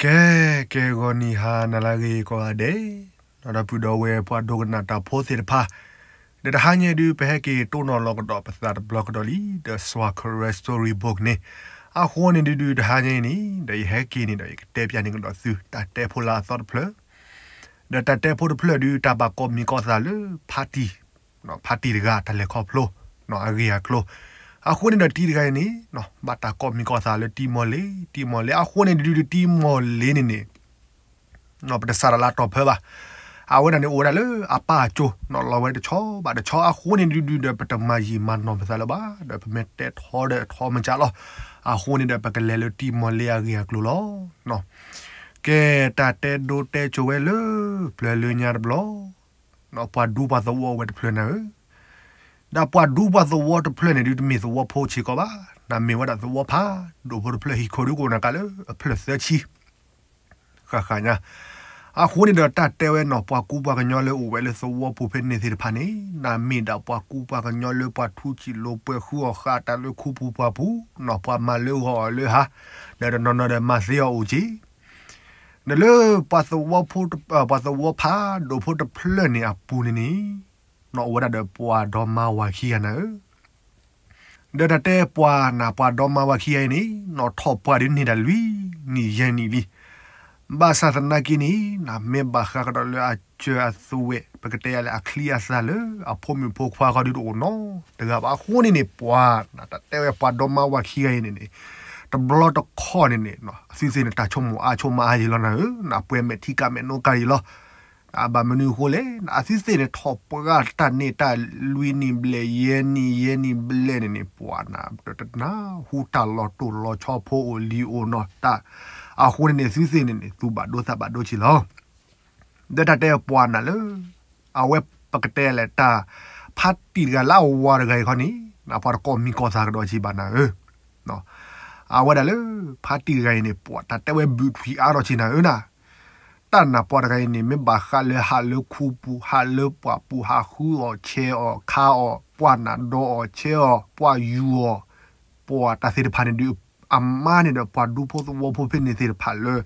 ကဲ ကဲ ဂီၤနံၤဟါနၤလၢအဂ့ၤကိးဂၤဒဲး, ဒီပုၢ်ဒီဝဲၢ်ပှၤဒိကနၣ်တၢ်ဖိသ့ၣ်တဖၣ်, ဒီးတဟါညါဒုး ပဟဲက့ၤတိၢ်နီၣ်လီၤကဒီးပသးတဘျီကဒီးလံ ဒီး Swa Karen Storybook န့ၣ်, အဃိန့ၣ်ဒုးဒုး တဟါညါအံၤန့ၣ် ဒီးယဟဲက့ၤန့ၣ်ဒီး ယကတဲပျးန့ၢ်ကဒီးသု တၢ်တဲဖိလၢအသီတဖျၢၣ်, ဒီးတၢ်တဲဖိတဖျၢၣ်ဒုး တၢ်ဘၣ်ကိးမံၤကိးသးလၢ ဖါတံၢ် ဖါတံၢ်တဂၤ တၢ်လဲၤခီဖျိ အဂ့ၢ်အကျိၤ, အဃိန့ၣ်ဒီးတံၢ်တဂၤအံၤန့ၣ် ဘၣ်တၢ်ကိးမံၤကိးသးလၢတံၢ်မီၢ်လ့, တံၢ်မီၢ်လ့, အဃိန့ၣ်ဒုးဒုး တံၢ်မီၢ်လ့န့ၣ်န့ၣ် ပတစးထီၣ်လၢအတီၢ်ဖၢဘၣ်. အဝဲဒၣ်န့ၣ်အိၣ်ဝဲဒၣ်လၢအပၢ်အစိၤ လီၤဝဲတဆီဘၣ်တဆီ အဃိန့ၣ်ဒုးဒုးဒီး ပတမၤယံာ်မၤနီၢ်ပသးလၢၤဘၣ်, ဒီးပမ့ၢ်တဲထီဒီးထီမကးလီၤ. အဃိန့ၣ်ဒီး ပကလဲၤလၢတံၢ်မီၢ်လ့အဂ့ၢ်အကျိၤလီၤ. ကဲ တၢ်တဲဒိတဲစိၤဝဲလၢ ပျၢၤလၢညါတဘျီ ပှၤဒူပှၤသဝီအိၣ်ဝဲတဖျၢၣ်နၤဧၢ, ဒီးပှၤဒူပှၤသဝီတဖျၢၣ်န့ၣ်ဒုး တမ့ၢ်သဝီဖိစ့ၢ်ကီးဘၣ်, နမ့ၢ်ဝဲဒၣ်သဝီဖးဒိၣ်ဖိတဖျၢၣ် ဟံၣ်ခိၣ်ဒုးကအိၣ်နၤကးလၢအဖျၢၣ်သၢဆံ ဃၣ်ဃၣ်ညါ. အဃိန့ၣ်ဒီးတၢ်တဲဝဲနီၢ် ပှၤကူပှၤကညီလၢအိၣ်ဝဲလၢသဝီပူၤဖဲန့ၣ်သ့ၣ်တဖၣ်န့ၣ် နမ့ၢ်ဒၣ်ပှၤကူပှၤကညီလၢပှၤထူစံာ်လိာ်ပှဲၤဃုအီၣ်ဃာ်တၢ်လၢခူပူၤပှၢ်ပူၤ, ပှၤမၤလၢဂီၤအီၤလၢဟါ, ဒီးတနီၤနီၤဒီးမၤသ့အီၤအိၣ်က့ၤ ဒီးလၢ ပှၤသဝီဖးဒိၣ်ဖိတဖျၢၣ်န့ၣ်အပူၤန့ၣ်န့ၣ်, အိၣ်ဝဲဒၣ်ဒီးပှၤဒီမါဝၤခံဂၤနၤဧၢ. ဒီးတၢ်တဲပှၤနၤ ပှၤဒီမါဝၤခံဂၤအံၤန့ၣ် နီၢ်ထီၣ်ပှၢ်ဒုးန့ၢ်တၢ်လွံၢ်နံၣ်ယဲၢ်နံၣ်လံ. ဘၣ်ဆၣ်သနာ်က့န့ၣ် နမ့ၢ်ဘၣ်ဃးကဒီးလၢအစၢၤအသွဲၣ် ပကတဲယၤလၢအချံအသၣ်လၢ အဖိမုၣ်ဖိခွါဃီဒုးတအိၣ်နီတဂၤဘၣ်. အဃိန့ၣ်န့ၣ် ပှၤနၤ တၢ်တဲဝဲပှၤဒီမါဝၤခံဂၤအံၤန့ၣ်န့ၣ် တဘျီတခီၣ်န့ၣ်န့ၣ် အသုသ့ၣ်န့ၣ် တၢ်ဆိကမိၣ်အါဆိကမိၣ်အါယံာ်လီၤနၤဧၢ, နပှဲၤမဲာ်ထံကးမဲာ်နိကါယံာ်လီၤ. ဘၣ်မနုၤအဃိလဲၣ်, အသုသ့ၣ်န့ၣ် ထီၣ်ပှၢ်တၢ်န့ၢ်တၢ်လွံၢ်နံၣ်ဘျဲၣ် ယဲၢ်နံၣ် ယဲၢ်နံၣ်ဘျဲၣ်န့ၣ်န့ၣ် ပှၤနၤ တနၢ်ဟူတၢ်လီၤတိၢ်လီၤဆီဖိအိၣ်လံအိၣ်နီၢ်တၢ်, အဃိန့ၣ်န့ၣ် သုသ့ၣ်န့ၣ်န့ၣ် သူၣ်ဘၣ်ဒိသးဘၣ်ဒိက့ၤလီၤ. ဒီးတၢ်တဲပှၤနၤလၢ အဝဲပကတဲလဲၣ်တၢ် ဖါတံၢ်တဂၤလၢအဝၤတဂၤအံၤခီန့ၣ် ပှၤတကိးမံၤကိးသးကဒီးက့ၤဘၣ်နၤဧၢ. အဝဲဒၣ်လၢ ဖါတံၢ်တဂၤအံၤန့ၣ် ပှၤတၢ်တဲဝဲဘုးထွံၣ်အါထီၣ်က့ၤနၤဧၢနၤ, တၢ်နၢ်ပှၤတဂၤအံၤန့ၣ် မ့ၢ်ဘၣ်ဃးလၢဟးလၢခူပူၤ ဟးလၢပှၢ်ပူၤ ဟးဃုအီၣ်ဆဲးအီၣ်ခါအီၣ် ပှၤနၢ်ဒီးအီၣ်ဆဲးအီၣ် ပှၤယူၤအီၣ် ပှၤတၢ်သ့ၣ်တဖၣ်န့ၣ်ဒုး အမါန့ၣ်ဒီးပှၤဒူဖိသဝီဖိဖဲန့ၣ်သ့ၣ်တဖၣ်လၢ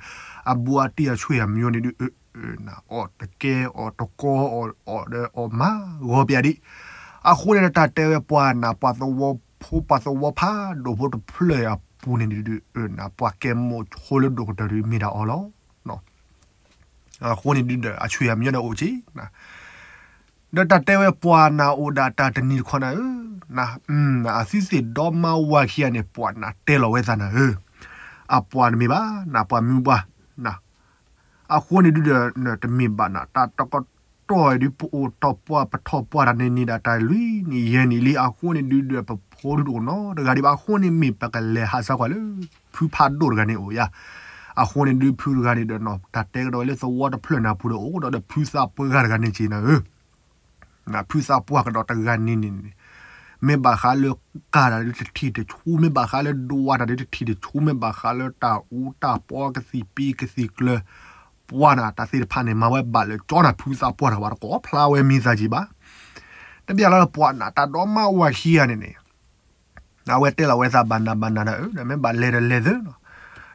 အဘူးအတံၢ်အဆွေအမျိုးန့ၣ်ဒုး အၢ အၢ နၤ အီၣ်တကဲအီၣ်တကီအီၣ်အီၣ်ဒီးအီၣ်မၤဂီၤပယၤဒံး, အဃိန့ၣ်ဒီးတၢ်တဲဝဲပှၤနၤ ပှၤသဝီဖိပှၤသဝီဖးဒိၣ်ဖိတဖျၢၣ်အပူၤန့ၣ်ဒုး အၢ နၤ ပှၤကဲမိာ်ဆိလၢဒိၣ်ကတၢၢ်ဒုးမ့ၢ်ဒၣ်အီၤလီၤ. အဃိန့ၣ်ဒုးဒီး အဆွေအမျိုးဒီးအိၣ်က့ၤ ဒီးတၢ်တဲဝဲပှၤနၤအိၣ်ဒၣ်တၢ်တနံၤတခီနၤဧၢ, န အသုသ့ၣ်ဒီမါဝၤခံဂၤန့ၣ် ပှၤနၤတဲလီၤဝဲသးနၤဧၢ, အပှၤတမ့ၢ်ဘၣ် နပှၤမုၢ်ပှၢ်, အဃိန့ၣ်ဒုးဒီး တမ့ၢ်ဘၣ်နၤ တၢ်တကတီၢ်အံၤဒုး ပအိၣ်ထီၣ်ပှၢ်ပထီၣ်ပှၢ်တၢ်န့ၣ်န့ၣ်ဒၣ်တၢ်လွံၢ်နံၣ်ယဲၢ်နံၣ်လံ, အဃိန့ၣ်ဒုးဒီး ပဖိဒုးတအိၣ်နီတဂၤဒံးဘၣ်. အဃိန့ၣ်မ့ၢ်ပကလဲၤဟးစၢ်ကွၢ်လၢ ဖုဖးဒိၣ်တဂၤန့ၣ်အိၣ်ယါ, အဃိန့ၣ်ဒုးဖုတဂၤန့ၣ်ဒီး တၢ်တဲကဒီးဝဲလၢသဝီတဖျၢၣ်န့ၣ်အပူၤဒီးအိၣ်ဒီး ဒီးဖုသးပှၢ်တဂၤန့ၣ်က့ၤနၤဧၢ. ဖုသးပှၢ်ကဒီးတဂၤန့ၣ်န့ၣ် မ့ၢ်ဘၣ်ဃးလၢကၤတၢ်ဒုးတထံၣ်တဆူ, မ့ၢ်ဘၣ်ဃးလၢဒွးတၢ်ဒုးတထံၣ်တဆူ, မ့ၢ်ဘၣ်ဃးလၢတၢ်အူတၢ်ပီကသံၣ်ပံကသံၣ်ကျၢၤ, ပှၤနၤတၢ်သ့ၣ်တဖၣ်န့ၣ် မၤဝဲဘၣ်လၢာ်ကၠီနၤ ဖုသးပှၢ်တဂၤဝဲတကိးဖျါဝဲမံသးက့ၤဘၣ်. တဘၣ်လၢပှၤနၤတၢ်ဒီမါဝၤခံဂၤန့ၣ်န့ၣ် အဝဲတဲလီၤဝဲသးဘၣ်နၤဘၣ်နၤဒီး မ့ၢ်ဘၣ်လဲၤဒီးလဲၤသၢ,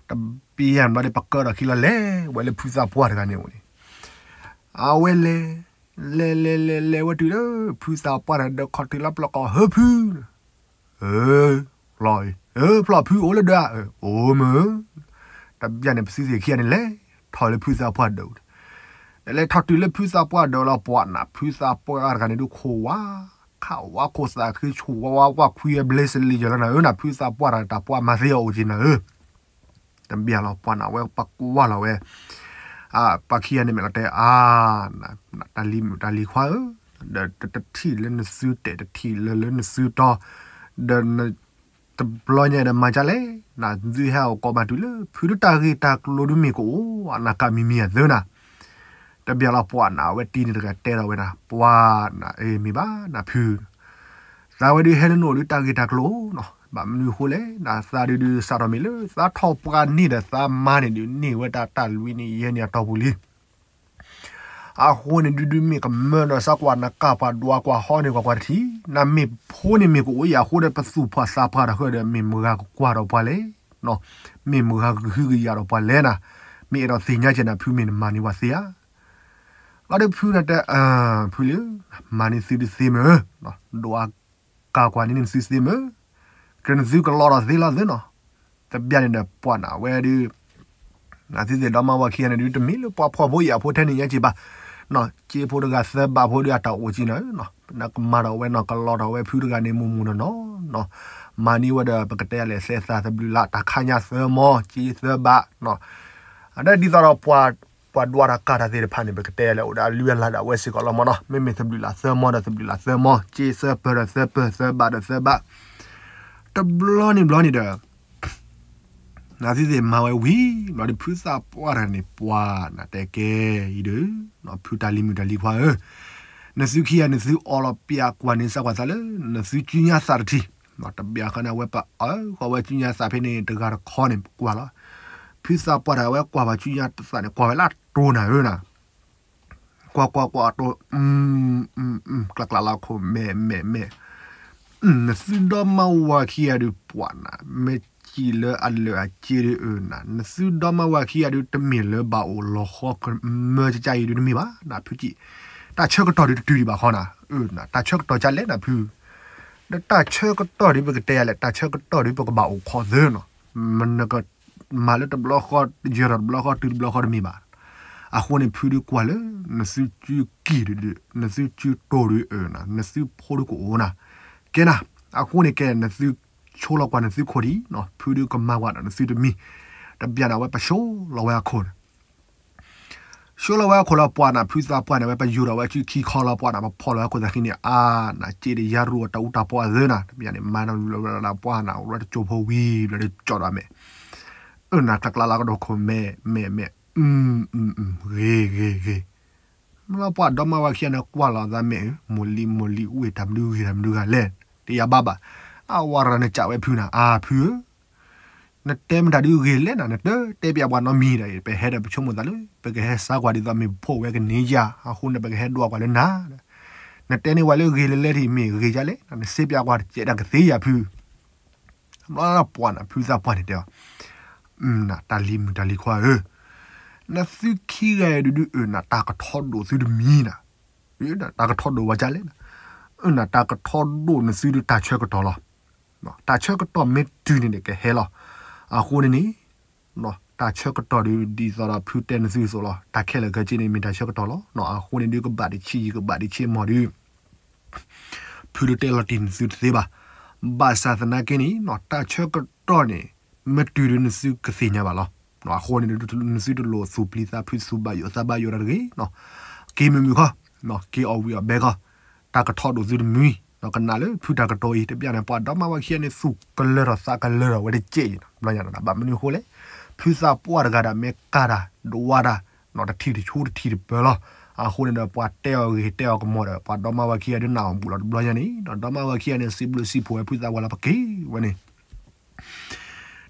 တဘၣ်ယါဘျီဒီး ပကၢထီၣ်ခံလီၤလဲၤဝဲလၢဖုသးပှၢ်တဂၤန့ၣ်အိၣ်န့ၣ်, အဝဲလဲၤ လဲၤလဲၤလဲၤလဲၤဝဲတုၤလၢ ဖုသးပှၢ်တဂၤဒီးခီၣ်တုၤလၢပျီၢ်ကီၢ် ဟၢဖု အၢ ဖျီၣ်အံၤ အၢ ဖျီၣ်ဖုအိၣ်လၢဒၢး အၢ အိၣ်မုၢ်, တဘၣ်န့ၣ် ပသုသ့ၣ်ခံဂၤန့ၣ်လဲၤထီၣ်လၢဖုသးပှၢ်ဒၢး, လဲၤထီၣ်တုၤလၢဖုသးပှၢ်ဒၢးလီၤ ပှၤနၤ ဖုသးပှၢ်တဂၤန့ၣ်ဒုးခိၣ်ဝါ ခးဝါခိၣ်သးခုဆူၣ်ဝါဝါ ကွၢ်ခွံဝဲဘျ့စလံယီၤလီၤနၤဧၢ နၤ ဖုသးပှၢ်တဂၤတၢ်ပှၢ်မၤသ့အီၤအိၣ်က့ၤနၤဧၢ. တဘၣ်လီၤ ပှၤနၤဝဲပှၤကွၢ်လီၤဝဲ ပှၤခံဂၤန့ၣ်မ့ၢ်လီၤတဲ အါ တၢ်လံၤမုၣ်တၢ်လံၤခွါဧၢ, ဒီးတထံၣ်လၢနစုတဲာ် တထံၣ်လၢလၢနစုတီၤ, ဒီး တဘျီညါဒီးမၤဒ်လဲၣ်, နသုဟဲအိၣ်ကိးဘၣ်တုၤလၢ ဖုဒုးတၢ်ဂ့ၢ်တၢ်ကျိၤဒုးမ့ၢ်ကအိၣ် အနၢ်ကၢ်မံၤမံၤအသၢနၤ, တဘၣ်လီၤ ပှၤနၤဝဲတံၤန့ၣ်တဂၤတဲလီၤဝဲဒၣ် ပှၤနၤ အ့ မ့ၢ်ဘၣ်နၤဖု သးဝဲဒုးဟဲလၢနအိၣ်ဒုးတၢ်ဂ့ၢ်တၢ်ကျိၤ, ဘၣ်မနုၤအဃိလဲၣ်, နသးဒုးဒုးစးထီၣ်မ့ၢ်လၢ သးထီၣ်ပှၢ်န့ၢ်ဒီးသးမါန့ၣ်ဒုးန့ၢ်ဝဲဒၣ်တၢ်လွံၢ်နံၣ်ယဲၢ်နံၣ်အတီၢ်ပူၤလံ. အဃိန့ၣ်ဒုးဒုးမ့ၢ်ကမၢဒီးသးကွၢ်နကၢ်ပှၤဒွးကွၢ်ဟီန့ၢ်ကွၢ်ပှၤတထံၣ်, နမ့ၢ်ဖိန့ၣ်မ့ၢ်ကအိၣ်ယၤအဃိဒီး ပသူၣ်ဖှီၣ်သးဖှီၣ်တၢ်ဃၢဒီး မ့ၢ်မတၤကကွၢ်ဒီးပှၤလဲၣ်, မ့ၢ်မတၤကဟုကယာ်ဒီးပှၤလဲၣ်နၤ, မ့ၢ်အဲၣ်ဒိးသ့ၣ်ညါကဲနၤ ဖုမ့ၢ်နမၤန့ၢ်ဝဲသ့ဧါ. လီၤဒီးဖုန့ၣ်တဲ, ဖုလၢ, မၤန့ၢ်သုဒုးသ့မ့ၢ်, ဒိးအကၤကွၢ်န့ၢ်န့ၣ်သုသ့မ့ၢ်, ကြၢးနသုကလီဒီးသ့လီၤသ့နီၤ. တဘျီန့ၣ်ဒီးပှၤနၤဝဲဒုး နသုသ့ၣ်ဒီမါဝၤခံဂၤန့ၣ်ဒုး တမ့ၢ်လၢပှၤဖှီၣ်ဖိယာ်ဖိထဲန့ၣ်ညါက့ၤဘၣ်, က့ဖိတဂၤသၢဘးဖိဒီးအတၢ်အိၣ်က့ၤနၤဧၢနီၤ, နကမၤထီၣ်ဝဲနီၤ ကလီထီၣ်ဝဲဖုတဂၤန့ၣ် မိၢ်မိၢ်နီၢ်နီၢ်နီၤ, မၤန့ၢ်ဝဲဒီးပကတဲလဲၣ် သဲသးသဘျုးလး တၢ်ခါညါသၢမီ က့သၢဘးနီၤ, အဒိဒ်သိးဒီး ပှၤဒွးတၢ်ကၤတၢ်သ့ၣ်တဖၣ်န့ၣ် ပကတဲလဲၣ် အိၣ်ဒီးအလုၢ်အလၢ်ဒၣ်ဝဲစ့ၢ်ကီးလီၤမ့ၢ်နီၤ, မ့မ့ၢ်သဘျုးလးသၢမီဒီးသဘျုးလးသၢမီ က့သၢပၢၤဒီးသၢပၢၤ သၢဘးဒီးသၢဘး တဘျီန့ၣ်ဘျီန့ၣ်ဒီး နသုသ့ၣ်မၤဝဲဝံၤ ဘျီဒီးဖုသးပှၢ်တဂၤန့ၣ် ပှၤနၤတဲကဲအံၤဒီး ဖုတၢ်လံၤမုၣ်တၢ်လံၤခွါဧၢ, နသုခံဂၤန့ၣ် သုအီလီၤပျးကွၢ်န့ၢ်စၢ်ကွၢ်သးလၢ နသုစုညါသးတထံၣ်, တဘျီဃီန့ၣ် အဝဲပအၢဃီဝဲစုညါသးဖဲန့ၣ် တဂၤတခီန့ၣ် ပကွၢ်လီၤ, ဖုသးပှၢ်တဂၤဝဲကွၢ်ပှၤစုညါသးန့ၣ် ကွၢ်ဝဲလၢအတိၢ်နၤဧၢနၤ ကွၢ်ကွၢ်ကွၢ်အတိၢ်, ကျးကျးလီၤခိၣ်မဲာ်မဲာ်မဲာ်, နသုဒီမါဝၤခံဂၤဒုးပှၤနၤ မ့ၢ်စံးလၢအလၢာ်အစ့ဒုးအၢနၤ, နသုဒီမါဝၤခံဂၤဒုး တမ့ၢ်လၢဘၣ်အိၣ်လီၤဃီမၢကကါအံၤဒုးတမ့ၢ်ဘၣ်, နဖုကံၣ်, တၢ်ဆၢကတီၢ်ဒုးတတုၤဒံးဘၣ်ဃီနၤ, အၢနၤ တၢ်ဆၢကတီၢ်ကလဲၣ်နဖု, ဒီးတၢ်ဆၢကတီၢ်ဒုးပကတဲယၤလဲၣ် တၢ်ဆၢကတီၢ်ဒုးပကဘၣ်အိၣ်ခိးသၢနီၤ, မနက မၤလၢတဘျီဃီ ယၢၤထီၣ်တဘျီဃီ တုၤတဘျီဃီတမ့ၢ်ဘၣ်. အဃိန့ၣ် ဖုဒုးကွၢ်လၢ နသုစုကံၢ်ဒုး နသုစုတိၢ်ဒုးအၢနၤ နသုဖိဒုးကအိၣ်နၤ, ကဲနၤ, အဃိန့ၣ်ကဲ နသုဆိလီၤကွၢ်နသုခိၣ်ဒံး, ဖုဒုးကမၤကွၢ်ဒီးနသုတမံၤ, တဘျီန့ၣ် အဝဲပဆိလီၤဝဲအခိၣ်န့ၣ် ဆိလီၤဝဲအခိၣ်လၢပှၤနၤ ဖုသးပှၢ်န့ၣ် ဝဲပယူၤထီၣ်ဝဲစုခံခီလီၤပှၤနၤ ပဖီၣ်လီၤဝဲခိၣ်သးခံန့ၣ် အါနၤ စ့ဒီးယါရူၢ်အတၢ်အူတၢ်ပီအသၢနၤ တဘျီန့ၣ် မၤနၤလၢပှၤနၤ အိၣ်လၢတကၠိဖိဝံၤ ဘျီဒီးကၠီဒီးမဲာ် အၢနၤ ကျးကျးလီၤကဒီးခိၣ်မဲာ်မဲာ်မဲာ် ဂ့ၤဂ့ၤဂ့ၤ မ့ၢ်လီၤပှၤဒီမါဝၤခံဂၤန့ၣ် ကွၢ်လီၤသးမဲာ်ဧၢ မိၢ်လံၤမိၢ်လံၤ ဝ့ၢ်တၢ်မနုၤဂ့ၤတၢ်မနုၤဂၤလဲၣ် တယၤဘၣ်ဘၣ် အဝၤတဂၤန့ၣ် ကးဝဲဖုနၤ အါဖုဧၢ နတဲမတၤဒုးဂ့ၤလဲၣ်နၤ နတတဲပျးပှၤနီတမံၤဒီး ပဟဲဒီးပဆိကမိၣ်သးလၢ ပကဟဲစါကွၢ်ဒ်သိးမ့ၢ်ဖိၣ်ဝဲကန့ၢ်ယၤ အဃိန့ၣ် ပကဟဲဒွးကွၢ်လၢနၤ နတဲန့ၢ်ဝဲလၢဂ့ၤလဲၣ်လဲၣ်ထံၣ် မ့ၢ်ဂ့ၤယၤလဲၣ် နစ့ပျးကွၢ်တကဲးတၢ်ကသ့ယၤဖု ဘျီပှၤနၤ ဖုသးပှၢ်န့ၣ်တဲအီၤ နၤ တၢ်လံၤမုၣ်တၢ်လံၤခွါဧၢ, နသုခံဂၤအံၤဒုးဒုးအၢနၤ တၢ်ကထီဒိၣ်သုတမံၤနၤ, တၢ်ကထီဒိၣ်ဝဲဒ်လဲၣ်နၤ, အၢနၤ တၢ်ကထီဒိၣ်နသုဒုးတၢ်ဆၢကတီၢ်လီၤ, တၢ်ဆၢကတီၢ်မ့ၢ်တုၤန့ၣ်န့ၣ် ကဟဲလီၤ, အဃိန့ၣ်န့ၣ် တၢ်ဆၢကတီၢ်ဒုးဒ်သိးဒီးဖုတဲနသုအသိးလီၤ, တၢ်ခဲလၢာ်ခဲဆ့န့ၣ် မ့ၢ်တၢ်ဆၢကတီၢ်လီၤ, အဃိန့ၣ်ဒုးကဘၣ်တဆံးယံာ် ကဘၣ်တဆံးမီၢ်ဒုး ဖုဒုးတဲလီၤတံၢ်နသုတသ့ဘၣ်. ဘၣ်ဆၣ်သနာ်က့န့ၣ် တၢ်ဆၢကတီၢ်န့ၣ် မ့ၢ်တုၤဒုးနသုကသ့ၣ်ညါဘၣ်လီၤ. အဃိန့ၣ် နသုတလိၣ်သူၣ်ပျံၤသးဖုး သူၣ်ဘၣ်ယိၣ်သးဘၣ်ယိၣ်တၢ်တဂ့ၤ, က့ၤမုာ်မုာ်ခီ, က့ၤအီၣ်ဝံၣ်အီၣ်ဘဲခီ, တၢ်ကထီဒိၣ်သုတမံၤ, ကနၣ်လၢဖုတၢ်ကတိၤအံၤ တဘျီန့ၣ် ပှၤဒီမါဝၤခံဂၤန့ၣ် သူၣ်ကလၢထီၣ်သးကလၢထီၣ်ဝဲတကဲး, ဘၣ်မနုၤအဃိလဲၣ်, ဖုသးပှၢ်တဂၤဒီး မ့ၢ်ကၤတၢ်ဒိးဝါတၢ် တထံၣ်တဆူတထံၣ်တပၢၤလီၤ. အဃိန့ၣ်ဒီး ပှၤတဲအီၤဂ့ၤတဲအီၤကမီၤဒီး ပှၤဒီမါဝၤခံဂၤဒုးနၢ်အီၣ်ဘူးလီၤတဘျီညါန့ၣ်, ဒီးဒီမါဝၤခံဂၤန့ၣ် စံးဘျုးစံးဖှိၣ်ဝဲဖုသးပှၢ်လီၤ ပက့ၤဝဲန့ၣ်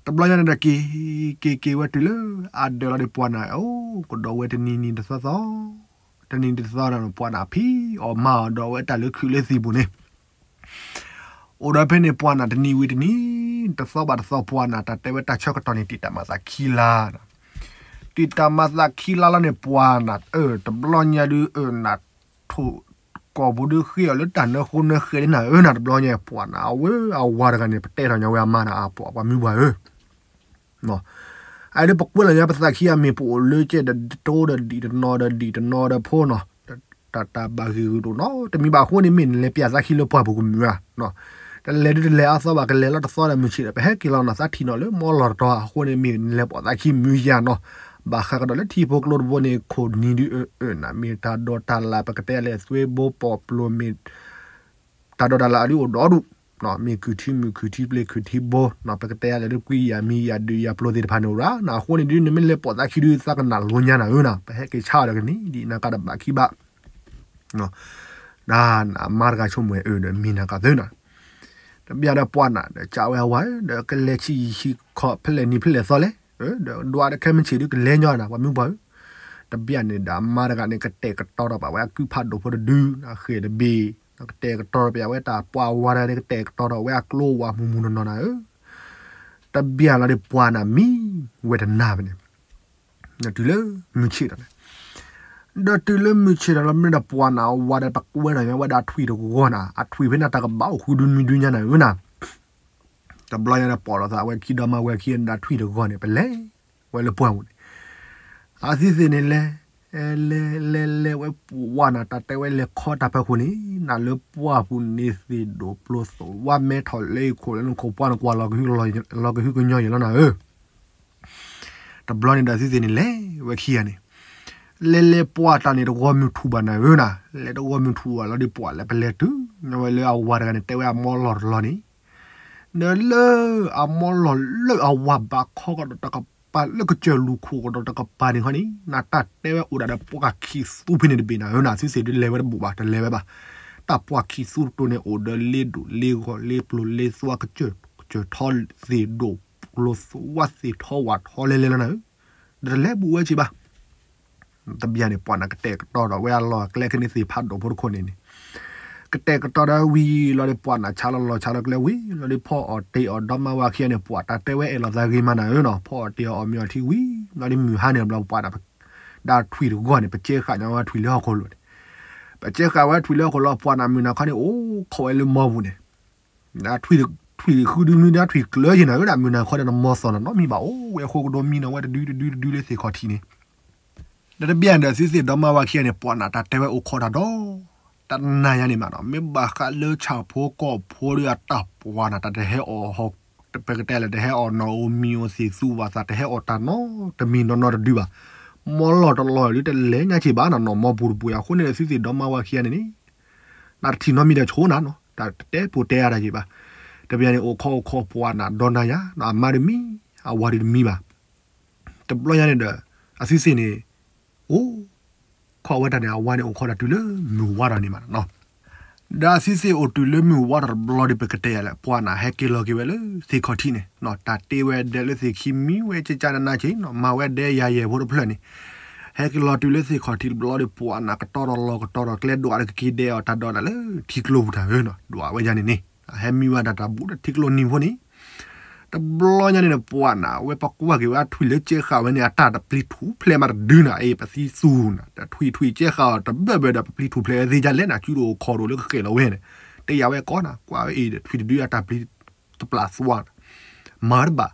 တဘျီညါန့ၣ်ဒီး က့ၤ က့ၤ က့ၤဝဲတုၤလၢ အဒၢးလီၤဒီးပှၤနၤ အိၣ်ကဒီးဝဲတနံၤနံၤတသီသီ, တနံၤတသီဒီး ပှၤနၤဖံးအီၣ်မၤအီၣ်ဒီးဝဲတၢ်လၢခုးလၢသံၣ်ပူၤန့ၣ် အိၣ်ဒီးဖဲန့ၣ် ပှၤနၤတနံၤဝံၤတနံၤ တသီဘၣ်တသီ ပှၤနၤတၢ်တဲဝဲတၢ်ဆၢကတီၢ်န့ၣ် တံာ်တၢ်မၤသးခံလါ, တံာ်တၢ်မၤသးခံလါလီၤန့ၣ် ပှၤနၤ အၢ တဘျီညါဒုး အၢ နၤ ထိၣ်ကီၢ်ပူၤဒုးဃ့အီၤလၢတၢ်နၢဃိနၢဃဲးလံနၤ အၢ နၤတဘျီညါ ပှၤနၤ အဝဲအဝၤတဂၤန့ၣ် ပတဲထီၣ်ညီဝဲအမါနၤ အပှၤမုၢ်ပှၢ်ဧၢ အအံၤဒုး ပကွဲးလီၤညါပသးခံအမ့ၢ် ပအိၣ်လၢကဲဒီးတိဒီးဒံၣ်တနီၤဒီးဒံၣ်တနီၤဒီးဖိနီၤ, တၢ်တၢ်ဘၣ်ဂ့ၢ်ဂ့ၢ်တအိၣ်နီတမံၤဘၣ်အဃိန့ၣ် မ့ၢ်နလဲၤပျးသးခံလၢပှၢ်ပူၤကမုာ်ဧါ, တလဲၤဒုးတလဲၤအသီဘၣ် ကလဲၤလီၤတသီဒီးမုၢ်ဆ့ၣ်ဒီး ပဟဲက့ၤလီၤနီၤ သးထံၣ်နီၤလၢမီလီၢ်တတီၤ အဃိန့ၣ် မ့ၢ်နလဲၤပိာ်သးခံမုာ်ယၤနီၤ, ဘၣ်ဃးကဒီးလၢထံဖိကျိတဘိန့ၣ် ခိၣ်နံၤဒုးအၢအၢနၤ မ့ၢ်တၢ်ဒိးတၢ်လၢ် ပကတဲလဲၣ်သွ့ဘိပိာ်ပျိမ့ၢ် တၢ်ဒိးတၢ်လၢ်အဒုးအိၣ်ဒီဒူၣ်, မ့ၢ်ခုၣ်ထံမုၢ်ခုၣ်ထံပျ့ၤခုၣ်ထံဘိ, ပကတဲယၤလဲၣ်ဒုးကွံယၤမံၤယၤဒုးယၤပျိသ့ၣ်တဖၣ်န့ၣ်အိၣ်ရၣ်, အဃိန့ၣ်ဒုးနမ့ၢ်လဲၤပိာ်သးခံဒုးသးကနၣ်လိညါနၤဧၢနၤ, ပဟဲက့ၤဆါအီၤဒီးကနံၤဒ်နၤကးတဘၣ်ခံဘၣ်, ဒီးနမါတဂၤဆိကမိၣ်အၢဒီးမံၤနၤကးသၢနၤ, တဘျီဒီးပှၤနၤဒီးကးဝဲအဝၤဧၢ ဒီးကလဲၤဆံးယံာ်ဆံးခီၣ်ဖဲလဲၣ်နံၤဖဲလဲၣ်သီလဲၣ်, ဒီးဒွးတခဲမုၢ်ဆ့ၣ်ဒုးကလဲၤညီနၤ ပှၤမုၢ်ပှၢ်ဧၢ တဘျီန့ၣ်ဒီးအမါတဂၤန့ၣ် ကတဲာ်ကတီၤထီၣ်ဘၣ်ဝဲအကုၢ်ဖးဒိၣ်ဖိတဒု, အဃဲၢ်တဘ့ၣ်, ကတဲာ်ကတီၤထီၣ်ပဝဲတၢ်ပှၤဝၤတဂၤန့ၣ် ကတဲာ်ကတီၤထီၣ်ဝဲအကျိဝၤမုၢ်မုၢ်နီၢ်နီၢ်နၤဧၢ, တဘျီလီၤဒီးပှၤနၤမံဝဲတနၤဖဲန့ၣ်, တုၤလၢမုၢ်ဆ့ၣ်ဒီးန့ၣ်, ဒီးတုၤလၢမုၢ်ဆ့ၣ်ဒီးလီၤမ့ၢ်ဒီးပှၤနၤအဝၤဒီးပကွဲဒီးညါဝဲဒၣ်ထွံၣ်တဂီၢ်နၤ အထွံၣ်ဖဲန့ၣ်တၢ်ကဘၣ်အိၣ်ဃုဒုမံဒုညါနၤဧၢနၤ, တဘျီညါဒီးပိာ်လိာ်သးဝဲခံဒီမါဝၤခံဂၤန့ၣ်ဒီးထွံၣ်တဂီၢ်န့ၣ် ပလဲၤဝဲလၢပှၢ်ပူၤန့ၣ်, အဝဲသ့ၣ်န့ၣ်လဲၤ လဲၤလဲၤလဲၤဝဲပှၢ်နၤ တၢ်တဲဝဲလဲၤခီတၢ်ဖဲခိၣ်န့ၣ် နၤလၢပှၢ်ပူၤန့ၣ်သ့ၣ်ဒိၣ်ပျိသဝါမဲထီၣ်လၢအံၤခိၣ်လၢနခိၣ်ပှၢ်နကွၢ်လီၤကဟုကညီၤယဲၢ်လီၤနၤဧၢ တဘျီန့ၣ်ဒီးအဝဲသ့ၣ်န့ၣ်လဲၤဝဲခံဂၤန့ၣ်, လဲၤလဲၤပှၢ်တၢ်န့ၣ်တဂီၢ်မုၢ်ထူၣ်ဘၣ်နၤဧၢနၤ, လဲၤတဂီၢ်မုၢ်ထူၣ်ဘၣ်လီၤဒီးပှၢ်လဲၤပလဲၤတုၤ ညါဝဲလၢအဝၤတဂၤန့ၣ် တဲဝဲအမီလီၢ်တလီၢ်န့ၣ်, ဒီးလၢအမီလီၢ်လၢအဝၤဘၣ်ခီကဒီးတကပၤလၢကစၢၢ်လူၤခိၣ်ကဒီးတကပၤန့ၣ်ခီန့ၣ် နတၢ်တဲဝဲအိၣ်ဒၣ်ဒီးပှၢ်ခံသူဖဲန့ၣ်တဘ့ၣ်နၤဧၢနၤ, သုသ့ၣ်ဒုးလဲၤဝဲတဘူးဘၣ် တလဲၤဝဲဘၣ်, တၢ်ပှၢ်ခံသူတတိၤန့ၣ်အိၣ်ဒီးလ့ဒိၣ်လ့ဂီၤလ့ပျိၤလ့သွါကစၢၢ် ကစၢၢ်ထီသ့ၣ်ဒိၣ်ပျိသဝါသ့ၣ်ထီဝၣ်ထီလဲၤလဲၤလီၤနၤဧၢ, ဒီးတလဲၤဘူးဝဲက့ၤဘၣ် တဘျီန့ၣ် ပှၢ်နၤကတဲာ်ကတီၤဒီးဝဲအလီၢ်အကျဲခဲန့ၣ်သ့ၣ်ဖးဒိၣ်ဖိတခိၣ်န့ၣ်န့ၣ်, ကတဲာ်ကတီၤဒီးဝံၤလီၤဒီးပှၢ်နၤဆါလီၤလီၤဆါလီၤကျဲဝံၤလီၤဒီး ဖီအီၣ်တ့ၢ်အီၣ်ဒီမါဝၤခံဂၤန့ၣ် ပှၢ်တၢ်တဲဝဲအဲၣ်လိာ်သးဂ့ၤမးနၤဧၢနီၤ, ဖီအီၣ်တ့ၢ်အီၣ်အီၣ်မ့ၤအီထံဝံၤလီၤဒီးမုၢ်ဟါန့ၣ်ဘျီပှၢ်နၤ ဒီးထွံၣ်တဂီၢ်န့ၣ် ပကဲဃာ်ညီဝဲထွံၣ်လၢဟီၣ်ခိၣ်လိၤန့ၣ်, ပကဲဃာ်ဝဲထွံၣ်လၢဟီၣ်ခိၣ်လိၤ ပှၢ်နၤမုၢ်နၤခီန့ၣ် အိၣ်ခိးဝဲလၢမီပူၤန့ၣ် ထွံၣ်ဃုဒုမံဒီးထွံၣ်ကျၢယဲၢ်နၤဧၢဒၣ် မုၢ်နၤခီဒီးနမီသီၣ်နနီတမံၤဘၣ် အိၣ်ဝဲအဃိကဒီးမံနီၤဝဲတဒုတဒုတဒုလၢသ့ၣ်ခီၣ်ထံးန့ၣ်, ဒီးတဘျီန့ၣ်ဒီးသုသ့ၣ်ဒီမါဝၤခံဂၤန့ၣ် ပှၢ်နၤတၢ်တဲဝဲအိၣ်ခိးတၢ်ဒီး တနၤညါန့ၣ်မးနီၤ မ့ၢ်ဘၣ်ဃးလၢဆၣ်ဖိကီၢ်ဖိဒီးအတၢ်ပှၢ်နၤ တၢ်တဟဲအီၣ်ဟီၣ် ပကတဲလဲၣ် တဟဲအီၣ်နီၣ်ဧိၤမံၤဧိၤသ့ၣ်သူဘၣ်သး တဟဲအီၣ်တၢ်နီတမံၤနီၢ်နီၢ်တဒုဘၣ်, မီလီၢ်တလီၢ်ဒုတလဲၤညါက့ၤဘၣ်နၤနီၤ မီပူၤတပူၤအဃိန့ၣ်ဒီး သုသ့ၣ်ဒီမါဝၤခံဂၤန့ၣ်န့ၣ် နတထံၣ်နီတမံၤဒီးဆိနၤနီၤ တၢ်တတဲပူၤတဲအါတၢ်က့ၤဘၣ်, တဘျီန့ၣ် အိၣ်ခိးအိၣ်ခိးပှၢ်နၤဒီနၤယါ အမါတမံၤ အဝၤဒုတမံၤဘၣ်, တဘျီညါန့ၣ်ဒီး အသုသ့ၣ်န့ၣ် အိၣ်ခိးဝဲတၢ်န့ၣ် အဝၤန့ၣ်အိၣ်ခိးတၢ်တုၤလၢမုၢ်ဝါထီၣ်န့ၣ်မးနီၤ ဒီးအသုသ့ၣ်အိၣ်တုၤလၢမုၢ်ဝါထီၣ်တဘျီဒီး ပကတဲယၤလဲၣ် ပှၢ်နၤဟဲက့ၤလီၤက့ၤဝဲလၢသ့ၣ်ခီၣ်ထံးန့ၣ်နီၤ တၢ်တ့ဝဲဒဲလၢသ့ၣ်ခံမံဝဲကကနနါက့ၤနီၤ မၤဝဲဒဲယၤယဲၢ်ဖိတဖျၢၣ်န့ၣ်, ဟဲက့ၤလီၤတုၤလၢသ့ၣ်ခီၣ်ထံးတဘျီဒီး ပှၢ်နၤကတီၢ်ဒီးလီၤကတီၢ်ဒီးကျဲဒွးဒီးကက့ၤဒဲးအီၣ်တၢ်ဒီးတၢ်လၢထံကျိပူၤတၢ်ဧၢနီၤ ဒွးဝဲယါန့ၣ်န့ၣ်, ဟဲမံဝဲဒၣ်တၢ်ဘူးဒီးထံကျိနံၤဖိန့ၣ် တဘျီညါန့ၣ်ဒီး ပှၢ်နၤ အဝဲပကွၢ်က့ၤဝဲအထွံၣ်လၢကဲဃာ်ဝဲန့ၣ် အတၢ်တပျံၤထူၣ်ဖျဲးမးတဒုနၤ အ့ၣ် ပသံသူနၤ တထွံၣ်ထွံၣ်ကဲဃာ်အီၤတဘၢၣ်ဘၢၣ်ဒီး ပပျံၤထူၣ်ဖျဲးဝဲသ့ဒ်လဲၣ်နၤ စုဒိၣ်အိၣ်ခိးဒိၣ်လၢကဃဲၣ်လီၤဝဲန့ၣ်, တယာ်ဝဲကီနၤ ကွၢ်ဝဲအ့ၣ်ဒီးထွံၣ်တဒုအတၢ်ပျံၤ တပျၢ်သွါနၤ မၤတဘၣ်,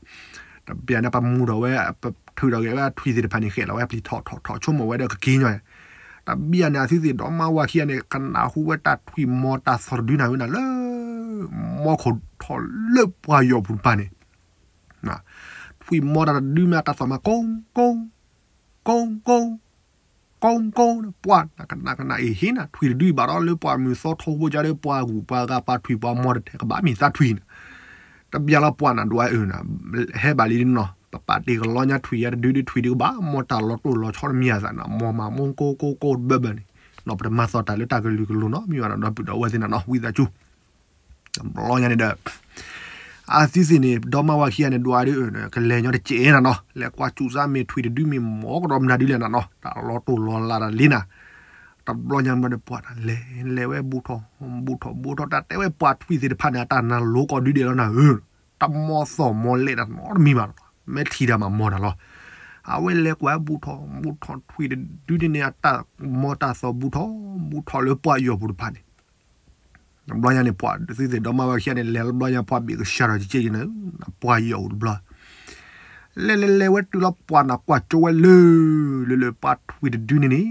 တဘျီန့ၣ် ပမူထီၣ်ဝဲ ပထုးထီၣ်က့ၤဝဲအထွံၣ်သ့ၣ်တဖၣ်န့ၣ် ဃဲၣ်လီၤဝဲပျံၤထီၣ်ထီၣ်ထီၣ်ဆိကမိၣ်ဝဲဒီးကက့ၤညီန့ၣ်, တဘျီန့ၣ် အသုသ့ၣ်ဒီမါဝၤခံဂၤန့ၣ် ကနၢ်ဟူဝဲတၢ်ထွံၣ်မီၤတၢ်သီၣ်တဒုနၤဝဲနၤလၢ မီခိၣ်ထီၣ်လၢပှၢ်ယီၤပူၤတပၤန့ၣ် ထွံၣ်မီၤတၢ်တဒုမ့ၢ်အတၢ်သီၣ်မး ကိၢ်ကိၢ် ကိၢ်ကိၢ် ကိၢ်ကိၢ် ပှၢ်နၤကနၣ်ကနၣ်အ့ၣ်ဟ့နၤ ထွံၣ်တဒုဘၣ်ဒီးလၢပှၢ်မုၢ်သီထီဘိကဒီး ပှၢ်ဂူၢ်ပှၢ်ဂၤပှၤထွံၣ်ပှၤမီၤတထဲကဘၣ်မ့ၢ်သးထွံၣ်နၤ, တဘျီလၢပှၢ်နၤဒွးအၢနၤ, ဟဲဘၣ်လံနီၤ ပပာ်တ့ၢ်ကလီညါထွံၣ်ယါတဒုဒုထွံၣ်ဒုကဘၣ် မီၤတၢ်လီၤတိၢ်လီၤဆီတမံၤအသးနၤ မီၤမးမီၤကိၢ်ကိၢ်ကိၢ်တဘၢၣ်ဘၢၣ်န့ၣ်, နီၤပတမၤသီၣ်တၢ်လၢတၢ်ကလုာ်ကလိၤနီၤ မ့ၢ်ဘၣ်နၤဒီပုၢ်ဒီဝဲၢ်သ့ၣ်နၤနီၤ ဝံသးစူၤ တဘျီညါန့ၣ်ဒီး အသုသ့ၣ်န့ၣ် ဒီမါဝၤခံဂၤန့ၣ် ဒွးဒုးအၢၣ်န့ၣ် ကလဲၤညီတစဲးနၤနီၤ လဲၤကွၢ်စူၣ်စၢ်မ့ၢ်ထွံၣ်တဒုမ့ၢ်မီၤကဒီးမနုၤဒုလဲၣ်နၤနီၤ တၢ်လီၤတိၢ်လီၤလးတၢ်လံနၤ, တဘျီညါန့ၣ်ဒီးပှၢ်နၤလဲၤလဲၤဝဲဘူးထီၣ် ဘူးထီၣ်ဘူးထီၣ် တၢ်တဲဝဲပှၢ်ထွံၣ်သ့ၣ်တဖၣ်န့ၣ် အတၢ်နၢ်လိၤကီၢ်ဒုဒဲးလီၤနၤဧၢ, တၢ်မီၤသီၣ်မီၤလဲၣ်တၢ်နီတမံၤဘၣ်နီၤ မ့ၢ်ထံၣ်တၢ်မးမီၤတၢ်လီၤ, အဝဲလဲၤကွၢ်ဘူးထီၣ် ဘူးထီၣ်ထွံၣ်တဒုန့ၣ်န့ၣ် အတၢ်မီၤတၢ်သီၣ်ဘူးထီၣ် ဘူးထီၣ်လၢပှၢ်ယီၤပူၤတဖၣ်န့ၣ် တဘျီညါန့ၣ် ပှၢ်သုသ့ၣ်ဒီမါဝၤခံဂၤန့ၣ် လဲၤတဘျီညါ ပှၢ်ဘ့ၣ်ကဆှၢထီၣ်ကက့ၤက့ၤနၤ ပှၢ်ယီၤအိၣ်တဘျီ, လဲၤလဲၤလဲၤဝဲတုၤလီၤ ပှၢ်နၤကွၢ်ကၠိဝဲလၢ လၢလၢပှၢ်ထွံၣ်တဒုန့ၣ်န့ၣ်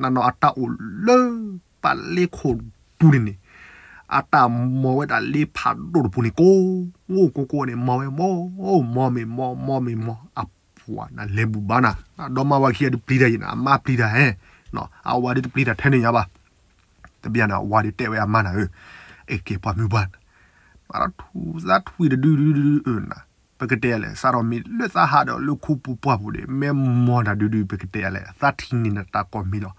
နၤနီၤအတၢ်အိၣ်လၢ ပှၢ်လ့ခိၣ်တူန့ၣ်န့ၣ် အတၢ်မီၤဝဲဒၣ်လ့ဖးဒိၣ်တပူၤန့ၣ် ကိၢ်ကိၢ်ကိၢ်န့ၣ် မီၤဝဲမီၤ မီၤမ့ၢ်မီၤ မီၤမ့ၢ်မီၤ အပှၢ်နၤလဲၤဘူးဘၣ်နၤ ဒီမါဝၤခံဂၤဒုးပျံၤတၢ်ယံၤနၤ အမါပျံၤတၢ်ဟဲ အဝၤဒုးတပျံၤတၢ်ထဲန့ၣ်ညါဘၣ် တဘျီန့ၣ် အဝၤဒုးတဲဝဲအမါနၤဧၢ, အဲၣ်က့ၤပှၢ်မုၢ်ပှၢ်နၤ, မၤထူသးထွံၣ်တဒုဒုဒုအၢနၤ, ပကတဲလဲၣ် စးထီၣ်မ့ၢ်လၢသးဟးဒီးလၢခူပူၤပှၢ်ပူၤဒီး မ့ၢ်မီၤတၢ်ဒုဒု ပကတဲလဲၣ် သးထံၣ်န့ၢ်နတၢ်ကိးမံၤလီၤ,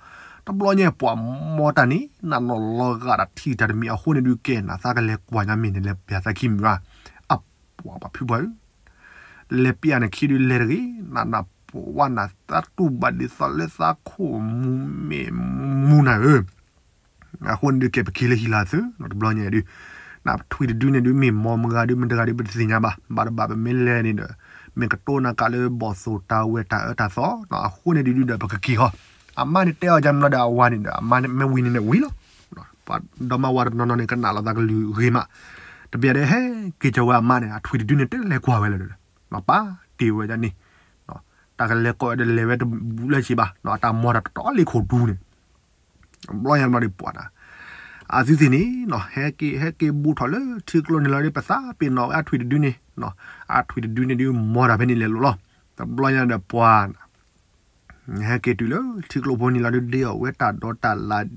တဘျီညါပှၢ်မီၤတၢ်န့ၣ် နနီၢ်လီၤဂာ်ဒီးထံၣ်တၢ်တမံၤအဃိန့ၣ်ဒုးကဲနၤ သးကလဲၤကွၢ်ညါမ့ၢ်န့ၣ် လဲၤပျၢ်သးခံမုၢ်ဧါ, အပှၢ်ပှၤဖုပှၢ်ဧၢ လဲၤပျၢ်နခံဒုးလဲၤတဂ့ၤ, နနၢ်ပှၢ်ဝဲနၤ သးတူၢ်ဘၣ်ဒ်သိးလၢသးခိၣ်မူမ့ၢ်မူနၤဧၢ, အဃိန့ၣ်ဒုးကဲပက့ၤလၢဟံၣ်လီၤသု တဘျီညါဒုး, ထွံၣ်တဒုန့ၣ်ဒုး မ့ၢ်မ်မတဂၤဒုး မတဂၤဒုး ပတသ့ၣ်ညါဘၣ်. ဘၣ်တဘၣ် ပမ့ၢ်လဲၤန့ၣ်ဒီး မ့ၢ်ကတိၢ်နၤကးလၢဘီၣ်သိၣ်တၢ်ဝဲတၢ်အၢတၢ်သီနီၤ, အဃိန့ၣ်ဒုးဒီး ပကက့ၤဃီ. အမါန့ၣ်တဲအီၤကမ့ၢ်လီၤဒီး အဝၤန့ၣ်ဒီး အမါမ့ၢ်ဝံၤန့ၣ်န့ၣ်ဝံၤလီၤ. ဒီမါဝၤတနီၤနီၤန့ၣ် ကနၣ်လီၤသးကလုၢ်ဂ့ၤမး, တဘၣ်ဒီး ဟဲက့ၤကၠီၤဝဲအမါန့ၣ် အထွံၣ်တဒုန့ၣ် တလဲၤကွၢ်ဝဲလၢၤဒီး ပာ်တ့ၢ်ဝဲဒၣ်န့ၣ် တၢ်ကလဲၤကိးဝဲဒီး လဲၤဝဲတဘူးလၢၤဘၣ်နီၤ, အတၢ်မၤတၢ်တတီလ့ၣ်ခိၣ်ဒူန့ၣ် ဘျီညါဘျီဒီးပှၤနၤ, အသုသ့ၣ်န့ၣ်နီၤ ဟဲက့ၤ ဟဲက့ၤဘူးထီၣ်လၢထံကျိန့ၣ်လီၤဒီး ပသးပ့ၤနီၣ်ဝဲအထွံၣ်တဒုန့ၣ်, အထွံၣ်တဒုန့ၣ်ဒုး မ်တၢ်ဖဲန့ၣ်လဲၤလိာ်လီၤ. တဘျီညါဒီးပှၤနၤ ဟဲက့ၤတုၤလၢထံကျိဖိန့ၣ်လီၤဒီး ဒဲအီၣ်ဝဲတၢ်ဒိးတၢ်လၣ်,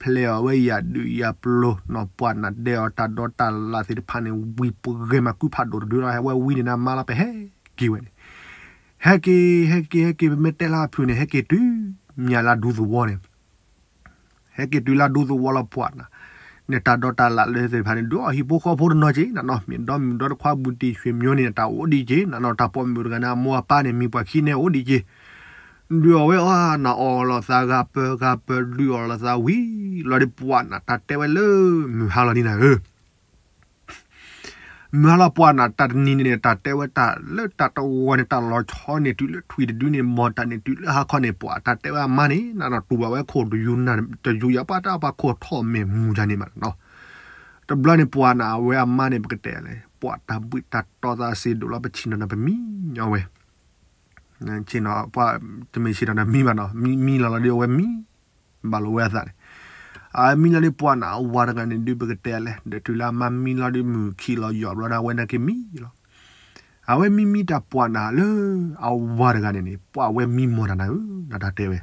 ဖျဲးအီၣ်ဝဲယၢ်ဒုးယၢ်ပျိၤနီၤ, ပှၤနၤဒဲအီၣ်တၢ်ဒိးတၢ်လၣ်သ့ၣ်တဖၣ်န့ၣ် ဝံၤပှဲၤဂဲၤမးကုဖးဒိၣ်တဒုလီၤ, ဟဲဝဲဝံၤန့ၣ် နမါလီၤ ပဟဲက့ၤဝဲန့ၣ် ဟဲက့ၤ ဟဲက့ၤ ဟဲက့ၤ ပမ့ၢ်တဲလၢအဖုၣ်န့ၣ် ဟဲက့ၤတုၤ မၠၣ်လၢဒူသဝီန့ၣ်, ဟဲက့ၤတုၤလၢဒူသဝီလီၤပှၤနၤ, န့ၣ်တၢ်ဒိးတၢ်လၣ်လၢသ့ၣ်တဖၣ်န့ၣ် ဒုးအီၣ်ဟံၣ်ဖိဃီဖိတနီၤက့ၤနၤနီၤ, မ့ၢ်ဒီမုၣ်ဒီတခွါဘူးတံၢ် ဆွေမျိုးန့ၣ် တၢ်အိၣ်ဒံးက့ၤနၤနီၤ, တၢ်ပိာ်မုၣ်တဂၤန့ၣ် အမိၢ်အပၢ်န့ၣ် မံၤပှၢ်ခံန့ၣ်အိၣ်ဒံးက့ၤ, ဒုးအီၣ်ဝဲအီၤနၤ အီၣ်လီၤသးဂၤပၢၤဂၤပၢၤ ဒုးအီၣ်လီၤသးဝံၤလီၤဒီးပှၤနၤ တၢ်တဲဝဲလၢမုၢ်ဟါလီၤဒ်နၤဧၢ မုၢ်ဟါလီၤပှၤနၤ တၢ်တနံၤန့ၣ်န့ၣ် တၢ်တဲဝဲတၢ်လၢတၢ်တဝီန့ၣ် တၢ်လီၤဆီန့ၣ် တုၤလၢထွံၣ်တဒုန့ၣ် မ်တၢ်န့ၣ် တုၤလၢဟါခီန့ၣ် ပှၤတၢ်တဲဝဲအမါန့ၣ် နနီၤ တူၢ်ဘၣ်ဝဲခိၣ်တယူၤနၤ တယူၤယၤ ပှၤတၢ်ပှၤခိၣ်ထီၣ်မဲာ်မူၤယၤန့ၣ်မးနီၤ, တဘျီန့ၣ်ပှၤနၤ အဝဲအမါန့ၣ် ပကတဲလဲၣ် ပှၤတၢ်ဘှံးတၢ်တီသးစ့ၢ်ဒိၣ်လီၤ ပဆ့ၣ်နီၤနၤ ပမံညီဝဲ ဆ့ၣ်နီၤ ပှၤတမ့ၢ်ဆ့ၣ်နီၤနၤ မံဘၣ်နီၤ မံလီၤလီၤဒီးအဝဲမံ ဘၣ်လီၤဝဲအသးန့ၣ်, အမံလီၤဒီးပှၤနၤ အဝၤတဂၤန့ၣ်ဒုး ပကတဲလဲၣ် ဒီးတုၤလၢအမါမံလီၤဒီး မုၢ်ခံးလီၤယီၤဘျီဒီး အဝဲန့ၣ်က့ၤမံလီၤ, အဝဲမံမံတၢ်ပှၤနၤလၢ အဝၤတဂၤန့ၣ်န့ၣ် ပှၤအဝဲမံမီၢ်တၢ်နၤဧၢ နတၢ်တဲဝဲ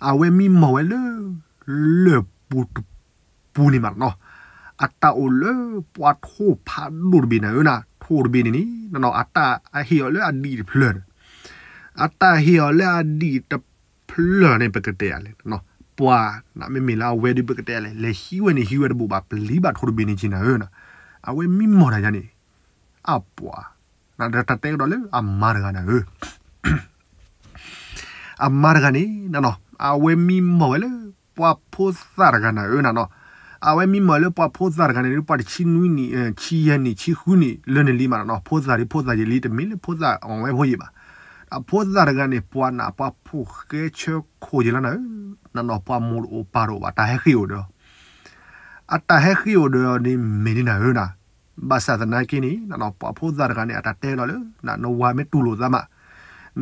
အဝဲမံမီၢ်ဝဲလၢ လၢၢ်ပူၤတပူၤန့ၣ်မးနီၤ, အတၢ်အိၣ်လၢပှၤထိၣ်ဖးဒိၣ်တဘ့ၣ်နၤဧၢနၤ, ထိၣ်တဘ့ၣ်န့ၣ်န့ၣ် နနီၤ အတၢ်အဟ့ၣ်အီၤလၢအဒံးတဖျၢၣ်, အတၢ်ဟ့ၣ်အီၤလၢအဒံးတဖျၢၣ်န့ၣ် ပကတဲလဲၣ်, ပှၤနၤ မ့မ့ၢ်လၢအဝဲဒုး ပကတဲလဲၣ် လဲၤဟံးဝဲန့ၣ် ဟံးဝဲတဘိးဘၣ် ပလံၤဘၣ်ထိၣ်တဘ့ၣ်န့ၣ်က့ၤနၤဧၢနၤ, အဝဲမံမီၢ်တၢ်ယါန့ၣ် အပှၤ နတၢ်တဲကဒီးလၢအမါတဂၤနၤဧၢ အမါတဂၤန့ၣ် နနီၤ အဝဲမံမီၢ်ဝဲလၢ ပှၤဖိသၣ်တဂၤနၤဧၢနၤနီၤ, အဝဲမံမီၢ်လၢပှၤဖိသၣ်တဂၤန့ၣ် ပှၤတဆံနွံနံၣ် ဆံယဲၢ်နံၣ် ဆံဃုနံၣ် လၢန့ၣ်လံမးနီၤ, ဖိသၣ်ဒ်ဖိသၣ်ယဲၢ်လံ တမ့ၢ်လၢဖိသၣ်အီၤဝဲဖိယဲၢ်ဘၣ်, အဖိသၣ်တဂၤန့ၣ် ပှၤနၤ ပှၤဖိၣ်ဃဲဆၢခိၣ်ယဲၢ်လီၤနၤဧၢ, နနီၤ ပှၤမိၢ်တအိၣ်ပၢ်တအိၣ်ဘၣ် တၢ်ဟဲဃ့ၢ်အိၣ်ဒီး အတၢ်ဟဲဃ့ၢ်အိၣ်ဒီးန့ၣ် မ့ၢ်န့ၣ်နၤဧၢနၤ, ဘၣ်ဆၣ်သနာ်က့န့ၣ် နနီၤ ပှၤဖိသၣ်တဂၤန့ၣ် အတၢ်တဲလီၤလၢ နဝၤမ့ၢ်တူၢ်လိာ်သးမး,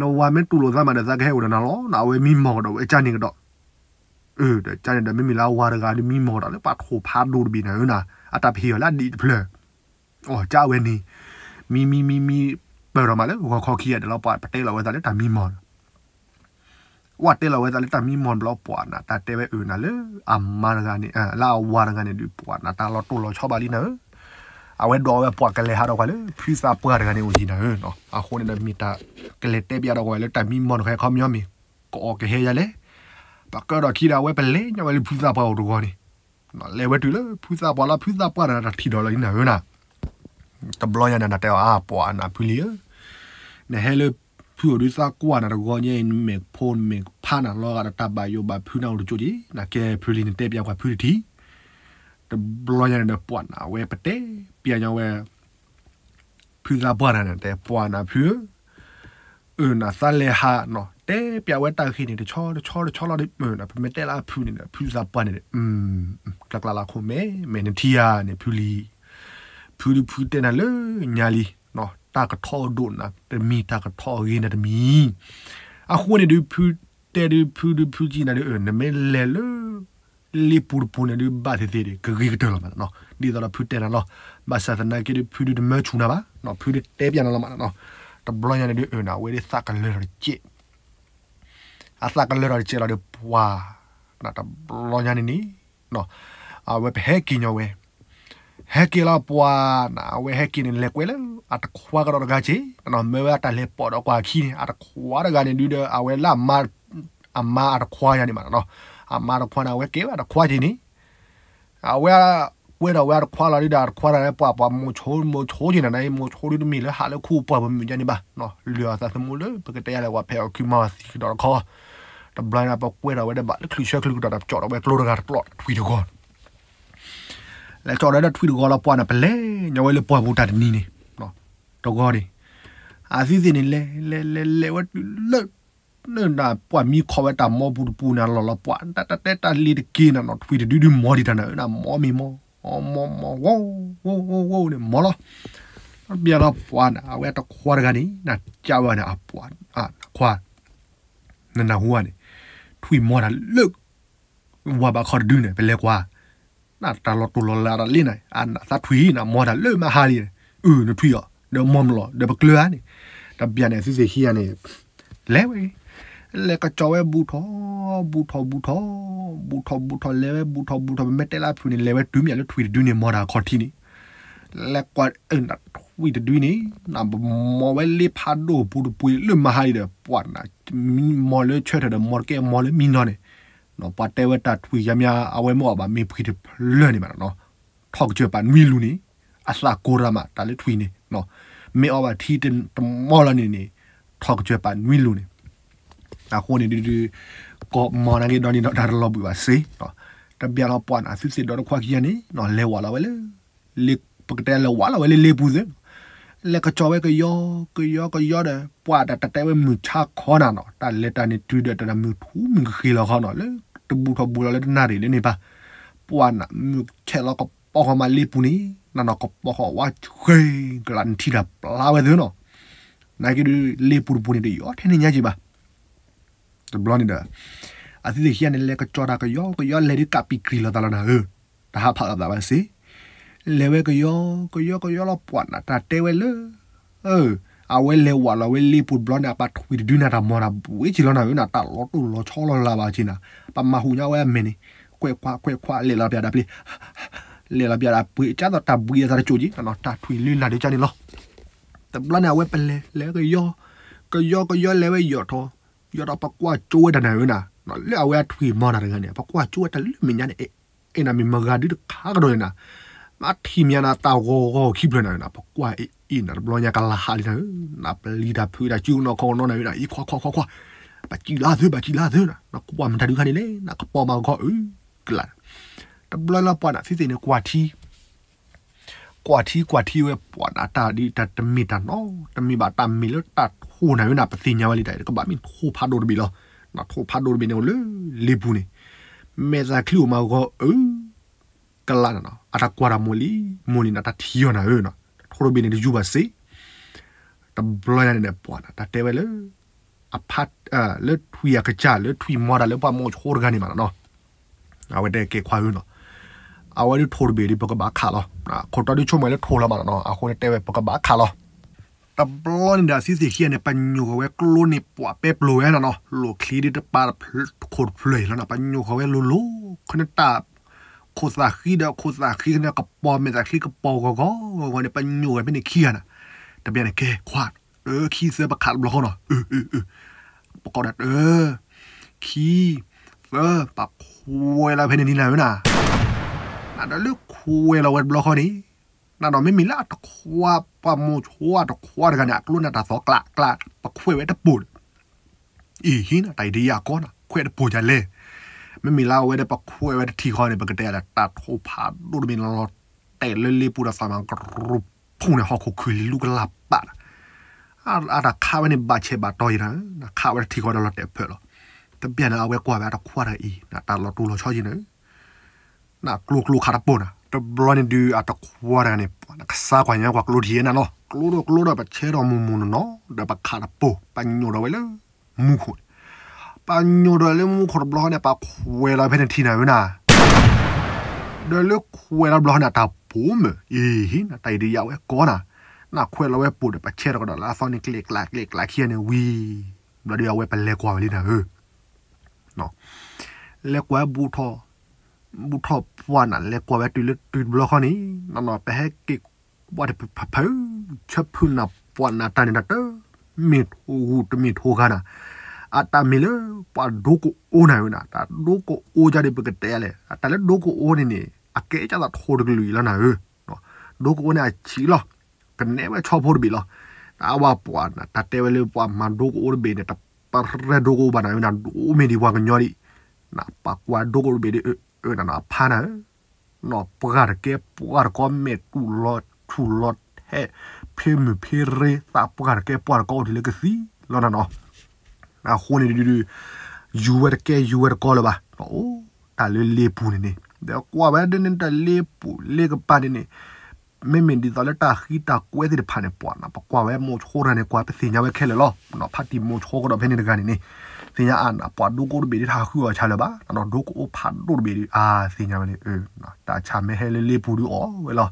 နဝၤမ့ၢ်တူၢ်လိာ်သးမးဒီး သးကဟဲအိၣ်ဒီးနၤလီၤ, အဝဲမံမီၢ်ကဒီးဝဲကၠါန့ၣ်ကဒီး, အၢ ဒီးကၠါန့ၣ်ဒီး မ့မ့ၢ်လၢအဝၤတဂၤဒုး မံမီၢ်ကဒီးလၢပှၤထိၣ်ဖးဒိၣ်တဘ့ၣ်နၤဧၢနၤ, အတၢ်ပဟ့ၣ်အီၤလၢအဒံးတဖျၢၣ်, အီၣ်ကၠါဝဲန့ၣ်, မံမံမံမံ ပၢၢ်ထီၣ်မးလၢဂီၤခီခံဂၤဒီးလီၤ ပှၤပတဲလီၤဝဲသးလၢတၢ်မံမီၢ် ဝဲတဲလီၤဝဲသးလၢတၢ်မံမီၢ်ဘျီ ပှၤနၤ တၢ်တဲဝဲအၢနၤလၢအမါတဂၤန့ၣ် လၢအဝၤတဂၤန့ၣ်ဒုး ပှၤနၤ တၢ်လီၤတိၢ်လီၤဆီဘၣ်လံနၤဧၢ, အဝဲဒိးဝဲပှၤကလဲၤဟးထီၣ်ကွၢ်လၢ ဖုသးပှၢ်တဂၤန့ၣ်အိၣ်ယံၤနၤဧၢ, အဃိန့ၣ်ဒီး မ့ၢ်တၢ်ကလဲၤတဲပျးထီၣ်ကွၢ်လၢတၢ်မံမီၢ်တခါခီပညီမ့ၢ် ကအီၣ်ကဟဲယၤလဲၣ်, ပကၢထီၣ်ခံဒီး အဝဲပလဲၤညီဝဲလၢဖုသးပှၢ်အိၣ်တဂီၤန့ၣ်, လဲၤဝဲတုၤလၢဖုသးပှၢ်လီၤ ဖုသးပှၢ်ဒီးတၢ်ထံၣ်ဒီးလီၤလံနၤဧၢနၤ တဘျီညါန့ၣ် နတဲအီၤ အါ ပှၤနၤဖုလံဧၢ, နဟဲလၢဖုအိၣ်ဒုးသးကွၢ်နၤတဂီၤညါအံၤ နမဲာ်ဖိနမဲာ်ဖးနၤလီၤဂာ်ဒီးတၢ်ဘၣ်ယိၣ်ဘၣ်ဖုးနၤအိၣ်တကၠိၢ်က့ၤ နကဲဖုလံ နတဲပျးကွၢ်ဖုတထံၣ်, တဘျီညါန့ၣ်ဒီးပှၤနၤ အဝဲပတဲပျးညီဝဲ ဖုသးပှၢ်တဂၤန့ၣ်တဲ ပှၤနၤဖုဧၢ အၢ နသးလဲၤဟးနီၤ တဲပျးဝဲတၢ်ဂ့ၢ်န့ၣ် တဆီတဆီတဆီလီၤဒီး ပမ့ၢ်တဲလၢအဖုန့ၣ်ဒီး ဖုသးပှၢ်န့ၣ်ဒီး ကျါကျါလၢခိၣ်မဲ မဲာ်နထံဧါန့ၣ် ဖုလံ, ဖုဒုးဖုတဲနၤလၢညါလံ, တၢ်ကထီၣ်အဒိၣ်နၤတမံၤ တၢ်ကထီၣ်အဂ့ၤနၤတမံၤ, အဃိန့ၣ်ဒုး ဖုတဲဒုး ဖုဒုးဖုကံနၤဒီး နမ့ၢ်လဲၤလၢ လ့ပူၤတပူၤန့ၣ်ဒုး ဘၣ်သ့ၣ်သ့ၣ်ဒီး ကဂ့ၤကတၢၢ်လီၤမးနီၤ, ဒ်သိးဒီးဖုတဲနၤလီၤ, ဘၣ်ဆၣ်သနာ်က့ဒုး ဖုဒုးတမၢဆူၣ်နၤဘၣ်, ဖုဒုးတဲပျးနၤလီၤမးနီၤ, တဘျီညါန့ၣ်ဒုး အၢ နၤ အဝဲဒ်သးကလၢထီၣ်တစဲး အသးကလၢထီၣ်တစဲးလီၤဒီး ပှၤ နတဘျီညါန့ၣ်န့ၣ် အဝဲပဟဲက့ၤညီဝဲ, ဟဲက့ၤလီၤပှၤနၤ အဝဲဟဲက့ၤန့ၣ် လဲၤကွဲလၢအတခွါကဒီးတဂၤက့ၤ, မၢဝဲအတၢ်လဲၤပိာ်ဒီးကွၢ်ခံန့ၣ် အတခွါတဂၤန့ၣ်ဒုးဒီး အဝဲလၢ အမါအတခွါယါန့ၣ်မးနီၤ, အမါတခွါန့ၣ် အဝဲကဲဝဲအတခွါက့ၤန့ၣ် အဝဲကွဲထီၣ်ဝဲအတခွါလီၤဒုးဒီး အတခွါတဂၤလၢပှၤပှၤမိၤဆိ မိၤဆိက့ၤနၤန့ၣ် မိၤဆိဒုးတမ့ၢ်လၢဟးလၢခူပှၢ်ပမုၢ်ကန့ၣ်ဘၣ်, လုၢ်အသးသမူလၢပကတဲယါလဲၣ် ပှၤဖဲးအီၣ်ခုမၤအီၣ်သံကဒီးတခီ, တဘျီန့ၣ် ပကွဲထီၣ်ဝဲဒီးဘၣ်လၢချုးဆၢချုးကဒီး ပကၠီၣ်ထီၣ်ဝဲကျိတဂၤတကျီၣ်ထွံၣ်တဂီၤ လဲၤကၠီဒီးထွံၣ်တဂီၤလီၤပှၤနၤ ပလဲၤညီဝဲလၢပှၢ်ပူၤတၢ်တနံၤန့ၣ်, တဂီၤန့ၣ်, အသုသ့ၣ်န့ၣ် လဲၤလဲၤလဲၤလဲၤဝဲတုၤလၢ လၢနပှၢ်မံခီဝဲတၢ်မီပူၤတပူၤန့ၣ် လီၤလီၤပှၢ် တၢ်တဲတၢ်လ့ၤတက့ၤနၤနီၤ ထွံၣ်တဒုဒုမီၤဒံးတၢ်နၤဧၢနၤ မီမ့ၢ်မီၤ, မီမီၤဝီဝီဝီဝီန့ၣ် မီၤလီၤ. တဘျီလီၤပှၤနၤ အဝဲတခွါတဂၤန့ၣ် နကးဝဲန့ၣ် အပှၤ, ခွါ, နနၢ်ဟူဧါန့ၣ်, ထွံၣ်မီၤတၢ်လၢ ဝၤဘၣ်ခီတဒုန့ၣ် ပလဲၤကွၢ်, နတၢ်လီၤတိၢ်လီၤလးတၢ်လ့ၤနၤ အနသးထွံၣ်နၤ မီၤတၢ်လၢမဟါလံ, အၢ နထွံၣ်အီၤ ဒီးမီၤမလီၤ ဒီးပကျၢၤဧါန့ၣ်, တဘျီန့ၣ် သုသ့ၣ်ခံဂၤန့ၣ် လဲၤဝဲ, လဲၤကစီၤဝဲဘူးထီၣ်, ဘူးထီၣ်ဘူးထီၣ်, ဘူးထီၣ်ဘူးထီၣ် လဲၤဝဲဘူးထီၣ်ဘူးထီၣ် ပမ့ၢ်တဲလၢအဖုၣ်န့ၣ် လဲၤဝဲတုၤမ့ၢ်လၢထွံၣ်တဒုန့ၣ် မီၤတၢ်ခီၣ်ထံးန့ၣ်, လဲၤကွၢ် ထွံၣ်တဒုန့ၣ် နမီၤဝဲလ့ဖးဒိၣ်ပူၤတပူၤလၢမဟါလံဒီး ပှၤနၤ မီၤလၢဆၢထၢၣ်ဒီး မီၤတကဲမီၤလၢမံနီၤန့ၣ်, ပှၤတဲဝဲတၢ်ထွံၣ်ယါမး အဝဲမ့ၢ်အီၣ်ဘၣ်မ့ၤဖှံၣ်တဖျၢၣ်န့ၣ်ဘၣ်နီၤ, ထီၣ်ကစၢၢ်ပာ်နွံလူၤန့ၣ်, အသးကိၢ်ရၣ်မး တၢ်လၢထွံၣ်န့ၣ်, မ့ၢ်အီၣ်ဘၣ်ထံတမီၢ်လီၤန့ၣ်န့ၣ်, ထီၣ်ကစၢၢ်ပာ်နွံလူၤန့ၣ်, အဃိန့ၣ်ဒုးဒုး, ကီးမီၤနာ်က့ဒီးန့ၣ်ဒီးတၢ်တလီၤဘှံးဘၣ်စ့, တဘျီလီၤပှၤနၤ သုသ့ၣ်ဒီတခွါခံဂၤန့ၣ် လဲၤဝးလီၤဝဲလၢ ပကတဲလဲၤဝးလီၤဝဲလၢလ့ပူၤသ့, လဲၤကစီၤဝဲကယီ, ကယီကယီဒီး ပှၤတၢ်တဲဝဲမုၢ်ဆါခီနၤနီၤ တၢ်လဲၤတၢ်န့ၣ်တုၤဒီးတၢ်မုၢ်ထူမုၢ်ကဃ့ၢ်လီၤခီနီၤ လၢတဘူးထီၣ်ဘူးလီၤလၢတနၣ်ရံၣ်လၢန့ၣ်ဘၣ်, ပှၤနၤမုၢ်ဆဲးလီၤကပီၤဃီမးလ့ပူၤန့ၣ် နနီၤကပီၤဃီဝါဆှဲကလးနထံၣ်တၢ်ပျါဝဲသ့နီၤ, နာ်က့ဒုးလ့ပူၤတပူၤန့ၣ်တယီထဲန့ၣ်ညါက့ၤဘၣ် တဘျီန့ၣ်ဒီး အသုသ့ၣ်ခံဂၤန့ၣ် လဲၤကစီၤတၢ်ကယီကယီလဲၤဒုးကးပံၤကရံၣ်လိာ်သးလီၤနၤဧၢ, တဟးဖးလိာ်သးဘၣ်စ့, လဲၤဝဲကယီကယီကယီလီၤပှၤနၤ တၢ်တဲဝဲလၢ အဝဲလဲၤဝးလီၤဝဲလ့ပူၤတဘျီန့ၣ် အပာ်ထွံၣ်တဒုနၤ တၢ်မီၤတၢ်ဘှံးက့ၤလီၤနၤဧၢနၤ တၢ်လီၤတိၢ်လီၤဆီလီၤလးဘၣ်က့ၤနၤ, ပမၤဟူးညါဝဲအမဲာ်န့ၣ်, ကွဲးခွးကွဲးခွး လဲၤလီၤပျးဒၣ်ပျ့ၤ လဲၤလီၤပျးဒၣ်ပှ့ၤ ကၢ်သိးတၢ်ဘှံးအသးတစိၢ်က့ၤ တၢ်ထွံၣ်လၢနၤဒုးကၢ်န့ၣ်လီၤ. တဘျီန့ၣ် အဝဲပလဲၤ လဲၤကယီ, ကယီကယီလဲၤဝဲယီၢ်ထီၣ်, ယီၢ်ထီၣ် ပကွၢ်ကၠိဝဲတၢ်နၤဧၢနၤ, လၢအဝဲအထွံၣ်မီၤတၢ်တဂၤန့ၣ် ပကွၢ်ကၠိဝဲတၢ်လၢမဲာ်ညါန့ၣ် အဲၣ်နၤမ့ၢ်မဂၤဒုတခါကဒီးန့ၣ်နၤ, မ့ၢ်ထံၣ်မ့ၢ်နၤတၢ်ဂီၤဂီၤခံဖျၢၣ်နၤဧၢနၤ ပကွၢ်အံၤအံၤနၤ တဘျီညါကလၤဟးလံနၤဧၢ, နပျံၤတၢ်ဖုးတၢ်စုကနီၤခီကနီၤနၤဧၢနၤ အံၤခွါခွါခွါခွါ, ဘၣ်စံးလၢသု ဘၣ်စံးလၢသုနၤ, နကွၢ်မတၤဒုခါန့ၣ်လဲၣ် နကပီၤမၤဂီၤအၢ, ကလး, တဘျီလီၤပှၤနၤ သုသ့ၣ်န့ၣ် ကွၢ်ထံ ကွၢ်ထံကွၢ်ထံဝဲပှၤနၤ တၢ်ဒ်တၢ်တမ့ၢ်တၢ်နီ တမ့ၢ်ဘၣ်တၢ်မ့ၢ်လၢတၢ်ထိၣ်နၤဧၢနၤ ပသ့ၣ်ညါဝဲလံတၢ် ကဘၣ်မ့ၢ်ထိၣ်ဖးဒိၣ်တဘ့ၣ်လီၤ, နထိၣ်ဖးဒိၣ်တဘ့ၣ်န့ၣ်အိၣ်လၢလ့ပူၤန့ၣ်, မဲာ်သးချံအိၣ်မးဂီၤအၢ, ကလးနၤနီၤ အတၢ်ကွၢ်တၢ်မိၢ်လံ, မိၢ်လံနၤ တၢ်ထံၣ်အီၤနၤဧၢ, ထိၣ်တဘ့ၣ်န့ၣ်တယူၤဘၣ်စ့ တဘျီညါန့ၣ်န့ၣ် ပှၤနၤ တၢ်တဲဝဲလၢ အဖး လၢထွံၣ်အကစၢ် လၢထွံၣ်မီၤတၢ်လၢပှၤမိၤဆိတဂၤန့ၣ်မးနီၤ, အဝဲတဲကဲခွါဧၢနီၤ, အဝဲဒုးထိၣ်တဘ့ၣ်ဒုး ပကဘၣ်ခးလီၤ, ခိၣ်တီဒုးဆိကမိၣ်လၢထိၣ်လီၤမးနီၤ အဃိန့ၣ်တဲဝဲပကဘၣ်ခးလီၤ, တဘျီန့ၣ်ဒီး အသုသ့ၣ်ခံဂၤန့ၣ် ပညိၣ်ဃီၤဝဲကျိန့ၣ် ပှၤပဲပျိၤဝဲနၤနီၤ လိာ်ချံဒုးတပာ်တဖျၢၣ်ခိၣ်တဖျၢၣ်အံၤလီၤနီၤ ပညိၣ်ဃီၤဝဲလိၤလိၤ ခီန့ၣ်တၢ် ခိၣ်သၣ်ဃံဒီးခိၣ်သၣ်ဃံန့ၣ် ကပီၤမဲာ်သၣ်ချံကပီၤဂီၤဂီၤဂီၤဂီၤန့ၣ် ပညိၣ်ဝဲဖဲန့ၣ်ခံဂၤနၤ, တဘျီန့ၣ် ကဲခွါ တၢ ခံ သၢ ပခးတဘျီဃီနီၤ, အၢ အၢ အၢ ပကိးဒၣ်တၢ ခံ သၢ ပခွဲးလီၤဖဲန့ၣ်ထံနၤဧၢနၤ, နဒီးလၢခွဲးလီၤဝဲတဘျီဃီန့ၣ်, နဒီးမ့မ့ၢ်လၢအတခွါ ပှၤမိၤဆိအတခွါတဂၤန့ၣ် အကျိန့ၣ်တၢ်သီကျးကျး ပခွဲးဝဲတပိၤ အံၤဟံၣ်နၤ တၢ်အံၤဒ်ယၤကီနၤ ခွဲးတပိၤဒ်လဲၣ်, မ့မ့ၢ်လၢအဝဲဒီးပခွဲးဝဲတထံၣ်ဃီန့ၣ် ပကတဲလၢတၢ်ထိၣ်ဖးဒိၣ်တဘ့ၣ်န့ၣ်လီၤ, တဲလၢလ့ပူၤဒီးသးမၤကရူၢ်ဖူန့ၣ် ဟီၣ်ခိၣ်ခုၣ်လံၤလူကလၢ်ပာ်နၤ, အတၢ်ခးဝဲန့ၣ်ဘၣ်ဆဲးဘၣ်တီယံၤနၤ, နခးဝဲတထံၣ်ဃီဒီးလီၤတဲာ်ဖၢၣ်လီၤ, တဘျီန့ၣ် အဝဲကွၢ်ဝဲအတခွါတၢ်အံၤ နတၢ်လီၤတိၢ်လီၤဆီယံၤနၤ နကျိကျိခးတပိၤနၤ, တဘျီန့ၣ်ဒုး အတခွါတဂၤန့ၣ် နကစၢ်ကွၢ်ညါကွၢ်ကျိထံၣ်နၤနီၤ, ကျိဒီးကျိဒီးပဆဲးထီၣ်မုၢ်မုၢ်နီၢ်နီၢ် ဒီးပခးတပိၤ ပညိၣ်ဒီးဝဲလၢမူခိၣ်န့ၣ်, ပညိၣ်ဒီးလၢမူခိၣ်တဘျီဃီန့ၣ် ပခွဲးလီၤဖဲန့ၣ်ထံနၤဧၢနၤ ဒီးလၢခွဲးလီၤဘျီန့ၣ် တၢ်ပိၤမုၢ် အံၤဟံၣ်နၤ တၢ်အံၤဒ်ယၤဝဲကီနၤ, နခွဲးလီၤဝဲပိၤဒီးပဆဲးထီၣ်ကဒီးလၢအသီန့ၣ် ကျဲးကျးကျဲးကျးခံဂၤန့ၣ်ဝံၤ, ဘျီဒီးအဝဲပလဲၤကွၢ်ဝဲလံနၤဧၢ လဲၤကွၢ်ဝဲဘူးထီၣ်, ဘူးထီၣ်ပှၢ်နၤ လဲၤကွၢ်ဝဲတုၤလၢတုၤတဘျီဃီန့ၣ်, နီၢ်နီၢ် ပဟဲက့ၤကွၢ်တဖုဖု ဆၢဖုနၤပှၢ်နၤတၢ်န့ၣ်နၤတမ့ၢ်ထိၣ်ဂူၤတမ့ၢ်ထိၣ်ဂၤနၤ, အတၢ်မ့ၢ်လၢပှၤဒိကအိနၤဧၢနၤ, တၢ်ဒိကအိကဒီးပကတဲလဲၣ်, အတၢ်လၢဒိကအိန့ၣ်န့ၣ် အကဲကၢ်သးထိၣ်တကလုာ်အံၤလီၤနၤဧၢ, ဒိကအိန့ၣ်အဆံးလီၤ, ကနဲဝဲဆီဖိတဘ့ၣ်လီၤ, တၢ်အဝဲပှၤနၤ တၢ်တဲဝဲလၢပှၤမၤဒိကအိတဘ့ၣ်န့ၣ် တပရဲဒိကအိဘၣ်နၤဧၢနၤ, ဒိမ့ၢ်ဒံးပှၤကညီဒံး, နပှၤကွၢ်ဒိကအိတဘ့ၣ်ဒ်အၢနၤနီၤ အဖါနၤဧၢ ပှၤတကဲပှၤတကီ မဲာ်တူၢ်လီၤဆူၣ်လီၤထဲး ဖ့မုၢ်ဖ့ရ့ သးပှၢ်တကဲပှၢ်တကီအိၣ်တုၤလၢကသံလီၤနၤနီၤ. အဃိန့ၣ်ဒုး ယူၤဝဲတကဲယူၤဝဲတကီလၢၤဘၣ်, အိၣ်တၢ်လၢလ့ပူၤန့ၣ်န့ၣ် ဒီးကွၢ်ဝဲဒ်န့ၣ်တၢ်လ့ပူၤလ့ကပၤန့ၣ်န့ၣ် မ့မ့ၢ်ဒ်သိးလၢတၢ်ဃံတၢ်ကွဲသ့ၣ်တဖၣ်န့ၣ် ပှၤနၤ ပကွၢ်ဝဲမိၤဆိတဂၤန့ၣ် ကွၢ်ပသ့ၣ်ညါဝဲခဲလၢာ်လီၤ. ဖါတံၢ်မိၤဆိကဒီးဖဲန့ၣ်တဂၤန့ၣ်န့ၣ် သ့ၣ်ညါအါနၤ ပှၤဒိကအိၣ်တဘ့ၣ်ဒ်တၢ်ဟးဃုအီၤဆါလၢၤဘၣ်, ဒိကအိၣ်ဖးဒိၣ်တဘ့ၣ်ဒုး အါသ့ၣ်ညါဝဲန့ၣ် တၢ်ဆၣ်မ့ၢ်ဟဲလၢလ့ပူၤဒုးအီၣ်ဝဲလီၤ.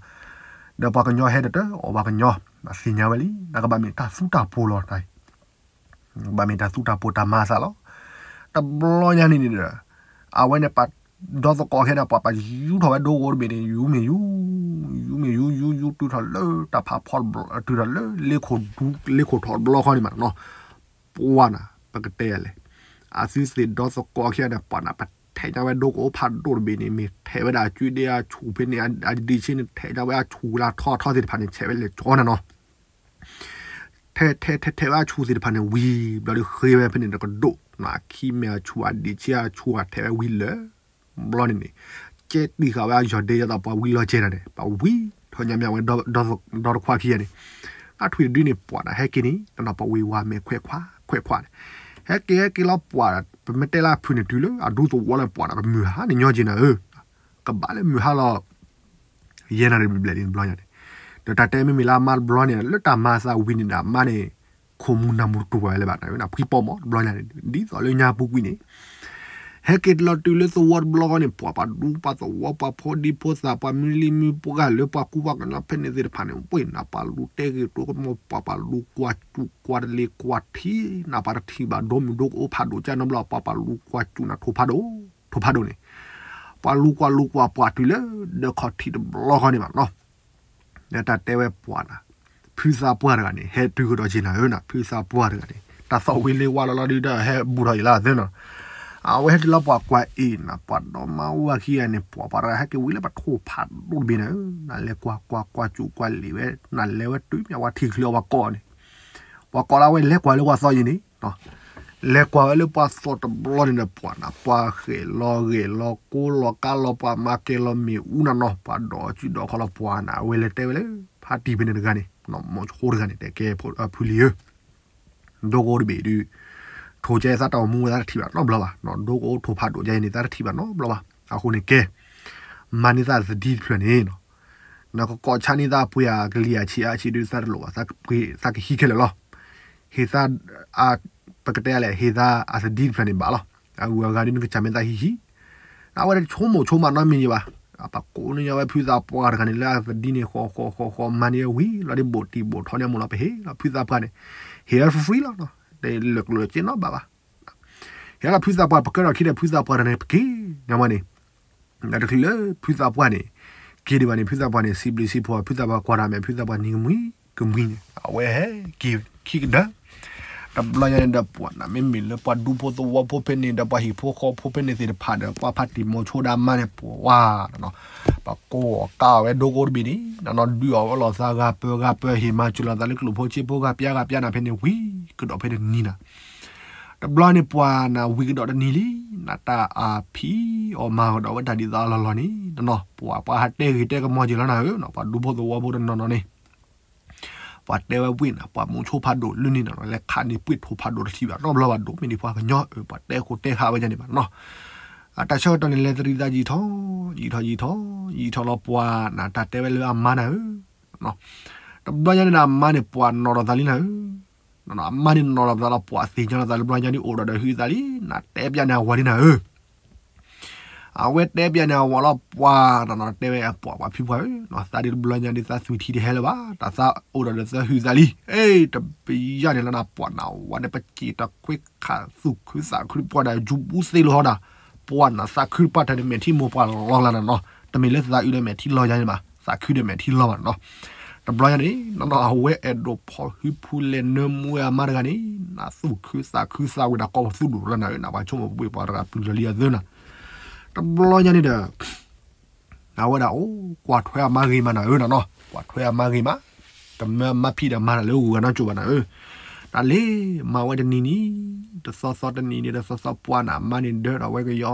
ဒီးပှၤကညီဟဲဒီးတအီၣ်ပှၤကညီ သ့ၣ်ညါဝဲလံ နကဘၣ်မ့ၢ်တၢ်သူတၢ်ပိၤလီၤ. ဘၣ်မ့ၢ်တၢ်သူတၢ်ပိၤတၢ်မၤအသးလီၤ. တဘျီညါန့ၣ်န့ၣ်ဒီး အဝဲန့ၣ်ပှၤ ဒီသကိးခဲန့ၣ် ပှၤပာ်ယူထီၣ်ဝဲဒိကအိၣ်တဘ့ၣ်န့ၣ် ယူၤမ့ၢ်ယူၤ ယူၤမ့ၢ်ယူၤ ယူၤယူၤတုၤထီၣ်လၢတၢ်ဖးဖီတဘျီ တုၤထီၣ်လၢလ့ခိၣ်ဒူ လ့ခိၣ်ထီၣ်တဘျီဃီန့ၣ်မးနီၤ. ပှၤနၤ ပကတဲယၤလဲၣ်, အသုသ့ၣ်ဒီသကိးခံဂၤန့ၣ် ပှၤနၤ ပထဲးညါဝဲဒိကအိၣ်ဖးဒိၣ်တဘ့ၣ်န့ၣ် မ့ၢ်ထဲးဝဲဒၣ်အကုဒ့အဆူၣ်ဖဲန့ၣ် အဒံးဆ့န့ၣ် ထဲးညါဝဲအဆူၣ်လၢထီထီသ့ၣ်တဖၣ်န့ၣ် ဆဲးဝဲလဲၤကၠီနၤနီၤ. ထဲထဲထဲထဲဝဲအဆူၣ်သ့ၣ်တဖၣ်န့ၣ်ဝံၤဘျီဒီးဃ့ဝဲဖဲန့ၣ်ဒီးကဒိၣ်, အခံမဲာ်အဆူၣ် အဒံးဆ့အဆူၣ် အထဲးဝဲဝံၤလၢ ဘျီန့ၣ်န့ၣ် ကဲတံၢ်ဃာ်ဝဲအယီၢ်ဒ့ ဒ်သိးပှၤဝံလီၤကဲနၤန့ၣ် ပှၤဝံထီၣ်ညါမ့ၢ်ဝဲ ဒီတခွါခံဂၤန့ၣ် အထွံၣ်တဒုန့ၣ် ပှၤနၤဟဲက့ၤန့ၣ် တနီၤပဝ့ၤဝါမဲာ်ခွဲးခွါခွဲးခွါန့ၣ် ဟဲက့ၤဟဲက့ၤလီၤပှၤ ပမ့ၢ်တဲလၢအဖုၣ်န့ၣ်တုၤလၢအဒူသဝီလၢပှၤနၤ ပမုၢ်ဟါန့ၣ်ညီက့နၤဧၢ, ကဘၣ်လၢမုၢ်ဟါလီၤ ယဲနၤတဘျဲၣ်လံတဘျီညါန့ၣ်, ဒီးတၢ်တဲမ့မ့ၢ်လၢအမါတဘျီန့ၣ် လၢတၢ်မၤအသးဝံၤန့ၣ်ဒီး အမါန့ၣ် ခိၣ်မူနၢ်မူတတူၢ်ဘၣ်ဝဲလၢၤဘၣ် ဖံပီမးတဘျီညါန့ၣ် ဒ်သိးလၢညါပူၤကွံာ်န့ၣ် ဟဲက့ၤလီၤတုၤလၢသဝီတဘျီဃီန့ၣ် ပှၤပှၤဒူပှၤသဝီ ပှၤဖိဒံဖိသၣ် ပှၤမုၢ်လံမုၢ်ပှၢ်လၢပှၤကူပှၤကညီဖဲန့ၣ်သ့ၣ်တဖၣ်န့ၣ် ဝ့ၢ်နၤ ပှၤလူၤတဲဂ့ၤတိကမီၤ ပှၤပှၤလူၤကွၢ်စူၣ်ကွၢ်တလ့ၤကွၢ်ထံ နၤပှၤတထံၣ်ဘၣ် ဒိမုၢ်ဒိကအိၣ်ဖးဒိၣ်ကနီဘျီ ပှၤပှၤလူၤကွၢ်စူၣ်နၤထိၣ်ဖးဒိၣ် ထိၣ်ဖးဒိၣ်န့ၣ် ပှၤလူၤကွၢ်လူၤကွၢ်ပှၤတုၤလၢ ဒၢးခီၣ်ထံးတဘျီဃီန့ၣ်ဘၣ်နီၤ ဒီးတၢ်တဲဝဲပှၤနၤ ဖုသးပှၢ်တဂၤန့ၣ် ဟဲတုၤကဒီးက့နၤဧၢနၤ ဖုသးပှၢ်တဂၤန့ၣ် တၢ်သီၣ်ဝံၤလ့ဝါလီၤလီၤဒုးဒီး ဟဲဘူးထီၣ်အံၤလၢအသၢနီၤ အဝဲဟဲတုၤလီၤပှၤကွၢ်အံၤနၤ ပှၤဒီမါဝၤခံဂၤန့ၣ် ပှၤပှၤတဂၤဟဲက့ၤဝံၤလၢပထိၣ်ဖးဒိၣ်တဘ့ၣ်နၤဧၢ, နၤလဲၤကွၢ်ကွၢ်ကွၢ်စူၣ်ကွၢ်လ့ၤဝဲ နၤလဲၤဝဲတုၤမ့ၢ်ဝဲထံၣ်ချုးအီၤပှၤကိးန့ၣ်, ပှၤကိးလၢအဝဲလဲၤကွၢ်လၢပှၤသီအံၤန့ၣ် လဲၤကွၢ်ဝဲလၢပှၤသီတဘျီန့ၣ်ဒီး ပှၤနၤ ပှၤဃဲၤလီၤဂဲၤလီၤကိးလီၤကါလီၤ ပှၤမၤကဲလီၤမ့ၣ်အူနၤနီၤ ပှၤဒီးစုဒီးခီလီၤပှၤနၤ အဝဲလဲၤတဲဝဲလၢ ဖါတံၢ်ဖဲန့ၣ်တဂၤန့ၣ် မိၤဆိတဂၤန့ၣ် တဲကဲဖုလံၤဧၢ ဒိကအိၣ်တဘ့ၣ်ဒုး ထိၣ်ကဲသးတၢ်အိၣ်မူဝဲသးတထံၣ်ဘၣ်နီတဘျီဘၣ်, ဒိကအိၣ်ထိၣ်ဖးဒိၣ်ကဲန့ၣ် သးတထံၣ်ဘၣ်နီတဘျီဘၣ်, အဃိန့ၣ်ကဲ မၤန့ၢ်သးသဒံတဖျၢၣ်န့ၣ် နကကိးဆါန့ၢ်သးပှ့ၤအကလံၤအဆံးအဆံးဒုးသးတလိၣ်ဘၣ်, သးကဟံးခဲလၢာ်လီၤ, ဟ့ၣ်သး ပကတဲလဲၣ် ဟ့ၣ်သးအသဒံတဖျၢၣ်န့ၣ်ဘၣ်လီၤ, အဂုၤအဂၤဒုးနကစၢ်မ့ၢ်သးဟံးဟံး အဝဲတဆိကမိၣ်ဆိကမးနီတမံၤဘၣ်, ပကိးန့ၢ်ဝဲဖုသးပှၢ်တဂၤန့ၣ် လၢအသဒံန့ၣ် ဃီဃီဃီဃီ မၤန့ၢ်ဝဲဝံၤလီၤဒ်ဘိးတံၢ်ဘိးထီန့ၣ်အမူလီၤ ပဟ့ၣ်လီၤဖုသးပှၢ်န့ၣ်, ဟ့ၣ်လီၤ free လီၤ, တလၢာ်ကျိၤစ့နီတဘၣ်ဘၣ်, ဟ့ၣ်လီၤဖုသးပှၢ် ပကဲထီၣ်ခံဒီးဖုသးပှၢ်တဂၤန့ၣ် ပက့ၤညါမးန့ၣ် တချုးလၢဖုသးပှၢ်န့ၣ် က့ၤဒံးဘၣ်န့ၣ် ဖုသးပှၢ်န့ၣ် စံးဘျုးစံးဖှိၣ် ဖုသးပှၢ်ကွၢ်တၢ်မဲာ် ဖုသးပှၢ်နံၤကမှံကမှံန့ၣ် အဝဲဟဲက့ၤခံကဒၢ တဘျီညါန့ၣ်ဒီးပှၤနၤ မ့မ့ၢ်လၢပှၤဒူဖိသဝီဖိဖဲန့ၣ်ဒီး ပှၤဟံၣ်ဖိဃီဖိဖဲန့ၣ်သ့ၣ်တဖၣ်ဒီး ပှၤဖါတံၢ်မိၤဆိဒၣ်မါန့ၣ် ပှၤဝါနီၤ ပှၤကိးအီၤကးအီၤဝဲဒိကအိၣ်တဘ့ၣ်န့ၣ် နနီၤဒုးအီၣ်ဝဲလိာ်သးဂၤပၢဂၤပၢ ဟ့ၣ်မၤစၢၤလိာ်သးလၢကျိၣ်ဖိစ့ဖိဂၤပျါဂၤပျါနၤဖဲန့ၣ်ဝံၤကဒီးဖဲတနံၤနၤ တဘျီန့ၣ်ပှၤနၤဝံၤကဒီးတနံၤလံ, နတၢ်အဖံးအီၣ်မၤကဒီးဝဲတၢ်ဒ်သိးအလီၢ်လီၢ်န့ၣ် နနီၤ ပှၤပှၤဟးတဲဂ့ၤတဲကမီၤက့ၤလီၤနၤဧၢ, ပှၤဒူဖိသဝီဖိတနီၤနီၤန့ၣ် ပှၤတဲဝဲဝံၤနၤ ပှၤမိၤဆိဖးဒိၣ်လၢန့ၣ်နနီၤ လဲၤခးန့ၢ်ပှ့ၤထိၣ်ဖးဒိၣ်တထံၣ်ဘၣ်နီတဘျီဘၣ် ဒိၣ်မ့ၢ်ဒ်ပှၤကညီဧၢ, ပှၤတဲခိၣ်တဲဃာ်ဝဲဒၣ်န့ၣ်ဘၣ်နီၤ, အတၢ်ဆၢကတီၢ်န့ၣ် လဲၤတရံးသးယံာ်ထီၣ် ယံာ်ထီၣ်ယံာ်ထီၣ် ယံာ်ထီၣ်လီၤပှၤနၤ တၢ်တဲဝဲလၢအမါနၤဧၢ တဘျီညါန့ၣ်ဒီးအမါန့ၣ် ပှၤနီၣ်ထီၣ်သးလံနၤဧၢ, အမါန့ၣ်နီၣ်ထီၣ်သးလီၤ ပှၤသ့ၣ်ညါလီၤသးလၢဘျီညါဒ်အိၣ်ဒီးဒီးဟုသးလံ, နတဲပျးန့ၣ်အဝၤလံနၤဧၢ, အဝဲတဲပျးန့ၣ်အဝၤလီၤ ပှၤနီၣ်နီၣ်တဲဝဲပှၤပှၤဖံပှၢ်ဧၢ, သးဒ်တဘျီညါဒ်သးသွံၣ်ထံတဟဲလၢၤဘၣ်, တၢ်သးအိၣ်ဒီးဒီးသးဟုသးလံ, အ့ တပယၢ်န့ၣ်လီၤနၤ ပှၤနၤဝၤန့ၣ် ပစံးတၢ်ခွ့ခးသူၣ်ခုသးခုပှၢ်ဒီးယူၤဘူသ့လီၤဟီဒၣ်, ပှၤနၤသးခုတပှၢ်တၢ်န့ၣ် မဲာ်ထံမိၢ်ပှၢ်လီၤလီၤနၤနီၤ, တမ့ၢ်လၢသးအုးဒီးမဲာ်ထံလီၤယၤန့ၣ်ဘၣ်, သးခုဒီးမဲာ်ထံလီၤဘၣ်နီၤ, တဘျီညါန့ၣ် နီၢ်နီၢ်အဝဲအဲၣ်ဒိးဖီၣ်ဟုဖူလဲၤနၢမူဝဲအမါတဂၤန့ၣ် နသူၣ်ခုသးခုသးဝံၤဒီးကိးပသူၣ်ဒိၣ်လီၤနၤဧၢ, နပှၤဆိကမိၣ်ပှ့ၤပှၤတဂၤပျုၤလီၤလံအသၢနၤ, တဘျီညါန့ၣ်ဒီး အဝဲဒၣ်အိၣ်ကွၢ်ထွဲအမါဂ့ၤမးနၤဧၢနီၤနီၤ, ကွၢ်ထွဲအမါဂ့ၤမး, တမၢမါဖံးဒီးမၤတၢ်လၢဂုၤဂၤနီၢ်ကၠိဘၣ်နၤဧၢ, တၢ်လ့ၤမၤဝဲတနံၤနံၤ, တသီသီတနံၤနံၤ တသီသီပှၢ်နၤ အမါန့ၣ်ဒၢထီၣ်ဝဲကယီ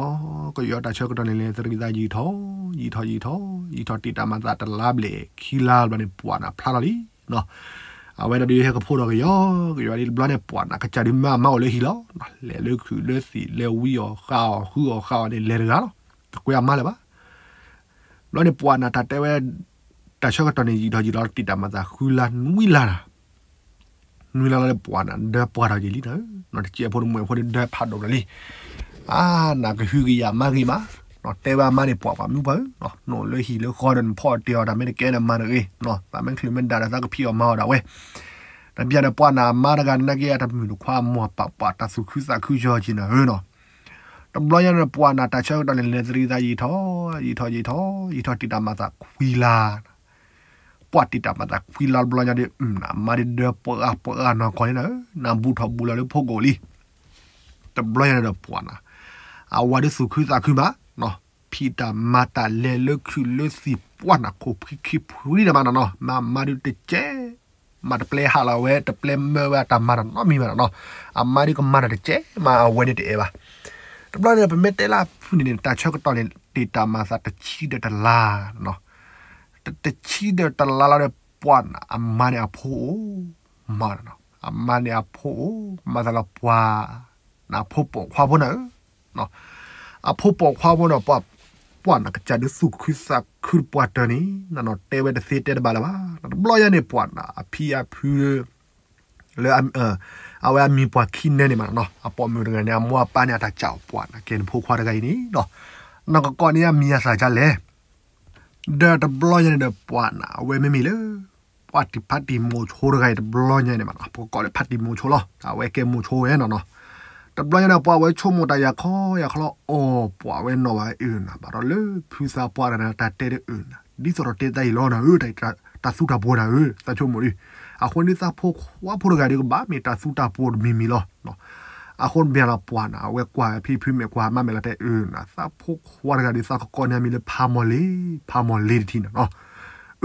ကယီ တၢ်ဆၢကတီၢ်န့ၣ်လဲၤသရံးသးယံာ်ထီၣ် ယံာ်ထီၣ်ယံာ်ထီၣ် ယံာ်ထီၣ်တံာ်တာ်မၤသးတလါဘျဲၣ်ခံလါဘျီန့ၣ် ပှၢ်နၤဖျါထီၣ်လံ. အဝဲဒၣ်ဒုးဟဲကဖိဒီးကယီကယီဒ်တဘျီန့ၣ် ပှၢ်နၤကစၢ်ဒုးမၢအမါအိၣ်လၢဟံၣ်လီၤ. လဲၤလၢခုးလၢသံၣ် လဲၤဝံအီၤဃာ်အီၤ ဟုအီၤဃာ်အီၤန့ၣ် လဲၤတဂၤလီၤ. တကွဲအမါလၢၤဘၣ်. ဘျီန့ၣ်ပှၢ်နၤတၢ်တဲဝဲ တၢ်ဆၢကတီၢ်န့ၣ် ယံာ်ထီၣ်ယံာ်ထီၣ် တံာ်တာ်မၤသးဃုလါနွံလါနၤ နွံလါလီၤလၢပှၢ်နၤ ဒၢပှၢ်ထီၣ်က့ၤလံနၤဧၢ, တစဲးဖိတမှဲးဖိဒၢဖးဒိၣ်လီၤလံ. အါ နကဟုကယာ်မါဂ့ၤမး, တဲဝဲအမါန့ၣ် ပှၢ်ပှၤမုၢ်ပှၢ်ဧၢ, နအိၣ်လၢဟံၣ်လၢဃီဒီး နဖီၣ်အီၤတ့ၢ်အီၤ တၢ်မ့ၢ်တကဲနမၤတဂ့ၤ, သးမ့ၢ်ချုးမ့ၢ်ဒၣ်ဒီး သးကဖံးအီၣ်မၤအီၣ်ဒၣ်ဝဲ. တပျၢ်ဒီးပှၢ်နၤအမါတဂၤနာ်က့ အတမုာ်တခွါအမိၢ်အပၢ်ပှၢ်တၢ်သူၣ်ခုသးခုယီၤက့ၤနၤဧၢနီၤ. တဘျီညါန့ၣ် ပှၢ်နၤတၢ်ဆၢကတီၢ်န့ၣ် လဲၤသရံးသးယံာ်ထီၣ် ယံာ်ထီၣ်ယံာ်ထီၣ် ယံာ်ထီၣ်တံာ်တာ်မၤသးခွံလါ, ပှၢ်တံာ်တာ်မၤသးခွံလါတဘျီညါဒီး အမါဒၢပှၢ်ပှၢ်နီၢ်ကီၢ်န့ၣ်နၤဧၢ, နဘူးထီၣ်ဘူးလီၤလၢဖိကအိၣ်လံ. တဘျီညါန့ၣ်ဒီးပှၢ်နၤ အဝၤဒုးသူၣ်ခုသးခုမး, ဖံးတၢ်မၤတၢ်လဲၤလၢခုးလၢသံၣ်ပှၢ်နၤခိၣ်ဖှံခံဖှံတမးနီၤနီၤ, မၤမါဒုးတကဲ မၤတပျဲဟးလီၤဝဲ တပျဲမၢဝဲအတၢ်မၤတၢ်နီတမံၤဘၣ်နီၤနီၤ, အမါဒုးကမၤတၢ်တကဲမး အဝဲန့ၣ်တအဲၣ်ဘၣ်. တဘျီန့ၣ် ပမ့ၢ်တဲလၢအဖုၣ်န့ၣ်န့ၣ် တၢ်ဆၢကတီၢ်န့ၣ် တံာ်တာ်မၤသးတဆံဒီးတလါနီၤ, တဆံဒီးတလါလီၤဒီး ပှၢ်နၤအမါန့ၣ်အဖိအိၣ်မးနီၤ, အမါန့ၣ်အဖိအိၣ်မၤသးလီၤပှၢ် နဖိပိာ်ခွါဖိနၤဧၢ အဖိပိာ်ခွါဖိန့ၣ် ပှၢ်နၤကစၢ်ဒုးသူၣ်ခုသးခုတပှၢ်တၢၢ်န့ၣ် နနီၤတဲဝဲတသ့တဲတဘၣ်လၢၤဘၣ်. တဘျီညါန့ၣ် ပှၢ်နၤအဖံအဖု လၢ အဝဲအမံၤပှၢ်ခံနဲန့ၣ်မးနီၤ, အပိာ်မုၣ်တဂၤန့ၣ် အမိၢ်အပၢ်န့ၣ် အတၢ်စံးအီၤ ပှၢ်နၤ ကဲနဖိခွါတဂၤအံၤန့ၣ်နီၤ, နီၢ်ကကီးန့ၣ်အမံၤအသၣ်ဒ်လဲၣ်. ဒီးတဘျီညါန့ၣ်ဒီး ပှၢ်နၤအဝဲမ့မ့ၢ်လၢ ပှၢ်တံၢ်ဖးတံၢ်မိၤဆိတဂၤအံၤ တဘျီညါန့ၣ်မးနီၤ, ပကကိးလၢဖးတံၢ်မိၤဆိလီၤ, အဝဲကဲမိၤဆိဝဲနီၤနီၤ. တဘျီညါန့ၣ် ပှၢ်ဝဲဆိကမိၣ်တၢ်ယၤခီယၤခီလီၤ အီၣ်ပှၢ်ဝဲနီၣ်ဘၣ်အၢနၤ ဘၣ်ဒီးလၢဖုသးပှၢ်တဂၤန့ၣ် တၢ်တဲတအၢနၤ ဒ်သိးဒီးတဲသးအံၤလီၤနၤဧၢ, တၢ်သူတၢ်ပှီၤနၤဧၢ, သးဆိကမိၣ်ဒုး, အဃိန့ၣ်သးဖိခွါဖိတဂၤဒီးကဘၣ်မ့ၢ်တၢ်သူတၢ်ပှီၤတမံၤမံၤလီၤ. အဃိန့ၣ်မ့ၢ်လီၤ ပှၢ်နၤ အဝဲကွၢ်ဖံဖုမ့ၢ်ကွၢ်မးမ့ၢ်လီၤတဲအၢနၤ သးဖိခွါတဂၤဒီး သးကကိးန့ၢ်အမံၤလၢဖးမီၢ်လ့, ဖးမီၢ်လ့တထံၣ်နၤနီၤ.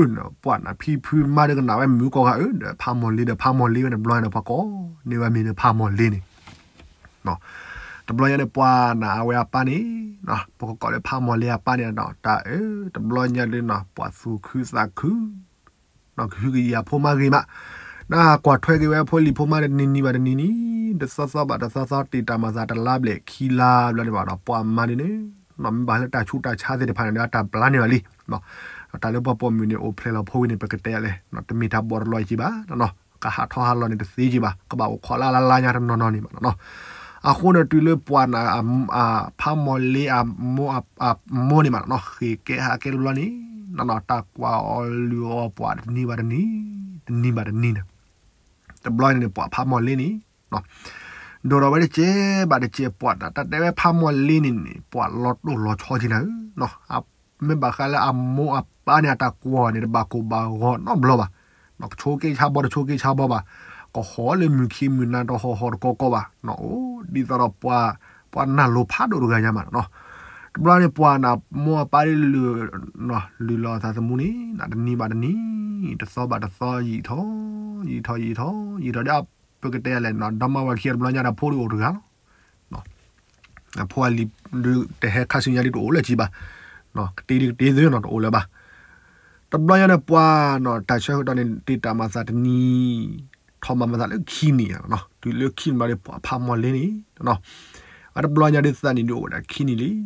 အၢနၤ ပှၢ်နၤ ဖံဖုမါဒီးကနၣ်ဝဲမုၣ်ကီၢ်ဂၤဧၢ ဒီးဖးမီၢ်လ့ဒီး ဖးမီၢ်လ့ဝဲန့ၣ် တဘျီန့ၣ်ပှၤကိးန့ၢ်ဝဲမံၤလၢဖးမီၢ်လ့န့ၣ် တဘျီညါန့ၣ် ပှၢ်နၤအဝဲအပၢ်န့ၣ်, ပကကိးလၢဖးမီၢ်လ့အပၢ်န့ၣ်ဒီး တၢ်အၢ တဘျီညါဒုးနီၤ ပှၢ်သူၣ်ခုသးခု, ကဟုကယာ်ဖိမါဂ့ၤမး, နကွၢ်ထွဲက့ၤဝဲဖိလံၤဖိမါတနံၤနံၤဘၣ်တနံၤနံၤ, တသီသီဘၣ်တသီသီ တံာ်တာ်မၤသးတလါဘျဲၣ်ခံလါဘျီန့ၣ်ဘၣ်ဒီး ပှၢ်မါဒုးန့ၣ်, နီၢ်မ့ၢ်ဘၣ်လၢတၢ်ဆူးတၢ်ဆါသ့ၣ်တဖၣ်န့ၣ်ဒီး အတၢ်ဘျါန့ၢ်ဘၣ်လံ တၢ်လၢပှၤပိာ်မုၣ်န့ၣ် အိၣ်ဖျဲၣ်လီၤဖိဝံၤန့ၣ် ပကတဲလဲၣ်, တမ့ၢ်တၢ်ဘီၣ်တလီၤက့ၤဘၣ်နီၤ, ကဟးထီၣ်ဟးလီၤန့ၣ် တသ့က့ၤဘၣ်, ကဘၣ်အိၣ်ခိးလၢလါလါညါတနီၤနီၤန့ၣ်ဘၣ်နီၤ. အဃိန့ၣ် တုၤလၢပှၢ်နၤ ဖးမီၢ်လ့အမိၢ်အမိၢ်န့ၣ်ဘၣ်နီၤ ဃ့ၢ်ကဲဟးကဲတဘျီန့ၣ်, နီၢ်နီၢ်တၢ်ကွၢ်အီၤလုၢ်အီၤပှၢ်တနံၤဘၣ်တနံၤ, တနံၤဘၣ်တနံၤန့ၣ်, တဘျီန့ၣ်န့ၣ် ပှၢ်ဖးမီၢ်လ့န့ၣ် ဒိၣ်ထီၣ်ဝဲတကဲးဘၣ်တကဲး ပှၢ်နၤ တၢ်တဲဝဲဖးမီၢ်လ့န့ၣ်န့ၣ် ပှၢ်လီၤတိၢ်လီၤဆီက့ၤနၤဧၢ, မ့ၢ်ဘၣ်ဃးလၢအမိၢ်အပၢ်န့ၣ် အတၢ်ကွၢ်န့ၣ် တဘၣ်ကိၢ်ဘၣ်ဂီၤနီတဘျီဘၣ်, ကဆိက့ဆါဘီတဆိက့ဆါဘီဘၣ်, ကဟီၣ်လၢမုၢ်ခံမုၢ်နၤတဟီၣ်ဟီၣ်တကီကီဘၣ်, အိၣ်ဒ်သိးဒီးပှၤ ပှၤနၢ်လိၤဖးဒိၣ်တဂၤညါမးနီၤ, တဘျီန့ၣ်ပှၢ်နၤ မိၢ်အပၢ်ဒ်လုၢ် လုၢ်လီၤအသးသမူန့ၣ် နတနံၤဘၣ်တနံၤ တသီဘၣ်တသီ ယံာ်ထီၣ် ယံာ်ထီၣ်ယံာ်ထီၣ် ယံာ်ထီၣ်ဒီး ပကတဲလဲၣ် ဒီမါဝၤခံဂၤတဘျီညါဒီး ဖိဒုးအိၣ်တဂၤလီၤ, အဖိအလံၤဒုးတဟဲခါဆူညါဒုးတအိၣ်လၢၤဘၣ်, ကတ့ဒုးကတ့သ့နီၤ တအိၣ်လၢၤဘၣ်. တဘျီညါန့ၣ်ပှၢ်နီၤ တၢ်ဆၢကတီၢ်န့ၣ် တံာ်တာ်မၤသးတနံၤ ထီၣ်မၤမၤသးလၢခံနံၣ်, တုၤလၢခံနံၣ်ဘျီဒီး ပှၢ်ဖးမီၢ်လ့န့ၣ် အတဘျီညါဒုးသးနံၣ်ဒုးအိၣ်ဝဲဒၣ်ခံနံၣ်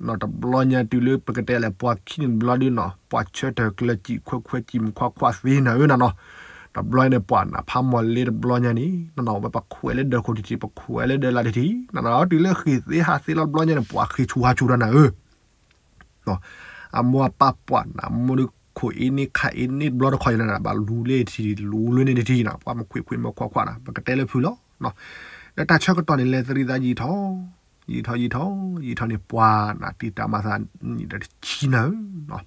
လံ, တဘျီညါတုၤလၢပကတဲလဲၣ် ပှၢ်ခံနံၣ်တဘျီဒုးနီၤ ပှၢ်ဆၢထၢၣ်ကျၢၤစံၣ်ခွဲးခွဲးစံၣ်မုၣ်ခွါခွါသ့နၤဧၢနၤနီၤ, တဘျီညါန့ၣ် ပှၢ်နၤဖးမီၢ်လ့တဘျီညါန့ၣ် နီၤနီၤ ဝဲပှၤခွဲးလၢဒၢးခိၣ်ထံးထံး ပှၤခွဲးလၢဒၢးလၢ်ထံးထံး နီၤနီၤ တုၤလၢဃ့ၢ်သ့ဟးသ့လီၤတဘျီညါန့ၣ် ပှၢ်ဃ့ၢ်ဆူၣ်ဟးဆူၣ်တၢ်နၤဧၢ အမိၢ်အပၢ်ပှၢ်နၤ မိၢ်ဒုးခိၣ်အ့န့ၢ်ခးအ့န့ၢ်တဘျီတခီၣ်ယနၤ ဘၣ်လူၤလၢထံၣ်ထံး လူၤလၢန့ၣ်တထံၣ်နီၤ ပှၤမ့ၢ်ခွဲးခွဲးမ့ၢ်ခွါခွါနၤ ပကတဲလၢဖုလီၤ, ဒီးတၢ်ဆၢကတီၢ်န့ၣ် လဲၤသရံးသးယံာ်ထီၣ် ယံာ်ထီၣ်ယံာ်ထီၣ် ယံာ်ထီၣ်န့ၣ် ပှၢ်နၤတံာ်တာ်မၤသးနံၣ်ဒီးတဆံနၤဧၢ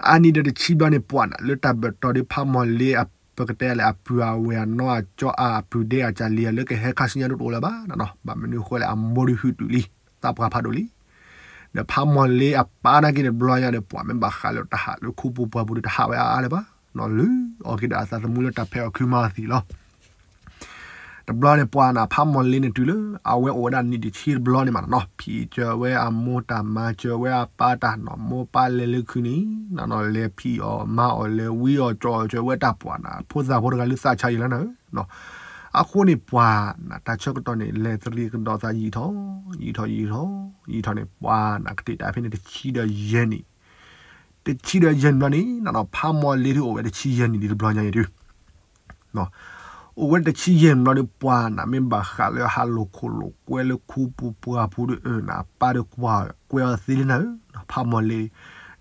အနံၣ်ဒီးတဆံဘျီန့ၣ် ပှၢ်နၤလၢတၢ်ဘၢၣ်တီၤဒုးဖးမီၢ်လ့ ပကတဲလဲၣ် အပုၢ်အဝဲၢ်အနီၢ်အကၠီအပုၢ်ဒ့အကၢ်လံၤလၢကဟဲခါဆူညါဒုးတအိၣ်လၢၤဘၣ်နီၤ, ဘၣ်မနုၤဃိလဲၣ် အမိၢ်ဒုးဟုၣ်တုၤလံ သးပှၢ်ဖးဒိၣ်လံ, ဒီးဖးမီၢ်လ့အပၢ်နာ်က့န့ၣ် တဘျီညါန့ၣ် ပှၢ်မ့ၢ်ဘၣ်ဃးလၢတၢ်ဟးလၢခူပူၤပှၢ်ပူၤဒုးတဟးဝဲအါအါလၢၤဘၣ်နီၤ, လုၢ်အီၣ်က့ၤဒီးအသးသမူလၢတၢ်ဖဲးအီၣ်ခုမၤအီၣ်သံးလီၤ. တဘျီန့ၣ် ပှၤနးဖးမီၢ်လ့န့ၣ်တုၤလၢ အဝဲအိၣ်ဝဲဒၣ်နံၣ်တဆံတဘျီန့ၣ်မးနီၤ, ဖံးစၢၤဝဲအမိၢ်တၢ် မၤစၢၤဝဲအပၢ်တၢ်နီၤ, မိၢ်ပၢ်လဲၤလၢခုးန့ၣ်နီၤ, လဲၤဖံးအီၣ်မၤအီၣ် လဲၤဝံအီၣ်ကၠီအီၣ်စၢၤဝဲတၢ် ပှၤနးဖိသၣ်ဖိတဂၤလၢသးဆါယံာ်လီၤနၤဧၢ. အဃိန့ၣ် ပှၤနးတၢ်ဆၢကတီၢ်န့ၣ် လဲၤသရံးကဒီးသးယံာ်ထီၣ် ယံာ်ထီၣ်ယံာ်ထီၣ် ယံာ်ထီၣ်န့ၣ် ပှၤနးကတ့ၢ်တၢ်ဖဲန့ၣ် တဆံဒီးယဲၢ်နံၣ်, တဆံဒီးယဲၢ်နံၣ်ဘျီန့ၣ်နီၤ, ဖးမီၢ်လ့ဒုးအိၣ်ဝဲတဆံယဲၢ်နံၣ်ဒ်တဘျီညါအံၤဒုး အိၣ်ဝဲတဆံယဲၢ်နံၣ်ဘျီဒီး ပှၤနးမ့ၢ်ဘၣ်ဃးလၢဟးလိာ်ခိၣ်လိာ်ကွဲလၢခူပူၤပှၢ်ပူၤဒီး အၢနးအပၢ်ဒီးကွၢ်ကွဲအီၤသ့လံနၤဧၢ, ဖးမီၢ်လ့,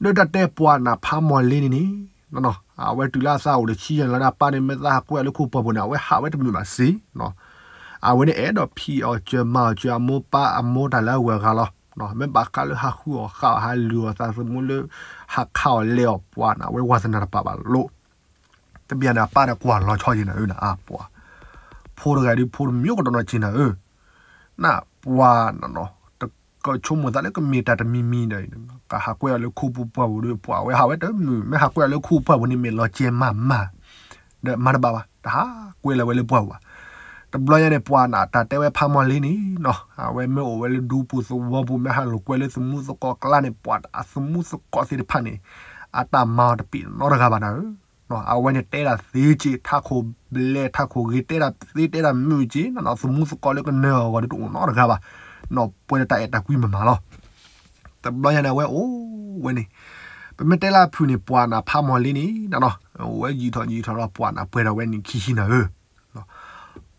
ဒီးတၢ်တဲပှၤနးဖးမီၢ်လ့န့ၣ်န့ၣ် အဝဲတုၤလၢအသးအိၣ်တဆံယဲၢ်နံၣ်လီၤဒီး အပၢ်န့ၣ်မ့ၢ်သးဟးကွဲအီၤလၢခူပူၤပှၢ်ပူၤန့ၣ် အဝဲဟးဝဲတမုာ်ဘၣ်စ့ၢ်နီၤ, အဝဲန့ၣ်အဲၣ်ဒိးဖံးအီၣ်စၢၤမၤအီၣ်စၢၤအမိၢ်ပၢ်အမိၢ်တၢ်လၢအဂုၤအဂၤလီၤ. မ့ၢ်ဘၣ်ဃးလၢဟးဃုအီၣ်ဃုအီၣ် ဟးလုၢ်အီၣ်သးသမူလၢ ဟးခးအီၣ်လဲၤအီၣ် ပှၤနးဝဲဝါသနၢ်တပာ်ဘၣ်လိၤ တဘျီန့ၣ် အပၢ်ဒီးကွၢ်လီၤဆီယံာ်နၤဧၢနၤ အပှၤ, ဖိတဂၤဒုးဖိတမံၤကဒီးနီၢ်က့နၤဧၢ, နၢ်ပှၤနးနီၤ, တကဆိကမိၣ်သးလၢကမ့ၢ်တၢ်တမံၤမံၤဒီး ကဟးကွဲအီၤလၢခူပူၤပှၢ်ပူၤဒီး ပှၤဝဲဟးဝဲတမုာ်, မ့ၢ်ဟးကွဲအီၤလၢခူပူၤပှၢ်ပူၤန့ၣ် မ့ၢ်လီၤကဲမးမး ဒီးမၤတဘၣ်ဘၣ် တဟးကွဲလၢၤဝဲလၢပှၢ်ပူၤဘၣ်. တဘျီညါန့ၣ် ပှၤနးတၢ်တဲဝဲဖးမီၢ်လ့န့ၣ်နီၤ, အဝဲမ့ၢ်အိၣ်ဝဲလၢဒူပူၤသဝီပူၤ မ့ၢ်ဟးလိာ်ကွဲလၢသမူသကိးကျါန့ၣ် ပှၤအသမူသကိးသ့ၣ်တဖၣ်န့ၣ် အတၢ်မၤအီၤတပ့ၢ်နီတဂၤဘၣ်နၤဧၢ, အဝဲန့ၣ်တဲဒၣ်သ့က့ၤ ထးခိၣ်ဘျဲၣ်ထးခိၣ်ဂ့ၤ တဲဒၣ်သ့ တဲဒၣ်မုာ်က့ၤနၤနီၤ, သမူသကိးလၢကနၢၤအဂီၢ်ဒီးတအိၣ်နီတဂၤဘၣ်, နီၢ်ပှဲၤဒီးတၢ်အဲၣ်တၢ်ကွံမးမးလီၤ. တဘျီညါန့ၣ် အဝဲအိၣ်ဝဲန့ၣ်, ပမ့ၢ်တဲလၢအဖုၣ်န့ၣ် ပှၤနးဖးမီၢ်လ့န့ၣ်နီၤ, အိၣ်ဝဲယံာ်ထီၣ်ယံာ်ထီၣ်လီၤ ပှၤနးပှဲၤထီၣ်ဝဲနံၣ်ခံဆံနၤဧၢ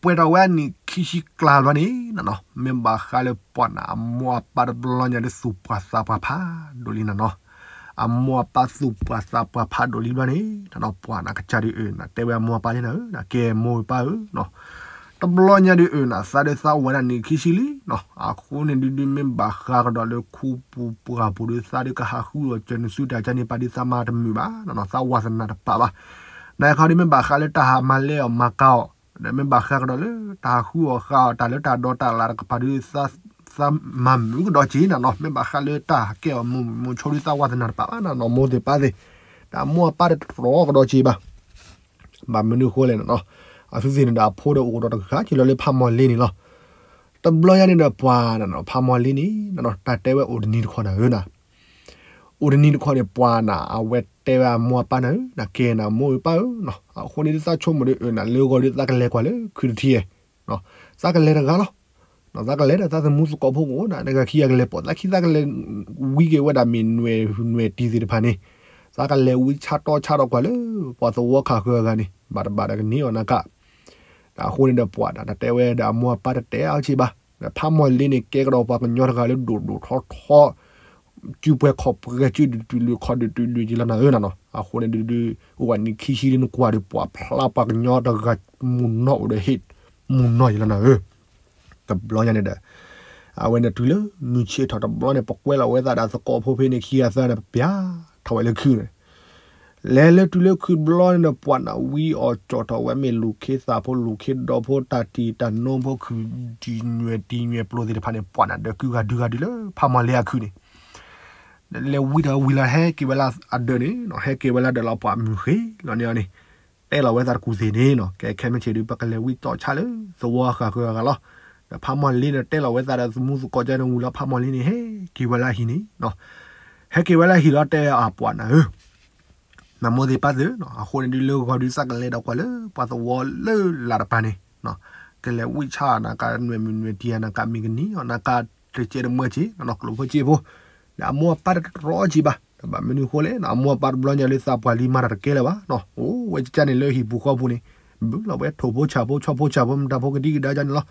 ပှဲၤထီၣ်ဝဲအနံၣ်ခံဆံကျါဘျီန့ၣ်နီၤ, မ့ၢ်ဘၣ်ဃးလၢပှၤနးအမိၢ်အပၢ်တဘျီညါဒီးသူၣ်ပှၢ်သးပှၢ်ဖးဒိၣ်လံနၤနီၤ, အမိၢ်အပၢ်သူၣ်ပှၢ်သးပှၢ်ဖးဒိၣ်လံဘျီန့ၣ်နီၤ, ပှၤနးကစၢ်ဒုးအၢနၤ တဲဝဲအမိၢ်အပၢ်လံနၤဧၢ, ကဲမိၢ်ပၢ်ဧၢနီၤ, တဘျီညါဒုးအၢနၤ သးဒုးသးအိၣ်ဝဲဒၣ်နံၣ်ခံဆံလံနီၤ, အဃိန့ၣ်ဒုးဒုးမ့ၢ်ဘၣ်ဃးကဒီးလၢခူပူၤပှၢ်ပူၤဒီး သးဒုးကဟးဃုအီၣ်စၢၤနစုတၢ်ကန့ၣ် ပာ်ဒုးသးမၤတမုာ်ဘၣ်နီၤ, သးဝါသနၢ်တပာ်ဘၣ် နခီဒုးမ့ၢ်ဘၣ်ဃးလၢတၢ်ဟးမၤလဲအီၣ်မၤကၤအီၣ်, ဒီးမ့ၢ်ဘၣ်ဃးကဒီးလၢတၢ်ဟးဃုအီၣ်ဃုအီၣ်တၢ်လၢတၢ်ဒိးတၢ်လၣ်တကပၤဒုး သးမၤမုာ်ကဒီးက့ၤနၤနီၤ, မ့ၢ်ဘၣ်ဃးလၢတၢ်ဟးကဲအီၣ်မုာ်မုာ်ဆိဒုး သးဝါသနၢ်တပာ်ဘၣ်နၤနီၤ, မိၢ်သ့ၣ်ပၢ်သ့ၣ်, ဒီးအမိၢ်အပၢ်တတြီကဒီးက့ၤဘၣ်, ဘၣ်မနုၤဃိလဲၣ်နၤနီၤ, အသုသ့ၣ်န့ၣ်ဒီး အဖိဒီးအိၣ်ဒီးတဂၤက့ၤလီၤလၢဖးမီၢ်လ့န့ၣ်လီၤ. တဘျီညါန့ၣ်ဒီးပှၤနၤနီၤ ဖးမီၢ်လ့န့ၣ်နီၤ တၢ်တဲဝဲအိၣ်တနံၤတခီနၤဧၢနၤ အိၣ်တနံၤတခီန့ၣ် ပှၤနၤအဝဲတဲဝဲအမိၢ်အပၢ်နၤဧၢ, နကဲနၤမိၢ်အပၢ်ဧၢနီၤ, အဃိန့ၣ်ဒုးသးဆိကမိၣ်ဒီးအၢနၤလၢဂီၤဒုးသးကလဲၤကွၢ်လၢခုးတထံၣ်, သးကလဲၤတဂၤလီၤ, သးကလဲၤဒီးသးသမူသကိးဖိကအိၣ်နၤ တဂၤခံဂၤကလဲၤပိာ်သးခံ သးကလဲၤဝံက့ၤဝဲဒၣ်မ့ၢ်နွဲၣ်နွဲၣ်တံၤသ့ၣ်တဖၣ်န့ၣ်, သးကလဲၤဝံဆါတီဆါဒီးကွၢ်လၢ ပှၤသဝီခးဃုာ်အဂၤန့ၣ် ဘၣ်တဘၣ်ဒီးကန့ၢ်အီၤနၤကး အဃိန့ၣ်ဒီးပှၤနၤ တၢ်တဲဝဲဒီးအမိၢ်အပၢ်တတဲအီၤက့ၤဘၣ်, ဒီးဖးမီၢ်လ့န့ၣ် ကဲကဒီးပှၤကညီတဂၤလၢဒိၣ်ဒိၣ်ထီထီ, စုပှဲၤခီၣ်ပှဲၤစုဒုးတုၤလုာ်ခီၣ်ဒုးတုၤလုာ်က့ၤလီၤနၤဧၢနၤနီၤ, အဃိန့ၣ်ဒုးဒုး အိၣ်ဝဲနံၣ်ခံဆံဒုးနကွၢ်ဒီးပှၤဖျါပှၤကညီတဂၤမုၢ်နီၢ်အိၣ်ဒီးဟ့ၣ်မုၢ်နီၢ်ယံၤလီၤနၤဧၢ တဘျီညါန့ၣ်ဒီး အဝဲန့ၣ်တုၤလၢမုၢ်ဆ့ၣ်ထီၣ်တဘျီန့ၣ် ပကွဲလီၤဝဲသးဒီးသကိးဖိဖဲန့ၣ်ခံဂၤသၢဂၤန့ၣ် ပပျၢ်ထီၣ်ဝဲလၢခုးန့ၣ်, လဲၤလၢတုၤလၢခုးတဘျီန့ၣ်ဒီး ပှၤနၤဝံအီၣ်ကၠီၣ်ထီၣ်ဝဲမ့ၢ်လူၢ်ခ့သးဖိ လူၢ်ခ့ဒီဖိ တၢ်တံၢ်တၢ်နိဖိ ခုၣ်တံၢ်ညွဲၣ်တံၢ်ညွဲၣ်ပျိသ့ၣ်တဖၣ်န့ၣ် ပှၤနၤဒၢးကုဂၤဒုးဂၤဒုးလၢဖးမီၢ်လ့အခုးန့ၣ် လဲၤဝံထီၣ်ဝံၤလီၤ ဟဲက့ၤဝဲလၢအဒၢးန့ၣ်နီၤ, ဟဲက့ၤဝဲလၢဒၢးလီၤ ပှၤမုၢ်ဃ့လီၤန့ၣ်အီၤန့ၣ်, တဲလီၤဝဲသးတကူၣ်သ့ၣ်န့ၣ်နီၤ, ကဲခဲမုၢ်ဆ့ၣ်ဒုး ပကလဲၤဝံတီၢ်ဆါလၢသဝီဃာ်ဃုာ်အဂၤလီၤ. ဒီးဖးမီၢ်လ့န့ၣ် တဲလီၤဝဲသးဒီးသမူသကိးကန့ၣ်ဝံၤလီၤ ဖးမီၢ်လ့န့ၣ် ဟဲက့ၤဝဲလၢအဟံၣ်န့ၣ်နီၤ, ဟဲက့ၤဝဲလၢအဟံၣ်လီၤ တဲအပှၤနၤဧၢ နမိၢ်သ့ၣ်ပၢ်သ့ၣ်နီၤ, အဃိန့ၣ်ဒုးလၢဂီၤဒုးသးကလဲၤဒီးကွၢ်လၢပှၤသဝီလၢလၢ်တပၤန့ၣ်, ကလဲၤဝံဆါနၤကးနွဲၣ်မုၢ်နွဲၣ်တံၢ်နၤကးမ့ၢ်ကနံၤအီၤနၤကးတကဲတမၢက့ၤနီၤ, ကျိၣ်ဖိစ့ဖိ, ဒီးအမိၢ်အပၢ်တတြီက့ၤဘၣ်, ဒီးဘၣ်မနုၤဃိလဲၣ်နီၤ, အမိၢ်အပၢ်တဘျီညါလၢသးပှၢ်လံမၤတၢ်တကဲလၢၤဘၣ်နီၤ, အိၣ်ဝဲကကန့ၣ်လၢဟံၣ်ပူၤဃီပူၤန့ၣ်, ဘုလီၤဝဲထိၣ်ဖိဆၣ်ဖိဆီဖိဆၣ်ဖိမတၤဖိကဒံကဒါကန့ၣ်လီၤ.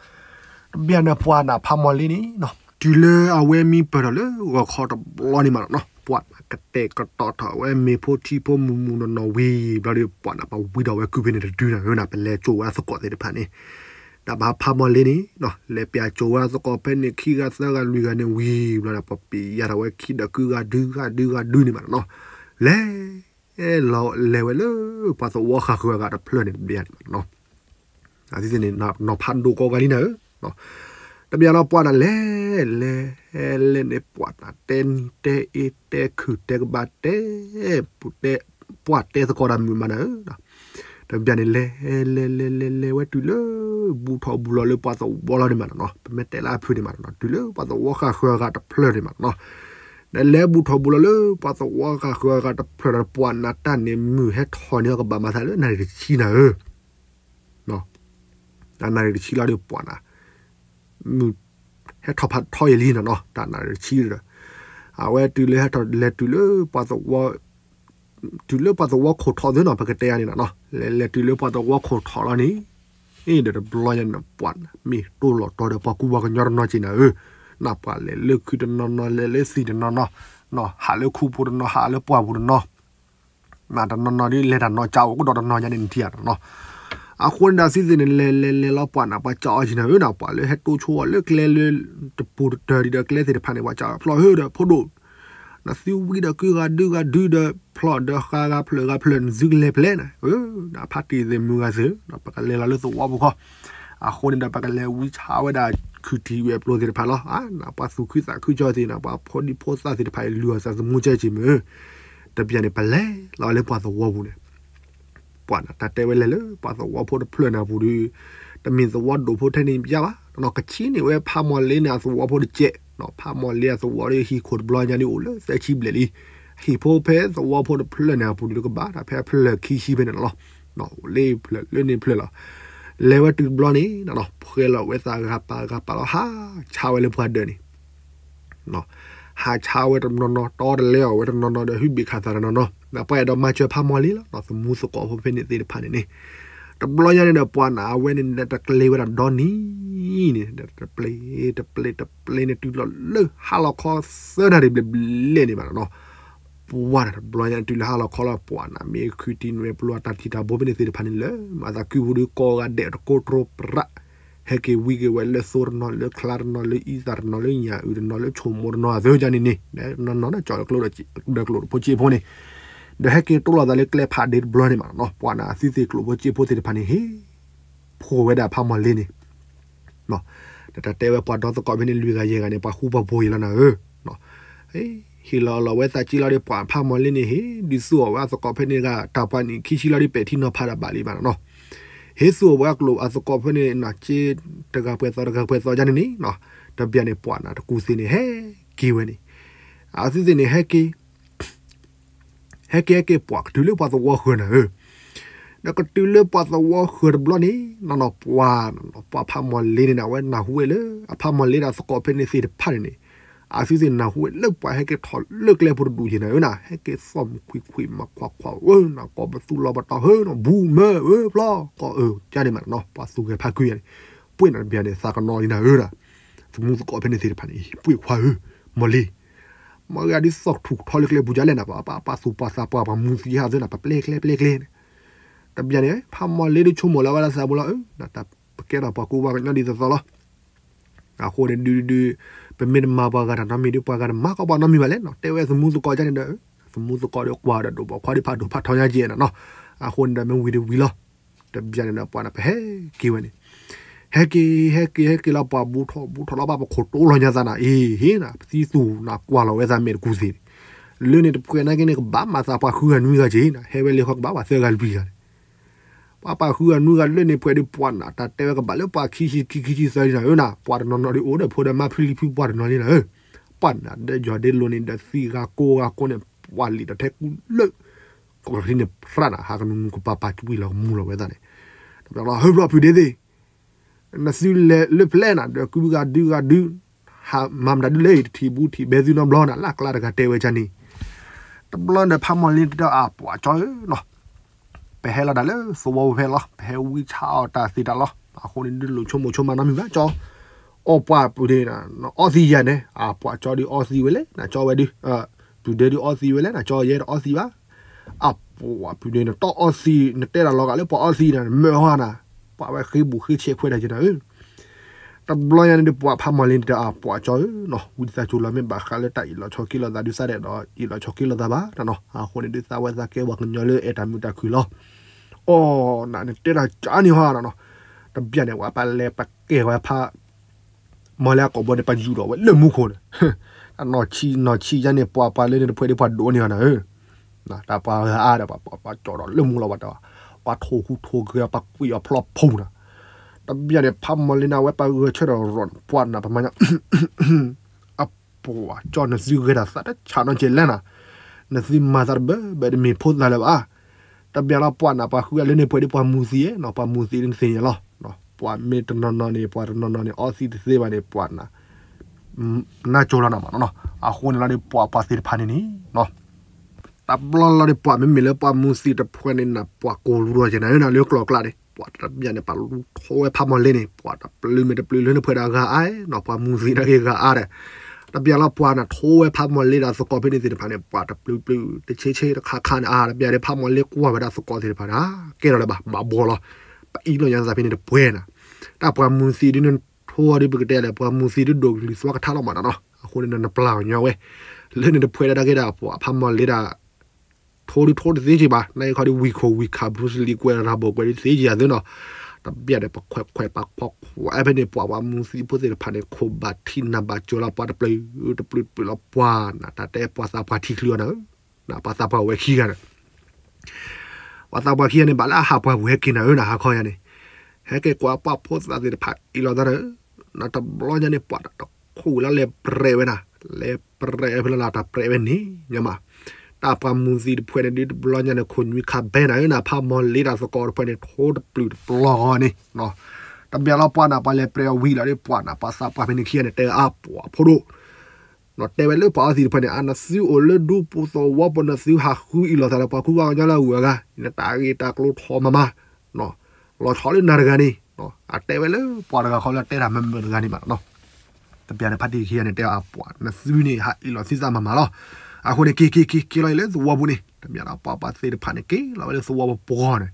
တဘျီန့ၣ်ပှၤနၤဖးမီၢ်လ့န့ၣ်နီၤ, တုၤလၢအဝဲမံပၢၢ်ထီၣ်လၢဂီၤခီတဘျီန့ၣ်မးနီၤ, ပှၤနၤကတဲာ်ကတီၤထီၣ်ဝဲမ့ၤဖိထံဖိမုၢ်မုၢ်နီၢ်နီၢ်ဝံၤဘျီဒီး ပှၤနၤပဝံဒီးဝဲကုဖဲန့ၣ်တဒုနၤဧၢနၤ, ပလဲၤကၠိဝဲအသကိးသ့ၣ်တဖၣ်န့ၣ်, ဒီးပှၤဖးမီၢ်လ့န့ၣ်နီၤ, လဲၤပျၢ်ကၠိဝဲအသကိးဖဲန့ၣ်ခံဂၤသၢဂၤလွံၢ်ဂၤန့ၣ်ဝံၤဘျီဒီး ပပျၢ်ယၤထီၣ်ဝဲခံဒီးကုဂၤဒုဂၤဒုဂၤဒုန့ၣ်မးနီၤ, လဲၤ လဲၤဝဲလၢပှၤသဝီဃာ်ဃုာ်အဂၤတဖျၢၣ်န့ၣ်တဘျီန့ၣ်မးနီၤ, အသ့ၣ်န့ၣ် နီၤဖးဒိၣ်ကီးဂၤလံနၤဧၢ, တဘျီနီၤပှၤနၤလဲၤ လဲၤ လဲၤန့ၣ်ပှၤနၤတဲနံၤတဲအ့တဲခုၣ်တဲကဘၣ်တဲ ပှၤတဲသကိးတၢ်မုာ်မးနၤဧၢ, တ တဘျီန့ၣ်လဲၤ လဲၤလဲၤလဲၤလဲၤဝဲတုၤလၢ ဘူးထီၣ်ဘူးလီၤလၢပှၤသဝီလီၤန့ၣ်မးနီၤ, ပမ့ၢ်တဲလၢအဖုန့ၣ်မးနီၤ, တုၤလၢပှၤသဝီဃၣ်ဃၢၤအဂၤတဖျၢၣ်န့ၣ်မးနီၤ, ဒီးလဲၤဘူးထီၣ်ဘူးလီၤလၢပှၤသဝီဃၣ်ဃၢၤအဂၤတဖျၢၣ်ဒီး ပှၤနးတၢ်န့ၣ် မုၢ်ဟဲထီၣ်န့ၢ်အီၤကဘၣ်မၤသးလၢနၣ်ရံၣ်တဆံနၤဧၢ, နၣ်ရံၣ်တဆံလီၤဒီးပှၤနး မုၢ်ဟဲထီၣ်ဖးထီယံာ်လံနီၤနီၤ, တၢ်နၣ်ရံၣ်တဆံဒီး အဝဲတုၤလၢဟဲထီၣ်လဲၤတုၤလၢပှၤသဝီ တုၤလၢပှၤသဝီခိၣ်ထီၣ်သ့နီၤ, ပကတဲယၤန့ၣ်နီၤနီၤ, လဲၤလဲၤတုၤလၢပှၤသဝီခိၣ်ထီၣ်လီၤန့ၣ်, ဒီးတဘျီညါန့ၣ် ပှၤနးမ့ၢ်တိၢ်လီၤတီၤဒီးပှၤကူပှၤကညီတနီၤက့ၤနၤဧၢ, နၢ်ပှၤလဲၤလၢခုတနီၤနီၤ လဲၤလၢသံၣ်တနီၤနီၤ, နီၤ ဟးလၢခူပူၤတနီၤ ဟးလၢပှၢ်ပူၤတနီၤ နတနီၤနီၤဒ်လဲၤတၢ်နီၢ်ကၠးအိၣ်ကဒီးတနီၤညါန့ၣ် နထံၣ်ဧါနီၤနီၤ, အဃိန့ၣ်ဒီးသုသ့ၣ်န့ၣ် လဲၤလဲၤလဲၤလီၤပှၤနးပှၤကၠီအီၤက့ၤနၤဧၢနီၤ, ပှၤလၢဟဲတိဆိအီၤလၢကျဲလၢ တပူၤတတၢၢ်ဒံးဒီးကျဲသ့ၣ်တဖၣ်န့ၣ် ပှၤကၠီအီၤဖျီၣ်ဧၢဒီးဖိဒိၣ် နသုဝံဒီးကုဂၤဒုဂၤဒုဒီးဖျီၣ်ဒီးဃါဂၤဖျၢၣ်ဂၤဖျၢၣ် နသုကလဲၤဖဲလဲၣ်န့ၣ်, နဖါတံၢ်သ့ၣ်မုၢ်ဂၤသ့ၣ်, ပကလဲၤလီၤလၢသဝီပူၤခီ, အဃိန့ၣ်ဒီးပကလဲၤဝံဆါဝဲဒၣ်ခုၣ်ထံၣ်ဝဲအပျိသ့ၣ်တဖၣ်လီၤ, နပှၤသူၣ်ခုသးခုကၠီသ့ၣ်နီၤ ပှၤဖိဒံဖိသၣ်သ့ၣ်တဖၣ်အံၤ လုၢ်အီၣ်သးသမူကဲက့ၤမုၢ်, တဘျီန့ၣ် ပလဲၤလီၤလၢပှၤသဝီပူၤန့ၣ် ပှၤနးတၢ်တဲဝဲလဲၤလၢပှၤသဝီဖိတဖျၢၣ်န့ၣ်အပူၤဒီး, တမ့ၢ်သဝီဒိၣ်ဖိထဲန့ၣ်ယါဘၣ်, ကဆံးန့ၢ်ဝဲဖးမီၢ်လ့န့ၣ်အသဝီဖိတကဲး, ဖးမီၢ်လ့အသဝီဒီးဟံၣ်ခိၣ်တဘျီညါဒ်အိၣ်လၢသၢဆံဘျဲၣ်လံ, ဟံၣ်ဖိဖဲသဝီဖိတဖျၢၣ်န့ၣ်အပူၤဒီးကဘၣ်တၢ်ဖဲအဖျၢၣ်ခံဆံဖဲန့ၣ်လီၤ, အိၣ်လၢဖျၢၣ်လၢန့ၣ်ဖျၢၣ်လီၤ, လဲၤဝဲတုၤတဘျီန့ၣ် ဖှဲလီၤဝဲသးဂၤပာ်ဂၤပာ်လီၤ ဟးဆါဝဲလၢပှၤဒၢးန့ၣ် ဟးဆါဝဲတနီၤနီၤ တီတလဲအီၤဝဲတနီၤနီၤဒီး ဟုဘ့ၣ်ခးသးတနီၤနီၤ, ပှၤအဲၣ်ဒိးမၤစၢၤဖးမီၢ်လ့လီၤ, သမူသကိးဖိဖဲန့ၣ်သ့ၣ်တဖၣ်န့ၣ်န့ၣ်, တဘျီညါန့ၣ်ဒီးပှၤနးအဝဲန့ၣ်ဒီးတကျ့ဝဲဒၣ်ဒီနံၤန့ၣ်, တပျ့ၤတပျ့ၤတပျ့ၤန့ၣ် တုၤလီၤလၢဟါလီၤခီသၢနၣ်ရံၣ်ဘျဲၣ်ဘျဲၣ်န့ၣ်ဘၣ်နီၤ, ပှၤတဘျီညါန့ၣ်တုၤလၢဟါလီၤခီလီၤ ပှၤနးမ့ၢ်ခုးတံၢ်နွဲၣ်ပျိအတၢ်ထံၣ်တၢ်ဘိဖဲန့ၣ်သ့ၣ်တဖၣ်န့ၣ်လၢ မၤသးကုပူၤဒီးကိးဂၤဒဲးတကိးတြိပြး ဟဲက့ၤဝံက့ၤဝဲလၢသိတနီၤ လၢချါတနီၤ လၢအံသၣ်တနီၤ လၢညၣ်အုၣ်တနီၤ လၢဆိမိၣ်တနီၤ အသၢကန့ၣ်န့ၣ် နီၢ်နီၢ်ဒီးကၠီၤကျိဒီးကျိၣ်တဖိစ့ဖိန့ၣ်, ဒီးဟဲက့ၤတိၢ်လီၤသးလၢကျဲဖးဒ့တဘျီန့ၣ်မးနီၤ, ပှၤနးအသုသ့ၣ်ကျိၣ်ဖိစ့ဖိသ့ၣ်တဖၣ်န့ၣ် ဟ့ၣ် ဖိၣ်ဝဲဒၣ်ဖးမီၢ်လ့န့ၣ် ဒီးတၢ်တဲဝဲပှၤဒီသကိးဖဲန့ၣ် လွံၢ်ဂၤယဲၢ်ဂၤန့ၣ် ပှၤဃူပှၤဖိးယံာ်လီၤနၤဧၢ, ဟ့ၣ်လီၤလီၤဝဲသးက့လီၤဒီးပှၤဖးမီၢ်လ့န့ၣ် ဟ့ၣ်ဒုးသူအီၤဝဲအသကိးဖဲန့ၣ်ဂၤ တၢ်ပှၤန့ၣ် ခံဆံလီၤဒီးပဲာ်ထံနီၤဖးတၢ်ဘၣ်လံဘၣ်နီၤ, ဟ့ၣ်သူအီၤဝဲအကျိၣ်အသကိးဖဲန့ၣ် နက့တဂၤပှဲၤသီတဂၤပှဲၤသီယါန့ၣ်န့ၣ်, တဘျီန့ၣ်ပှၤနးတကူၣ်သ့ၣ်န့ၣ် ဟဲက့ၤဝဲန့ၣ်, အသုသ့ၣ်န့ၣ် ဟဲက့ၤ ဟဲက့ၤဟဲက့ၤပှၤကတုၤလၢပှၤသဝီဃၢၤနၤဧၢ, ဒီးကတုၤလၢပှၤသဝီဃၢၤတဘျီန့ၣ် နီၢ်နီၢ်ပှၤ ပှၤဖးမီၢ်လ့န့ၣ် အဝဲနၢ်ဟူဝဲလၢ အဖးမီၢ်လ့ဒီးအသကိးဖဲန့ၣ်သ့ၣ်တဖၣ်န့ၣ်န့ၣ်, အသုသ့ၣ်နၢ်ဟူဝဲလၢပှၤဟဲက့ၤထီၣ်လၢကျဲဖိတဒူၣ်ယဲၢ်နၤဧၢနၤ, ဟဲက့ၤသီၣ်မုၢ်ခွံခွံမၤခွါခွါဧၢနၤ, ကိးပသူလီၤပတီၢ်ဧၢနၤ, ဘူးမၢဧၢဖျီ ကိးအၢကန့ၣ်မးနီၤ, ပှၤသူၣ်ဂဲၤဖးကွံာ်ယၤန့ၣ်, ပှ့ၤနၤတဘျီန့ၣ် သးကနီၤလံနၤဧၢနၤ, သမူသကိးဖဲန့ၣ်သ့ၣ်တဖၣ်န့ၣ် ပှ့ၤခွါဧၢ, မီၢ်လ့ မ့ၢ်ဂၤဒ်သိးထူၣ်ထီလၢကျဲပူၤဒ်လဲၣ်နၤ, ပှၤပာ်သူၣ်ပာ်သးပှၤ ပှၤမူသံဟးသ့နၤ, ပပျဲကျဲပျဲကျဲန့ၣ်, တဘျီန့ၣ် ဖးမီၢ်လ့ဒီးဆိကမိၣ်လၢဝဲဒၣ်သးပူၤလီၤဧၢ, ပကဲထီၣ်ပှၤကူပှၤကညီဒ်သိးသိးလီၤ. အဃိန့ၣ်ဒုးဒုး ပမ့ၢ်တမၤပှၤဂၤတၢ်နီတမံၤဒီး ပှၤဂၤတမၤကီးပှၤနီတမံၤဘၣ်လဲၣ်နီၤ, တဲဝဲသမူသကိးဒ်န့ၣ်ဒီး, သမူသကိးဒီးကွၢ်ဒီးဒိၣ်ဘၣ်ခွါဒ်ဖးဒိၣ်ဖးထီညါက့ၤနၤနီၤ, အဃိန့ၣ်ဒီးမ့ၢ်ဝံၤဒီးဝံၤလီၤ. တဘျီန့ၣ်ဒီးပှၤန့ၣ် ပဟဲက့ၤဝဲန့ၣ်, ဟဲက့ၤ ဟဲက့ၤ ဟဲက့ၤလီၤ ပှၤဘူးထီၣ်ဘူးထီၣ်လီၤ ဘၣ်ပခိၣ်တိလိာ်ညါသးနၤ, အ့ ဟ့ၣ်နၤ ပသံသူၣ်နၤ ကွၢ်လီၤဝဲသးမဲာ်တကူၣ်သ့ၣ်န့ၣ်, လၢန့ၣ်တဖှဲးနာ်က့န့ၣ် ကဘၣ်မၤသးပှၤဃုဂၤနွံဂၤက့ၤနၤ, ဟဲဝဲလံဃီကဘၣ်ပှၤသၢဂၤလွံၢ်ဂၤန့ၣ်, ပှၤပှၤဃုဂၤနွံဂၤလၢန့ၣ် ဖှဲးဒီးပှၤနၤ တၢ်တဲဝဲကဘၣ်လၢပှၤခံဆံခံဆံသၢနၤဧၢနၤ, ပှၤတနီၤနီၤဒီးအိၣ်ဒီးဖိဒီးမါဖုလံၤဖုပှၤတနီၤလံနၤဧၢ, ပှၤနၤဒီးယီၤဒ့လိၤန့ၣ်ဒီးသံဂၤကိးဂၤကိးန့ၣ် ပှၤလံာ်တၢ်ထဲကူလၢ ကီၢ်လၢထံန့ၣ် ဖြးနၤ ဟးကနူၤနူၤကပၤပာ်ကွံာ်လီၤကမူလီၤဝဲသးန့ၣ်, တဘျီလီၤ ဟုဘျီဖုဒ့သ့ၣ်, နသုလဲၤလၢဖျဲၣ်နၤ ဒီးကုဂၤဒုဂၤဒု ဟးမၤမတၤဒုလဲၣ် တထံၣ်ဘူးထံၣ်ဘဲသုနီတဘျီနၤ လၢကျါတဂၤတဲဝဲကန့ၣ်, တဘျီဒီးဖးမီၢ်လ့တၢ်အပှၤကၠီဧၢနီၤ, ပဟဲလီၤဒၣ်လၢသဝီဖဲလီၤ ပဟဲဝံဆါအီၣ်တၢ်သ့တၢ်လီၤ, အဃိန့ၣ်ဒုးလိာ်ဆိကမိၣ်ဆိကမးနီတမံၤဘၣ်ကၠီ, အီၣ်ပှၤပူၤန့ၣ် နအီသံးယၤန့ၣ် အပှၤကၠီဒုးအီသံးဝဲလဲၣ် နကၠီဝဲဒုး, ပူၤဒ့ဒုးအီသံးဝဲလဲၣ် နကၠီယဲတအီသံးဘၣ် အပှၤပူၤန့ၣ် နတအီသံး နတဲတၢ်လီၤဂာ်လၢပှၤအီသံးနၤ မၢဟီနၤ, ပှၤဝဲဃ့ဘူးဃ့ဆဲးခွဲးတၢ်က့ၤနၤဧၢ, တဘျီညါန့ၣ်ဒုးပှၤဖးမီၢ်လ့န့ၣ်ဒီးအပှၤကၠီဧၢနီၤ, ဝံသးစူၤလီၤမ့ၢ်ဘၣ်ဃးလၢတၢ်အ့ၣ်လိာ်ဆိးက့လိာ်သးဒုးသးဒဲးဒီး အ့ၣ်လိာ်ဆိးက့လိာ်သးဘၣ်နီၤ, အဃိန့ၣ်ဒုးသးဝဲသးကဲပှၤကညီလၢအဲၣ်တၢ်မုာ်တၢ်ခုၣ်လီၤ, အီၣ်နၤနတဲတၢ်ကၠီန့ၣ်ဟီနီၤ, တဘျီန့ၣ် ပှၤပာ်လဲၤပာ်ကဲဝဲဖး မီၢ်လ့အကိာ်ဘီန့ၣ် ပယူၢ်ဒီးဝဲလၢမူခိၣ်န့ၣ်, နီၢ်ဆံးနီၢ်ဆံးယါန့ၣ် ပှၤပှၤလၢန့ၣ်တဖှဲးဒ်ပှၤဒိးန့ၢ်အီၤနၤဧၢ, တၢ်ပှၤဂၤအါဒီး ပှၤကၠီဒီးလၢမူလီၤဘၣ်တၢ်, ပှၤထိၣ်ဟူးထိၣ်ဂဲၤအီၤ ပှၤကွံာ်အီၤဖျီဖူးနၤ, တဘျီန့ၣ် ဖးမီၢ်လ့နၤဝဲပှၤဂဲၤဆၢထၢၣ်ရီၤန့ၣ် ပှၤနၤပမၤညါ အပှၤကၠီနသုဂဲၤတၢ် သးတဆးနီၢ်ကဲလဲၣ်နၤ, နသုမၤသးတဘၢဘၢတမ့ၢ်ဖိသၣ်လၢၤဘၣ်. တဘျီလီၤပှၤနၤ ပှၤဃုအလၢန့ၣ်ပှဲၤဒ်ပှၤမူၤသံးနီၤ, ပှၤမူၤသံးန့ၣ်သ့ၣ်ညါလီၤ. ပှၤမ့ၢ်တနီၤနီၤန့ၣ် ပှၤတနီၤနီၤန့ၣ် အီသံးတသ့ဘၣ်န့ၣ် ပှၤနၤ နၢ်ကၠိလီၤနၤမးနီၤ. အဃိန့ၣ်လီၤဒီး ပှၤပှၤသ့ၣ်တဖၣ်န့ၣ်န့ၣ် တဘျီလီၤဒီး ပှၤမ့မ့ၢ်လၢပှၤမူၤသံးတဖုန့ၣ်နၤ ပှၤကိၢ်လူၤဒီးကဲနၤဧၢနၤ လၢကျိၤကျါန့ၣ် ပှၤတဘျီန့ၣ် ပှၤလူၤထိဝဲဖးမီၢ်လ့န့ၣ် ပှၤတပျုၤမ့ၢ်တပျုၤလၢနဖှဲးဒီးဂၤအါနီၤ, ပှၤမူၤသံးတၢ်ဂ့ၤဂၤအါဒီး တဘျီလီၤပှၤနၤ ထိဝဲဖးမီၢ်လ့ဒီးသကိးဖဲန့ၣ်သ့ၣ်တဖၣ်န့ၣ် ပှၤတပျုၤပျုၤတဆ့ဆ့တခါခါန့ၣ် အါတဘျီဒီး ဖးမီၢ်လ့ကွၢ်ဝဲဒၣ်သကိးသ့ၣ်တဖၣ်န့ၣ် ကဲထီၣ်လၢၤဘၣ် ဘၣ်ဘှီလီၤ. ပအံၤလီၤညါသးဖဲန့ၣ်တပှဲၤနၤ, တၢ်ပှၤမူၤသံးဒ်နထိဒ်ပကတဲလဲၣ် ပှၤမူၤသံးဒ်ဒိၣ်ကလုၢ်သွါကထါလီၤမးနီၤ. အဃိန့ၣ်ဒီး နပျၢ်အီၤညီဝဲ လၢန့ၣ်တပှဲၤဒၣ်တၢ်ဂ့ၤဒၣ် ပှၤဖးမီၢ်လ့ဒၣ် ထိဒ်ထိတသ့က့ဘၣ်, နအံၤခီဒ်ဝံၤခိၣ်ဝံၤခး ဘြူးစလံကွဲး ရၤဘိၣ်ကွဲးဒ်သ့က့ယၤသ့နီၤ. တဘျီဒီး ပခွဲးခွဲးပခွဲးခွဲး ဖဲန့ၣ် ပှၤပှၤမူၤသံးဖိသ့ၣ်တဖၣ်န့ၣ် ခိၣ်ဘၣ်ထံးနၢ်ဘၣ်ကၠိလီၤ ပှၤတပျုၤတပျုၤတပျုၤလီၤပှၤနၤ တၢ်တဲပှၤသးပှၢ်ထံချံအီၤနၤဧၢ, ပှၤသးပှၢ်ဝဲခံဂၤန့ၣ် ပှၤသးပှၢ်ခံဂၤန့ၣ် ဘၣ်လၢအဟးပှၢ်ပူၤဟဲက့ၤနၤဧၢနၤ ဟါခီယၤန့ၣ်, ဟဲက့ၤကွၢ်ပှၤဖိသၣ်သ့ၣ်တဖၣ်အံၤလီၤသးဒီး နတဘျီညါန့ၣ် ပှၤတခိၣ်ဝံၤလီၤ လဲၤပြဲးဝဲနၤ, လဲၤပြဲးဝဲဖဲလၢလၢတၢ်ပြဲးဝဲန့ၣ် ညီမး, တၢ်ပှၤမူၤသံးတဖုန့ၣ် ဒ်တဘျီညါန့ၣ် ခိၣ်နွံခါဘဲနၤဧၢနၤ ဖးမီၢ်လ့တၢ်သကိးတဖုန့ၣ် ထိတပျုၤတပျီၤဂီၤန့ၣ် တဘျီလီၤပှၤနၤ ပှၤလဲၤပြဲးအီၤဝံၤလီၤဒီး ပှၤနၤ ပှၤသးပှၢ်ဖဲန့ၣ်ခံဂၤန့ၣ် တဲအါပှၤဖိဒိၣ် တဲဝဲလၢပှၤအီသံးတဖုန့ၣ် အါ နသုအိၣ်လၢဒူပူၤသဝီပူၤ နသုဟးဃုအံၤလီၤသးဒီး ပှၤကူပှၤကညီလၢအဂုၤအဂၤ နတၢ်ဂ့ၢ်တၢ်ကျိၤထီၣ်မးမး လီၤဆီလၢနၤတဂၤန့ၣ် အတဲဝဲလၢပှၤတဂၤဃီလၢတဲတၢ်မၤမုာ်တဂၤန့ၣ်မးနီၤ. တဘျီန့ၣ် ဖါတံၢ်ခံဂၤန့ၣ် တဲအါပှၤ နသုန့ၣ် ဟးအံၤလီၤသုသးမးမးလီၤ. အဃိန့ၣ် က့ၤက့ၤက့ၤက့ၤလီၤအံၤလၢသဝီပူၤန့ၣ် တဘျီဒီး ပှၤပှၤသ့ၣ်တဖၣ်န့ၣ် က့ၤလီၤဝဲလၢသဝီပူၤပှီၤန့ၣ်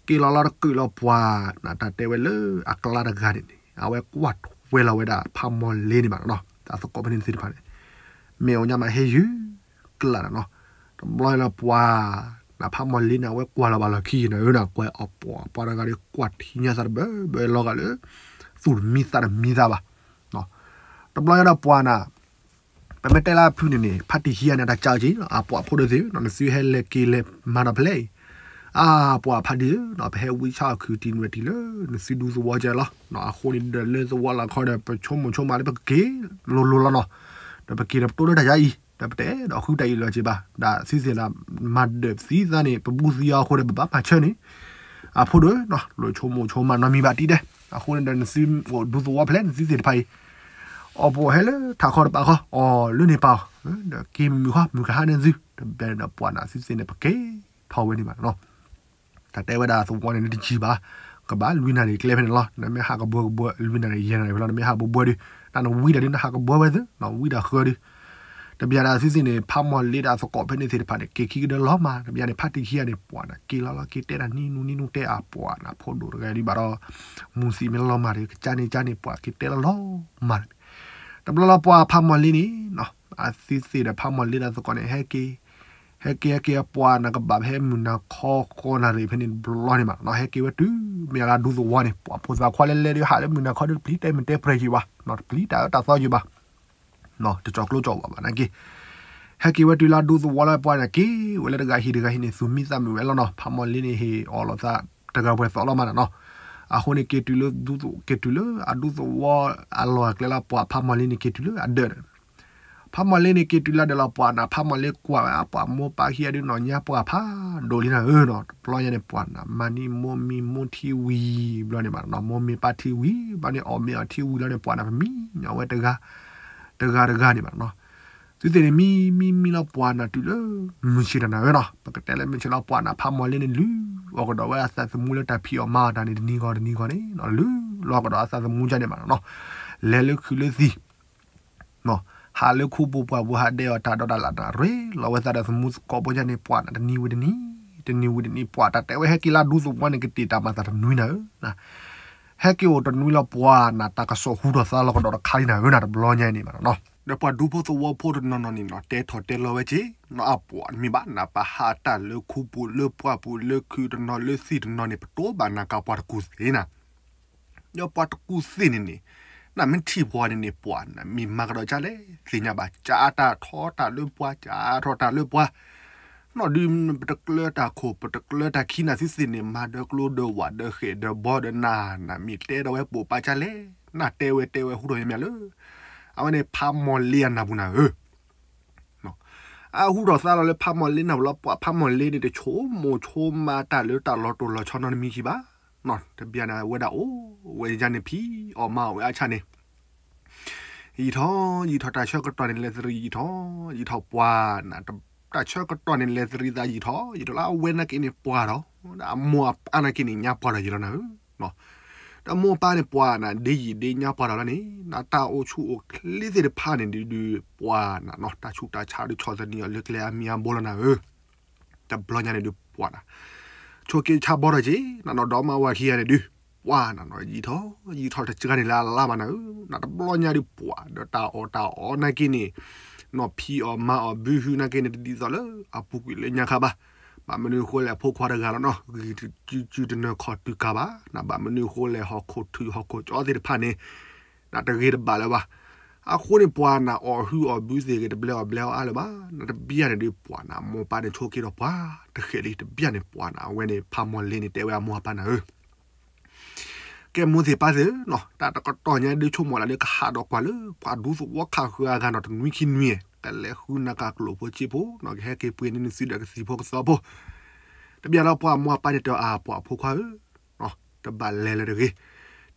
က့ၤလီၤလီၤတကုာ်လီၤပှၤနၤ တၢ်တဲဝဲလၢအကျါတဂၤန့ၣ်န့ၣ် အဝဲကွၢ်ထွဲလီၤဝဲဒၣ်ဖးမီၢ်လ့န့ၣ်မးနီၤ. တၢ်သကိးဖဲန့ၣ်သ့ၣ်တဖၣ်န့ၣ် မ့ၢ်အီၤညါမးဟဲယုၢ်ကျါနၤနီၤ. တဘျီလီၤပှၤနၤ ဖးမီၢ်လ့န့ၣ် အဝဲကွၢ်လီၤဘၣ်လီၢ်ခံယံၤနၤဧၢနၤ ကွၢ်အီၤပှၤ ပှၤတဂၤဒီးကွၢ်ထံညါသးတဘၢဘၢလီၤဂာ်လၢ သူၣ်တမံသးတမံသးဘၣ်. တဘျီညါဒီးပှၤနၤ ပမ့ၢ်တဲလၢအဖုန့ၣ်န့ၣ် ဖါတံၢ်ခံဂၤန့ၣ် တၢ်ကၢက့ၤ အပှၤဖိဒိၣ်သ့ၣ် နသုဟဲလဲၤက့ၤလဲၤမၤတၢ်ဖဲလဲၣ်အံၤ အါပှၤဖါတံၢ်ဧၢ ပဟဲဝံဆၣ်အခုၣ်တံၢ်နွဲၣ်တံၢ်လၢ နသုဒူသဝီကဲလီၤ. အဃိန့ၣ်ဒီးလၢသဝီလၢခီဒီး ပဆိကမိၣ်ဆိကမးလၢပကက့ၤလိၤလိၤလီၤနီၤ. ဒီးပက့ၤဒီးပတိၢ်လၢတၢ်ယါအံၤ ဒီးပတအဲၣ်ဒိးဃုတၢ်အံၤလီၤက့ၤဘၣ် ဒီးသုသ့ၣ်န့ၣ် မၤဒၢးသံသးန့ၣ် ပဘူၣ်သံအီၤအဃိဒီး ပဘၣ်မၤဆၢန့ၣ် အဖိဒိၣ်ဧၢ လိၣ်ဆိကမိၣ်ဆိကမးနီတမံၤဘၣ်တံၢ်တဲ. အဃိန့ၣ်ဒီး နသုအိၣ်ဒူသဝီဖဲလဲၣ် နသုသ့ၣ်တဖၣ်အံၤ အီၣ်ပှၤဟဲလၢထးခီတပၤဃီ အီၣ်လၢန့ၣ်ပၤအီၤ ဒီးက့ၤမုာ်မုာ်ဃီ မုၢ်ကဟါန့ၣ်သု တဘျီန့ၣ်ဒီးပှၤနၤသုသ့ၣ်န့ၣ် ပက့ၤထီၣ်ဝဲန့ၣ်ဘၣ်နီၤ. တၢ်တဲဝဲဒၣ်သဝီန့ၣ် နတစံၣ်ဘၣ် ကဘၣ်လွံၢ်နၣ်ရံၣ်ကျဲဖဲန့ၣ်လီၤ. နမ့ၢ်ဟးကဘှၢကဘှၢ လွံၢ်နၣ်ရံၣ်ယဲၢ်နၣ်ရံၣ်ဖဲလီၤ နမ့ၢ်ဟးဘှၢဘှၢဒုး တၢ်နဝံဒၣ်ဒုး နဟးကဘှၢဝဲသု နဝံဒၣ်ဃၢဒုး တဘျီဒီးသုသ့ၣ်န့ၣ် ဖးမီၢ်လ့ဒီးသကိးဖဲန့ၣ်သ့ၣ်တဖၣ်န့ၣ် က့ၤခံကဒၢလီၤမး တဘျီန့ၣ် ဖါတံၢ်ခံဂၤန့ၣ် ပှၤနၤက့ၤလီၤလီၤ က့ၤတဲတၢ်နံၤနူနံၤနူတဲအါပှၤနၤ ဖိဒိၣ်တဂၤဒုးဘၣ်ဒီး မူၤသံးမ့ၢ်လီၤမၢ်ဒီး ကစၢ်န့ၣ်ကၢ်န့ၣ် ပှၤက့ၤတဲလီၤလီၤမၢ်န့ၣ် တဘျီလီၤပှၤဖးမီၢ်လ့န့ၣ် အသုသ့ၣ်ဒီးဖးမီၢ်လ့ဒီးသကိးန့ၣ် ဟဲက့ၤ ဟဲက့ၤဟဲက့ၤအပှၤနၤကဘၣ်ဖဲမုၢ်နၤခီ ဃိးနၣ်ရံၣ်ဖဲန့ၣ်တဘျီန့ၣ်မး ဟဲက့ၤဝဲတုၤမ့ၢ်အလၢဒူသဝီန့ၣ် ပှၤဖိသၣ်ခွါလဲၤလဲၤဒုး ဟးလၢမုၢ်နၤခီဒုး တပျံၤတဲမုၢ်တဲပြဲၤက့ၤဘၣ် တပျံၤတၢ်အၢတၢ်သီက့ၤဘၣ် တကၠီၤကျိကၠီၤဝးဘၣ်နာ်က့ ဟဲက့ၤဝဲတုၤလၢအဒူသဝီလၢပှၤန့ၣ် က့ၤဝဲလၢတဂၤဟံၣ်တဂၤဟံၣ်န့ၣ် သူၣ်မံသးမုာ်ဝဲလီၤနီၤ ဖးမီၢ်လ့န့ၣ် ဟ့ၣ်အီၣ်လိာ်သးတဂၤပှဲၤသီလီၤမးနီၤနီၤ အဃိန့ၣ် က့ၤတုၤလၢ က့ၤတုၤလၢအဒူသဝီအလီၢ်အကျဲလၢပှၤဖးမီၢ်လ့န့ၣ် က့ၤတုၤလၢအဒၢးန့ၣ် ဖးမီၢ်လ့န့ၣ် က့ၤတုၤလၢဒၢးလီၤပှၤနၤ ဖးမီၢ်လ့ကွၢ်ဝဲ ပှၤမိၢ်ပၢ်ခံဂၤဒုးနီၢ်ညါပှၢ်ဖးဒိၣ်လံနၤဧၢနီၤ တဘျီညါန့ၣ် ပှၤနၤ မၤန့ၢ်မိၢ်မံၤမိၢ်ထံဝံၤဘျီန့ၣ်မးနီၤ မိၢ်မ့ၢ်ပၢ်ထံဝံၤဘျီန့ၣ် အီၣ်မ့ၢ်အီၣ်ထံဝံၤလီၤန့ၣ် ပှၤနၤ ပမံညီဝဲတဂၤ တဂၤတဂၤန့ၣ်မးနီၤ သုသ့ၣ်န့ၣ် မံ မံ မံလီၤပှၤနၤတုၤလၢ မုၢ်ဆ့ၣ်တနၤဧၢနီၤ ပကတဲလၢမုၢ်ဆ့ၣ်လီၤပှၤနၤ ဖးမီၢ်လ့န့ၣ် လုၢ်အီၣ်ကဒီးဝဲအသးသမူလၢတၢ်ဖံးအီၣ်မၤအီၣ်တၢ်န့ၣ် တနံၤဂီၤတနံၤဂီၤန့ၣ် လုၢ်လီၤကဒီးအသးသမူဒ်န့ၣ်မးနီၤ လဲၤလၢခုးလၢသံး ဟးလၢခူပူၤပှၢ်ပူၤ ဟးဒဲးအီၣ်တၢ်ဒီးတၢ်လၢ်နၤ ရ့လိာ်ဝဲသးဒီးသမူသကိးဖိဒ်န့ၣ် ပှၤနၤ တနံၤဝံၤတနံၤ တနံၤဝံၤတနံၤ ပှၤတၢ်တဲဝဲဟဲက့ၤလၢဒူသဝီန့ၣ် ကတ့ၢ်တၢ်မၤသးတနွံနၤဧၢ ဟဲက့ၤအိၣ်တနွံလီၤပှၤနၤ တၢ်ကစီၣ်ဟူထီၣ်သါလီၤကဒီးတခါလံနၤဧၢနၤ တဘျီညါအံၤန့ၣ်မးနီၤ ဒီးပှၤဒူဖိသဝီဖိတနီၤနီၤန့ၣ်နီၤ တဲထီၣ်တဲလီၤဝဲက့ၤ နီၤအပှၤတမ့ၢ်ဘၣ်နၤ ပဟးတၢ်လၢခူပူၤလၢပှၢ်ပူၤလၢခုးတနီၤလၢသံးတနီၤန့ၣ် ပတိၢ်ဘၣ်နၤကပှၤတကူၣ်သ့နၤ ဒီးပှၤတကူၣ်သ့န့ၣ်န့ၣ် နမ့ၢ်ထံၣ်ပှၤန့ၣ်န့ၣ် ပှၤနၤမ့ၢ်မၤကဒီးကၢ်လဲၣ် သ့ၣ်ညါဘၣ် ကၢ်တၢ်ထီတၢ်လၢပှၤ ကၢ်ထီတၢ်လၢပှၤ နီၢ်ဒုး ပတကျၢတၢ်ခိၣ် ပတကျၢတၢ်ခံနၤသုသ့ၣ်န့ၣ် မၤဒီးကျိဒီးဝးဒီးဃဲၣ်ဒီးဘီဒီးနၤ နမ့ၢ်တဲဒီးဝဲပိာ်ပာ်ကၢလဲၣ် နတဲဝဲတဲဝဲဟူထီၣ်ယမ့ၢ်လၢ အဝဲန့ၣ်ဖးမီၢ်လ့အနၢ်ပူၤနၤဧၢ အဟူထီၣ်သါလီၤလၢဖးမီၢ်လ့နၢ်ပူၤလီၤ ပှၤဖးမီၢ်လ့န့ၣ် တဆိကမိၣ်ဆိကမးတၢ်လၢတၢ်လီၤတိၢ်လီၤဆီနီတမံၤခံဘၣ် တဘျီန့ၣ်ဝဲဒၣ်အိၣ်ဝဲယါန့ၣ်ဖံးအီၣ်မၤအီၣ်ဝဲအဆၣ်န့ၣ် ယံာ်ထီၣ်ယံာ်ထီၣ် တၢ်ဆၢကတီၢ်န့ၣ်လဲၤသရံးယံာ်ထီၣ်ယံာ်ထီၣ်ပှၤနၤ တၢ်ဆၢကတီၢ်န့ၣ်လဲၤသရံးသးယံာ်ထီၣ်ယံာ်ထီၣ်လၢအဝဲနာ်က့န့ၣ်ပှၤဒီး အမိၢ်အပၢ်နာ်က့န့ၣ် ညါပှၤဒီးယံာ်လီၤနၤဧၢ ဒီးမိၢ်ပၢ်န့ၣ်ပှၤနၤ ဒ့ယံာ်ဒ့ညါပှၤဒီးလီၤန့ၣ် နတၢ်အိၣ်ဆူၣ်အိၣ်ချ့သ့ၣ်တဖၣ်န့ၣ်ဒုးဒုး ပှၤနၤနီၤ တၢ်ဆူးတၢ်ဆါဒုးဆီၣ်သနံးအီၤလၢကျဲအါမံၤအါဘိလီၤနၤဧၢ တဘျီညါန့ၣ်ဒုးပှၤနၤ ဆိက့ဆါဘီထီၣ်က့ၤ နနီၢ်ဒီမါဝၤခံဂၤန့ၣ်ဒုး ပှၤနၤနီၤ ယံာ်ထီၣ်ယံာ်ထီၣ်တစှၤန့ၣ်လၢအလါဘၣ်နၤဧၢ နတဘျီညါဒုးပှၤဒီးတၢ်အီၣ်တၢ်အီနာ်က့န့ၣ် နီၢ်ဖံးအီၣ်မၤအီၣ်ဘုဟုနာ်က့န့ၣ် တဒ်သိးလၢအပူၤကွံာ်လၢညါခါဘၣ် ဘၣ်မနုၤအဃိလဲၣ် အဖိခွါတဂၤလီၤနီၤ ဂံၢ်တစုစုတနၢၤခီၣ်တုၤကၤဘၣ် နဘၣ်မနုၤအဃိလဲၣ် ဟီၣ်ခိၣ်ထုးဟီၣ်ခိၣ်ကၠီသ့ၣ်တဖၣ်န့ၣ် နတဂ့ၤတဘၣ်လၢၤဘၣ် အဃိန့ၣ်ပှၤနၤအီၣ်ဟုအီၣ်ဘုသ့ၣ်ဂ့ၤ တဘျဲအီၣ်ဘျဲအီၣ်အါလၢၤဘၣ် နတဘျီညါန့ၣ်ဒုးပှၤနၤ မိၢ်ပၢ်န့ၣ်ဆိက့ဒီးပှၤ တဃဲးလံ တဘျီညါန့ၣ်ပှၤနၤ အဝဲန့ၣ်ဖးမီၢ်လ့န့ၣ် တဲဝဲအမိၢ်အပၢ်နၤဧၢ ကဲမိၢ်သ့ၣ်ပၢ်သ့ၣ်ဧၢနီၤ တၢ်တကတီၢ်ညါဒုးဆိကမိၣ်လၢ်လၢကဟးဒီးကွၢ်လၢ ပှၤဒူသဝီခးဃၢၤအဂၤနီၤ တနွံခံနွံ ကလဲၤဃုနၤကၤကျိၣ်ဖိစ့ဖိနီၤ ကဟဲက့ၤပှ့ၤန့ၢ်နသုဒီးကသံၣ်ဖိကသီဖိ တဘျီလၢပှၤမိၢ်အပၢ်န့ၣ်တဲအီၤ ပှၤအဖိခွါဧၢ တဘၣ်လဲၤလၢၤတဂ့ၤ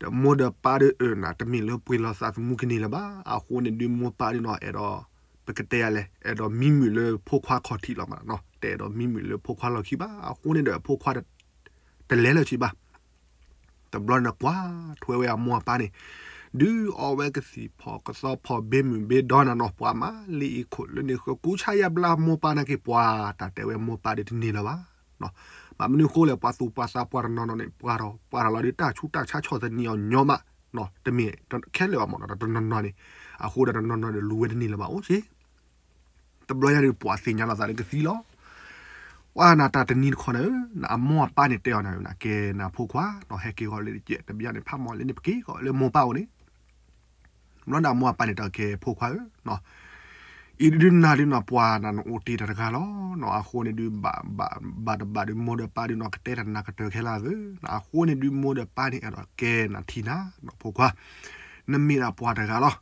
တမိၢ်ဒီးပၢ်ဒီးအၢနၤ တမ့ၢ်လၢပှ့ၤလီၤသးသမူကန့ၢ်လၢၤဘၣ် အဃိန့ၣ်ဒုးမိၢ်ပၢ်ဒုးနီၤ အဲၣ်ဒိး ပကတဲယၤလဲၣ် အဲၣ်ဒိးမံမုာ်လၢဖိခွါခီၣ်ထံးလီၤမးနီၤ တအဲၣ်ဒိးမံမုာ်လၢဖိခွါလီၢ်ခံဘၣ် အဃိန့ၣ်ဒီးဖိခွါ တလဲၤလၢၤဆံးဘၣ် တဘျီန့ၣ်ကွၢ်ထွဲဝဲအမိၢ်အပၢ်န့ၣ် ဒုးအီဝဲကသံၣ်ဖီၣ်ကသီဖီၣ်ဘ့မုၢ်ဘ့ဒီနၤနီၤ ပှၤမၤလံအံၤခိၣ်လၢန့ၣ်ဃၢၤကူဆါယါဘျါမိၢ်ပၢ်နာ်က့ပှၤ တၢ်တဲဝဲမိၢ်ပၢ်ဒုးတန့ၢ်လၢၤဘၣ် ဘၣ်မနုၤအဃိလဲၣ် ပှၤသူၣ်ပှၤသးပှၤတနီၤနီၤန့ၣ် ပှၤဒီးပှၤတၢ်လီၤဒုးတၢ်ဆူးတၢ်ဆါဆီၣ်သနံးအီၤညီမး တမ့ၢ်ခဲလၢာ်ဘၣ်မးနီၤ တနီၤနီၤန့ၣ် အဃိဒီးတနီၤနီၤဒီးလူၤဝဲတန့ၢ်လၢၤဘၣ်အိၣ်က့ တဘျီညါဒုးပှၤသ့ၣ်ညါလီၤသးလၢကသံလီၤ ပှၤနၤတၢ်တနံၤတခီန့ၣ် နအမိၢ်အပၢ်န့ၣ်တဲအီၤနၤ နကဲနၤဖိခွါနီၤ ဟဲက့ၤဂီၤလၢတကဲး တဘျီန့ၣ် ဖးမီၢ်လ့န့ၣ် ပက့ၤဂီၤလၢမိၢ်ပၢ်အိၣ်န့ၣ် ဘျီန့ၣ်အမိၢ်အပၢ်န့ၣ်တဲအီၤ ကဲဖိခွါဧၢ အံၤဒုးနၤဒုးနီၤ ပှၤနၤနအိၣ်တ့ၢ်တၢ်တဂၤလီၤ အဃိန့ၣ်ဒုး ဘၣ်တဘၣ်ဒုးမိၢ်ဒီးပၢ်ဒုးနီၤ ကတဲတၢ်နၤကတၢၢ်ခဲလၢာ်သ့ အဃိန့ၣ်ဒုးမိၢ်ဒီးပၢ်န့ၣ်အဲၣ်ဒိးကဲနၤထံၣ်နၤ ဖိခွါ နမ့ၢ်ဒၣ်ပှၤတဂၤလီၤ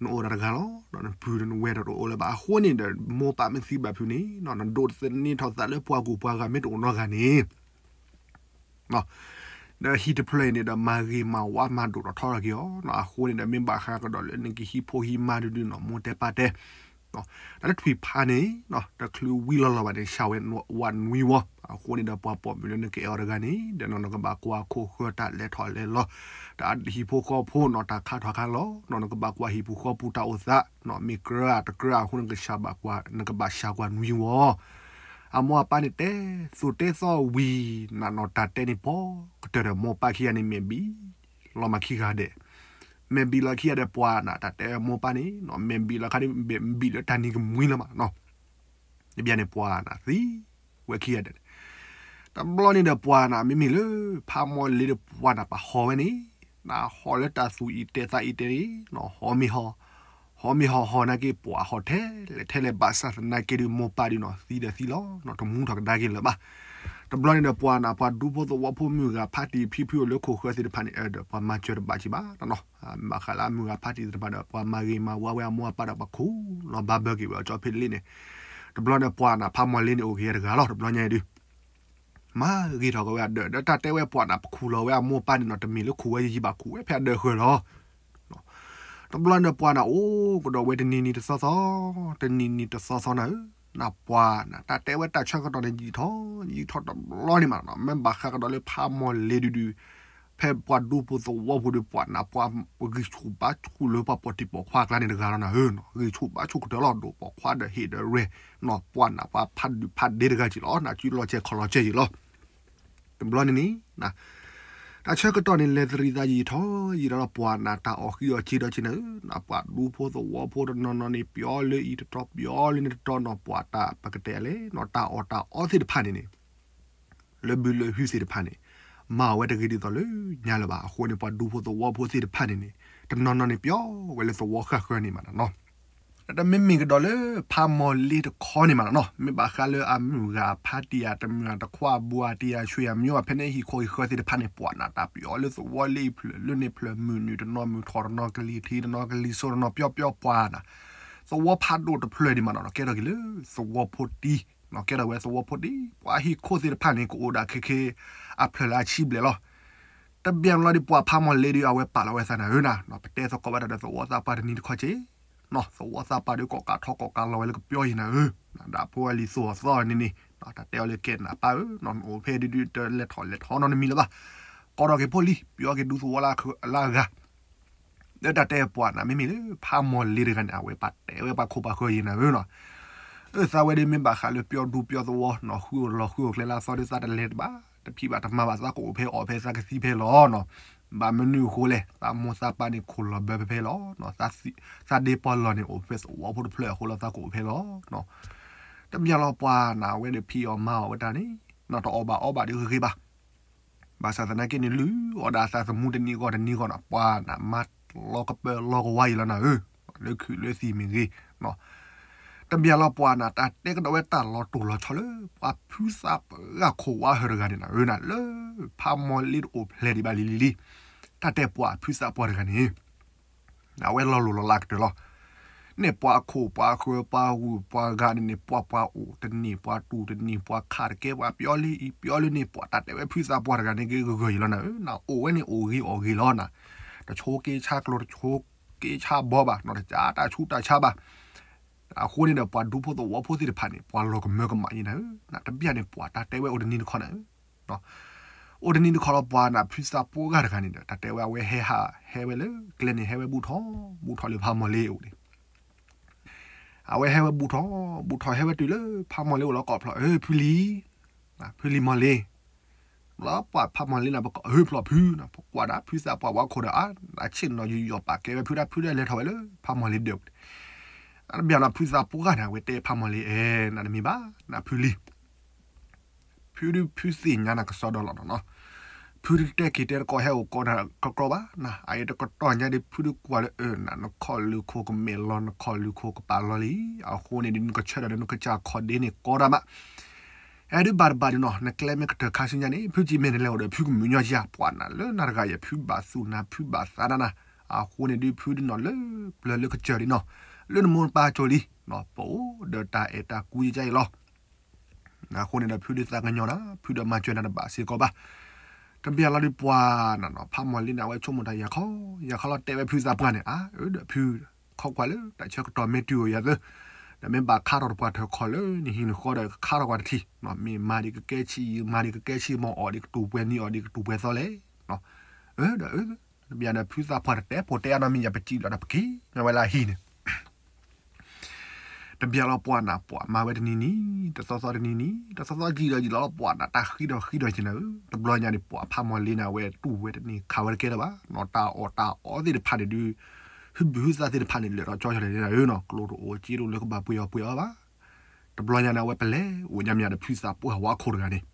နအိၣ်ဒီးတဂၤလီၤ နပုၢ်ဒီးနဝဲၢ်ဒီးတအိၣ်လၢၤဘၣ် အဃိန့ၣ်ဒီး မိၢ်ပၢ်မ့ၢ်သံဘၣ်ဖုးန့ၣ် နဒိးသန့ၤထီၣ်သးလၢပှၤကူၢ်ပှၤဂၤမ့ၢ်တအိၣ်နီတဂၤန့ၣ် ဒီးဟံၣ်တဖျၢၣ်အံၤန့ၣ်ဒီး မၤဂ့ၤမၤဝါမၤဒိၣ်ထီၣ်ထီထီၣ်က့ၤအီၤ အဃိန့ၣ်ဒီး မ့ၢ်ဘၣ်ဃးကဒီးလၢနကဟံၣ်ဖိဟံၣ်မါဒုးဒုးနီၤ မိၢ်တဲပၢ်တဲ တၢ်လၢထွံၣ်ဖးန့ၣ် တချုးဝံၤလီၤလီၤဘၣ်န့ၣ် ဆှၢဝဲဝးနွံဝီ အဃိန့ၣ်ဒီး ပှၤပိာ်မုၣ်လၢနကအဲၣ်အီၤတဂၤန့ၣ် ဒီးနီၤ နကဘၣ်ကွၢ်ခိၣ်ဃၢတၢ်လဲၤထီၣ်လဲၤလီၤ တၢ်ဟံၣ်ဖိဃီဖိနီၤ တၢ်ခါထီၣ်ခါလီၤနီၤ နကဘၣ်ကွၢ်ဟံၣ်ပူၤဃီပူၤတၢ်အိၣ်သးနီၤ မ့ၢ်ကြၢးဧါတကြၢးအဃိ နကဘၣ်ဆှၢကွၢ်နွံဝီ အမိၢ်အပၢ်န့ၣ်တဲ သိၣ်တဲသီဝံၤ နနီၤ တၢ်တဲန့ၣ် ပီကတၢၢ်ဒီး မိၢ်ပၢ်ခံဂၤန့ၣ် မဲာ်ဘံၣ်လီၤမးခံဂၤဒဲး မဲာ်ဘံၣ်လီၤခံဂၤဒဲး ပှၤနၤ တၢ်တဲမိၢ်ပၢ်န့ၣ် မဲာ်ဘံၣ်လီၤခါန့ၣ် ဘံၣ်လၢတၢ်နံၤကမှံလီၤမးနီၤ တဘျီန့ၣ် ပှၤနၤသံဝဲခံဂၤဒဲးန့ၣ် တဘျီန့ၣ်ဒီးပှၤနၤ မ့မ့ၢ်လၢ ဖးမီၢ်လ့ဒီးပှၤနၤ ပှၤဟီၣ်ဝဲန့ၣ် နဟီၣ်လၢတၢ်သူၣ်အံၤတဲသးအံၤတဲန့ၣ် ဟီၣ်မ့ၢ်ဟီၣ် ဟီၣ်မ့ၢ်ဟီၣ်ဟီၣ်နာ်က့ ပှၤဟီၣ်ထဲလဲၣ်ထဲလဲၣ် ဘၣ်ဆၣ်သနာ်က့ဒုး မိၢ်ပၢ်ဒုးနီၤ သံဒီးသံလီၤနီၤ တမူထီၣ်ကဒါက့ၤလၢၤဘၣ် တဘျီန့ၣ်ဒီးပှၤနၤ ပှၤဒူဖိသဝီဖိမုၢ်ဂၤဖးတံၢ်ဖံဖုအိၣ်လၢခိၣ်ဃၢသ့ၣ်တဖၣ်န့ၣ် အဲၣ်ဒိးပှၤမၤစၢၤတဘၣ်ကံဘၣ်နီၤ ဘၣ်ဃးလၢအမုၢ်ဂၤဖးတံၢ်သ့ၣ်တဖၣ်ဒီး ပှၤမၤဂ့ၤမၤဝါဝဲအမိၢ်အပၢ်ဒီး ပှၤခူၣ်လီၤဘၣ်ဘၢက့ၤဝဲအကၠီဖဲလ့န့ၣ် တဘျီန့ၣ်ပှၤနၤ ဖးမီၢ်လ့န့ၣ် အိၣ်က့ၤတဂၤလီၤ တဘျီညါအံၤဒုး မၤဂ့ၤထီၣ်က့ၤဝဲအဒၢး ဒီးတၢ်တဲဝဲပှၤနၤ ပခူၣ်လီၤဝဲအမိၢ်အပၢ်န့ၣ်နီၤ တမ့ၢ်လၢခူၣ်ဝဲယံာ်ယံာ်ဘၣ် ခူၣ်ဝဲဖဲအဒၢးဃၢၤလီၤ တဘျီန့ၣ်ပှၤနၤ အိၣ်ကဒီးဝဲတနံၤနံၤတသီသီ တနံၤနံၤတသီသီနၤဧၢ နပှၤနၤ တၢ်တဲဝဲတၢ်ဆၢကတီၢ်န့ၣ် ယံာ်ထီၣ်ယံာ်ထီၣ်တဘျီန့ၣ်မးနီၤ မ့ၢ်ဘၣ်ဃးကဒီးလၢဖးမီၢ်လ့ဒုဒု ဖဲပှၤဒူဖိသဝီဖိဒီးပှၤနၤ ပှၤဂံၢ်ဆူၣ်ဘါဆူၣ်လၢပှၤပိာ်တံၢ်ပိာ်ခွါအကျါန့ၣ်တဂၤလီၤနၤဧၢ ဂံၢ်ဆူၣ်ဘါဆူၣ်ကတၢၢ်လီၤ ဒိၣ်ပိာ်ခွါဒီးဟ့ၣ်ဒီးရဲၣ် ပှၤနၤပှၤဖးဒုၣ်ဖးဒ့တဂၤက့ၤလီၤ နစုလီၤစဲးခီၣ်လီၤစဲးက့ၤလီၤ တဘျီန့ၣ်န့ၣ် တၢ်ဆၢကတီၢ်န့ၣ် လဲၤသရံးသးယံာ်ထီၣ်ယံာ်ထီၣ်လီၤ ပှၤနၤတၢ်အီၣ်ဃံအီၣ်စ့ဒီးက့ၤနၤဧၢ နပှၤဒူဖိသဝီဖိတနီၤနီၤန့ၣ် ပျီလၢအံၤတတီၤ ပျီလၢန့ၣ်တတီၤနီၤ ပှၤတၢ်ပကတဲလဲၣ်နီၤ တၢ်အီၣ်တၢ်အီသ့ၣ်တဖၣ်န့ၣ်န့ၣ် လၢဘုလၢဟုသ့ၣ်တဖၣ်န့ၣ် မၤဝဲတဂ့ၤဒ်သိးလၢညါလၢၤဘၣ် အဃိန့ၣ် ပှၤဒူဖိသဝီဖိသ့ၣ်တဖၣ်န့ၣ်န့ၣ် တနီၤနီၤန့ၣ် ပျီဝဲလၢသဝီဃၣ်ဃၢၤန့ၣ်မးနီၤ တမ့မ့ၢ်ကဒီးလၢဖးမီၢ်လ့တခီန့ၣ်မးနီၤ, မ့ၢ်ဘၣ်ဃးလၢအမုၢ်ဂၤအဖါတံၢ်ဧါ, တမုၢ်ဂၤတခွါအဘူးအတံၢ်ဧါ, ဆွေအမျိုးဧါ, ဖဲန့ၣ်ဟံၣ်ခိၣ်ဟံၣ်ဃၢၤသ့ၣ်တဖၣ်န့ၣ် ပှၤနၢ်တၢ်ပယီၤလၢသဝီလၢအံၤဖျၢၣ်လၢန့ၣ်ဖျၢၣ်, မုၢ်နုာ်တနီၤ, မုၢ်ထီၣ်တနီၤ, ကလံၤထံးတနီၤ, ကလံၤစိတနီၤ, ပျီပျီပှၤနၢ် သဝီဖးဒိၣ်တဖျၢၣ်ဒံးမးနီၤ, ကဲထီၣ်က့ၤလၢသဝီဖိတံၢ်, ကဲထီၣ်ဝဲသဝီဖိတံၢ်, ပှၤဟံၣ်ခိၣ်သ့ၣ်တဖၣ်န့ၣ် ကအိၣ်ဒၣ်ခဲခဲ အဖျၢၣ်လၢအဆံဘျဲၣ်လီၤ. တဘျီလီၤဒီး ပှၤဖးမီၢ်လ့ဒီး အဝဲပာ်လီၤဝဲသးနၢ်ဧၢနၤ, ပတဲသကိးဘၣ်တၢ်ဒီးသဝီသးပှၢ်တနံၤတခီက့ၤ, သဝီသးပှၢ်ဒီး ကိးကးထီၣ်ကိးကးလီၤဝဲလၢကပျီယံၤနၢ်ဧၢ, ဒၣ်ဖိအလံၤသိၣ်အသီန့ၣ်န့ၣ်, တၢ်တဲအီၤလၢကဲနၢ်ပၢ်ဧၢ, နအိၣ်ဖဲဒုဒုတလဲၤထီၣ်လဲၤထီနီတမံၤလၢၤဘၣ်, ကိးထီၣ်က့ၤဖိလံၤ ပယီၤက့ၤဒူသဝီလၢအဂၤ လၢတၢ်တဲပှၤနၢ် မ့မ့ၢ်လၢဖးမီၢ်လ့တဂၤန့ၣ် အဝဲပာ်တဲဝဲပှၤခိၣ်ပှၤဃၢၤယံၤနၢ်ဧၢနီၤ, အၢ သးဝဲဒၣ်မ့ၢ်ဘၣ်ဃးလၢပျီဒူပျီသဝီနီၤ, ဃုအိၣ်လီၤဃုအိၣ်ကျဲလၢအသီဒီး သးတလဲၤတဘၣ်, တဖံးဘၣ်တမၤဘၣ်, သးကအိၣ်ဖဲအီၣ်ဖဲ သးကသံဖဲလီၤနီၤ, ဘၣ်မနုၤအဃိလဲၣ်, သးမိၢ်သးပၢ်န့ၣ်ခိၣ်လီၤဘၢဖဲဖဲလီၤနီၤ, သးဒ့ပီလီၢ်န့ၣ် အိၣ်ဖဲသဝီဖိတဖျၢၣ်အဃိလီၤ သးကအိၣ်ဖဲလီၤနီၤ, တဘျီလီၤပှၤနၢ် အဝဲဒီးဖံးအီၣ်မၤအီၣ်ဝဲတၢ်န့ၣ်နီၤ, တအီၣ်ဘၣ်အီဘၣ်ဒီးဂ့ၤဂ့ၤဘၣ် ဘၣ်ဆၣ်သနာ်က့န့ၣ် လုၢ်အီၣ်ဒၣ်သးသမူတနံၤဂီၢ်တနံၤဂီၢ်နီၤ, ပှၤနၢ်မၤလီၤကပၢလီၤကဝါအံၤလီၤနၢ်ဧၢ, လၢခုၣ်လၢသံၣ်မ့ၢ်ဂ့ၤ, တဘျီလီၤပှၤနၢ် တၢ်တဲကဒီးဝဲတၢ်လီၤတိၢ်လီၤဆီလၢ ပှၤဖုသးပှၢ်ဂၤခိၣ်ဝါဟၢၤတဂၤန့ၣ်နၢ်ဧၢနၤ, လၢဖးမီၢ်လ့တအိၣ်ဖျဲၣ်ဒံးဘၣ်လံလံလံ, တၢ်တဲပှၤဖုသးပှၢ်တဂၤန့ၣ် အဝဲလီၤလိၢ်လီၤလးကတၢၢ်လီၤ. န့ၣ်ပှၤခိၣ်ပှၤဃၢၤပှၤဂုၤပှၤဂၤန့ၣ်န့ၣ် ပှၤပှၤအိၣ်တန့ၢ် ပှၤတူၢ်တန့ၢ် ပှၤခးတကဲ ပှၤပျီလၢအံၤပျီလၢန့ၣ် ပှၤတၢ်တဲဝဲဖုသးပှၢ်တဂၤန့ၣ် ကဂၢၢ်ယံၤလီၤနၢ်ဧၢ, နအိၣ်ဝဲန့ၣ်အိၣ်ဂ့ၤအီၣ်ဂ့ၤလီၤနၤ, တဆိးက့ဆါကျိၤ တဆိးက့ဆါဘီဘၣ်နီၤ, တကးတၢ်ဆူးတၢ်ဆါဘၣ်. အဃိန့ၣ်ဒီး ပှၤဒူဖိသဝီဖိသ့ၣ်တဖၣ်န့ၣ် ပှၤလီၤကမၢကမၣ်ယံၤနၢ်ဧၢ, တဘျီန့ၣ် ပှၤတၢ်တဲဝဲအိၣ်တနံၤတခီနၢ်ဧၢ အိၣ်တနံၤတခီလီၤပှၤနၢ် ဖုသးပှၢ်ဂၤတဂၤန့ၣ်ဒီး တၢ်တဲဝဲအဝဲဟဲဟး ဟဲဝဲလၢကျဲန့ၣ် ဟဲဝဲဘူးထီၣ် ဘူးထီၣ်လၢဖးမီၢ်လ့အိၣ်န့ၣ်, အဝဲဟဲဝဲဘူးထီၣ် ဘူးထီၣ် ဟဲဝဲတုၤလၢဖးမီၢ်လ့အိၣ်လီၤကိးဖျိ အၢ ဖုလံၤ, ဖုလံၤမီၢ်လ့, လီၤပှၤဖးမီၢ်လ့နၢ် ပကအၢဖျိဖု, ပကွၢ်ဒၣ်ဖုသးပှၢ်ဝါခိၣ်ဒီး အါ အဆ့ၣ်နီၤယူးယီၣ်ပာ်ကဲဝဲဖုဒၣ် ဖုဒၣ်လဲၤထီၣ်ဝဲလၢဖးမီၢ်လ့ဒၢးန့ၣ်, တဘျီလီၤဖုသးပှၢ်ဂၤန့ၣ် အဝဲတဲဖးမီၢ်လ့ အဲ နတမံၤဘၣ် နဖုလံၤ ဖုဒုးဖုသ့ၣ်ညါနၤကစီဒီလီၤနီၤ, ဖုဒုးတဲက့ၤတဲတကိးဟဲအိၣ်ကိးနၤကကြီဘၣ်နၤ, အအံၤတကတီၢ်ညါဒီး ဖုဒုးကွၢ်လၢအၢနၤ နခီၣ်လုၢ်ခိၣ်ကမဲာ်လီၤ နခီၣ်လုၢ်ခိၣ်ကပာ်လီၤလံ, အဃိန့ၣ်ဒီး နကဆၢထၢၣ်ဒီး နကစၢ်ခီၣ်ဒ့န့ၣ်ကိးတၢ်မး, အဲဒုးဘၣ်တဘၣ်ဒုးနီၤ နကျဲမ့ၢ်ကတၢၢ်ခါဆူညါန့ၣ် ဖုကံၢ်မဲာ်နလဲၤအိၣ်ဒီးဖုကမုာ်ညီကယၤ ပှၤနၢ်လၢနၤတဂၤယဲ ဖုဘၣ်သူၣ်နၤ ဖုဘၣ်သးနၤနၤ, အဃိန့ၣ်ဒုး ဖုဒုးနီၤလၢပျၢၤလၢကစၢၢ်ဒံးနီၤ, လၢနမိၢ်နပၢ်ကၠိလံ, ပအိၣ်ဒီးတၢ်အဲၣ်တၢ်ကွံယကအံၤလီၤ. အဃိန့ၣ်ဒီး ဖုဒုးသးကညီၤနၤ ဖုဒီးမၤစၢၤနၤတဘၣ်စ့ၢ်ကီးဘၣ်. တဘျီလီၤဒုးပှၤနၢ်နီၤ ဖးမီၢ်လ့န့ၣ် အဝဲဆိကမိၣ်တၢ်ယၤခီ ယၤခီလီၤ တဲဝဲဖုသးပှၢ်န့ၣ် အၢ ဒီးဖု ခီကွၢ်လၢတၢ်ဆၢကတီၢ်မ့ၢ်တုၤအိၣ်ယၤသၢ, ဒီးမ့ၢ်ဘၣ်ခါထီၣ်တပှၢ်ထၢၣ်ခီၣ်လၢနဟံၣ်နဃီဒီး ခါထီၣ်ကွၢ်တထံၣ်, မ့ၢ်မၤဒံးကကဲဆံးယံာ် မၤဒံးကကဲဆံးမီၢ် အီၣ်ဒံးကတူၢ်ပှဲၤနံၤ အီၣ်ဒံးကတူၢ်ပှဲၤသီလဲၣ်, အၢ ဒီးအၢ တဘျီဒီးဖုသးပှၢ်တတဲဖိတဲအါနီတမံၤ ယပစံးလီၤဒီးပက့ၤညီဝဲလၢအဟံၣ်န့ၣ် တဘျီလီၤပှၤနၢ် ပှၤမၤဝဲတနံၤနံၤ တသီသီတနံၤနံၤ တသီသီယံာ်ဒီးယံာ်လီၤ ပှၤနၢ် တၢ်ဃံဒီးဃံဒီးယံာ်နၢ်ဧၢ, တဘျီညါန့ၣ် ပှၤဖးမီၢ်လ့နၢ်ဝဲတူၢ်ဝဲတန့ၢ် ခးဝဲတကဲလၢၤဘၣ်နီၤ, တၢ်အီၣ်တၢ်အီသ့ၣ်တဖၣ်န့ၣ်ဒုး ဟုဘုဟုသးသ့ၣ်တဖၣ်န့ၣ် လၢာ်ထီၣ်ကၠီထီၣ်လဲၣ်နၢ်ဧၢနီၤ, ကျိတအိၣ်စ့တအိၣ်လၢကဘၣ်ပှ့ၤအီၣ်ပှ့ၤအီဘၣ်. တဘျီညါန့ၣ် အဝဲပလဲၤအိၣ်ညါမ့ၢ်ဒီးဖုသးပှၢ်ဝါခိၣ်တဂၤန့ၣ်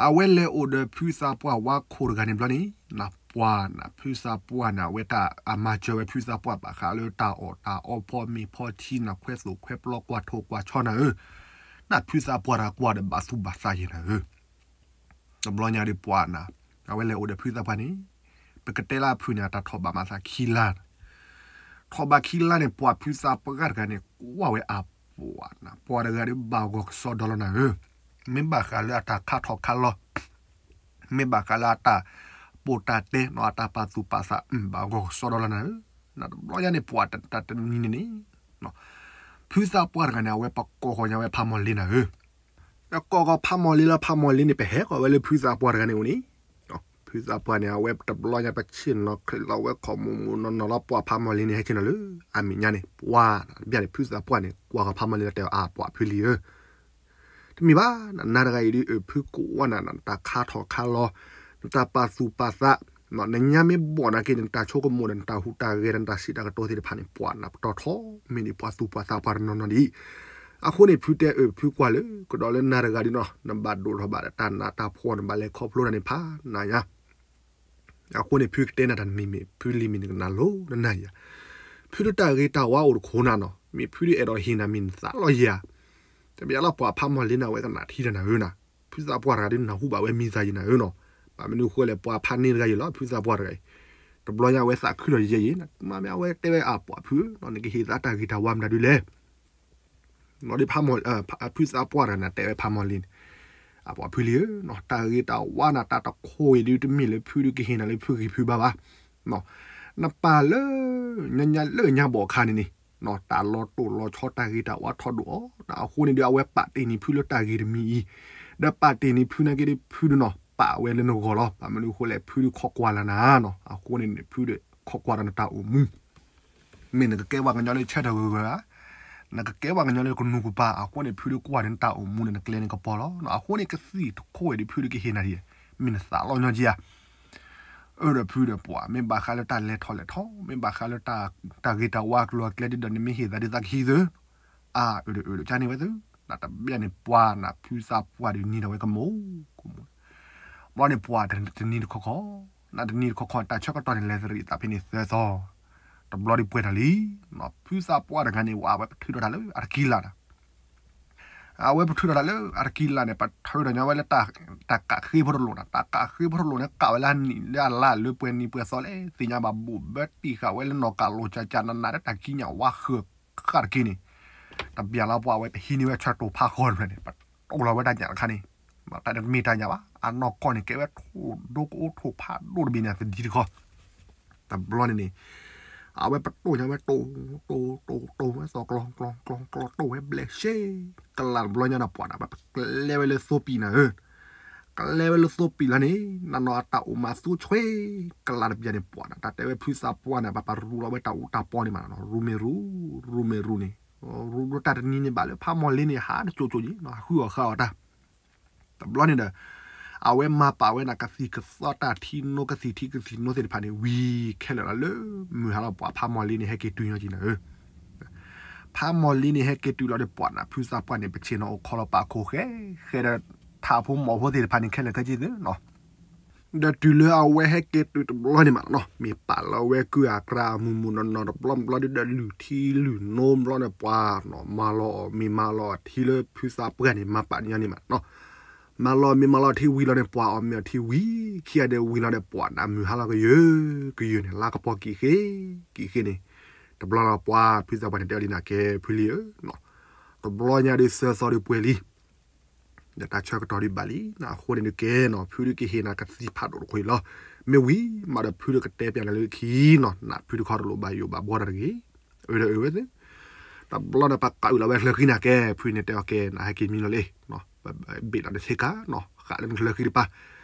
အဝဲလဲၤအိၣ်ဒီးဖုသးပှၢ်ဝါခိၣ်တဂၤန့ၣ်ဘျီန့ၣ် နၢ်ပှၤနၢ်ဖုသးပှၢ်န့ၣ် အဝဲတၢ်အမၤစၢၤဝဲဖုသးပှၢ်ဘၣ်ဃးလၢတၢ်အီၣ်တၢ်အီဖီမ့ၤဖီထံနၢ်ခွဲသိၣ်ခွဲပျီကွၢ်ထိၣ်ကွၢ်ဆီနၢ်ဧၢ, နၢ်ဖုသးပှၢ်တဂၤကွၢ်ဒီးဘၣ်သူၣ်ဘၣ်သးယဲၢ်နၢ်ဧၢ. တဘျီညါဒီးပှၤနၢ် အဝဲလဲၤအိၣ်ဒီးဖုသးပှၢ်န့ၣ် ပကတဲလၢအဖုၣ်န့ၣ် အတၢ်ထီၣ်ဘၣ်မၤသးခံလါ ထီၣ်ဘၣ်ခံလါန့ၣ် ပှၤဖုသးပှၢ်တဂၤန့ၣ် ကွၢ်ဝဲအပှၤနၢ် ပှၤတဂၤဒီးဘၣ်ဂီၤကစီဒီလီၤနၢ်ဧၢ, မ့ၢ်ဘၣ်ဃးလၢအတၢ်ခါထီၣ်ခါလီၤ မ့ၢ်ဘၣ်ဃးလၢအတၢ်ပိာ်တၢ်တဲနီၤ အတၢ်ပာ်သူၣ်ပာ်သး ဘၣ်ဂီၤကစီဒီလီၤနၢ်ဧၢ, နတဘျီညါန့ၣ် ပှၤတနံၤန့ၣ်န့ၣ် ဖုသးပှၢ်တဂၤန့ၣ် အဝဲပကိးဂီၤညါဝဲဖးမီၢ်လ့နၢ်ဧၢ, ပကိးဂီၤဖးမီၢ်လ့လီၤ ဖးမီၢ်လ့န့ၣ် ပဟဲဃီၤဝဲလၢဖုသးပှၢ်တဂၤန့ၣ်အိၣ်န့ၣ် ဖုသးပှၢ်န့ၣ် အဝဲတဘျီညါပဆ့ၣ်နီၤချ့လီၤဝဲခီၣ်မူမူနီၢ်နီၢ်လီၤ ပှၤဖးမီၢ်လ့န့ၣ် ဟဲဆ့ၣ်နီၤလၢအမဲာ်ညါန့ၣ် ပှၤဘၣ်န့ၣ် ဖုသးပှၢ်န့ၣ် ကွၢ်ဂီၤဖးမီၢ်လ့လီၤတဲအီၤ အါ ပှၤဖုလံၤဧၢ တမ့ၢ်ဘၣ် နနၤတဂၤအံၤဒုး အၢ ဖုကိးဝဲနၤ နတၢ်ခါထီၣ်ခါလီၤ နတၢ်ပာ်သူၣ်ပာ်သး နညါမ့ၢ်ဘီၣ်နာ်က့န့ၣ် နတၢ်ဆိကမိၣ်ဒီး နတၢ်ဟူးတၢ်ဂဲၤဒီး နတၢ်စံးတၢ်ကတိၤသ့ၣ်တဖၣ်န့ၣ် ပှၤနၢ်ပတီၢ်ထီ မ့ၢ်ဒ်ပှၤသူၣ်ပှၤသးပှၤတနီၤနီၤဒ်အံၤ, အဃိန့ၣ် ဖုတဲအၢ ဖုကွၢ်လၢ ကဒီးလၢနၤတဂၤဒ်နီၤ နဘၣ်ဒိၣ်ထီၣ်ဘၣ်ဒီးတၢ်နးတၢ်ဖှီၣ် နဘၣ်လဲၤခီဖျိတၢ်န့ၣ်ဖးနၤယါ အဃိန့ၣ် ဖုကတဲနၤတၢ်တမံၤမ့ၢ် ဖုလံၤမံၤန့ၣ်ကနၣ်လိၤနနၤယါ, ဖုဒုးတၢ်ဂ့ၤတၢ်ဝါအိၣ်တခိၣ်နၤနီၤ, မ့ၢ်ဖုဒုးအဲၣ်ဒိးဟ့ၣ်နၤမ့ၢ်နသးလီၤယၤ, တမ့ၢ်လီၤပှၤဖးမီၢ်လ့နၤဝဲကနၣ်ထံတၢ်နၤဧၢနီၤ, ဖုသးပှၢ်တဂၤဒုးနၢ်ဟူဘၣ်ဝဲမံသးယံၤနၤဧၢနီၤ, ဘၣ်မနုၤဃိလဲၣ် ပှၤဖးန့ၢ်တဂၤယံၤလီၤ ဖုသးပှၢ်တဂၤအံၤ, တဘျီညါအဝဲသးခုလီၤယဲယံၤ, မ့ၢ်အဝဲတဲဝဲအပှၤဖုဧၢနီၤ, နကဟ့ၣ်သးတၢ်ဂ့ၤတၢ်ဝါမနုၤဒုးလဲၣ် နီၤဒ်ဖးမီၢ် ဖုသးပှၢ်တဂၤန့ၣ် တဲဝဲဖးမီၢ်လ့န့ၣ်, အပှၤဖုလံဧၢ, တၢ်ဂ့ၤတၢ်ဝါနၤ တၢ်တခိၣ်အံၤဒုးတမ့ၢ်လၢဖုဒုးကဟ့ၣ်နၤလၢဖုဂံၢ်ဖုဘါဘၣ်, နပာ်လၢ ညါညါလၢညါဘီၣ်အခါန့ၣ်န့ၣ်, တၢ်လီၤတိၢ်လီၤဆီတၢ်ဂ့ၤတၢ်ဝါထီၣ်ဒိၣ်အီၤ, အဃိန့ၣ်ဒုးအဝဲပာ်တ့ၢ်န့ၢ်ဖုလၢတၢ်ဂ့ၤတမံၤအံၤ, ဒီးပာ်တ့ၢ်န့ၢ်ဖုနာ်က့ဒုးဖုဒုးနီၤ ပာ်ဝဲလၢနဂီၢ်လီၤ, ဘၣ်မနုၤဃိလဲၣ် ဖုဒုးခိးကွၢ်လၢနၤနီၤ, အဃိန့ၣ်န့ၣ် ဖုဒုးခိးကွၢ်ဒီးနတၢ်အိၣ်မူ မ့ၢ်နကကဲပှၤကညီလၢဆၢထၢၣ်ဂၢၢ်ဂၢၢ်ဧါ, နကကဲပှၤကညီလၢကနူၤကပၤ အဃိန့ၣ် ဖုဒုးကွၢ်ဒီးနတၢ်အိၣ်မူန့ၣ် နကျဲန့ၣ်ကပီၤလီၤ, အဃိန့ၣ် ကသံၣ်တခိၣ်အံၤဒုးဖုဒုးကဟ့ၣ်နၤဒ်, မ့ၢ်နသးလီၤညီက့ဧါ, အၢဒီးဖုဒီးပှၤ မ့ၢ်ဘၣ်ဃးလၢတၢ်လဲၤထီၣ်လဲၤထီ, မ့ၢ်ဘၣ်ဃးလၢ တၢ်ဂ့ၤတၢ်ဝါကျိၤအကျဲဒ်ဒီး နမ့ၢ်ဟ့ၣ်သးဒ်သးကဟံးသု, အၢ အၢဒီးအၢဒီးကန့ၢ်ဝဲသု, နတဘၣ်န့ၣ်ပှၤနဖုသးပှၢ်ဒုးနံၤဒီးဝဲကမူၤ, ကမူၤ ဘျီန့ၣ်ပှၤတနံၤတခီခီ, နတနံၤတခီခီ တၢ်ဆၢကတီၢ်န့ၣ် လဲၤသရံးသးဖဲန့ၣ်သၢသီ, တဘျီဒုးပှဲၤထီၣ်လံ, ဖုသးပှၢ်တဂၤန့ၣ် ဝဲအဝဲပထုးထီၣ်တၢ်လၢအတကံလၢ်နၤ, အဝဲပထုးထီၣ်တၢ်လၢအတကံလၢ်န့ၣ် ပထုးထီၣ်ညီဝဲလၢ တၢ်ကးဃ့ဖိတလိာ်နၤ, တၢ်ကးဃ့ဖိတလိာ်န့ၣ် ကးဝဲလၢအနံၣ်လၢအလါလၢပှဲၤနံၤပှဲၤသီလဲၣ် သ့ၣ်ညါဘၣ်ဘိၣ်ဘၢတံၢ်ဃာ်ဝဲလၢနီၢ်ကးလိၤ ကကနန လၢတၢ်ကံးညာ်ဝါဃၢၤဃၣ်တက့ၢ်န့ၣ်, တဘၣ်လီၤပှၤ အဝဲပဟံးန့ၢ်ဝဲဆၢတိၢ်ဖးဃီတဖျၢၣ်န့ၣ် ပတိၢ်လီၤဝဲတၢ်ညၣ်တခါန့ၣ်, တၢ်တမ့ၢ်တၢ်ညၣ်ဘၣ် အနီၢ်ကီၢ်န့ၣ် ကဲဝဲထိၣ်ဒိကအိထိၣ်ဖးဒိၣ်တဘ့ၣ်န့ၣ် သဒံတခီ, တဘျီန့ၣ်န့ၣ် အဝဲပတိၢ်ညါဝဲတိၢ်, တိၢ်, တိၢ်, တိၢ်ဝဲသီကျီ, ကျီ, ကျီ, ကျီ, တိၢ်ဝဲဘျဲးရှဲ, ကလးတဘျီညါန့ၣ် ပှၤနၤ ပကျဲဝဲလၢသိပံၤနၤဧၢ, ကျဲဝဲလၢသိပံၤလီၤန့ၣ် နနီၢ်အတၢ်အိၣ်မးသူဆွဲ, ကလးတဘျီန့ၣ် ပှၤနၤ တၢ်တဲဝဲဖုသးပှၢ်န့ၣ် ပပာ်ရူလီၤဝဲတၢ်အူတၢ်ပီန့ၣ်မး ရူမ့ၢ်ရူ, ရူမ့ၢ်ရူန့ၣ်, ရူဒိၣ်တၢ်တနံၤန့ၣ် ဘၣ်လၢဖးမီၢ်လ့န့ၣ် ဟးတကၠိကၠိက့ၤ ဟးဃုအီၣ်ဃုအီတၢ် တဘျီန့ၣ်ဒီး အဝဲမၤပာ်ဝဲနၤကသံၣ်ကသီတၢ်ထံနိကသံၣ်ထံကသံၣ်နိသ့ၣ်တဖၣ်န့ၣ် ဝံၤခဲလၢာ်လီၤလၢ မုၢ်ဟါလီၤပှၤဖးမီၢ်လ့န့ၣ် ဟဲက့ၤတုၤညီက့ၤနၤဧၢ, ဖးမီၢ်လ့န့ၣ် ဟဲက့ၤတုၤလီၤဒီးပှၤနၤ ဖုသးပှၢ်န့ၣ် ပဆ့ၣ်နီၤအိၣ်ခိးလီၤပာ်ခိၣ်ဃဲ ဃဲဒီး ထးဖိမီၢ်ဖိသ့ၣ်တဖၣ်န့ၣ် ခဲလၢာ်ခဲဆ့သုနီၤ ဒီးတုၤလၢအဝဲဟဲက့ၤတုၤတဘျီန့ၣ်မးနီၤ မ့ၢ်ပာ်လီၤဝဲကုၢ်အကြၢးအမုၢ်မုၢ်နီၢ်နီၢ်တဘျီတဘျီဒုဒီး လုၢ်ထံလုၢ်နိဘျီန့ၣ် ပှၤနီၤ မၤလီၤအီၣ်မ့ၤမၤလီၤအီထံလၢဖုသးပှၢ်န့ၣ် မၤပာ်န့ၢ်ညီန့ၣ်မးနီၤ မၤလီၤမ့ၤမၤလီၤထံဝံၤလီၤန့ၣ် ပှၤအီၣ်မ့ၤအီထံဝံၤ ခံဂၤဒဲးဝံၤလီၤဒီး ပှၤနၤမုၢ်ဟါလီၤကယၢၤကယၢၤန့ၣ် လါကပီၤက့ၤဃ့က့ၤဃ့န့ၣ် တဘျီလီၤပှၤဖုသးပှၢ်န့ၣ် တဲအီၤလံနာ်ကဲ ဖုလံဧၢ တဘျီညါဒုးသၢသီဒုးပှဲၤလံ ဒီးတၢ်ဆၢကတီၢ်ဒုးဘၣ်လံ နအဃိန့ၣ်ဒုးကဲနီၤ ဖုဒုးကဟ့ၣ်နၤကသံၣ်ဖးဒိၣ်တခိၣ်အံၤလီၤ. မ့ၢ်ဝံၤမးဒီးဖုဒုးကတဲပျးနၤလၢခံနီၤ နဖုတခီတလိၣ်ဘၣ်ယိၣ်ဘၣ်ဘှီတၢ်တဂ့ၤ အၢဒီးအၢဝဲသ့ၣ် တဘျီန့ၣ် ပှၤကးအုၣ်လီၤဝဲချၢဃံနၤကဲ ဖုန့ၣ်တဲအီၤကဲ နဟဲက့ၤမံလီၤလံ ဘ့ၣ်လီၤနဆ့ကၤနီၤ ဃးလၢနချၢဃံတပၤ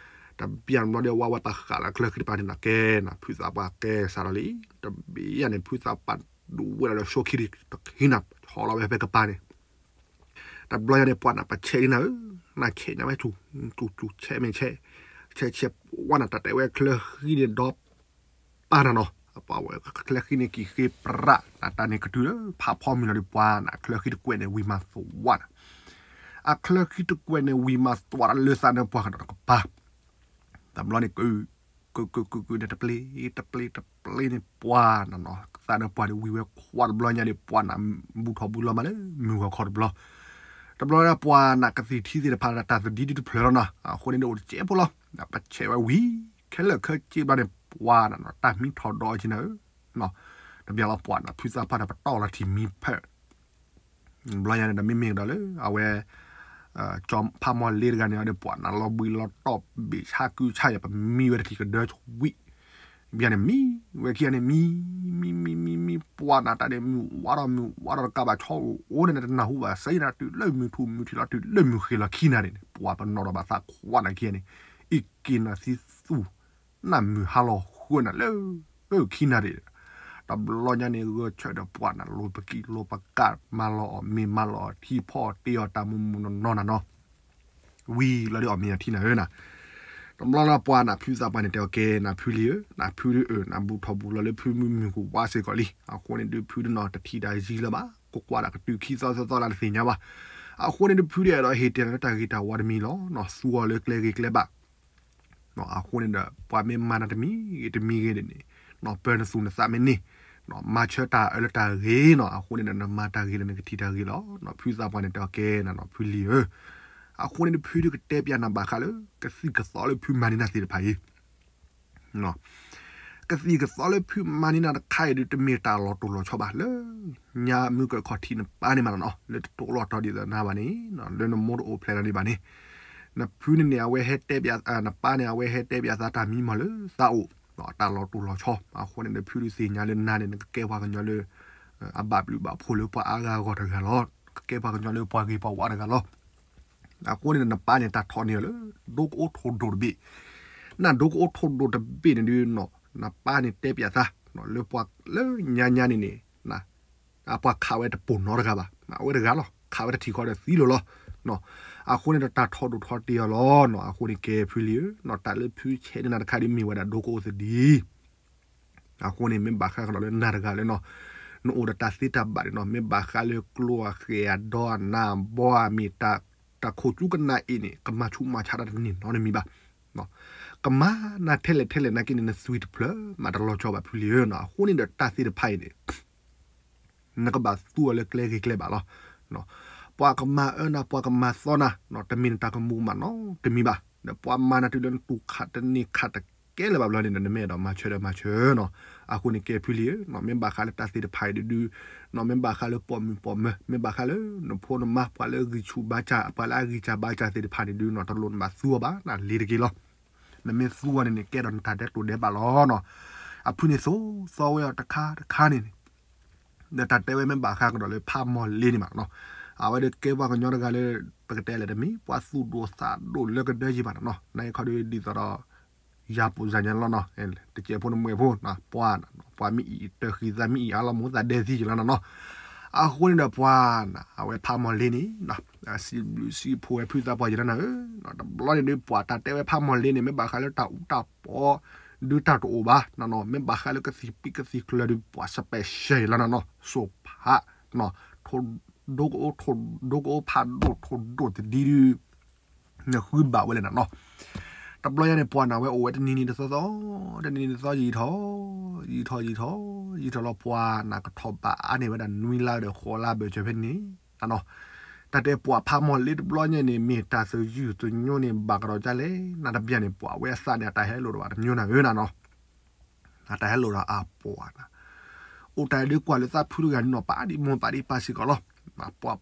တဘျီန့ၣ်ဘျီဒီး ဝါဝဲပှၤဃးလၢချၢဃံတပၤန့ၣ်နၤကဲနီၤ ဖုသးပှၢ်ကဲစးလီၤလံ တဘျီန့ၣ် ဖုသးပှၢ်ဒုးဝဲလီၤဒီး ဆိခံဒီး တဟံးနၤ ဆီလီၤဝဲဖဲကပၤန့ၣ် တဘျီညါန့ၣ် ပှၤနၤပဆဲးလံနၤဧၢ, နဆဲးညါဝဲဆူၣ်, ဆူၣ်ဆူၣ်ဆဲးမ့ၢ်ဆဲး, ဆဲးဆဲးပှၤနၤတၢ်တဲဝဲချၢဃံန့ၣ်ဒီးပၢ်နၤနီၤ, ပှၤဝဲချၢဃံန့ၣ်ကံၤဃ့ပြး, နတၢ်န့ၣ်ကတုၤလၢဖးဖီမုၢ်လီၤဒီးပှၤနၤချၢဃံတကွဲးန့ၣ်ဝံၤမၤသဝၣ်နၤ, အချၢဃံတကွဲးန့ၣ်ဝံၤမၤသဝၣ်ဒီးလၢသးနၢပှၤကဒီးတကပၤ, တဘျီန့ၣ် က က က က က န့ၣ် တပျ့ၤ တပျ့ၤ တပျ့ၤန့ၣ် ပှၤနၤနီၤ သးနၢပှၤန့ၣ်ဝံၤဝဲခွါတဘျီညါန့ၣ် ပှၤနၤဘူၣ်ထီၣ်ဘူၣ်လီၤမးလၢမုၢ်ဂီၤခီတဘျီ, တဘျီန့ၣ် ပှၤနၤကသံၣ်ထံသ့ၣ်တဖၣ် တၢ်သဒံဒုတဖျၢၣ်လီၤနီၤ, အဃိန့ၣ်ဒုးအိၣ်တစဲးဖိလီၤ, ပဆဲးဝဲဝံၤ ခဲလၢာ်ခဲဆ့ဘျီန့ၣ် ပှၤနၤနီၤ တၢ်မံထီၣ်ဒီးက့ၤနၤဧၢ, တဘျီလီၤပှၤနၤ ဖုသးပှၢ်ဒီးပတီၢ်လီၤထံၣ်မံဖၢၣ် ဘျီညါန့ၣ်ဒီးမ့မ့ၢ်ကဒီးလၢ အဝဲ ကၠီဖးမီၢ်လ့တဂၤန့ၣ်ဒီး ပှၤနၤလီၤဘှံးလီၤတီၢ်ဘ့ၣ်ဆါကုဆါယၤ ပမံဝဲတထံၣ်ကဒၢဝံၤ, ဘျီန့ၣ်မံဝဲခံဂၤန့ၣ် မံ မံ မံ မံ မံ ပှၤနၤတၢ်န့ၣ် မုၢ်ဝါထီၣ်မုၢ်ဝါထီၣ်တကးဘၣ်ဆီအိၣ်အိၣ်န့ၣ် နတနၢ်ဟူဘၣ်စ့ၢ်ကီး တုၤလၢမုၢ်ထူၣ်မုၢ်ထံလီၤ တုၤလၢမုၢ်ဃ့လီၤခံနၤန့ၣ် ပှၤပနီၣ်ဒီးဘၣ်သးခွါနၤခံဂၤန့ၣ် အံၤက့ၤနၤသံသူၣ် နၢ်မုၢ်ဟါလီၤဃၢနၤလၢ ခံနၤဒံး, တဘျီညါန့ၣ် ဂဲၤဆၢထၢၣ်ဒီးပှၤနၤလိၤပကံၢ်လိၤပကး မၤလီၤအီၣ်မ့ၤမၤလီၤအီၣ်ထံဖီအီၣ်တ့အီၣ်တၢ်မုၢ်မုၢ်နီၢ်နီၢ်နၤနီၤ, ဝံၤလီၤဒုးအီၣ်မ့ၤအီၣ်ထံနၤဧၢနၤ, တဘျီလၢပှၤနၤဖုသးပှၢ်န့ၣ်တဲအီၤကဲ နၤဖုလံဧၢ, နၤဖုဒုးအၢ နၤဘူၣ်ထီၣ်ဘူၣ်လီၤလၢဖုမုၢ်မုၢ်ကဝါစ့ၢ်ကီးလံ, အဃိန့ၣ်ဒုးဖုဒုးနီၤ တထံၣ်တၢ်ယံၤလၢၤဘၣ်, ကွၢ်ကွၢ်ဒၣ်ကတုၤခံသီသၢသီလၢတသ့ၣ်ညါဘၣ်, အဃိန့ၣ်ဒုးဖုဒုးအဲၣ်ဒိးဟ့ၣ်တဲာ်လၢတၢ်ဂ့ၤတၢ်ဝါတမံၤလီၤ, သူအီၤလၢကျဲဂ့ၤကျဲဘၣ် အဃိန့ၣ်ဒီး ပှၤမ့ၢ်မၤနၤတမံၤဂ့ၤတမံၤဂ့ၤန့ၣ်န့ၣ် ပၢနသူၣ်နသးမ့ၢ်န့ၢ်, မၤဆၢတၢ်အၢလၢတၢ်ဂ့ၤနီၤ, အဃိန့ၣ်ဒီး နမၤတၢ်ဂ့ၤလၢနကထံၣ်တၢ်ဂ့ၤလီၤ. ဖုသးပှၢ်န့ၣ်တဲအီၤကဲနၤနီၤ ဖုလံၤဧၢ, အဃိန့ၣ်ဒီး ဖုဒုးကတဲပၠးနၤဘၣ်ဃးလၢ ကသံၣ်ကသီလၢဖုမၤန့ၢ်နၤသ့ၣ်တဖၣ်အံၤ ကသံၣ်ကသီလၢဖုမၤန့ၢ်နၤတခါအံၤဒီး တမ့ၢ်တၢ်လီၤတိၢ်လီၤဆီဘၣ်လၢ ညါမုၢ်ကခီၣ်ထံးနပၢ်န့ၣ်မးနီၤ, လၢတတိၢ်လီၤတီၤဒ်သိးနၤဘၣ်န့ၣ်, လၢနမိၢ်တအိၣ်ဖျဲၣ်လီၤန့ၣ်ဘၣ်န့ၣ်, နဖုန့ၣ်န့ၣ် အဝဲဟဲတဲပၠး, နပၢ်န့ၣ် အဝဲဟဲတဲပၠးသးတၢ်မံမီၢ်လၢသးအိၣ်, တၢ်လီၤတိၢ်လီၤဆီ, အဃိန့ၣ်ဒီး ဖုဒုးသ့ၣ်ညါလၢနၤန့ၣ် နကကဲပှၤကညီလၢ အဘၣ်ဘျုးဘၣ်ဖှိၣ်လၢပှၤအါဂၤအဂီၢ်တဂၤလီၤ, ကကဲပှၤကညီလၢပှၤဂ့ၤပှၤဝါတဂၤလီၤ. အဃိန့ၣ်ဒီး နပၢ်န့ၣ် တၢ်ထီၣ်န့ၢ်အီၤလၢ ဒိကအိထိၣ်ဒိၣ်တဘ့ၣ်, နဒိကအိထိၣ်ဒိၣ်တဘ့ၣ်န့ၣ်ဒီး နပၢ်န့ၣ်တဲပၠးသး လၢပှၤလၢညါညါန့ၣ်န့ၣ် အပှၤခးဝဲတပိၢ်နီတဂၤဘၣ်, အဝဲတဂၤလီၤ, ခးဝဲတထံၣ်ဃီဒီးသံလီၤလီၤ. အဃိန့ၣ်ဒီး တၢ်ထီၣ်ဒိၣ်ထီၣ်တ့ၢ်အီၤလီၤနီၤ, အဃိန့ၣ်ကဲဖုလံၤဧၢ, တၢ်လၢဖုဆဲးန့ၢ်နၤတခါဒီး မ့ၢ်ဝဲဒၣ်ဒိကအိသဒံး အဃိန့ၣ် မ့ၢ်ဘၣ်ဃးကဒီးလၢနၤတဂၤလၢနီၤ, နအိၣ်ဒီးတၢ်သ့တၢ်ဘၣ်န့ၣ်နီၤ, မ့ၢ်ဘၣ်ဃးလၢကျိအဃဲၣ်အဒီအနးဘီအမ့ၢ် တၢ်ခိၣ်ကူကနၣ်အံၤန့ၣ် ကမၤဆူးမၤဆါတၢ်တန့ၢ်နီတမံၤဘၣ်. ကမၤနၤထဲလဲၣ်ထဲလဲၣ်နာ်က့န့ၣ် နသွံၣ်တဖျၢၣ်မးတလီၤကၠီဘၣ်ဖုလံၤဧၢနီၤ, အဃိန့ၣ်ဒီးတၢ်သ့ၣ်တဖၣ်အံၤန့ၣ် နကဘၣ်သူအီၤလၢကျဲဂ့ၤကျဲဘၣ်လီၤ. ပှၤကမၤအၢနၤ ပှၤကမၤသီနၤ, တမ့ၢ်နတၢ်ကမူၤကမၣ်နီတမံၤဘၣ်. ဒီးပှၤမၤနၤတုၤလၢနတူၢ်ခးတန့ၢ်ခးတကဲလၢၤဘၣ်ဘျီန့ၣ်ဒီး နမ့ၢ်အဲၣ်ဒိးမၤဆၢဒီးမၤဆၢနီၤ. အဃိန့ၣ်ကဲဖုလံၤဧၢ, မ့ၢ်ဘၣ်ဃးလၢတၢ်သ့ၣ်တဖၣ်အံၤဒုဒု, မ့ၢ်ဘၣ်ဃးလၢပိာ်မုၣ်ပိာ်မၢၤ, မ့ၢ်ဘၣ်ဃးလၢနဖိနမါ ပှၤလၢအဂံၢ်ဆူၣ်ဘါစၢ် ပှၤလၢအဂံၢ်စၢ်ဘါစၢ်သ့ၣ်တဖၣ်န့ၣ်ဒုနီၤ, တလိၣ်နဘၣ်သူအီၤဘၣ်နၤ, လ့ၤတက့ၢ်လီၤ. နမ့ၢ်သူအီၤန့ၣ်န့ၣ် ကဲဒီးနတၢ်ဒဲးတိာ်ဒဲးဘးလီၤနီၤ. အဖုန့ၣ်သိၣ်သီဝဲအီၤတခါတခါန့ၣ်န့ၣ် ဒီးတၢ်တဲဝဲမ့ၢ်ဘၣ်ဃးကဒီးလၢဖးမီၢ်လ့န့ၣ်ဘၣ်နီၤ. အဝဲဒီးကဲပှၤကညီတဂၤလၢ ပကတဲလဲၣ်တမ့ၢ် ပှၤသူၣ်ဒိၣ်သးဒိၣ်လၢကဒၢယံၤဘၣ်နီၤ. နာ်က့ခီဒီးဒ်သိးဒီး ယၤပူၤယၤညါလီၤနီၤ. တကဲးဖိနမှဲးဖိ, ပှၤ, ပှၤမ့ၢ်အံၤတၢ်ဃံသးမ့ၢ်အံၤအါလီၤမူသးဒဲသံယံၤလီၤနီၤနီၤ. အဃိန့ၣ်ဒီးပှၤနၤ အဝဲဖးမီၢ်လ့န့ၣ် စံးဘျုးစံးဖှိၣ်ဝဲဖုသးပှၢ်ယံၤလီၤနၤဧၢ. တဘျီန့ၣ်ဒုး ပှၤတၢ်တဲဝဲဖးမီၢ်လ့န့ၣ် မ့ၢ်ဘၣ်ဃးလၢတၢ်အူတၢ်ပီ ဒုးတၢ်တအိၣ်ဘၣ်နီၤနီၤ. မ့ၢ်ဘၣ်ဃးလၢကသံၣ်ပံးကသံၣ်ကျၢၤဒုး ပှၤ special ယံၤလီၤနီၤနီၤ. စိၤဖး ဒိကအိဖးဒိၣ် ထိၣ်ဒိၣ်တဒံဒုး နဃုဘၣ်ဝဲလဲၣ်နၤနီၤ. တဘျီညါန့ၣ် ပှၤနၤဝဲအိၣ်ဝဲတနံၤနံၤတသီသီ, တနံၤနံၤတသီယံာ်ထီၣ်, ယံာ်ထီၣ်ယံာ်ထီၣ်, ယံာ်ထီၣ်လီၤပှၤနၤကထီၣ်ဘးအါန့ၢ်ဝဲဒၣ်နွံလါဒီးဃိးလါဘၢၣ်စၢၤဖဲန့ၣ်နၤနီၤ. တၢ်တဲပှၤဖးမီၢ်လ့တဘျီညါန့ၣ် မ့ၢ်တၢ်သယုၢ်သညိန့ၣ် ဘၣ်ကဒီးဒ်လဲၣ်, နတဘျီန့ၣ် ပှၤဝဲအသးန့ၣ် အတၢ်ဟဲလိာ်ဒီးဘၣ်တမံၤနၤဧၢနၤနီၤ. အတၢ်ဟဲလိာ်ဒီးအပှၤနၤ အိၣ်တၢ်ဒုးကွၢ်လၢသးဖုတဂၤန့ၣ်နီၤ ပာ်ဒံးမိၢ်ပာ်ဒံးပၢ်စ့ၢ်ကီးလီၤ. ပှၤ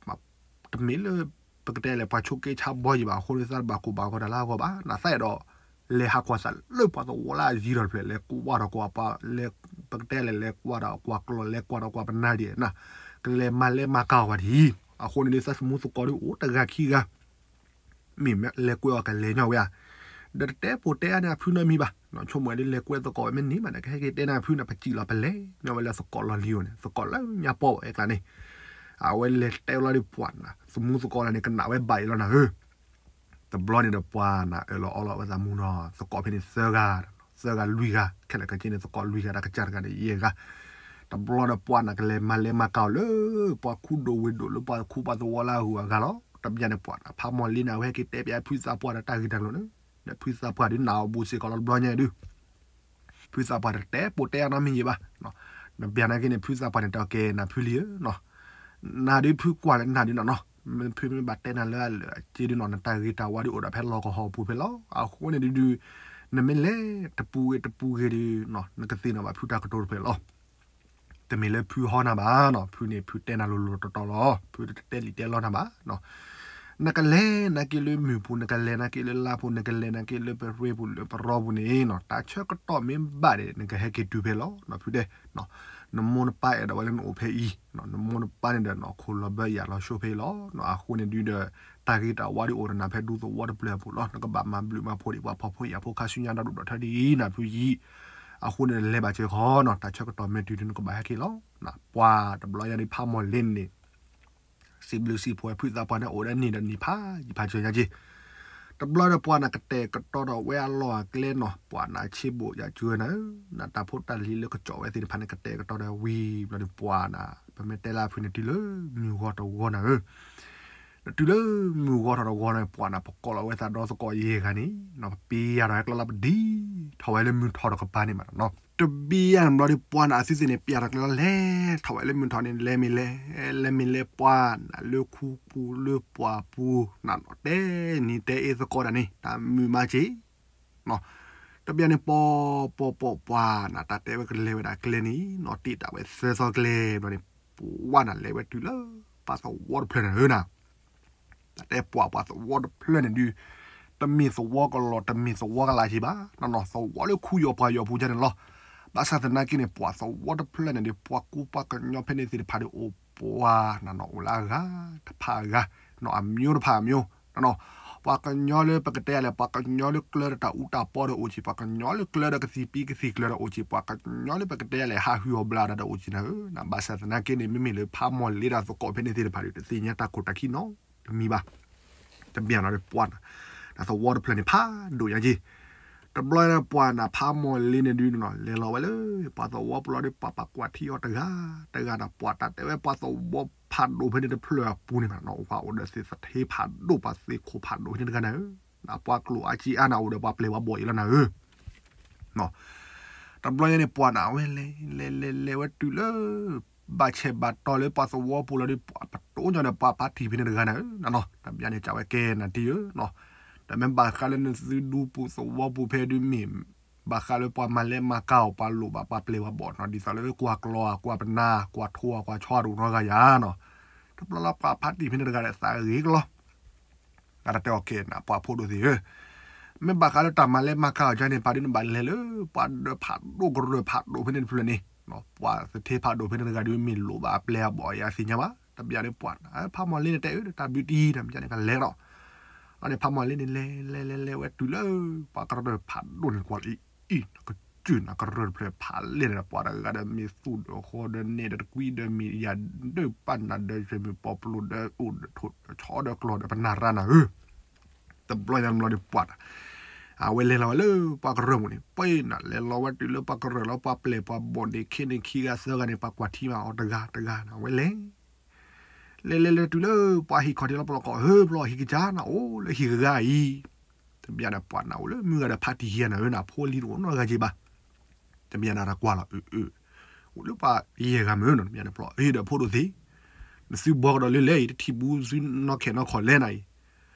တမ့ၢ်လၢ ပကတဲလဲၣ် ပှၤဆိးက့ဆါဘီယံၤဘၣ်အဃိန့ၣ် သးတဘၣ်ကိၢ်ဘၣ်ဂီၤတၢ်လၢအဂီၢ်ဘၣ်. နသးအဲၣ်ဒိး လဲၤဟးကွၢ်သးလၢပှၤသဝီလၢအယံၤထီၣ်တဖျၢၣ် လဲၤကွၢ်ဒီးကွၢ်ပှၤ ပကတဲလဲၣ် လဲၤကွၢ်ဒီးကွၢ်ကျီၢ် လဲၤကွၢ်ဒီးကွၢ်ပနၢ်ဒံးနၤ ကလဲၤမၤလဲၤမၤကၤအီၤဝဲဒၣ်အံၤ အဃိန့ၣ်ဒုး သးသမူသကိးဒုးအိၣ်တဂၤခံဂၤ မ့ၢ်လဲၤကွဲအီၤကလဲၤညီဝဲဧါ. ဒီးတတဲပိာ်တဲအါန့ၢ်အဖုနီတမံၤဘၣ်. ဆိကမိၣ်ဝဲဒုးလဲၤကွဲသကိးဝဲမ့ၢ်န့ၢ်မးန့ၣ် ကဟဲက့ၤတဲန့ၢ်အဖုန့ၣ် ပစံးလီၤပလဲၤညီဝဲလၢသကိးလီၢ်လံၤဧိၤန့ၣ် သကိးလၢညါပီၢ်အဲကျါန့ၣ် အဝဲလဲၤတဲလီၤဒုးပှၤနၤ သမူသကိးလၢန့ၣ် ကနၣ်ဝဲဘၣ်အံၤလီၤနၤဧၢ. တဘျီန့ၣ်ဒီးပှၤနၤအၢၣ်လီၤအီလီၤဝဲသးမူနီၤ သကိးဖဲန့ၣ်သၢဂၤ သၢဂၤလွံၢ်ဂၤ ခဲလၢာ်ခဲဆ့န့ၣ် သကိးလွံၢ်ဂၤ တၢ်ကစၢ်တဂၤန့ၣ်ယဲၢ်ဂၤ. တဘျီဒီးပှၤနၤကလဲၤမၤလဲၤမၤကၤအီၤလၢ ပှၤခူဒိၣ်ဝ့ၢ်ဒိၣ်လၢပှၤခူပှၤသဝီလၢအဂုၤအဂၤလီၤ. တဘျီန့ၣ်ပှၤနၤ ဖးမီၢ်လ့န့ၣ် အဝဲဟဲက့ၤတဲပၠးဖုသးပှၢ်ဒီးတၢ်ဂ့ၢ်တၢ်ကျိၤန့ၣ် ဒီးဖုသးပှၢ်ဒုးနၢ်အီၤဘူးစ့ၢ်ကီးလီၤတဘျီညါဒုး ဖုသးပှၢ်တတဲပိာ်တဲအါနီတမံၤယံၤဘၣ်. နဘၣ်နာ်က့န့ၣ် ဖုသးပှၢ်န့ၣ် တဲအီၤကဲနၤဖုလံၤဧၢနီၤ နၤဒုးဖုကွၢ်လၢနၤဒုးနီၤနီၤ ဖုမ့ၢ်ဘၣ်တဲနၤလၢအလၢာ်အစ့ဒုးနီၤ နတၢ်ဂ့ၤတၢ်ဝါဒုးအိၣ်ဒီးဖဲလီၢ်ကဟီၣ်ပူၤဖဲလီၤ. အဃိန့ၣ်ဒုးဒုး နမ့ၢ်လဲၤတပူၤဂ့ၤတပူၤဂ့ၤဒုးနီၤ နကသ့ၣ်နီၣ်ဘၣ်ဖုတၢ်ကတိၤတဖျၢၣ်လီၤ. တမ့ၢ်လၢဖုဟီနၤဘၣ်နီၤ ဖုန့ၣ်ဖုတဲနၤလိၤလိၤတီတီလီၤ ဖုတတဲလံာ်တဲလီနၤဘၣ်နီၤ နကလဲၤနာ်က့လၢမုၢ်ပူၤ နကလဲၤနာ်က့လၢလါပူၤ နကလဲၤနာ်က့လၢပရ့ပူၤလၢပရီပူၤန့ၣ်နီၤ တၢ်ဆၢကတီၢ်မ့ၢ်ဘၣ်ဒီး နကဟဲက့ၤတုၤဖဲလီၤနီၤ ဖုတဲ နမိၢ်နပၢ်အဲၣ်ဒိးဝဲလၢနအိၣ်ဖဲအံၤ နမိၢ်နပၢ်န့ၣ်ဒီးနီၤ ခိၣ်လီၤဘၢယၢ်လီၤဆိဖဲအံၤလီၤ. အဃိန့ၣ်ဒုးဒီး တၢ်ဂ့ၤတၢ်ဝါဒုးအိၣ်ဒီးနၤဖဲဒူသဝီတဖျၢၣ်အပူၤလီၤ. နကဘၣ်မၤဘျုးမၤဖှိၣ်ဒံးပှၤဖှီၣ်ဖိယာ်ဖိခါဆူညါဒီးဒိၣ်ဒီးထၢဒ်အံၤ နၤဖုယံၤ အဃိန့ၣ်လဲၤဘၣ်စၢၤဃီနီၤ တၢ်ဆၢကတီၢ်မ့ၢ်တုၤဒုးနကဘၣ်ဟဲက့ၤလီၤ. ပှၤတဘျီညါဒုးဖးမီၢ်လ့န့ၣ် စံးဘျုးစံးဖှိၣ်ဝဲဖုသးပှၢ်န့ၣ် အိၣ်ဒီးနံၣ်ဒီးနံၣ်ဖးယံာ်ဖးစၢၤညါက့ၤ တဘျီဒီးပှၤနကတဲာ်ကတီၤဒီးဝဲအလီၢ်အကျဲနီၤ ပှၤနၤဆ့ဘိၣ်ယၤစၢၤနၤဧၢ နတၢ်ဖိတၢ်လံၤလၢကစီၣ်ဝဲသ့ၣ်တဖၣ်န့ၣ် ကတဲာ်ကတီၤဒီးဝံၤဘျီဒီးပှၤနၤ ပမ့ၢ်တဲလၢအဖုန့ၣ်တုၤလၢမုၢ်ဂီၤတဂီၤနၤဧၢ. တုၤလၢမုၢ်ဂီၤထီၣ်တဂီၤန့ၣ် ပှၤန့ၣ် ပကိးလီၤဝဲသးဒီသကိးယဲၢ်ဂၤန့ၣ်နီၤ ပပျဲယၤဒီးဟဲကျဲလီၤပဒံးထီၣ်ဝဲလၢမုၢ်ထီၣ်တကပၤန့ၣ်မးနီၤ. တဘျီညါန့ၣ်ဘျီဒီး ပှၤန့ၣ်အသုသ့ၣ်န့ၣ် ပျဲထီၣ်ကျဲလီၤလဲၤထီၣ်ဝဲလၢမုၢ်ထီၣ်န့ၣ် လဲၤမ့ၢ်လဲၤ လဲၤမ့ၢ်လဲၤ ပှၤန့ၣ်လၢခူပူၤလၢပှၢ်ပူၤန့ၣ်နီၤ တဲနံၤတဲအ့သကိးတၢ်န့ၣ် တၢ်မုာ်မးက့ၤ တဘျီန့ၣ် ပီၤပီၤပီၤပှၤန့ၣ် တၢ်တဲဝဲကလဲၤဝဲဒၣ်ကျဲန့ၣ်နီၤ တ့ၢ်တၢ်ဝဲသၢသီကျဲဘျီန့ၣ် ပှၤန့ၣ်လဲၤဝဲတုၤလၢ ပှၤသဝီတဖျၢၣ်န့ၣ်ဧၢနီၤ. တၢ်တဲပှၤပှၤသဝီတဖျၢၣ်န့ၣ်ဒုး တမ့ၢ်သဝီကလီၤ တမ့ၢ်သဝီကလးက့ၤဘၣ်နီၤနီၤ သဝီလၢခူယီၤပှၢ်ယီၤပူၤဒ်န့ၣ်လီၤ. ဘၣ်ဆၣ်သနာ်က့န့ၣ် ပှၤသဝီတဖျၢၣ်န့ၣ်ဒုး ပှၤကူပှၤကညီဖဲန့ၣ်သ့ၣ်တဖၣ်ဒီးအိၣ်ပှၤန့ၣ်နီၤ အိၣ်လၢအဂၤတဖၣ်အဂၤနီၤ အမျိုးတဖၣ်အမျိုးနီၤနီၤ ပှၤကညီလၢပကတဲလဲၣ် ပှၤကညီလၢကျၢၤဒီးတၢ်အူတၢ်ပီဒီးအိၣ်က့ၤ ပှၤကညီလၢကျၢၤဒီးကသံၣ်ပံကသံၣ်ကျၢၤဒီးအိၣ်က့ၤ ပှၤကညီလၢပကတဲလဲၣ် ဟးဟုၣ်အီၣ်ဘျးဒီးအိၣ်က့ၤန့ၣ်ဧၢနီၤ. ဘၣ်ဆၣ်သနာ်က့န့ၣ် မ့မ့ၢ်လၢဖးမီၢ်လ့ဒီးသကိးဖဲန့ၣ်သ့ၣ်တဖၣ်ဒီး တသ့ၣ်ညါတၢ်ခိၣ်တၢ်ခံနီတမံၤဘၣ်. တဘျီန့ၣ်ဒီးပှၤန့ၣ် သဝီတဖျၢၣ်န့ၣ် ဖးဒိၣ်ညါက့ၤ တဘျီန့ၣ်ပှၤန့ၣ် ဖးမီၢ်လ့န့ၣ်ဒုးနီၤ လဲၤလီၤဝဲလၢ ပှၤသဝီပူၤလီၤဒီး ပှၤပာ်ကွၢ်ထံအီၤတဂၤတဂၤန့ၣ် ပှၤတၢ်တဲဝဲပှၤသဝီဖးဒိၣ်ဖဲန့ၣ်တဖျၢၣ်အပူၤန့ၣ်မးနီၤ အိၣ်ဖးအိၣ်ဒီးသ့ၣ်သထ့ဖးဒိၣ် ပှၤသ့ၣ်ခိၣ်ဖးဒိၣ်ဖဲန့ၣ်တဂၤန့ၣ်ဧၢ, ပှၤကျိၣ်အါကံအါန့ၣ် အိၣ်ဒီးပှၤပျဲၢ်ပှၤဘီၣ်အံၤလီၤနၤဧၢ တဘျီညါန့ၣ် ပှၤန့ၣ် အဝဲလဲၤလဲၤလဲၤလဲၤဝဲတုၤလၢ ဘၣ်ဆဲးဘၣ်တီလၢပှၤသဝီပူၤလီၤဒီး ပှၤပတိၢ်ညီဒီး ပှၤဖးတံၢ်ဖဲန့ၣ်တဂၤန့ၣ်ဧၢနီၤ, တဘျီန့ၣ် ကးဝဲကဲနၤတံၢ်ဧၢနီၤ, ဒီးမ့ၢ်ဘၣ်ဃးလၢနသုဒူပူၤသဝီပူၤဖဲဒုးမ့ၢ် ဘၣ်ဃးလၢပှၤမၤလဲၤမၤကၤအီၤ ပှၤလိၣ်ဘၣ်ပှၤပျဲၢ်ပှၤဘီၣ်နီၤ, ဒ်သိးလၢကွၢ်ကျီၤဧါ ကွၢ်ပနၢ် ကွၢ်ထိၣ်ဧါ ကွၢ်ဆီတအိၣ်နီတဂၤယၤနီၤ, တဘျီလၢပှၤဖးတံၢ်ဖဲန့ၣ်တဂၤဒီး သးဂ့ၤကလီၤ အတၢ်တဲအီၤကဲနၤ ပှၤဖိဒိၣ်သ့ၣ်ဧၢ, မ့ၢ်ဘၣ်ဃးလၢတၢ်မၤလဲၤမၤကၤအီၤကန့ၣ် ပာ်ဒုးနဘၣ်လဲၤလၢ ပှၤဒၢဖးဒိၣ်ကရၢၢ်ဖးဒိၣ်ဖဲန့ၣ်တဖျၢၣ်န့ၣ်, ပှၤသထ့ဖးဒိၣ်ဖဲန့ၣ်တဂၤဒုးမ့ၢ်လိၣ်ဘၣ်အပျဲၢ်အဘီၣ်အံၤအသ့ၣ်ညါဘၣ်, တဘျီန့ၣ်ပှၤ ဖးမီၢ်လ့န့ၣ်တဲအၢ တၢ်ဘျုးတံၢ် တဘျီန့ၣ်ကလဲၤဒီး, အန့ၣ်ဖးမီၢ်လ့န့ၣ် လဲၤလဲၤလဲၤလဲၤဝဲတုၤလၢ ပှၤကရၢၢ်ဖးဒိၣ်န့ၣ်ကွၢ်လၢအံၤ ကစၢၢ်နၤကရၢၢ်တဖျၢၣ်ဖးလဲၢ်န့ၣ် ပှၤတဂၤဒီးမ့ၢ်သူၣ်ဒီးဃီဒီးနဲၣ်ဒီးတကွံဒီးမ့ၢ်ယၤဒၢၣ်ပာ်နၤဒီး ယမ့ၢ်ပီပျိဒီးအိၣ်ဒီးထိၣ်ဒီးဆီဒီးကျီၤဒီးပနၢ်ရၤနၤဧၢ, တဘျီညါတဘျီဒီးပှၤတၢ် အဝဲလဲၤလီၤဝဲလၢပှၤကရၢၢ်ပူၤန့ၣ် ပှၤနၤလဲၤလီၤဝဲတုၤလၢပှၤကရၢၢ်လီၤ ပှၤပျဲၢ်ပှၤဘီၣ်န့ၣ် ခဲန့ၣ်ခံဂၤသၢဂၤန့ၣ် ပှၤကွၢ်ထံမးအီၤတဂၤတဂၤန့ၣ် အဝဲလဲၤ လဲၤလဲၤလဲၤတုၤလၢပှၤဟံၣ်ခီၣ်ထံးလီၤပလီၢ်ကီၢ် ဧၢ ဘျီဟံၣ်ကစၢ်နၤအိၣ်လၢဟံၣ်ကဂၤအံၤ, တဘျီန့ၣ်ပှၤနၤအိၣ်လၢမုၢ်ဂၤဒီးဖးတံၢ်ဟံးနၤဧၢ နဖိလံၤတအိၣ်နီတဂၤက့ၤဘၣ်, တဘျီန့ၣ်တၢ်ကွၢ်လီၤ အၢ အၢ အိၣ်လၢပှၤယဲၢ်ဂၤမ့ၢ်နီၤ တဘျီန့ၣ်ပျီ အၢ ဒီးဖိဒိၣ်သ့ၣ် နသုဘှီကဒီးလၢလဲၣ်အံၤ တထံၣ်ဘူးသုနီၢ်ခဲနီၢ်ခီၣ်လဲၣ်နၤအံၤ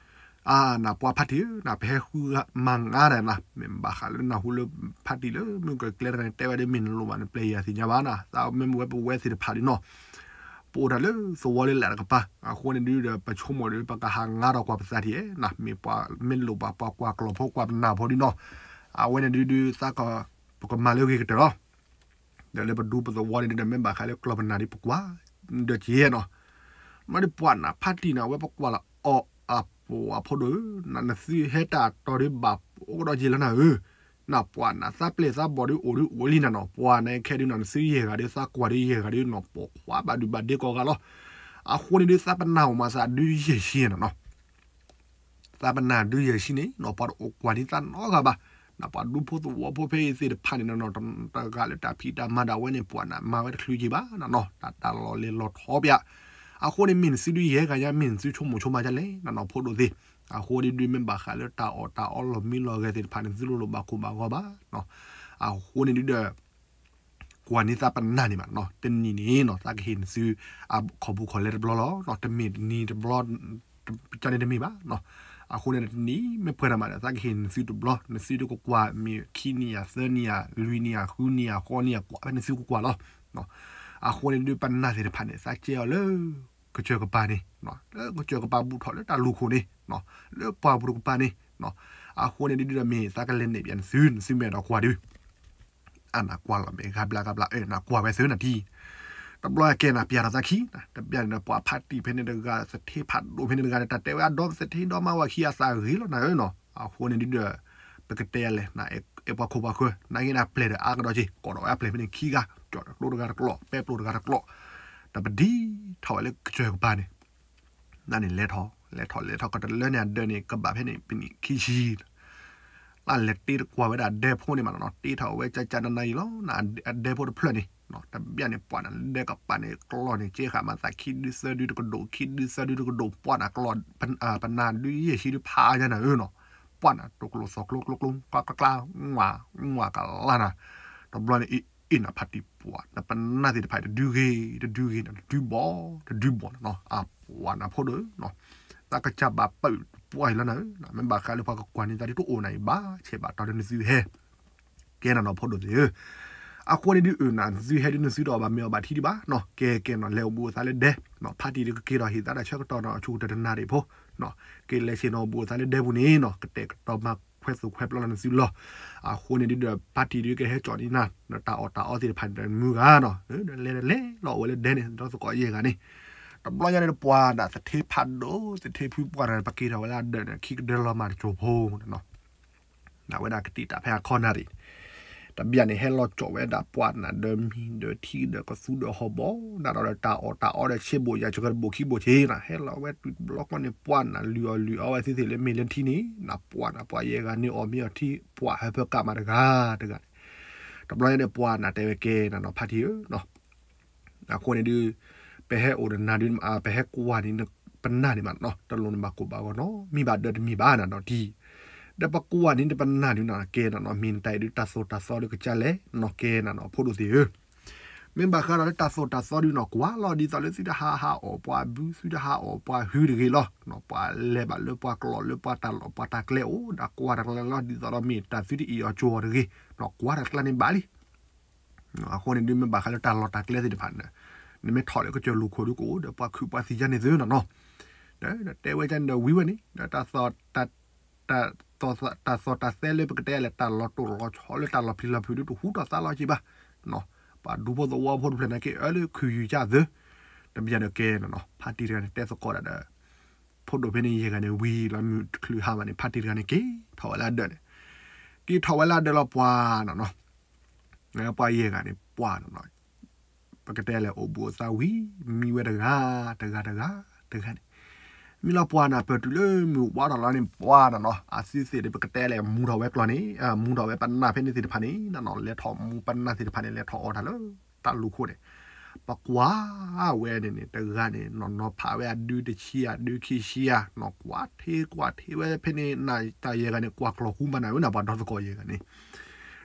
အါ နပှၤဖးတံၢ်ဧၢ နပဟဲဃုမၤငါဒီးနၤ မ့ၢ်ဘၣ်ဃးလၢနၢ်ဟူလၢဖးတံၢ်လၢမုၢ်ကကျဲတဂၤန့ၣ် တဲဝဲဒၣ်မ့ၢ်နလိၣ်ဘၣ်နပျဲၢ်ယၤသ့ၣ်ညါဘၣ်နၤ သးမ့ၢ်မ့ၢ်ဝဲပဝဲသ့ၣ်တဖၣ်ဒ်နီၤ ပအိၣ်တၢ်လၢသဝီလၢလာ်တကပၤ အဃိန့ၣ်ဒုးဒီး ပဆိကမိၣ်ဒီး ပကဟးငါဒီးကွၢ်ပသးထံၣ်ဧဲနၤ မ့ၢ်ပှၤမ့ၢ်လိၣ်ဘၣ်ပှၤကွၢ်ကျီၢ်ဖိကွၢ်ပနၢ်ဖိဒ်နီၤ အဝဲန့ၣ်ဒုးဒုးသးက ပကမၤလၢအဂ့ၤကတၢၢ်လီၤ ဒီးလၢပဒူပသဝီန့ၣ်ဒုးဒီး မ့ၢ်ဘၣ်ဃးလၢကျီၢ်ပနၢ်ဒ်ပကွၢ် ဒီးက့ၤနီၤ မ့ၢ်ဒ်ပှၤနၤဖးတံၢ်နၤ အဝဲပကွၢ်လီၤအီၤအပိာ်အဖိဒိၣ်ဧၢ, နသုဟဲတၢ်တီၤဒုးဘၣ်အိၣ်ကဒီးက့ၤလီၤနၤဧၢ, နပှၤနၤသးပျဲၢ်သးဘီၣ်ဒုးအိၣ်ဒုးအိၣ်လံနၤနီၤ, ပှၤန့ၣ်ခဲဒုးနီၤ နသုယဲၢ်ဂၤဒုးသးကွၢ်ဒုးယဲၢ်ဂၤဒုးနီၤ ပိာ်ခွါဘၣ်ဒုးဘၣ်ဒ့ကိးဂၤလီၤ, အဃိန့ၣ်ဒုးသးပနၢ်အိၣ်မး သးဒုးယဲၢ်ဆံနၤနီၤ သးပနၢ်ဒုးယဲၢ်ဆံန့ၣ်နီၤ ပှၤတအိၣ်ကွၢ်ဒံးသးနီတဂၤဘၣ်, နပှၤဒူဖိသဝီဖိဖဲအံၤသ့ၣ်တဖၣ်န့ၣ်နီၤ တဂၤလၢတၢ်ဖံးတၢ်မၤဒၣ်ဝဲန့ၣ် ပှၤနၤမၤဝဲတချုးက့ၤဘၣ်နၤနီၤ တၢ်တၢ်လီၤလဲၤလီၤထီပျး, အဃိန့ၣ်မ့ၢ်နသုဒုးယဲၢ်ဂၤညါ မ့ၢ်နသုဆိကမိၣ်ဆိကမးဒ်လဲၣ်နၤနီၤ ဖိဒိၣ်သ့ၣ်, အဃိဒုးဒုးမ့ၢ်ဘၣ်ဃးလၢတၢ်အီၣ်တၢ်အီလီၢ်မံလီၢ်ဂဲၤသ့ၣ်တဖၣ်န့ၣ် နသုလိၣ်လိၣ်ဘၣ်ခိၣ်ဘၣ်ဂီၤဘၣ်, အဃိန့ၣ်ဒုးဒီး ကွၢ်န့ၢ်သးပနၢ်န့ၣ်ဘၣ်နီၤ တနံၤန့ၣ်နီၤ သးကဟ့ၣ်နသု အခီၣ်ပူၤခီၣ်လဲတဘျီလီၤ, တမ့ၢ်တနံၤတဘျီ ကန့ၣ်တမ့ၢ်ဘၣ်နီၤ, အဃိန့ၣ်တနံၤမ့ၢ်ပှဲၤတၢ်မးဒီး သးကဟ့ၣ်နသုတဘျီ နသုတကကွၢ် မ့ၢ်ခံနံၣ်ဧါ သၢနံၣ်ဧါ လွံၢ်နံၣ်ဧါ ဃုနံၣ်ဧါ ဃိးနံၣ်ဧါ ကွၢ်ဖဲနသုကကွၢ်လီၤ, အဃိန့ၣ်ဒုးပနၢ်သ့ၣ်တဖၣ်န့ၣ် သးကဲအီၤလၢ ကစၢၢ်ကပၤန့ၣ်, လၢကစၢၢ်ကပၤဘူးထီၣ်လၢတၢ်လူၢ်ခိၣ်န့ၣ်, လၢပှၢ်ပူၤတကပၤန့ၣ်, အဃိန့ၣ်ဒုးဒီးမ့ၢ် သးကလဲၤနဲၣ်ပျးနသု နသုမ့ၢ်အဲၣ်ဒိးကွၢ်ဒုး အနကွၢ်လီၤမ့ၢ်ဂၤဘျါဂၤဘျါ အနကွၢ်ဝဲသုနၤထံၣ်, တဘျီကဲနၤပျးထီၣ်သးခံ, တဘျီန့ၣ်ဒီးပှၤဖးတံၢ်ဖဲန့ၣ်တဂၤ သထ့ဖးဒိၣ်ဖဲန့ၣ်တဂၤဒီး တၢ်တဲဝဲအဒီသထ့ဒီမါဝၤခံအသးဂ့ၤလီၤနၤဧၢနီၤ, အဃိန့ၣ်ဒုးဒီး ပကတဲယၤလဲၣ် နအဲၣ်ပှၤခိၣ်ပှၤဃၢၤ နက့ၤနၤပျဲၢ်ဒီးအါကဒီးက့ၤ ကိးဒီးဝဲအပျဲၢ်ဖဲန့ၣ်ခံဂၤ ကၠီၣ်တကျိတဂၤတကျိ ပဲပျိတဂၤတကျိ, ဒီးပဒံးထီၣ်ဝဲလၢကစၢၢ်ကပၤန့ၣ် နန့ၣ်လဲၤထီၣ် လဲၤထီၣ်လဲၤထီၣ်ကတလၢန့ၣ်အဒၢးန့ၣ် ကဘၣ်ဖဲန့ၣ် ပနံၣ်ခံဆံ လၢလဲၤတ့တကွၢ်ဝဲဒၣ်ဒဲဖိန့ၣ်မးနီၤ, တ့ထီၣ်ဝဲကၠၢ်ကၠၢ်နၤနၤအံၤလီၤ, အဒဲဖိတဖျၢၣ်န့ၣ်, တဘျီန့ၣ် ပှၢ်နၤဒဲကပၤန့ၣ်ကျီန့ၣ် ကဲဃာ်မၤသးခံဒုသၢဒုတကဒိၣ် ခံဒုသၢဒုတကဒိၣ် ပှၢ်နၤကျီ ပနၢ်ဒုယဲၢ်ဆံဒုဖးညါနၤဧၢနီၤ, ပှၢ်နၤတကျိၤသီၣ်ကျိကျိကျိ ကျါကျါကျါ ဝါဝါကလါနၤ, တဘျီန့ၣ် အ့ၣ် နဖါတံၢ်ပှၢ် နပနၢ်သ့ၣ်တဖၣ်တဒုဂ့ၤ တဒုဂ့ၤ တဒုဘီ တဒုဘီနီၤနီၤ, အပှၢ်နၤဖိဒိၣ်နီၤ, တၢ်ကစၢ်ဘၣ်ပာ်ပှၢ်အံၤလီၤနၤဧၢ, မ့ၢ်ဘၣ်ဃးလၢပှၤကကွၢ်န့ၢ်သးဒ်တအိၣ်နၤအံၤဘၣ် ဆဲးဘၣ်တီၤလၢနသုဟဲ ကဲနၤနီၤဖိဒိၣ်သ့ၣ်ဧၢ, အဃိန့ၣ်ဒုးအၢနၤ နသုဟဲဒုးနသုတအီၣ်ဘၣ်မ့ၤအီၣ်ဘၣ်ထံဒံးဘၣ်နီၤ, ကဲကဲနီၤ လဲၤအိၣ်ဘူးအသးလၢဒဲနီၤ, ဖါတံၢ်ဒုးကက့ၤထီၣ်ဟ့ၣ်သါဒီးဆၢကတီၢ်နီၤ အဆိကတၢၢ်တနၤဒံးဖိနီၤ, က့ၤလဲၤဆ့ၣ်နီၤအိၣ်ဘူးအသးလၢဒဲပူၤန့ၣ်နီၤ ကတဲာ်ကတီၤမၤခွဲသိၣ်ခွဲပျီလီၤနသုလီၤ, အဃိန့ၣ်ဒုးဒီး ဖါတံၢ်ဒုးကဟဲကၠီၣ်န့ၢ်နၤ ဒီးတၢ်အီၣ်တၢ်အီသ့ၣ်တဖၣ်န့ၣ်ဒီးမုၢ်ဂၤနီၤ, လဲၤလဲၤလီၤအိၣ်ဝဲလၢဒဲန့ၣ် ဒီးသကိးယဲၢ်ဂၤန့ၣ်, တဘျီညါန့ၣ် ပှၢ်နၤသထ့ဖးဒိၣ် သထ့ဖုပှၢ်နၤ ပက့ၤထီၣ်ဝဲလၢအဒၢးန့ၣ် ခံကဒၢလီၤမၤတစိၢ်ဖိနီၤ နဝဲဒၣ်ကတံာ်တာ်ဖဲအခီနၣ်ရံၣ်, တဘျီန့ၣ် ဟဲလီၤကၠီၣ်ဝဲဒၣ်ပှၢ်နၤဒီးမံၤဒီးထံဒီးကသူဒီးဟီၣ်ဘီ, နဒီးတၢ်အီၣ်တၢ်အီဒီးဆ့ဘိၣ်ယၤ ဆကတဘိၣ်ခံဘိၣ်ဆ့နၤ, ဟဲလီၤဝဲတုၤတဘျီဃီန့ၣ် ပှၢ်နၤလုၢ်အီၣ်လုၢ်အီဝဲသ့ၣ်သ့ၣ်လၢမ့ၢ်လၢထံန့ၣ်, နပှၢ်နၤပှၤယဲၢ်ဂၤန့ၣ်အီၣ်မ့ၤအီထံ ပှၢ်ဟၢဖၢကးမးတဂၤတဂၤန့ၣ်, တဘျီန့ၣ် ပှၢ်နၤတဲဝဲကဲနၤနီၤ ဖါတံၢ်ဧၢနီၤ အဃိန့ၣ်ဒုး ပဟဲအိၣ်ဒီးနၤဒုး ပဟဲကွၢ်န့ၢ်ပနၢ်န့ၣ်မးနီၤ တလိၣ်နဘၣ်ကိၢ်ဘၣ်ဂီၤနီတမံၤဘၣ် ဒီးတမံၤဘၣ်နၤနီၤတံၢ်, ဒီးပကွၢ်န့ၢ်နပနၢ်ဒုးနီၤ ကဲနၤနီၤ မ့ၢ်နတၢ်အံၤဒုး တၢ်သိၣ်တၢ်သီဒုးကစၢ်လဲၣ်နီၤ ကဲနၤနီၤ ဖိဒိၣ်သ့ၣ်ဧၢ, မ့ၢ်ဘၣ်ဃးဒီးလၢတၢ်သိၣ်တၢ်သီဒုးနီၤ ကွၢ်လီၤဒ်သိးလၢသုတဟးဟးအီၣ်ပှၤဘု သုတဟးအီၣ်ပှၤဟုတဂ့ၤလီၤ, ပှၤလဲၤဘၣ်လၢပှၤကျိာ်လၢပှၤတၢ်လီၢ်ပှၤတၢ်ကျဲအိၣ် ဒီးကွၢ်တၢ်ကျဲလီၤ ဒ်သိးဒီးမ့ၢ်တၢ်သုတအ့ၣ်အီၤကၠိအီၤတဂ့ၤ, ကွၢ်တၢ်ကျဲန့ၣ်ဘၣ်လံ အဃိန့ၣ်ဒုး မ့ၢ်ဘၣ်ဃးလၢတၢ်လီၢ်တၢ်ကျဲသ့ၣ်တဖၣ်န့ၣ်, နမ့ၢ်ထီၣ်လၢကစၢၢ်လူၢ်ခိၣ်ဒုးကအိၣ်ဒီးပှၤခုၣ်ပှၤသံယါန့ၣ်သုနီၤနီၤ, ဒီးတဲဝဲဒ်န့ၣ်ဒီးဝံၤဝဲန့ၣ် ဒီး တၢ်သိၣ်တၢ်သီတၢ်သဲလၢပကတဲလဲၣ် တၢ်လီၤတိၢ်လီၤဆီလၢတၢ်လီၤပျံၤလီၤဖုးဒုးတဟူထီၣ်သါလီၤက့ၤဘၣ်, ပှၤဒူဖိသဝီဖိတဖျၢၣ်န့ၣ်က့ၤအၢလၢခုၣ်ယူၤကၢ်သု, တဘျီဒီးကဲနီၤနီၤ ဖါတံၢ်တဂၤန့ၣ်တဲသကိးဒၣ်ဒီး ဖိဒိၣ်ဖဲန့ၣ်ယဲၢ်ဂၤန့ၣ်ဝံၤလီၤမုၢ်တချုးဟါမးန့ၣ် ဖါတံၢ်တဂၤန့ၣ်က့ၤထီၣ်ဝဲလၢအဒၢးန့ၣ်, က့ၤထီၣ်ဝဲလၢအဒၢးလီၤပှၢ်နီၤနီၤ ပှၤယဲၢ်ဂၤန့ၣ် ပှၢ်နီၤနီၤ, ပကတဲလဲၣ် အိၣ်ဘူးအသးဝံၤ မံဝဲတဂၤ တဂၤတဂၤ တဂၤန့ၣ်, မံလီၤပှၢ်နၤ ပၢၢ်တုၤလၢမုၢ်ဝါထီၣ်လီၤန့ၣ် ပှၢ်နီၤနီၤ အသုသ့ၣ်ဒီး ပကတဲလဲၣ် မူထီၣ်ဝဲကျီၢ်န့ၣ် မူထီၣ်ဝဲပနၢ်ဖဲန့ၣ်သ့ၣ်တဖၣ်န့ၣ်နီၤနီၤ လဲၤထီၣ်မူပနၢ်သ့ၣ်တဖၣ်န့ၣ် လဲၤထီၣ်အီၣ်တၢ်လၢ တၢ်လူၢ်ခိၣ်န့ၣ်, ပကွၢ်ဝဲန့ၣ်န့ၣ် တဂၤန့ၣ် နီၤနီၤဖးဝဲအဒု တဆံယၤဒု ခံဆံယၤနီၤ ကွၢ်ထ့ကွၢ်ထ့ဝဲဖဲန့ၣ် နတၢ်ယဲၢ်ဂၤန့ၣ် ကွၢ်ကျီၢ်ဃူမးနၤဧၢနီၤ ပှၤဒီသကိးယဲၢ်ဂၤန့ၣ်,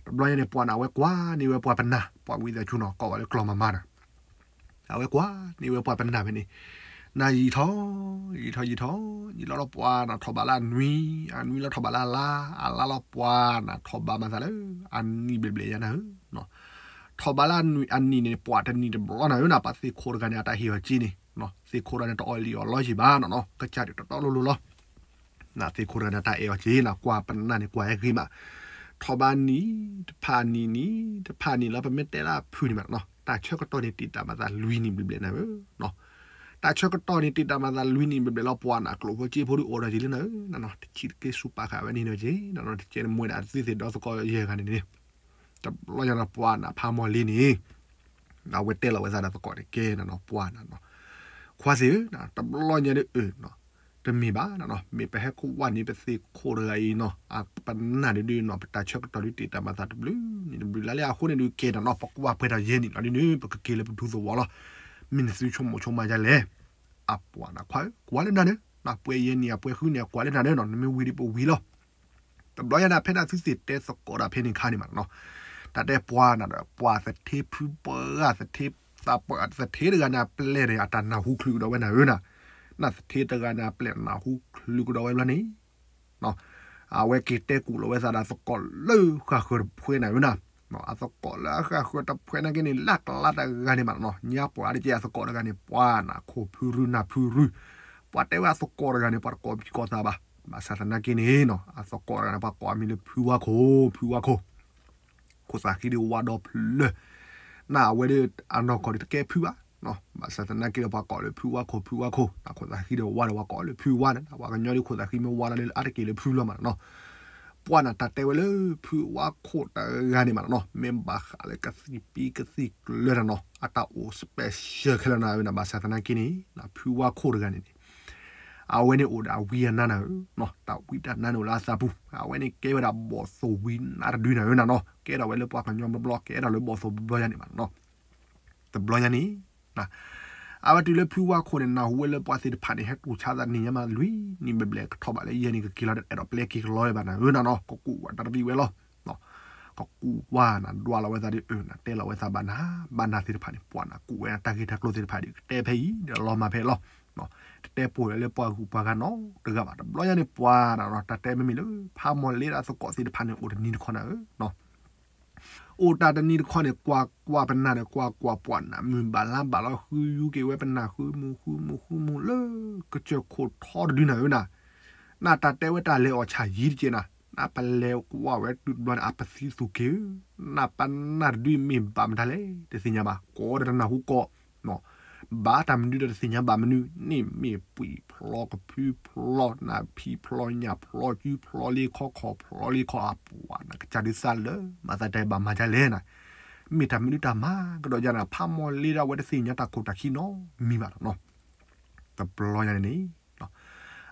တဘျီညါန့ၣ် ပှၢ်နၤဝဲကွၢ်န့ၢ်ဝဲပှၤပနၢ် ပှၤဝံသးစူၤနီၤ ကိးဝဲလၢကျီၢ်မၤမၤနၤ အဝဲကွၢ်န့ၢ်ဝဲပှၤပနၢ်ဖဲန့ၣ်, နယံာ်ထီၣ် ယံာ်ထီၣ်ယံာ်ထီၣ် ယံာ်လီၤလီၤပှၢ်နၤထီၣ်ဘးလၢအနွံ, အနွံလီၤထီၣ်ဘးလၢအလါ, အလါလီၤပှၢ်နၤထီၣ်ဘးမၤသးလၢ အနံၣ်ဘျဲၣ်ဘျဲၣ်ယါနၤဧၢ, ထီၣ်ဘးလၢအနံၣ်န့ၣ် ပှၢ်တနံၣ်တဘျီနၤဧၢနီၤ ပှၤသ့ၣ်ခိၣ်တဂၤန့ၣ် အတၢ်ဟ့ၣ်အီၤက့န့ၣ်, သ့ၣ်ခိၣ်တဂၤန့ၣ် တအီၣ်လံၣ်အီၣ်လီယံၤဘၣ်နီၤနီၤ ကစၢ်ဒုးတီတီလိၤလိၤလီၤ နသ့ၣ်ခိၣ်တဂၤန့ၣ် တၢ်အဲၣ်အီၤက့နီၤ ကွၢ်ပနၢ်န့ၣ် ကွၢ်ဟဲဂ့ၤမး, ထီၣ်ဘးနံၣ် တဖၣ်နံၣ်နံၣ် တဖၣ်နံၣ်လီၤ ပမ့ၢ်တဲလၢအဖုၣ်န့ၣ်မးနီၤ တၢ်ဆၢကတီၢ်န့ၣ် တံာ်တာ်မၤသးလွံၢ်နံၣ်ဘျဲၣ်ဘျဲၣ်နၤဧၢ, တၢ်ဆၢကတီၢ်န့ၣ် တံာ်တာ်မၤသးလွံၢ်နံၣ်ဘျဲၣ်ဘျဲၣ်လီၤ ပှၢ်နၤကျိၣ်ဖိစ့ဖိဒုးအိၣ်ဒီးက့လၢနၤဧၢ, နနီၤ တဆံးတက့ၢ်စူၢ်ပာ်ဃာ်ဝဲန့ၣ်ဒီးက့ နနီၤ တကဲနမ့ၢ်ဒၣ်သ့ၣ်သ့ၣ်ဒီသကိးယဲၢ်ဂၤန့ၣ်န့ၣ်, တဘျီညါဒီးပှၢ်နၤဖးမီၢ်လံန့ၣ် အဝဲတဲလီၤဝဲသးဒီးသကိးန့ၣ် ကဲနနီၤ ပှၢ်နၤနီၤ, ခွါသ့ၣ်ဧၢ တဘျီညါဒုးအၢ တမ့ၢ်ဘၣ်နီၤနီၤ မ့ၢ်ပဟဲကွၢ်န့ၢ်ပသ့ၣ်ခိၣ်တဂၤအံၤနီၤ အပနၢ်ဒုးဒုးနီၤ ပတၢ်ဆၢကတီၢ်ဒုးတံာ်တာ်မၤသးတဘျုးနံၣ်တဘျုးလါလံ အဃိန့ၣ်ဒုးကဲနီၤနီၤ ပကွၢ်ပှဲၤထီၣ်ယဲၢ်နံၣ်လီၤဒုးန့ၣ် ပကက့ၤလၢပဒူသဝီလီၤ, မ့ၢ်နသုဆိကမိၣ်ဆိကမးဒ်လဲၣ်, အပှၢ်နၤခွါဧၢ ကွၢ်လၢနၤန့ၣ် နပှဲၤယဲၢ်နံၣ်အပှဲၤဃုနံၣ်အကွၢ်လၢနၤန့ၣ်နီၤ နမ့ၢ်ဝံၤဒုးပဝံၤလီၤ တဘျီညါန့ၣ် ဖဲန့ၣ်သုသ့ၣ်တဲသကိးဒီးဖဲန့ၣ်ခါန့ၣ်မးနီၤ, တၢ်တဲပှၢ်နၤဒီး ပှၢ်သထ့ဖုပှၢ်သထ့ သထ့တဂၤန့ၣ် အပျဲၢ်န့ၣ် အတၢ်နၢ်ဟူချုးကဒီးဝဲနၤဧၢနီၤ, နသထ့တဂၤန့ၣ် အပျဲၢ်နၢ်ဟူချုးကဒီးဝဲဘျီန့ၣ် အဝဲက့ၤတဲကူၣ်လီၤဝဲသးဒီးသကိးလၢဃၣ်ဃၢၤတဖှဲနၤဧၢနီၤ, အသကိးလၢအဃၣ်ဃၢၤတဖှဲနာ်က့န့ၣ် လၢအကျါတဂၤန့ၣ်မးနီၤ ညါပှၢ်တက့ၢ်အသကိးတဂၤန့ၣ် ပှၢ်နၤခိၣ်ဖုရူနၢ်ဖုရူ, ပှၤတဲဝဲအသကိးတဂၤန့ၣ် ပှၤတကိးပံၤကိးသးဘၣ်, ဘၣ်ဆၣ်သနာ်က့န့ၣ်နီၤ အသကိးတဂၤန့ၣ် ပှၤကိးအမံၤလၢဖုဝါခိၣ် ဖုဝါခိၣ် ခိၣ်သးဃံဒီးဝါဒီဖျၢၣ်, နအဝဲဒီးအနီၢ်ကီၢ်ဒီးတကဲဖုဘၣ်, ဘၣ်ဆၣ်သနာ်က့ဒီးပှၤကိးလၢဖုဝါခိၣ် ဖုဝါခိၣ်, ခိၣ်သးဃံဒီးဝါဒီးပှၤကိးလၢဖုဝါန့ၣ်, ပှၤကညီဒီးခိၣ်သးဃံမ့ၢ်ဝါလီၤဒီးအါတက့ၢ်လၢဖုလီၤမးနီၤ, ပှၢ်နၤတၢ်တဲဝဲလၢဖုဝါခိၣ်တဂၤန့ၣ်မးနီၤ, မ့ၢ်ဘၣ်ဃးလၢကသံၣ်ပံကသံၣ်ကျၢၤတၢ်နီၤ, အတၢ်အိၣ် special ခဲလၢာ်နၤဝဲန့ၣ်, ဘၣ်ဆၣ်သနာ်က့န့ၣ် ဖုဝါခိၣ်တဂၤန့ၣ်န့ၣ် အဝဲန့ၣ်အိၣ်ဒီးအဝံအနါနၤဧၢ, တၢ်ဝံတၢ်နါန့ၣ်အိၣ်လၢအသးပူၤ, အဝဲန့ၣ်ကဲဝဲဒၣ်ဘီၣ်သိၣ်ဝံနါတဒုနၤဧၢနၤနီၤ, ကဲထီၣ်ဝဲလၢပှၤကညီဘျီဘျီ, ကဲထီၣ်လၢဘီၣ်သိၣ်ဘျီဘျီယါန့ၣ်မးနီၤ. တဘျီညါန့ၣ် အဝဲတုၤလၢဖုဝါခိၣ်န့ၣ် နၢ်ဟူဝဲလၢပှၤသ့ၣ်တဖၣ်န့ၣ် ဟဲတူၢ်ဆါသးန့ၣ်ညါမးလွံၢ်နံၣ်ဘျဲၣ်ဘျဲၣ် ကထီၣ်ဘးလၢယဲၢ်နံၣ်ကက့ၤလီၤ အဲၣ်ဒိးပျဲက့ၤကလီဝဲဘၣ်နၤဧၢနၤနီၤ, ကကူၣ်ဝဲတၢ်တရံးဝဲလီၤ. ကကူၣ်ဝဲနၤ ဒွးလီၤဝဲသးဒီးအၢနၤ တဲလီၤဝဲသးဘၣ်နၤ, ဘၣ်နၤသ့ၣ်တဖၣ်န့ၣ် ပှၤနၤကူၣ်ဝဲနၤ တၢ်ဂ့ၢ်တၢ်ကျိၤသ့ၣ်တဖၣ်ဒီး ကတဲဖဲအံၤ ဒီးလီၤမၢ်ဖဲအံၤလီၤ. တတဲပိာ်လၢပှၤဂုၤပှၤဂၤနီတဂၤဘၣ်. တဘျီညါန့ၣ် ပှၤနၤနီၤ တၢ်တဲမ့မ့ၢ်လၢ ဖးမီၢ်လ့ဒီးအသကိးသ့ၣ်တဖၣ်န့ၣ် အိၣ်တနံၤတခီနၤဧၢ အိၣ်တၢ်တနံၤတခီန့ၣ် ကွၢ်ကွၢ်ပနၢ်န့ၣ် ကွၢ်ကွၢ်ပှၤနၢ်မုၢ်ဘၣ်လါဘၣ်လီၤ ဃုယူက့ၤဝဲပနၢ် ဃုမူဃုမူဃုမူလၢ ကစၢၢ်ခိၣ်ထီတဒုနၤဧၢနၤ, နတၢ်တဲဝဲတၢ်လဲၤအီၣ်ဆၣ်ယံၤတက့ၢ်နၤ, နပလဲၤကွၢ်ဝဲတုၤတဘျီန့ၣ် အပသံသူၣ်က့ၤဧၢ, နပနၢ်တဒုမ့ၢ်ဘၣ်မတၤလဲၣ် တသ့ၣ်ညါဘၣ်, ကိးဒီးတနၢ်ဟူကိး ဘၣ်တၢ်မနုၤဒီးတသ့ၣ်ညါဘၣ်မနုၤ, န့ၣ်မ့ၢ်ပှံၢ်ဖျီကဖုဖျီ နၢ်ဖံးဖျီညၣ်ဖျီ ကုဖျီလ့ခီခီၣ်ဖျီလ့ခီအပှၤနၤ ကစၢ်ဒုးသးလၢ မၤသးတၢ်ဘၣ်မၤဒ်လဲၣ်နၤ, မ့ၢ်တၢ်မနုၤတၢ်မၤကဒီးယၤနၤ ဖးမီၢ်လ့ဒီးအဝဲတသ့ၣ်ညါတၢ်ခိၣ်တၢ်ခံနီတမံၤဘၣ်နီၤ, တဘျီညါန့ၣ်န့ၣ်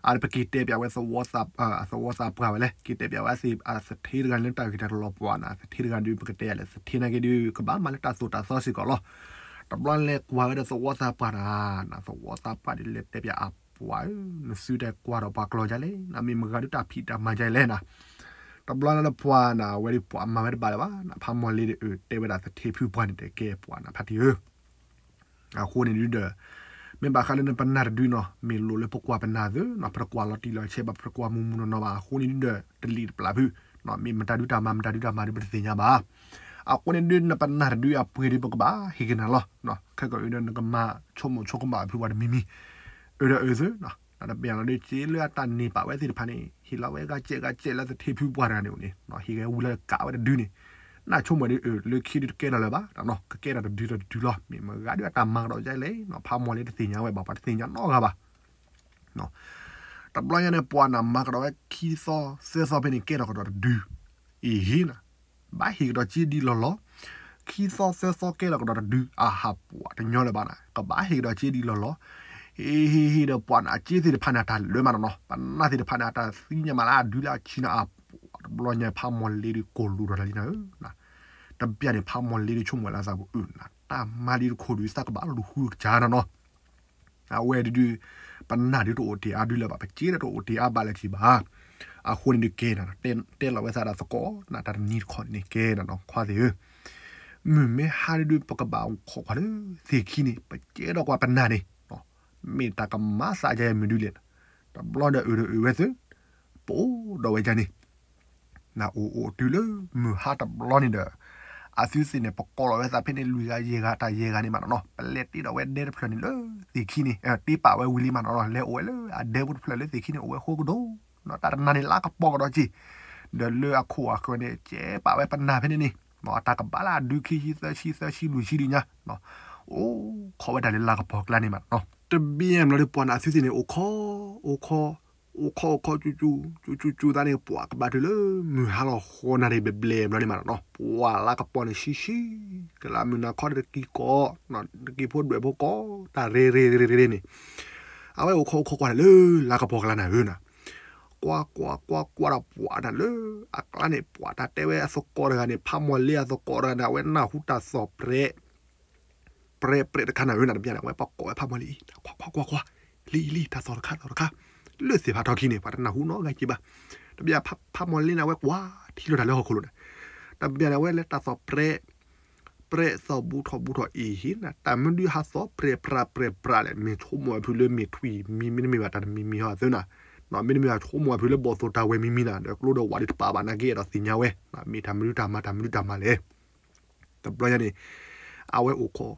အါ ပက့ၤတဲပၠးဝဲ သဝီသးပှၢ်ဝဲလဲၣ်, က့ၤတဲပၠးဝဲအသထ့တဂၤလၢတၢ်ဂ့ၢ်တၢ်လီၤပှၤနၤ, သထ့တဂၤဒီး ပကတဲယၤလဲၣ် သထ့နာ်က့ဒီး ကဘၣ်မၤလၢတၢ်သိၣ်တၢ်သီစ့ၢ်ကီးလီၤ. တဘျီလဲၤကွၢ်ဝဲဒီးသဝီသးပှၢ်နၤ, သဝီသးပှၢ်ဒီးလဲၤတဲပၠးအပှၤဧၢ, နသုတၢ်ကွၢ်ဒီးပှၤကျီၤဒ်လဲၣ်, နမ့ၢ်မၤဂၤဒုးတၢ်ဖံးတၢ်မၤဒ်လဲၣ်နၤ, တဘျီလၢပှၤနၤ အဝဲဒီးပှၤမၤဝဲတဘၣ်လၢၤဘၣ်နၤ, ဖးမီၢ်လ့ဒီးအၢ တဲဝဲဒၣ်သထ့ဖုပှၢ်န့ၣ် တဲကဲပှၤနၤဖးတံၢ်ဧၢ အဃိန့ၣ်ဒုဒီး မ့ၢ်ဘၣ်ဃးလၢနပနၢ်တဒုနီၤ မ့ၢ်လိၣ်လၢပကွၢ်ပနၢ်သ့နီၤ ပတကွၢ်လီၤတံၢ်လီၤဆဲးဘၣ် ပတကွၢ်မူးမူးနီၢ်နီၢ်ဘၣ် အဃိန့ၣ်ဒုဒီး တလံာ်တပျၢ်ဖု မ့ၢ်မတၤဒုတၢ်မၤ မတၤဒုတၢ်မၤဒု ပတသ့ၣ်ညါဘၣ်. အဃိန့ၣ်ဒု နပနၢ်တဒုအပှ့ၤဒု ပကဘၣ်ဟ့ၣ်က့ၤနၤလီၤ. ခဲကနံၣ်အံၤဒီး နကမၤဆိကမိၣ်ဆိကမးဖုပှၤတမံၤမံၤ အၢဒီးအၢသ့ တဘၣ်လီၤဒီး စ့လၢအတၢ်န့ၢ်ပာ်ဝဲသ့ၣ်တဖၣ်န့ၣ် ဟ့ၣ်လီၤဝဲဂၤစဲးဂၤစဲးလၢသထ့ဖုပှၢ်တဂၤန့ၣ်အိၣ်န့ၣ် ဟ့ၣ်ဂဲၤဝံၤလၢကးဝဲတဒုန့ၣ် နၢ်ဆိကမိၣ်ဒု အၢ လၢခံဒုတကဲထီၣ်လၢၤဘၣ် ကကဲထီၣ်တဒုဒီးတဒုလီၤ. မ့ၢ်မတၤဒုအတၢ်မၤကဒီးဒ်လဲၣ် ဖးမီၢ်လ့တသ့ၣ်ညါဝဲဘၣ် ပှၤတသ့ၣ်ညါနီတဂၤဘၣ်. တဘျီညါန့ၣ် ပှၤနၤမၤကဒီးဝဲခံသီသၢသီဖဲန့ၣ် ကဲထီၣ်ကဒီးတဒု အံၤဟ့ၣ်နၤ ဘၣ်ဟ့ၣ်ကဒီးက့ဒ်လီၢ်လီၢ် ခံသီသၢသီကဲထီၣ်ကဒီးတဒု အဟးပှၤတညီလၢၤဘၣ်နၤ ကဘၣ်ဟ့ၣ်ကဒီးက့ဒ်လီၢ်လီၢ် ဟ့ၣ်ဟ့ၣ်ဟ့ၣ်ဒီးပှၤနၤအက့သ့ၣ်တဖၣ်န့ၣ် အတၢ်လၢမးနီၤနီၤ ပနၢ်သ့ၣ်တဖၣ်န့ၣ် အတၢ်သံညါမးလၢအဒုလၢအဆံနၤ အပှၤတဘျီညါ ဖးမီၢ်လ့ဒုကိၢ်လူၤဒီးတၢ်လံနၤဧၢ တဘျီန့ၣ် ဖးမီၢ်လ့ဒုဆိကမိၣ်လၢအသးပူၤအၢနၤ တၢ်မၤလံတခိၣ်ဒု သးကဘၣ်လူၤဃုကစၢ်နၤနီၤ အဝဲဒုဒု ပနၢ်ဒုတအိၣ်တ့ၢ်အါဒုလၢၤဘၣ် ပစ့ဒီးတအိၣ်တ့ၢ်အါဘၣ်လၢၤဘၣ်. အဃိန့ၣ်ဒုကဲနၤ တဲလီၤဝဲသးဒီးသကိးနၤ တၢ်တနံၤတခီန့ၣ်န့ၣ် ကဲနၤနီၤ ခွါသ့ၣ်ဧၢ မုၢ်မ့ၢ်ဟါဒုဒု ပကဘၣ်အိၣ်ခိးကွၢ်လၢသ့ၣ်ခံန့ၣ် ပစ့ဒီးကွၢ်ပနၢ်န့ၣ် မ့ၢ်တၢ်ကမၤသးဒ်ယဲမုၢ်ဒုလဲၣ် တဘျီဒီးအၢဒီးအၢဝဲသ့ၣ် ပအိၣ်ဒီးဝဲဒ်န့ၣ် နအိၣ်အိၣ်တုၤလၢမုၢ်ဟါတဘျီန့ၣ်ဒီး အသုသ့ၣ်န့ၣ် ပကိးလီၤဝဲသးဖဲန့ၣ် လွံၢ်ဂၤယဲၢ်ဂၤတၢ်ယဲၢ်ဂၤန့ၣ်မးနီၤနီၤ ပလဲၤတ့ဒီးဝဲဒဲတဖျၢၣ်န့ၣ်လၢသ့ၣ်ခံန့ၣ် တ့ပာ်ဝဲဝံၤလံမးနီၤနီၤ လဲၤအိၣ်ဝဲလၢအဒဲဖိတဖျၢၣ်လၢသ့ၣ်ခံန့ၣ် အိၣ်ဝဲဃိကဒိၣ်နီၤ တၢ်တနၤန့ၣ် လါကပီၤကဒီးက့ၤ ဒီးလၢအခိၣ်အဃၢၤန့ၣ် ကဲပာ်ဝဲပနၢ်ဖဲန့ၣ်န့ၣ် အတၢ်ကဘၣ်လၢအဒုခံဆံသၢဆံသၢဆံလွံၢ်ဆံဒုညါ အိၣ်ခိးဝဲဒၣ်လၢလါကပီၤကျါန့ၣ်မးနီၤ တဘျီညါန့ၣ် ပှၤနၤအသုသ့ၣ်န့ၣ် အိၣ်ခိး အိၣ်ခိး အိၣ်ခိးအိၣ်ခိး ကၠူကၠူ ကၠူကၠူကၠူသးန့ၣ် ပှၤကဘၣ်တုၤလၢ မုၢ်ဟါလီၤဃီနၣ်ရံၣ်ဘျဲၣ်ဘျဲၣ်ဘျီန့ၣ်မးနီၤနီၤ ပှၤလါကပီၤန့ၣ်ဆံးဆံး ကလၢမုၢ်နၤခီတက့ၤကိး တက့ၤဖိဒွဲၣ်ဖိကိး တၢ်ရ့ရ့ရ့ရ့န့ၣ် အဝဲအိၣ်ခိးအိၣ်ခိးကွၢ်လၢလါကပီၤကျါနၤဧၢနၤ ကွၢ်ကွၢ်ကွၢ်ကွၢ်ဒီးပှၤနၤလၢ အကျါန့ၣ် ပှၤတၢ်တဲဝဲအသကိးတဂၤန့ၣ် ဖးမီၢ်လ့အသကိးတဂၤန့ၣ် အဝဲနၢ်ဟူတၢ်သီၣ်ပြဲး ပြဲးပြဲးတခါနၤဧၢနၤ တဘျီန့ၣ် အဝဲပကိးဝဲဖးမီၢ်လ့အံၤ ကွၢ်ကွၢ်ကွၢ်ကွၢ် လံလံ တၢ်သီၣ်တခါ သီၣ်တခါ လၢသ့ၣ်ဖးထီခံန့ၣ် ပှၤတနၢ်ဟူနီတဂၤက့ၤဘၣ် တဘျီဖးမီၢ်လ့န့ၣ် အဝဲကွၢ်ထံၣ်လိာ်တၢ်လၢဟီၣ်ခိၣ်လိၤန့ၣ် တဘျီန့ၣ် အဝဲလၢတၢ်သီၣ်ပြဲး ပြဲးသီၣ်ဘူးထီၣ်ဘူးထီၣ်အံၤဟ့ၣ်နၤ တၢ်မနုၤဟးသီၣ်ပြဲးပြးပြဲးပြးလဲၣ် မ့ၢ်ဆိကမိၣ်အဖုလၢမ့ၢ်ထွံၣ်မံၤ မ့တမ့ၢ်ဘၣ်တၢ်တမံၤမံၤဟီသ့နၤ မ့တမ့ၢ်ဘၣ်ဆိကမိၣ်အဖုလၢဘီၣ်သိၣ်တၢ်ဝဲၤမံၤမံၤနၤ ဒီးကျိဒီးဝးဒုးတပာ်ဘၣ်နာ်က့ အဲၣ်ဒိးသ့ၣ်ညါဝဲ မ့ၢ်တၢ်မနုၤတၢ်မၤ တၢ်မနုၤတၢ်မၤလဲၣ် တဘျီညါန့ၣ် အဝဲအိၣ်ခိး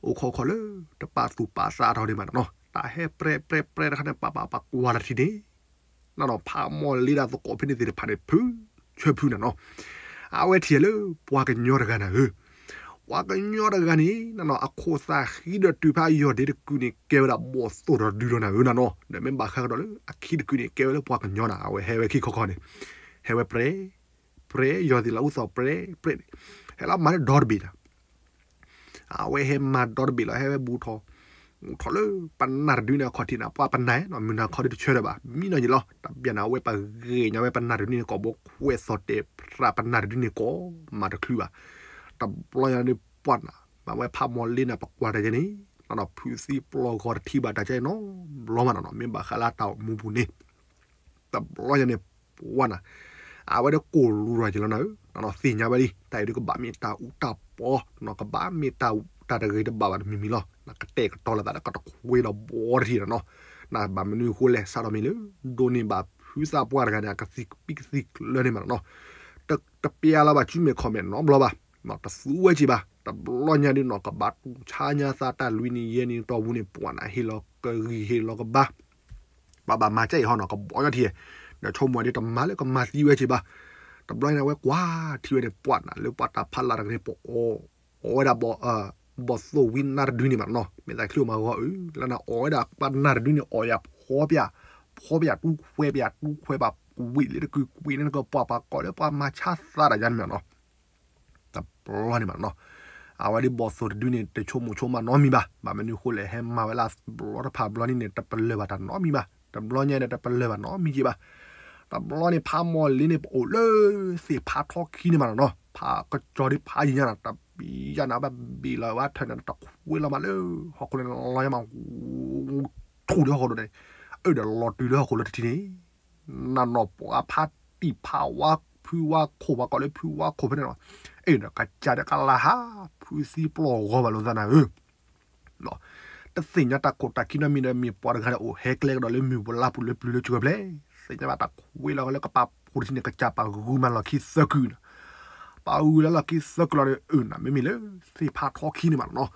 အိၣ်ခိးခိးလၢ တပာ်သူၣ်ပာ်သးထီၣ်န့ၣ်မးနီၤ တၢ်ဟဲပြဲးပြဲးပြဲးတခါန့ၣ် ပာ်ပာ်ပာ်ကွၢ်တထံၣ်န့ၣ် နနီၤ ဖးမီၢ်လ့ဒီးသကိးဖဲန့ၣ်သ့ၣ်တဖၣ်န့ၣ် ဖုဆၢဖုနၤနီၤ အဝဲထံၣ်လၢ ပှၤကညီတဂၤနၤဧၢ ပှၤကညီတဂၤန့ၣ် နနီၤ အခိၣ်သးဃံဒီးတုၤဖးယီၢ်ဒ့တကုာ်န့ၣ် ကဲဝဲဒၣ်ဘီၣ်သိၣ်ဒီးဒုလီၤနၤဧၢနၤနီၤ ဒီးမ့ၢ်ဘၣ်ဃးကဒီးလၢ အခံတကုာ်န့ၣ် ကဲဝဲလၢပှၤကညီနၤ အဝဲဟဲဝဲခံခီခီန့ၣ် ဟဲဝဲပြဲး ပြဲး ယီၢ်သ့ၣ်လီၤအူသီၣ်ပြဲး ပြဲးန့ၣ် ဟဲလီၤမၤလၢဒီတဘ့ၣ်နၤ အဝဲဟဲမၤဒီတဘ့ၣ်လီၤ ဟဲဝဲဘူးထီၣ် အိၣ်ထီၣ်လၢပနၢ်တဒုန့ၣ်အခီၣ်ထံးန့ၣ် ပှၤပနၢ်နီၤ မုၢ်နၤခီဒုတဆၢထၢၣ်ဘၣ် မံနီၤယံၤလီၤ. တဘျီန့ၣ် အဝဲပဂ့ၤညါဝဲပနၢ်တဒုန့ၣ် ကိာ်ဘိခွဲးသီၣ်တဲာ်ပြးပနၢ်တဒုန့ၣ် ကိးမၤတချုးဘၣ်. တဘျီညါန့ၣ်ပှၤနၤ မ့ၢ်ဝဲဖးမီၢ်လ့န့ၣ် ပကွၢ်တၢ်ယဲန့ၣ် နီၤနီၤ ဖုသံပျီၢ်ဂီၤတထံၣ်ဘၣ်တၢ်ကဲနီတဘျီမးနီၤနီၤ မ့ၢ်ဘၣ်ဃးလၢတၢ်အိၣ်မူပူၤန့ၣ် တဘျီညါန့ၣ် ပှၤနၤ အဝဲဒၣ်ကိၢ်လူၤရၤက့ၤလီၤနၤဧၢ, နီၤနီၤ သ့ၣ်ညါဝဲလံ တၢ်အံၤဒုးကဘၣ်မ့ၢ်တၢ်အူတၢ်ပီၤ, နီၤ ကဘၣ်မ့ၢ်တၢ်အူတၢ်တဂ့ၤတဘၣ်ဘၣ်တမံၤမံၤလီၤ. နကတဲာ်ကတီၤလိာ်သးဒီးကတခွ့ဒီးဘီတထံၣ်နီၤနီၤ, နဘၣ်မနုၤအဃိလဲၣ် စးထီၣ်မ့ၢ်လၢ ဒိးန့ၢ်ဘၣ်ဖုသးပှၢ်တဂၤန့ၣ် အကသံၣ်ကပံၣ်ကသံၣ်ကျၢန့ၣ်မးနီၤနီၤ, တပျဲလီၤဘၣ် ကၠူမဲာ်ခီၣ်မဲာ်နီတဘျီဘၣ်, နီၤ တသူဝဲက့ၤဘၣ်. တဘျီညါဒုးနီၤ ကဘၣ်တူၢ်ဆါညါသးတၢ်လွံၢ်နံၣ်ယဲၢ်နံၣ်တီၢ်ပူၤန့ၣ် ပှၤနၤဟ့ၣ်လီၤကဂံၢ်ဟ့ၣ်လီၤကဘါ ပှၤဘၣ်မၤကဲအံၤဟီနီၤ ကဘီညါထံၣ်, ဒီးဆိကမိၣ်ဒ်တမၤလၢကမၤသံဝဲက့ၤဘၣ်. တဘျီန့ၣ် အဝဲကွၢ်ထံဝဲန့ၣ် ပှၤနၤလၢပှၤတၢ်ဖးလၢ်တဂၤန့ၣ် ပအီၣ် အီၣ်ဝဲဒၣ် ဘီၣ်သိၣ်ဝံနါတဒုန့ၣ်မးနီၤ, မ့ၢ်သးချံအိၣ်မးဂီၤအုး လၢနအီၣ်ဝဲဒၣ်ပှၤနါတဒုန့ၣ် အီၣ်ယၤဖီပယၤ, ဖီပယၤတူၢ်ခွဲးပယၤတူၢ်ခွဲးဘၣ် ကွံာ်လၢတကုာ်ကွံာ်လၢနကပှၤပှၤကိးလၢပှၤမၤဆါသးတၢ်ယါန့ၣ်မးနီၤ တဘျီန့ၣ်မးနီၤ, အဝဲဒ်ဘီၣ်သိၣ်တဒုန့ၣ် တဆိကမိၣ်ဆိကမးနီတမံၤဘၣ်. ဘၣ်မနုၤအဃိလဲၣ် ဟဲမၤဝဲလၢဘျီတဖၣ်ဘျီန့ၣ်န့ၣ် တပလၢၢ်ဘၣ်တၢ်နီတမံၤဘၣ်. တဘျီညါန့ၣ်တပလၢၢ်ဘၣ်နီတမံၤက့ၤဘၣ်. တဘျီန့ၣ် ဖးမီၢ်လ့န့ၣ် ပအိၣ်လၢသ့ၣ်ဖးထီခံန့ၣ်မးနီၤနီၤ, ဖးကစီၤဒ်ဖးယံၤညါနီၤ, တဘျီညါန့ၣ် အဝဲဘ့ၣ်လီၤဝဲထၢၣ်န့ၣ် တခွ့လီၤမးလၢ ဟီၣ်ခိၣ်န့ၣ်လီၤညါမး ထူၣ်လၢဟီၣ်ခိၣ်ဒီးန့ၣ်, အၢၣ်ဒီးလီၤတုၤလၢဟီၣ်ခိၣ်လၢတထံၣ်န့ၣ် နနီၢ်ပှၤဖးတံၢ်ဖးဝါ ဖုဝါခိၣ် ပှၤကိးလၢဖုဝါခိၣ်ဖဲန့ၣ်နီၤ, အၢၣ်ဒီးကစၢ်ဒီးကလၤဟး ဖုသံပျီၢ်ဂီၤဘၣ်လိာ်သးနၤဧၢ, တသ့ၣ်ညါတၢ်ခိၣ်တၢ်ခံနီတမံၤဒီး မ့ၢ်ပှၤတဂၤဒီးအိၣ်ဟဲကျဲကဒီးလၢမုၢ်ပလါပူၤလၢပျုၤလၢကပျဲၢ်, သ့ၣ်ညါဘၣ်တၢ်ခွ့လီၤလၢကပာ်ဖှိၣ်တထံၣ်န့ၣ် ကစၢ်ပာ်ဂုာ်မးလီၢ်ခံသၢကုာ်နီၤ, ပာ်ဂုာ်လၢလီၢ်ခံသၢကုာ်လီၤဒီး အၢၣ်နၤ မ့မ့ၢ်လၢ သ့ၣ်ဖးထီခံန့ၣ်မးနီၤနီၤ,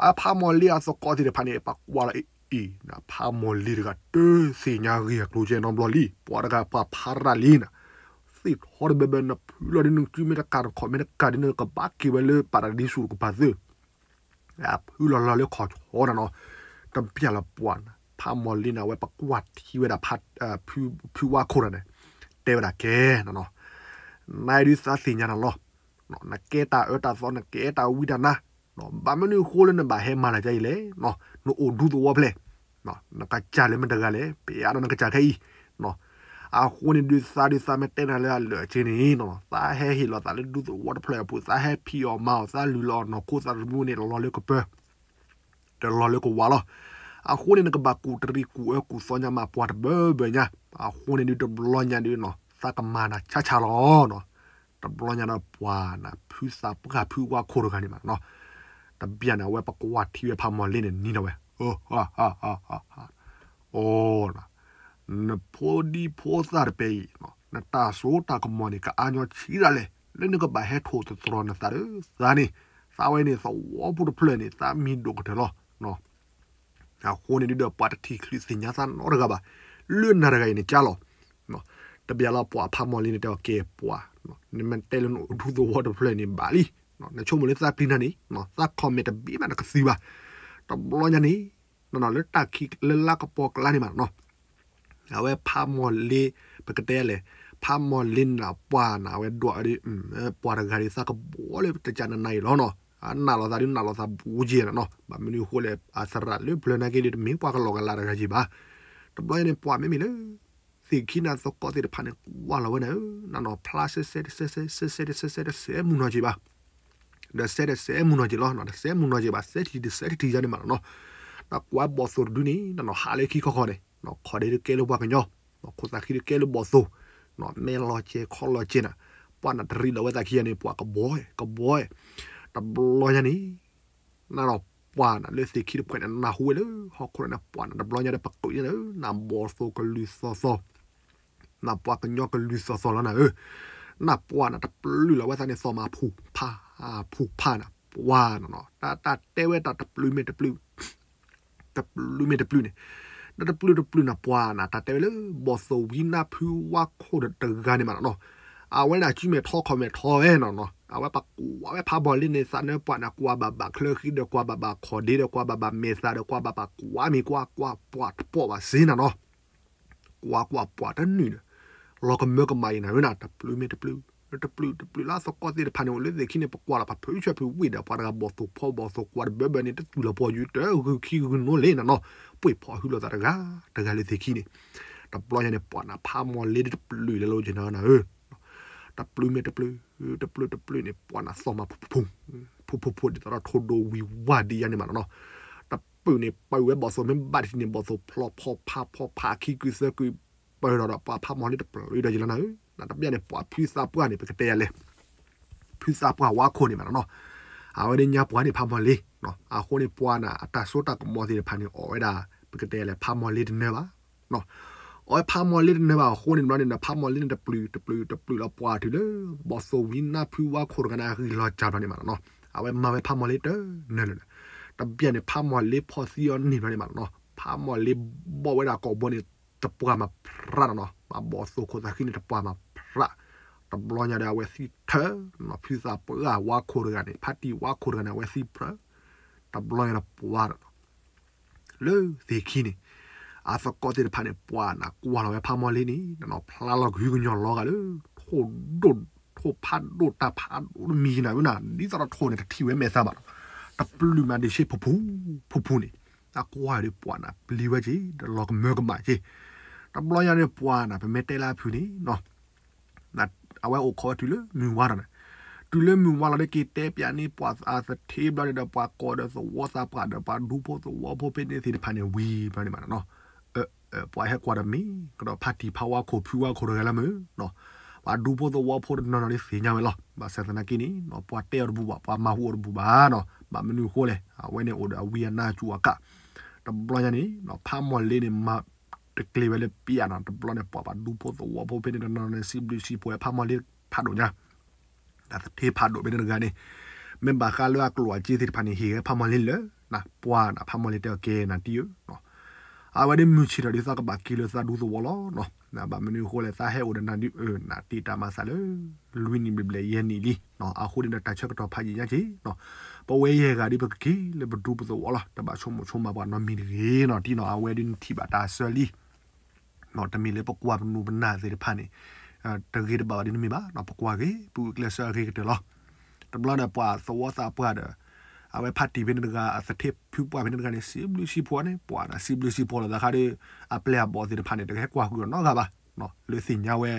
အဖးမီၢ်လ့အသကိးသ့ၣ်တဖၣ်န့ၣ် ပကွၢ်လီၤအံၤ အံၤ နဖးမီၢ်လ့တဂၤ တသ့ၣ်ညါဂ့ၢ်အကျိၤကဲနီတဘျီလံ, ပှၤတဂၤပှၤဖးရၤလံနၤ, သ့ၣ်ထီတဘဲဘဲ နဖုလီၤဒ်နကၠူမ့ၢ်တကး နခီၣ်မ့ၢ်တကးဒ်နကဘၣ်က့ၤဝဲလၢပၤရဒံစူၤတကပၤသ့, ဖုလီၤလီၤလၢခီၣ်ဆီနၤနီၤ, တဘၣ်လၢပှၤနၤ ဖးမီၢ်လ့န့ၣ် အဝဲပကွၢ်ထံဝဲဒၣ် ဖုဝါခိၣ်တဂၤန့ၣ် တဲဝဲဒၣ်ကဲနၤနီၤ, နဒုးသးသ့ၣ်ညါနၤလီၤ, နကဲတၢ်အၢတၢ်သီ နကဲတၢ်ဝံတၢ်နါ, ဘၣ်မနုၤအဃိလၢနဘၣ်ဟဲမၤတၢ်ဒ်အံၤလဲၣ်, နအိၣ်ဒူသဝီဖျဲၣ်, နကစၢ်လၢမတၤတဂၤလဲၣ် ပယါဒီးနကစၢ်ခဲအံၤ, အဃိန့ၣ်ဒုးသးဒုးသးမ့ၢ်တဲနၤလၢအလၢာ်အဆ့န့ၣ်, သးဟဲဟ့ၣ်လီၤသးလၢဒူသဝီတဖျၢၣ်အပူၤ သးဟဲဖံးအီၣ်မၤအီၣ် သးလုၢ်လီၤအီၣ်နီၢ်ခိသးသမူန့ၣ် လီၤလၢကပၢၤ တလီၤလၢကဝၤလီၤ. အဃိန့ၣ် နကဘၣ်ကူၣ်တရံးကူၣ်အၢကူၣ်သီညါမးပှၤတဘၢဘၢညါ, အဃိန့ၣ်ဒုးတဘျီညါဒုးနီၤ သးကမၤနၤဆါဆါလီၤနီၤ. တဘျီညါဒီးပှၤနၤ ဖုသးပှၢ်ဖုဝါခိၣ်တဂၤန့ၣ်မးနီၤ, တဘျီန့ၣ် အဝဲပကွၢ်ထံဝဲဖးမီၢ်လ့န့ၣ် နံၤဒီးဝဲ, အိ, နဖိဒံဖိသၣ်တပဲအံၤ, နတၢ်စိတၢ်ကမီၤန့ၣ် ကအါညီဆံးဒၣ်လဲာ် လၢနကဘၣ်ဟဲထိၣ်သတြီၤနသးဒီးသးန့ၣ်, သးဝဲန့ၣ်သဝီဖိတဖျၢၣ်န့ၣ် သးမံၤဒိၣ်ကတၢၢ်လီၤ. အဃိန့ၣ်ဒုးဒီးပှၤတထံၣ်ချုးသ့ၣ်ညါသးနီတဂၤဘၣ်, လၢနၤတဂၤအံၤန့ၣ်ကၢ်လီၤ. တဘျီလၢပှၤဖးမီၢ်လ့န့ၣ်တဲအီၤကဲပှၤ, နမ့ၢ်တဲလၢနအိၣ်ဒူသဝီတဖျၢၣ်န့ၣ်ဘၣ်လံ, နဆိကမိၣ်လၢသးပျံၤနၤန့ၣ်, သး comment တဘ့ၣ်မးနကသံဘၣ်. တဘျီညါန့ၣ် နနီၤလၢတၢ်ခံးလၢလါကပီၤကျါန့ၣ်မးနီၤ အဝဲဖးမီၢ်လ့, ပကတဲလဲၣ်, ဖးမီၢ်လ့နၤပှၤနၤ အဝဲဒွးဒ်, ပှၤတဂၤဒ် သးကဘီလၢတကးနနၤအံၤလီၤနီၤ, အနာ်လီၤသးဒ်နာ်လီၤသးဘူးက့ၤနၤနီၤ, ဘၣ်မနုၤအဃိလဲၣ် အသရၣ်လၢပျၢၤနာ်က့ဒ်တမ့ၢ်ပှၤကလီၤကလးတဂၤက့ၤဘၣ်. တဘျီညါန့ၣ် ပှၤမ့မ့ၢ်လၢ သ့ၣ်ခံနၤသကိးသ့ၣ်တဖၣ်န့ၣ် ကွၢ်လီၤဝဲန့ၣ်, နနီၤဖျါစဲစဲတစဲစဲစဲစဲတစဲစဲတစဲမုၢ်နီၤက့ၤဘၣ် ဒီးစဲတစဲမုၢ်နီၤက့ၤလီၤ, တစဲမုၢ်နီၤက့ၤဘၣ် စဲထံၣ်တစဲတထံၣ်ယါန့ၣ်မးနီၤ, နကွၢ်ဘီၣ်သိၣ်တဒုန့ၣ် နနီၤဟးလၢခံခီခီန့ၣ်, ခီၣ်ဒ့တကဲလၢပှၤကညီ, ခိၣ်သးခံတကဲလၢဘီၣ်သိၣ်, မဲလီၤကဲခီလီၤကဲနၤ, ပှၤနတရံးလီၤဝဲသးခံဂၤန့ၣ် ပှၤကဘီ, ကဘီ, တဘျီညါန့ၣ် နနီၤပှၤနၤလၢသ့ၣ်ခံတဖှဲးန့ၣ် နၢ်ဟူဝဲလၢဟီၣ်ခိၣ်န့ၣ် ပှၤနၤတဘျီညါဒီးပကၢၣ်ညါန့ၣ် နဘီၣ်သိၣ်ကလုၢ်သီၣ်သီၣ် နပှၤကညီကလုၢ်သီၣ်သီၣ်လီၤနၤဧၢ, နပှၤနၤတပျုၢ်လီၤဝဲသးန့ၣ် သီၣ်မးဖူးဖး, ဖူးဖးနၤ, ပှၤနနီၤ တၢ်တဲဝဲတၢ်တပျုၢ်မ့ၢ်တပျုၢ်, တပျုၢ်မ့ၢ်တပျုၢ်န့ၣ်, ဒီးတပျုၢ်တပျုၢ်နပှၤနၤ တၢ်တဲဝဲလၢ ဘီၣ်သိၣ်ဝံနါဖုဝါခိၣ်ဒီးတဂၤန့ၣ်မးနီၤ, အဝဲန့ၣ် အစုမဲာ်ထီ comment ထီဝဲနီၤနီၤ, အဝဲပကွၢ်ဝဲဖးမီၢ်လ့န့ၣ် သးနၢပှၤနၤ ကွၢ်ဘၣ်ဘၣ်ချၢဃံဒီး ကွၢ်ဘၣ်ဘၣ်ခီၣ်ဒ့ဒီး ကွၢ်ဘၣ်ဘၣ်မဲာ်သၣ်ဒီး ကွၢ်ဘၣ်ဘၣ်ကွၢ်မ့ၤ ကွၢ်ကွၢ်ပှၤတပိာ်ဘၣ်စ့နၤနီၤ ကွၢ်ကွၢ်ပှၤတနုာ်ဒီး လီၤကမၢကမၣ်အံၤနၤဧၢနၤ တပျုၢ်မ့ၢ်တပျုၢ်, တပျုာ်တပျုာ်လၢအသကိးသ့ၣ်တဖၣ်န့ၣ် အိၣ်လၢသ့ၣ်ခံန့ၣ် ပကွၢ်လီၤပှၤဖုဆၢဖုဝံၣ်ဒီး ပှၤတဂၤဘီၣ်သိၣ်ဖီဘီၣ်သိၣ်ကွၢ်တဘၢဘၢန့ၣ် တသူၣ်လီၤပှီၢ်ယူၤတဂုာ်ခံဂုာ်နိလ့ၣ်နၤနီၤ, ပှ့ၤဖီၣ်ဟုလီၤသးတဂၤတဂၤလၢသ့ၣ်ခံန့ၣ်, တဘျီညါန့ၣ် ပှၤနၤဖးမီၢ်လ့တပျုာ်လၢလီၤက့ၤနၤနၤဧၢ တပျုာ်မ့ၢ်တပျုာ်, တပျုာ်တပျုာ်န့ၣ် ပှၤနၤသီၣ်မးဖူဖူ, ဖူဖူဖူ ဒ်သိးဒီးထိၣ်ဒိၣ်ဝံၤဝါဒ်ယါန့ၣ်မးနီၤ, တပျုာ်န့ၣ် ပၢ်ဝဲဘီၣ်သိၣ်မ့ၢ်ဘၣ်တထံၣ်န့ၣ် ဘီၣ်သိၣ်ဖျီၣ်ဖီၣ်ဖးဖီၣ်ဖးခံကုသၢကု ပၢၢ်ဒီးဒီးပှၤဖးမီၢ်လ့တပျုာ်ဒီးယလီၤနၤဧၢ, နတဘျီန့ၣ် ပှၤဖုသးပှၢ်န့ၣ် ပကတဲယၤလဲၣ် ဖုသးပှၢ်ဝါခိၣ်န့ၣ်မးနီၤ, အဝဲဒ်ညါပှၤန့ၣ်ဖးမီၢ်လ့, အဃိန့ၣ်ပှၤနၤ အတၢ်စိတၢ်ကမီၤသ့ၣ်တဖၣ်န့ၣ် အီၣ်ဝဲဒၣ် ပကတဲလဲၣ် ဖးမီၢ်လ့တနၢဘၣ်, အီၣ်ဝဲဖးမီၢ်လ့တနၢဘၣ်အဃိန့ၣ်ဘျီန့ၣ်ဒီး ဖးမီၢ်လ့န့ၣ် တပျုာ်တပျုာ်တပျုာ်လီၤပှၤတုၤလၢ ဘီၣ်သိၣ်ဝံၤနၢ်ဖုဝါခိၣ်တဂၤန့ၣ် အဂံၢ်လီၤစၢ်ဘျီန့ၣ်မးနီၤ, အဝဲမၤဝဲဖးမီၢ်လ့တနၢလၢာ်, တဘျီန့ၣ် ဖးမီၢ်လ့ဖီၣ်သံအီၤန့ၢ်ဘျီန့ၣ်မးနီၤ, ဖးမီၢ်လ့ဘီၣ်ဝဲဒၣ်ကိာ်ဘိန့ၣ် တပှၢ်မးဖြးနီၤနီၤ, မၤဘီၣ်သိၣ်ခိၣ်သးခံန့ၣ် တပှၢ်မးဖြး, တဘျီညါဒီးအဝဲသံထၢနီၤ, ဖုသးပှၢ်ဝါခိၣ်တဂၤန့ၣ် ဖါတံၢ်ဝါခိၣ်တဂၤန့ၣ် အဝဲသံဖျၢၣ်, တဘျီညါဒီးပှၤ လၢသ့ၣ်ခံန့ၣ် အသကိးသ့ၣ်တဖၣ်န့ၣ် ပှၤနၤကွၢ်လီၤဝဲဖးမီၢ်လ့န့ၣ် ဖျါလီၤကဟုကညီၤလီၤဂာ်လၢ ထိၣ်ဒိၣ် ထိၣ်ဖးဒိၣ်တၢ်ဖးဒိၣ်တမံၤနၤဧၢနၤ, ဒ်သိးဒီးထိၣ်န့ၣ် တထံၣ်ဝဲမဲာ်သၣ်ဘၣ်နီၤ, တပျုာ်မးဒံးဆ့ဖူဖူ ဖူဖူန့ၣ်, အကွၢ်ဒီးပှၤနၤပျံၤဝဲက့ၤ ဒီးလီၤကမၢကမၣ်က့ၤ, တဘျီညါန့ၣ်ပှၤနၤ ပမ့ၢ်တဲလၢအဖုန့ၣ်နီၤ အဝဲအိၣ်ခိးဝဲတုၤလၢမုၢ်ဝါလီၤန့ၣ်, တုၤလၢမုၢ်ဝါလီၤဒီးက့ၤတဲပၠးန့ၢ်ပှၤအသထ့ဘျီန့ၣ်ဒီး ပှၤကိးဒီးသဝီသးပှၢ်ဒီး ပှၤဒူဖိသဝီဖိဖဲန့ၣ်သ့ၣ်တဖၣ်န့ၣ်ဝံၤဘျီန့ၣ်မးနီၤ, ပှၤဟဲကွၢ်ဒီးမ့ၢ်ကဒီးဖါတံၢ်ဖးဝါခိၣ်ဖုဝါခိၣ်တဂၤလၢမုၢ်နီၤ, ပှၤဒူဖိသဝီဖိတနီၤနီၤဒ်သ့ၣ်ညါဝဲလီၤ, ဘၣ်ဆၣ်သနာ်က့န့ၣ် ပှၤတဲအီၤတဘူၣ်ဘၣ် ပှၤမၤဟူးအီၤတဘူၣ်ဘၣ်နီၤ, ဘၣ်မနုၤအဃိလဲၣ် အဝဲန့ၣ်အိၣ်ဒီးအဝံအနါအစူၣ်အကၣ်, တဘျီညါန့ၣ် ဖးမီၢ်လ့န့ၣ် မၤ တကျ့ၤဝဲလၢပျၢ်နီၤ, တဘျီန့ၣ် ပှၤပှၤဒူဖိသဝီဖိဖဲန့ၣ်တနီၤန့ၣ် စံးဘျုးစံးဖှိၣ်ဖးမီၢ်လ့ဖးဒိၣ်ညါ, တၢ်သထ့ဖးဒိၣ်ဖဲန့ၣ်တဂၤန့ၣ်, မ့ၢ်ဘၣ်ဃးလၢအကျိၣ်အစ့သ့ၣ်တဖၣ်န့ၣ် ဟ့ၣ်ဝဲဖးမီၢ်လ့လၢာ်, ပှၤနၤဖးမီၢ်လ့တဲအီၤကဲနၤတံၢ်ဧၢ, အဝဲဒၣ်မုၢ်ဆ့ၣ်ထီၣ်ဒ်သိးကဘၣ်က့ၤလၢသးဒူသဝီလီၤ, ဘၣ်မနုၤအဃိလဲၣ် သးဟဲအိၣ်ဒီးနၤဒ်အၢ နၤတ့တၢ်မၤသးလၢ လွံၢ်နံၣ်ဘျဲၣ်ဘျဲၣ်ယဲၢ်နံၣ်လံ, အဃိန့ၣ်ဒီးတၢ်ဆၢကတီၢ်ဖးယံာ်ညါက့ၤ ပဝဲယဲၢ်ဂၤဒ်ပကက့ၤလၢပဒူပသဝီလီၤ, တဘၣ်ဆိကမိၣ်ဆိကမးပှၤနီတမံၤတဂ့ၤနီၤ, တံၢ်နီၤ အဝဲဒ်နထံၣ်ဘၣ်တၢ်အဆၢလံ, တမ့ၢ်လၢပကွၢ်ပနူပနၢ်သ့ၣ်တဖၣ်န့ၣ် တဂ့ၤတဘၣ်ဘၣ်ဒ်နမ့ၢ်ဘၣ်, ပကွၢ်ဂ့ၤ ပဂုာ်ကျဲးစၢးအဂ့ၤကတၢၢ်လီၤ, တဘျီဒီးပှၤသဝီသးပှၢ်ဒီး အဝဲဖါတံၢ်ဖဲန့ၣ်တဂၤ အသထ့ဖုပှၢ်ဖဲန့ၣ်တဂၤန့ၣ် စံးဘျုးစံးဖှိၣ်န့ၣ် ပှၤနၤစံးဘျုးစံးဖှိၣ်လီၤသးဃးဒီး အပျဲၢ်အဘီၣ်သ့ၣ်တဖၣ်န့ၣ် တကဟဲကွၢ်ဃုာ်အီၤနီတဂၤဘၣ်, လၢသ့ၣ်ညါဝဲ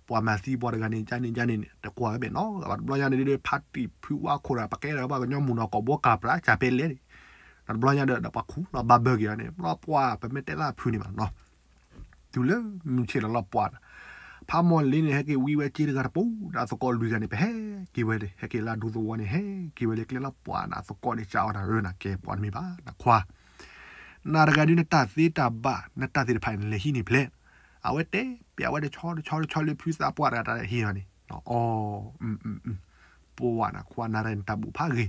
ပှၤမၤသံပှၤတဂၤန့ၣ် ကန့ၣ်ကန့ၣ်န့ၣ် တကွၢ်ဝဲဘၣ်နီတဂၤဘၣ်, တဘျီညါန့ၣ်ဒ်ဖါတံၢ်ဖုဝါခိၣ်တဂၤ ပကဲဒီးပှၤကညီမုၢ်နီၢ်ကိာ်ဘိကၢ်ပြးကၢ်ပဲလဲၣ်န့ၣ်, တဘျီညါဒီး ဒီးပှၤခူၣ်လီၤဘၣ်ဘၢက့ၤအီၤန့ၣ် ဘျီပှၤပမ့ၢ်တဲလၢအဖုန့ၣ်မးနီၤ တုၤလၢမုၢ်ဆ့ၣ်လီၤလီၤပှၤနၤ, ဖးမီၢ်လ့န့ၣ် ဟဲက့ၤဝံဝဲက့ၤတဂၤတပူၤ ဒီးအသကိးလွံၢ်ဂၤန့ၣ် ပဟဲက့ၤဝဲလၢ ဟဲက့ၤလၢအဒူသဝီန့ၣ် ဟဲက့ၤဝဲလၢကျဲလီၤပှၤနၤ အသကိးန့ၣ် စံးအီၤနၤဧၢ နၤကဲပှၤတမ့ၢ်ဘၣ် နခွါ, နၤတဂၤဒ်နတၢ်သ့တၢ်ဘၣ် နတၢ်သ့ၣ်တဖၣ်န့ၣ် လဲၤဟံးန့ၢ်ဖျဲး, အဝဲတဲပျးဝဲတဆီတဆီတဆီလၢဖုသးပှၢ်တဂၤတၢ်ဟံးအီၤန့ၣ်, အီ ပှၤနၤခွါ နၤတဂၤန့ၣ်တၢ်ဘူၣ်ဖးဂ့ၤ,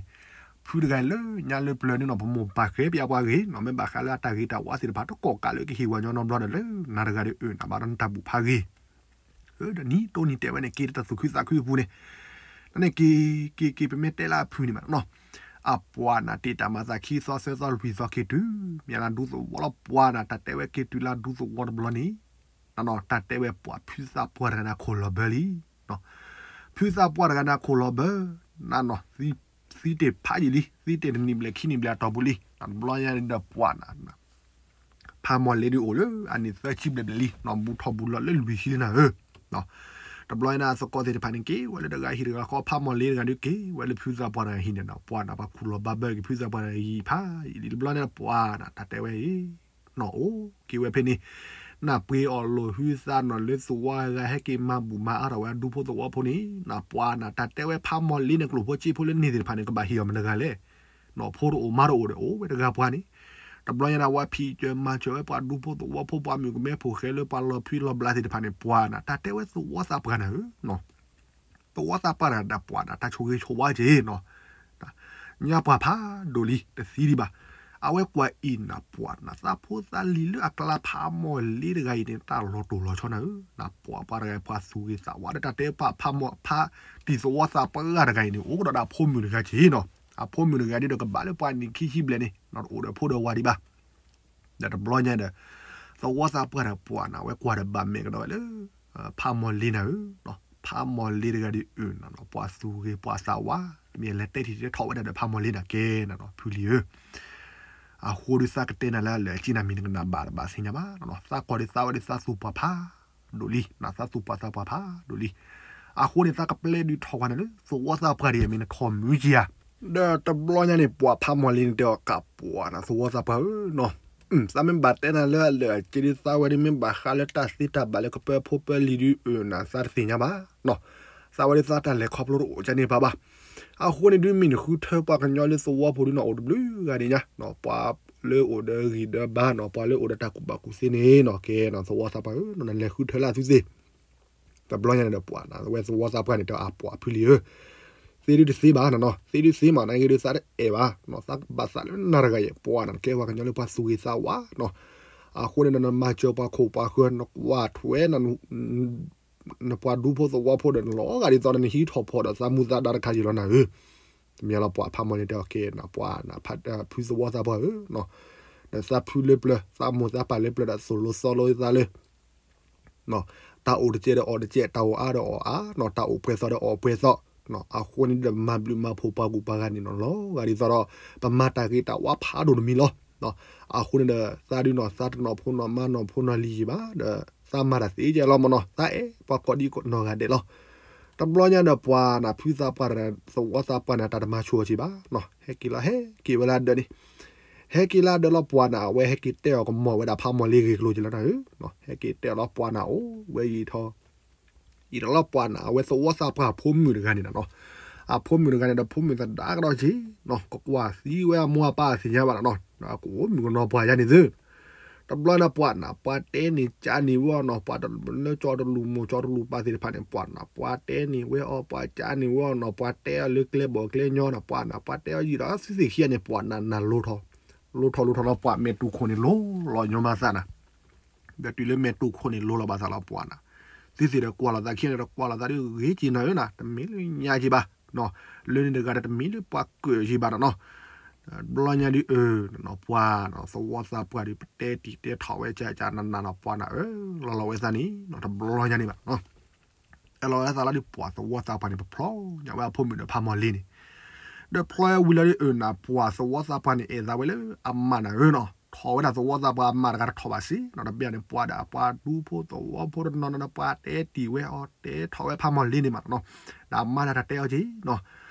ဖုတဂၤလၢညါလၢပျၢၤန့ၣ်နီၤ ပမိၢ်ပၢ်ဃဲပျးပှၤဂ့ၤနီၤ မ့ၢ်ဘၣ်ဃးလၢအတၢ်ဂ့ၤတၢ်ဝါသ့ၣ်တဖၣ် တကိးကးလၢကဟ့ၣ်ဝဲညီညီဘျီဒီးလၢ နၤတဂၤဒီးအၢ နဘၣ်ဒီးနတၢ်ဘူၣ်ဖးဂ့ၤ ဒီးနံၤတိနံၤတဲဝဲန့ၣ် က့ၤတၢ်သူၣ်ခုသးခုအပူၤန့ၣ်, န့ၣ်က့ၤ က့ၤ က့ၤ ပမ့ၢ်တဲလၢအဖုန့ၣ်မးနီၤ, အပှၤနၤတ့ၢ်တၢ်မၤသးခံသီသၢသီလွံၢ်သီက့ၤတုၤ မ့ၢ်လၢဒူသဝီလီၤ ပှၤနၤတၢ်တဲဝဲ က့ၤတုၤလၢဒူသဝီတဘျီန့ၣ်, နနီၤ တၢ်တဲဝဲပှၤဖုသးပှၢ်တဂၤန့ၣ် အခိၣ်လီၤဘၢလံ ဖုသးပှၢ်တဂၤန့ၣ် အခိၣ်လီၤဘၢ, နနီၤ သံတ့ၢ်ဖးယံာ်လံ သံတ့ၢ်တနံၣ်ဘျဲၣ်ခံနံၣ်ဘျဲၣ်အတီၢ်ပူၤလံ, တဘျီညါန့ၣ်ဒီးပှၤနၤ ဖးမီၢ်လ့ဒုးအိၣ်လၢအနံၣ်သၢဆံဘျဲၣ်ဘျဲၣ်လံ, ဘူးထီၣ်ဘူးလီၤလၢလွံၢ်ဆံလံနၤဧၢ, တဘျီညါန့ၣ်အသကိးသ့ၣ်တဖၣ်န့ၣ် က့ၤဝဲလၢတဂၤဟံၣ်တဂၤဃီ ဖးမီၢ်လ့တဂၤဒုးက့ၤဝဲလၢဖုသးပှၢ်တဂၤဟံၣ်န့ၣ်နီၤ, ပှၤနၤပှၤခူၣ်လီၤဘၣ်ဘၢက့ၤဖုသးပှၢ်တဂၤဟံၣ်ဖးယံာ်လံ, တဘျီညါပှၤနၤတၢ်တဲဝဲအံၤ နီၢ်အိၣ်က့ၤဝဲဖဲန့ၣ်, နၢ်ပှ့ၤအီၣ်လိာ်ဟုသးနီၤ လၢသဝီဂၤဟဲက့ၤမၤဘူၣ်မၤအါထီၣ်ဝဲအဒူဖိသဝီဖိန့ၣ်, နပှၤနၤတၢ်တဲဝဲဖးမီၢ်လ့န့ၣ် ကျိၣ်ဖိစ့ဖိလၢန့ၣ်သ့ၣ်တဖၣ်န့ၣ် ကဘၣ်ဟ့ၣ်အီၤမတၤတဂၤလဲၣ်, နီၢ်ဖိတအိၣ်မါတအိၣ်ဒီးအိၣ်ဝဲတဂၤပှၤန့ၣ်, တဘျီညါန့ၣ် အဝဲဖံးစၢၤမၤစၢၤဝဲပှၤဒူဖိသဝီဖိ ပှၤမုၣ်ကမဲဖိဃဲလၢပှၤလီၤဖှံလီၤဘျးသ့ၣ်တဖၣ်န့ၣ် ပှၤနၤတၢ်တဲဝဲသဝီသးပှၢ်နၤဧၢ သဝီသးပှၢ်တဂၤဒီးပှၤနၤတၢ်ဆိၣ်ဂ့ၤဆိၣ်ဝါက့ၤနီၤ, ညါပှၤဖးဒိၣ်လံ တသံဒံးဘၣ်, အဝဲကွၢ်အံၤနၤ ပှၤနၤသးဖိသးလံၤလၢအကျါဖးမီၢ်လ့တဂၤအံၤန့ၣ် တၢ်လီၤတိၢ်လီၤဆီနၤဧၢ, နပှၤပှၤတဂၤအံၤ ပှၤသူၣ်ဂ့ၤသးဝါလၢတၢ်တဲဖးမီၢ်ဖးတံၢ်သဝီသးပှၢ်တဂၤအံၤန့ၣ် အိၣ်ကဒီးဒီးအဖိမုၣ်တဂၤက့ၤနီၤ, အဖိမုၣ်တဂၤဒ်ဒီးကဘၣ်လၢပှၤနံၣ်ခံဆံဘျဲၣ်န့ၣ် နတအိၣ်ဒီးဖိဒီးဝၤဒံးဘၣ် ဒီးတဘျီညါဒီး သဝီသးပှၢ်တဂၤပှၤနၤ အဝဲကွၢ်ဒီးဘၣ်မဲာ်ကဒီးဝဲလၢ ဖးမီၢ်လ့နၤဧၢ, ဖးမီၢ်လ့တဂၤဒုးအၢၣ်နၤနီၤ ပှၤသူၣ်ဂ့ၤပှၤသးဝါ မ့ၢ်လဲၤတဲထံၣ်တဲထီၣ်ဝဲဒၣ်ဒီးဖးမီၢ်လ့နၤကဲနၤနီၤ ဖုလံၤဧၢ, အဃိဒုးသးကတဲနၤလၢအလၢာ်အစ့နၤမံၤ နကနၣ်ဘၣ်တဘၣ်သ့ၣ်ညါဘၣ်နီၤ, သးကီၢ်ဒုးသးဝဲဒုးသးသူၣ်ပှၢ်ဖးဒိၣ်လံ, သးသူၣ်ပှၢ်သးပှၢ်ဖးဒိၣ်လံ, အဃိန့ၣ် သးကပျဲဒုးထီၣ်ဝဲနၤလၢ သဝီသးပှၢ်ဒ်အမ့ၢ်နထီၣ်မုာ်ကံဧါ, ဒီးတဘျီညါန့ၣ် ပှၤဖးမီၢ်လ့န့ၣ်တဲအီၤ ကးပှၤနၤသဝီသးပှၢ်ဧၢနီၤ သးမ့ၢ်ဘၣ်တဲနၤလၢအလၢာ်အစ့ဒုးသးဝဲဒုးမ့ၢ်ဘၣ်ဃးလၢတၢ်သ့တၢ်ဘၣ်လၢကပၢဖိပၢလံၤဒုးအၢၣ်နၤ သးတသ့ၣ်ညါဘၣ်နီၤ, သးဝဲဒုးသးတၢ်လဲၤခီဖျိတအိၣ်ကန့ၣ်ပၢ်ဘၣ်, အဃိန့ၣ်ဒုးမ့ၢ်နဃုထၢပှၤကညီလၢသဝီဖိဒုးနီၤ အိၣ်တဘျုးဂၤဒံးညါနီၤ, ပှၤလၢအိၣ်ဒီးဂံၢ်ဒီးဘါနီၤ, ပှၤလၢအိၣ်ဒီးတၢ်ကူၣ်ဘၣ်ကူၣ်သ့န့ၣ်နီၤ ကဲနီၤ သဝီသးပှၢ်ဧၢနီၤ နလဲၤဃုထၢလၢအသုသ့ၣ် တဘျီညါန့ၣ်ဒီးပှၤနၤ အဝဲသဝီသးပှၢ်န့ၣ် တဲအပှၤဖုလံၤဧၢ, သ့ဒုးတသ့ဘၣ်နီၤနီၤ, သ့ဒုးသ့မး နာ်က့ဒုးသးတအဲၣ်ဘၣ်နီၤ, သးဘၣ်သးလၢနၤတဂၤအံၤ ပှၤနၤ နကဲပှၤကညီလၢပှၤသူၣ်ဂ့ၤသးဝါနီၤ, အဃိန့ၣ်ဒီးနမၤစၢၤပှၤခိၣ်ပှၤဃၢၤ နကွၢ်ထွဲ နပှၤဒူဖိသဝီဖိဒီးနလီၤဂာ်ဒ်သိးဒီးနဟံးထီၣ်ဖီၣ်ဒီးသးမူသးဒါတခါယံာ်လီၤနၤဧၢ, တမ့ၢ်လီၤပှၤဖးမီၢ်လ့တဲအီၤကဲနီၤ ပှၤနၤ ဖုသဝီသးပှၢ်ဧၢနီၤ, ဒီးသးဖုလၢပျၢၤ သးမိၢ်သးပၢ်လၢပျၢၤဒီးသိၣ်လိသီလိသးလၢ တၢ်အိၣ်တစဲးဒီးအီၣ်တစဲး, တၢ်အိၣ်အါဒီးအီၣ်အါနီၤ, တၢ်အိၣ်ပှဲၤသီဒီးအီၣ်ပှဲၤသီ, အဃိန့ၣ်ဒီးမၤဘျုးမၤဖှိၣ်ပှၤဂုၤပှၤဂၤန့ၣ်နီၤ လီၤဂာ်ဒ်သိးဒီး ပမၤတၢ်ဂ့ၤတၢ်ဝါဖးဒိၣ်တမံၤလီၤ. အဃိန့ၣ်ဒီး သးဒုးနီၤ သးတနီၣ်ဖိနီၣ်မါနီၣ်ဖိနီၣ်လံၤယံၤဘၣ်ဒီး သးမၤတၢ်သ့ကဲလီၤမ့ၢ်နီၤ, သးအဲၣ်ပှၤကိးဒံနီၢ်ဂၤဒဲးလီၤ. တဘျီညါဒီးပှၤနၤ ဖုသးပှၢ်ဒီးသဝီသးပှၢ်န့ၣ် တၢ်တမၤဆိၣ်အီၤက့ၤဘၣ်နီၤ, ဟဲက့ၤလီၤ ဟဲက့ၤဝဲလၢအဒၢးန့ၣ် ဟဲက့ၤလၢအဒၢးလီၤပှၤနၤ အဝဲဟဲက့ၤတဲအီၤကမီၤဝဲဒၣ်ဖးမီၢ်လ့ဂ့ၢ်ကျိၤက့ၤလီၤနၤဧၢ, ဟဲက့ၤတဲအီၤလီၤပှၤနၤအိၣ်ဝဲယံာ်ထီၣ် ယံာ်ထီၣ်လီၤပှၤနၤ အဝဲသဝီသးပှၢ်အဖိမုၣ်တဂၤန့ၣ်နီၤ, အဖိမုၣ်တဂၤန့ၣ်ဒီး ဖိမုၣ်သဒါကဒီးက့ၤနီၤ, ကကွၢ်သံဝဲအမိၢ်အပၢ်အသ့ၣ်ညါဘၣ်နီၤ, ကအိၣ်မုၣ်ကနီၤပှၢ်ယါန့ၣ်သု တဘျီန့ၣ်ပှၤနၤ ပှၤတဲန့ၢ်ကးန့ၢ်ဝဲအီၤနီၤ, ပှၤလၢကၠီတလူၢ်မိၢ်ကၠီတလူၢ်ပၢ်သ့ၣ်တဖၣ်န့ၣ် ပှၤနၤ ပှၤတဲန့ၢ်ဝဲအီၤ ပှၤကးန့ၢ်ဝဲအီၤနီၤ, ပှၤတဲအီၤလၢကျဲဘီၣ်ကျဲညီနီၤ, ပှၤနၤ ပှၤတဲအီၤယံာ်ဒီးသုသ့ၣ်ခံဂၤန့ၣ် ပှၤနၤနၤလိထီၣ် လိထီၣ်လိထီၣ်လီၤ ပှၤမဲာ်တူၢ်ခိၣ်န့ၣ် လိလီၤညီမးသးနၤ ဒီးတုၤလၢမဲာ်တူၢ်ခိၣ်န့ၣ် လိလီၤဘၣ်သးလီၤပှၤနၤ, သုသ့ၣ်ဒီးကွၢ်လိာ်သးခံဂၤန့ၣ်ဒီး ကွၢ်လိာ်သးဒ်ဂ့ၤက့ၤနၤဧၢနၤ, တမ့ၢ်လၢညါက့ၤဘၣ်, လၢန့ၣ်တဂၤဒီးတမ့ၢ်လၢပှၤကၢၢ်က့ၤဘၣ်နီၤ, တဘျီညါဒုးအၢ ပှၤနီၤ သဝီသးပှၢ်ဒုး ပတဲတံၢ်တဲထီၣ်ဝဲကကနနနီၤ ပှၤနၤဧၢ, လီၤလီၤဝဲသးန့ၣ်နီၤ တဘျီညါန့ၣ်ဘၣ် အဲၣ်လီၤဝဲသးလီၤဒုး ပှၤသဝီသးပှၢ်န့ၣ် ပဖျီညါဝဲအဖိမုၣ်ဒီးဖးမီၢ်လ့န့ၣ်, ဒီးဖျီဝံၤလီၤဒုးအၢနၤ ပှၤသဝီသးပှၢ်န့ၣ် အဲၣ်သးဝဲလၢအမါနၤဧၢနီၤ, ထီၣ်ဝဲဒၣ်သဝီသးပှၢ်အမါတဂၤတထီၣ်ဘၣ်စ့နီၤ, တဘျီန့ၣ် ပှၤဒီးပှၤဒူဖိသဝီဖိတနီၤနီၤဒီး ပှၤတဲတံၢ်ဝဲအီၤ တဲထီၣ်ဝဲဖးမီၢ်လ့န့ၣ်မးနီၤ, ဒီးအမါတဂၤတတဲအီၤက့ၤနီၤ,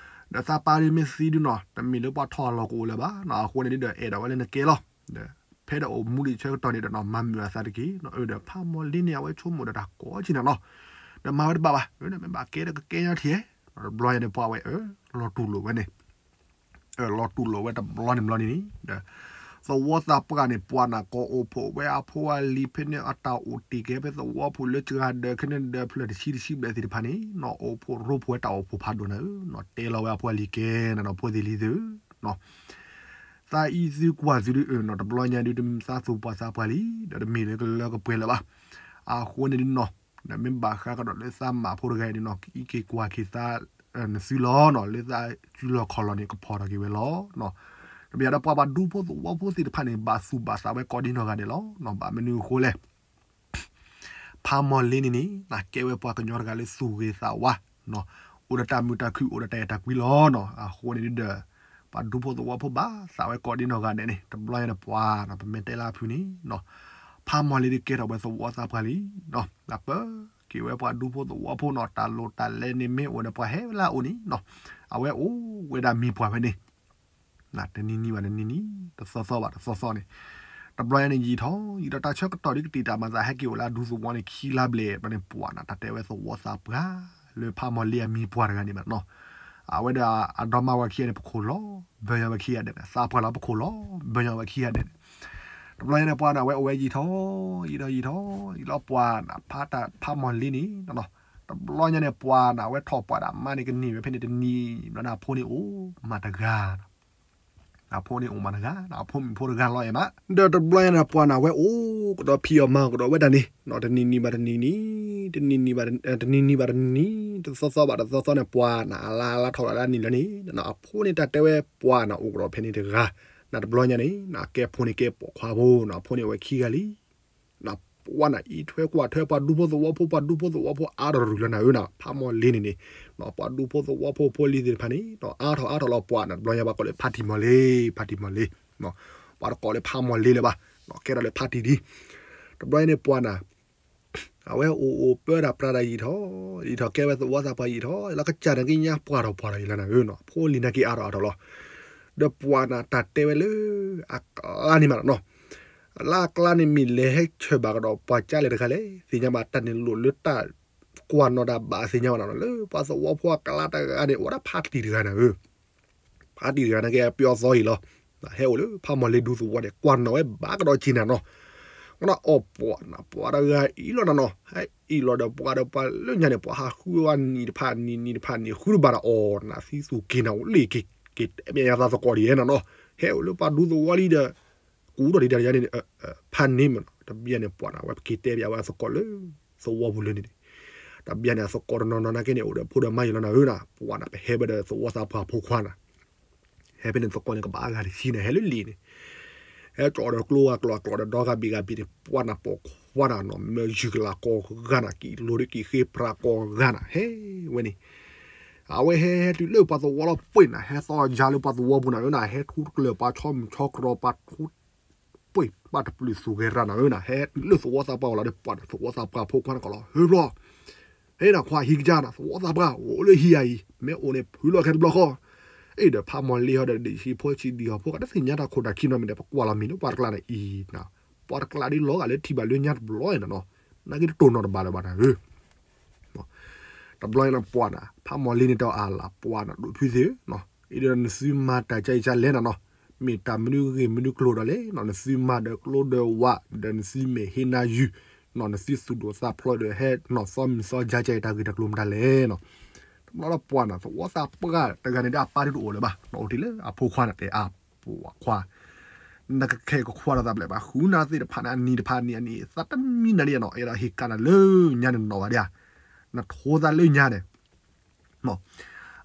ဒီးသးပၢ်ဒုးမ့ၢ်သံဒုးနီၤ တမ့ၢ်လၢပှၤထီၣ်အလီၢ်ကအိၣ်လၢၤဘၣ်နီၤ, အဃိန့ၣ်ဒုးဒီးအဲၣ်ဒိးဝဲလၢနကဲလီၤ ဒီးဖဲဒီးအိၣ်မူဒံးဆၢကတီၢ်န့ၣ်ဒီးနီၤ မၤမုာ်အသးတက့ၢ်နီၤ, အၢဒီးဖးမီၢ်လ့န့ၣ် အဝဲဆိကမိၣ်ဒီးတၢ်ကိးက့ၤနၤနီၤ, ဒီးမၤဝဲတဘၣ်ဘၣ်, မ့ၢ်ဘၣ်ကဲဒီးကကဲညီထံၣ်, တဘျီညါန့ၣ် ပှၤဝဲအၢ လီၤတူၢ်လိာ်ဝဲန့ၣ် လီၤတူၢ်လိာ်ဝဲတဘျီန့ၣ်ဘျီန့ၣ်န့ၣ်, ဒီးသဝီသးပှၢ်န့ၣ် ပှၤနၤကိးအိၣ်ဖှိၣ်ဝဲအဖိအလံၤဖဲန့ၣ် အတၢ်အိၣ်တ့ၢ်ကဲဖဲသဝီဖိလၢစှၤဒၢးခဲန့ၣ်ဒီး ဖျၢၣ်တဆံတဆံဘျဲၣ်သ့ၣ်တဖၣ်န့ၣ်နီၤ, အိၣ်ဖှိၣ်ရိဖှိၣ်ဝဲတၢ်အိၣ်ဖှိၣ်ဖးဒိၣ်နၤဧၢနီၤ, တဲလီၤဝဲအဖိအလံၤကဲနၤနီၤ, ဖိသ့ၣ်လံၤသ့ၣ်ဧၢနီၤ သးအံၤသုကွၢ်သုဒုးအၢနီၤ, တဘျီညါဒုး သးသူၣ်ပှၢ်သးပှၢ်လံ, ဒီးတမ့ၢ်လၢကလၢကပှဲၤလၢၤဘၣ်. အဃိန့ၣ်ဒုးနီၤ, ဒီးမ့ၢ်ဘၣ်ဃးကဒီးလၢသးမၤဖိတဂၤအံၤန့ၣ်နီၤ, အံးက့ၤကွၢ်က့ၤသး နသုလီၤနီၤ, လၢသးစုလီၢ်ခီၣ်လီၢ်န့ၣ် ကဖီၣ်ထီၣ်က့ၤဝဲလီၤ. တမ့ၢ်ဒီးပှၤဘၣ်ဒူဖိသဝီဖိသ့ၣ်တဖၣ်န့ၣ် ဘၣ်သူၣ်ဘၣ်သးဝဲကိးဒံနီၢ်ဂၤဒဲးလီၤ. ဘၣ်မနုၤအဃိလဲၣ် ဖးမီၢ်လ့န့ၣ်န့ၣ် ကဲဝဲပှၤကညီတဂၤလၢသူၣ်ဂ့ၤသးဝါ, အိၣ်ဒီးတၢ်မုာ်တၢ်ခုၣ် အိၣ်ဒီးတၢ်အဲၣ်တၢ်ကွံလီၤနီၤ. အဃိန့ၣ်ဒုးဒီး ပှၤဒူဖိသဝီဖိဘၣ်သးဝဲကိးဒံနီၢ်ဂၤဒဲးန့ၣ် တဘျီညါန့ၣ်ပှၤနီၤ ပမ့ၢ်တဲလၢအဖုန့ၣ်နီၤ, ဖးမီၢ်လ့ဒုးကဲထီၣ်ဝဲသဝီသးပှၢ်လံနီၤ. လၢပၢၤက့ၤဝဲပှၤဒူဖိသဝီဖိနီၤ တၢ်လိၣ်တၢ်လဲန့ၣ်မ့ၢ်အိၣ်ဒီးပှၤဟဲဝဲလၢအအိၣ်န့ၣ်နီၤ, အဝဲအိၣ်ဝဲဒၣ်မံၤပှၢ်ဝဲန့ၣ် တနံၤနံၤဘၣ်တနံၤနံၤ တသီသီဘၣ်တသီသီန့ၣ်, တဘျီညါန့ၣ်ယံာ်ထီၣ် ယံာ်ဒီးတၢ်ဆၢကတီၢ်ဒ်ကတံာ်တၢ်မၤသးဟဲက့ၤအိၣ်လၢအဒူသဝီန့ၣ် ခံလါဘျဲၣ်ဘျီန့ၣ် ပှၤနီၤ တၢ်တဲဝဲသဝီသးပှၢ် လၢဖးမီၢ်လ့အမံၤပှၢ်တဂၤန့ၣ်ဘၣ်နီၤ. အဝဲဒၣ်အဒီမါဝၤခံဂၤန့ၣ် ပခိၣ်လီၤ ဘၢညီဝဲခံဂၤဒဲးန့ၣ် သးပှၢ်လီၤ ပခိၣ်လီၤ ဘၢညီဝဲခံဂၤဒဲးန့ၣ်, တဘျီညါန့ၣ် ပှၤနီၤ အဝဲအိၣ်ဝဲယံာ်ထီၣ် ယံာ်ထီၣ်ယံာ်ထီၣ် ယံာ်လီၤပှၤနီၤ ဖးတၢ်ဖးမီၢ်လ့န့ၣ်နီၤ, တဘျီညါန့ၣ် ပှၤနီၤ အဝဲထီၣ်ပှၢ်ဒီးအမါန့ၣ်ကန့ၢ်ဝဲဖဲန့ၣ်တနံၤ ဘျီန့ၣ်အဖိန့ၣ်အိၣ်မးတဂၤ အဖိန့ၣ်အိၣ်မးတဂၤ အဖိမုၣ်ဖိတဂၤလီၤအဲၣ်မး, ဒီးတဘျီညါန့ၣ် ပှၤနီၤ အဝဲအိၣ်ကဒီးဖံးအီၣ်မၤအီၣ်ကဒီးဝဲဒၣ်န့ၣ်နီၤ, တနံၤနံၤဘၣ်တနံၤနံၤ တနံၤနံၤဘၣ်တနံၤနံၤ တသီသီဘၣ်တသီသီန့ၣ် ပှၤနီၤ အလါအလါထီၣ်လီၤလၢအနံၤလၢန့ၣ်နီၤ, အဖိန့ၣ်တၢ်တဲဝဲပှၤနီၤ အိၣ်ကဒီးဖဲန့ၣ်တဂၤ, နီၤ တဘျီညါန့ၣ်နီၤ ကဲဖိန့ၣ်ကဲပိာ်ခွါဖိနီၤ အဖိန့ၣ်အိၣ်ဝဲခံဂၤလံ နီၤ ပှၤနၤအံးထွဲကွၢ်ထွဲ ပှၤဒူဖိသဝီဖိ ပှၤဒူဖိသဝီဖိအါထီၣ်ရူၤလီၤနၤဧၢနၤ, ဖးမီၢ်လ့န့ၣ်န့ၣ်, ပှၤဒူဖိသဝီဖိဖိလံၤသ့ၣ်တဖၣ်န့ၣ် အါထီၣ်အါထီၣ်လီၤ ပှၤနၤ တဘျီညါဘၣ်ကိးလၢ ဖါတံၢ်မီၢ်လ့, ဖါတံၢ်မီၢ်လ့, ပှၤတကိးလၢဖးမီၢ်လ့လၢၤဘၣ်, ကဲထီၣ်လၢဖါတံၢ်ဒံး, တဘျီညါန့ၣ် ပှၤနၤ အဝဲအိၣ်အိၣ်ပၢတၢ်ပြးတၢ်ယံာ်ထီၣ်, ယံာ်ထီၣ်ကဲဝဲသဝီသးပှၢ်ယံာ်ထီၣ်, လၢကစၢ်န့ၣ်က့ညါပှၢ်ထီၣ်ပှၢ်ထီၣ်ယံာ်လီၤနၤဧၢနၤ, ဖိလံၤနာ်က့အါထီၣ်အါထီၣ်လီၤ, ဒီးပှၤနၤတၢ်တဲဝဲလၢ အကျါန့ၣ်မးနီၤ, လၢအကျါန့ၣ် မ့ၢ်လဲၤဟဲဆၢၣ်ဘၣ်ကဒီးပှၤကၢလဲၣ်တဂၤလဲၣ်, သ့ၣ်ညါဘၣ်တၢ်န့ၣ်လိၣ်လၢတၢ်ကွၢ်နီၣ်တၢ်ဘၣ်သ့ၣ်ညါဘၣ်နီၤ, လၢပှၤသဝီဖိအကျါတဂၤန့ၣ် အိၣ်ဝဲဒၣ်ဖါတံၢ်တဂၤနၤဧၢ ဖါတံၢ်တဂၤနာ်က့ပျီသီအံၤလီၤ, ဟဲအိၣ်လၢဖးမီၢ်လ့ဒူသဝီန့ၣ် ကွၢ်နီၣ်ဝဲဘၣ်ကဒီးက့ၤနၤနီၤ, ကနီၣ်အီၣ်ပှၤနၤ ပှၤတဂၤအံၤလီၤနၤနီၤ, ဟဲအံၤလီၤဒီးပှၤဒီးပှၤလၢညါန့ၣ် ပှၤဟးဃုဝဲနံၤတဖၣ်နံၤ နံၤတဖၣ်နံၤ ဃုတဘၣ်ဒီးအီၤနၤ သံသူၣ်က့ၤနၤအိၣ်လ့ၣ်က့ၤ က့ၤတဲမ့ၢ်ယါသးသကိးဒ်ယဲနၤနီၤ, ဟဲအိၣ်လၢပှၤဒူသဝီလံဒီး ကူၣ်ထီၣ်ဒံးတၢ်ယါန့ၣ် ဖးန့ၣ်မးနီၤ, တဘျီန့ၣ် ပှၤနၤဝဲပက့ၤတဲဘၣ်ဝဲအသကိးလၢ သဝီပူၤလၢန့ၣ်န့ၣ်, တဘျီန့ၣ် အသကိးတနီၤနီၤနာ်က့န့ၣ် အိၣ်ဒီးဖိဒီးမါယံာ်လီၤနၤဧၢနၤ, ပှၤနၤပဟဲဝဲဒီးသဝီသးပှၢ်ဖိခွါနၤ ဟဲဖဲန့ၣ်သကိးန့ၣ် ကဘၣ်အါဂၤတဆံန့ၣ် ဟဲလၢလံာ်န့ၣ်, ဟဲကၠီဒီးကျိဂၤကျိၤကျိၤဒီးဒီဂၤဘ့ၣ်ဂၤဘ့ၣ်န့ၣ် ပှၤနၤပိာ်ခွါနၤနီၤ မၢယုၢ်ကလးကိးဂၤနၤ ကံၣ်လိၤဒီးကံၣ်ဃ့ဖြးကိးဂၤနၤ ဟဲဝဲန့ၣ်, အဝဲဟဲဟဲတုၤလၢပှၤသဝီလီၤပှ့ၤနၤ ဟဲသီယါလၢပှၤသဝီပူၤနၤဧၢနၤ ဟဲထူတကျၢၤပှၤဆီမုၢ်ဆီကရီပှၤထူ ပှ့ၤဘၣ်တပျုာ်သူၣ်ဂဲၤရၤနၤဧၢနၤ ဟဲလၢသဝီသးပှၢ်အလီၤဒီး ပှၤနၤသဝီသးပှၢ်ဖိခွါနၤကီးလီၤ ဟဲဘျီ ဟဲနၤခွါဟံၣ်ကစၢ်နၤ သဝီသးပှၢ် အိၣ်လၢဟံၣ်ယၤအံၤ မ့ၢ်အိၣ်န့ၣ် ဖုလီၤခဲတဘျီဃီ, အ့ၣ်ဒီးဖးမီၢ်လ့ဟီဒီး ဒ့ၣ်ဆံးဖိဆံးဒံၣ်ဟီၣ်ဖိ ကတသ့ၣ်ညါတၢ်ခိၣ်တၢ်ခံနီတမံၤဒီး ပကွၢ်လီၤမ့ၢ်လၢပှၤတကျါန့ၣ်အံၤ, ပှၤတကျါဒ်လီၤဂာ်လၢထံၣ်ဘၣ်လၢညါတဘျီနီၤ, နာ်က့တတိၢ်နီၣ်တဘၣ်လၢၤဘၣ်နၤဧၢ တဘျီန့ၣ်ပှၤနၤ ဖးမီၢ်လ့န့ၣ်တဲအီၤအလၤ ပှၤနၤဒိၣ်ဖုသ့ၣ်ဧၢ, အံၤဒီးနသုမၤတၢ်ကဲအံၤကလဲၣ်နၤနီၤ, မ့ၢ်တၢ်မနုၤဂ့ၢ်မနုၤကျိၤဒီးလဲၣ်နီၤ, နသုမၤဒီးကျိဒီးဝး ဒီးနသုမ့ၢ်ဟ့နၤယုၢ်, နသုသူၣ်ဒိၣ်သးဖျိးဒီးဟဲနီၤသီမုၢ်သီယါကဲအံၤတၢ်ဂ့ၢ်တၢ်ကျိၤမတၤလဲၣ်နီၤ, တဘျီဒီးပှၤနၤ သဝီသးပှၢ်တဂၤန့ၣ်ဒီးအပၢ်ဒ်တအိၣ်လၢၤဘၣ်, အိၣ်တ့ၢ်လၢအဖိခွါန့ၣ်တဲအပှၤခွါ နကခဲကခွါဒီးသးဘျဲၣ်ဘၣ် ဃုနၤသ့ၣ်တဖၣ်န့ၣ် အနံၤတဖၣ်နံၤအနံၤ သးတမံနၤဒ်နီၤ, အဲၣ်ဒိးဟ့ၣ်ကးနၤလၢညါန့ၣ်နီၤဝဲဒၣ်, နထိသးလၢညါန့ၣ်,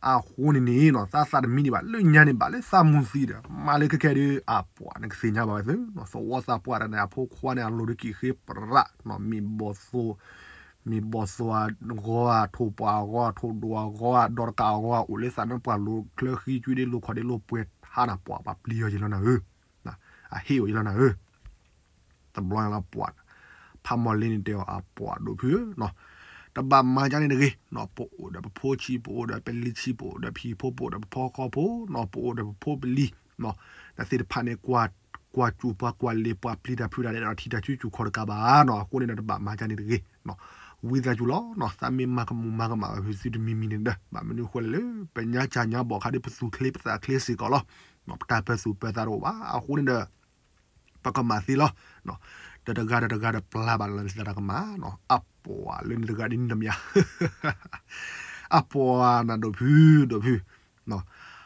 အဃိန့ၣ်န့ၣ်နီၤ သးသးတမံဒံးဘၣ် လၢညါန့ၣ်ဘၣ်လၢသးမူသံဒီး မၤလၢခဲခဲဒ်အပှၤနကသ့ၣ်ညါဘၣ်ဝဲသု, သဝီသးပှၢ်တၢ်န့ၣ် အဖိခွါန့ၣ် အလိၤဒ်ကံၣ်ဃ့ပြး, မ့ၢ်ဘီၣ်သိ မ့ၢ်ဘီၣ်သိအဂီၢ်ဧါ, ထိၣ်ပှၢ်အဂီၢ်ဧါ, ထိၣ်ဒိၣ်အဂီၢ်ဧါ, ဒီတကးအဂီၢ်ဧါ, အိၣ်လၢသးန့ၣ်ပှၤလိၤချၢဃံကွံဒ်လိၤခီၣ်ဒ်လိၤပှဲၤထါနၤ ပှၤပျံၤအီၤယံၤလီၤနၤဧၢ, အဟ့ၣ်အီၤယံၤလီၤနၤဧၢ, တဘျီညါလီၤပှၤ, ဖးမီၢ်လ့န့ၣ်တဲအီၤအပှၤဒိၣ်ဖုဧၢ, တဘၣ်မၤကါန့ၣ်တဂ့ၤ, ပအိၣ်ဒီးပဖိဆံး ပအိၣ်ဒီးပလံၤဆံး ပအိၣ်ဒီးပဟံၣ်ဖိ ပအိၣ်ဒီးပဖီခီဖိနီၤ ပအိၣ်ဒီးပဖိပလံၤ တၢ်သ့ၣ်တဖၣ်န့ၣ် ကွၢ်စူၣ်ပှၤကွၢ်လ့ၤပှၤပျံၤတၢ်ဖုးတၢ်ဒီး ထံၣ်တၢ်စုစူၢ်ခီၣ်တကးဘၣ်နီၤ, အဃိန့ၣ်ဒီးတဘၣ်မၤကါန့ၣ်တဂ့ၤ, ဝံသးစူၤလီၤ, သးမ့ၢ်မၤကမူၣ်မၤကမၣ်ဝဲဖုးသုတမံၤမံၤန့ၣ်ဒီး ဘၣ်မနုၤအဃိလဲၣ်လၢ ပညါကၢ်ညါဘီၣ်ခါဒ်ပသူၣ်ချ့ပသးချ့စ့ၢ်ကီးလီၤ, ပတၢ်ပၢၢ်သူၣ်ပၢၢ်သးတအိၣ်ဘၣ်, အဃိန့ၣ်ဒီး ပကမၤသ့လီၤ, ဒီးတဂၤဒီးတဂၤဒီးပျၢ်ဘၣ်လီၤနသးတၢ်ကမၣ်, အပှၤလၢနတဂၤဒ်န့ၣ်တမံၤ အပှၤနၤဒိၣ်ဖု ဒိၣ်ဖု,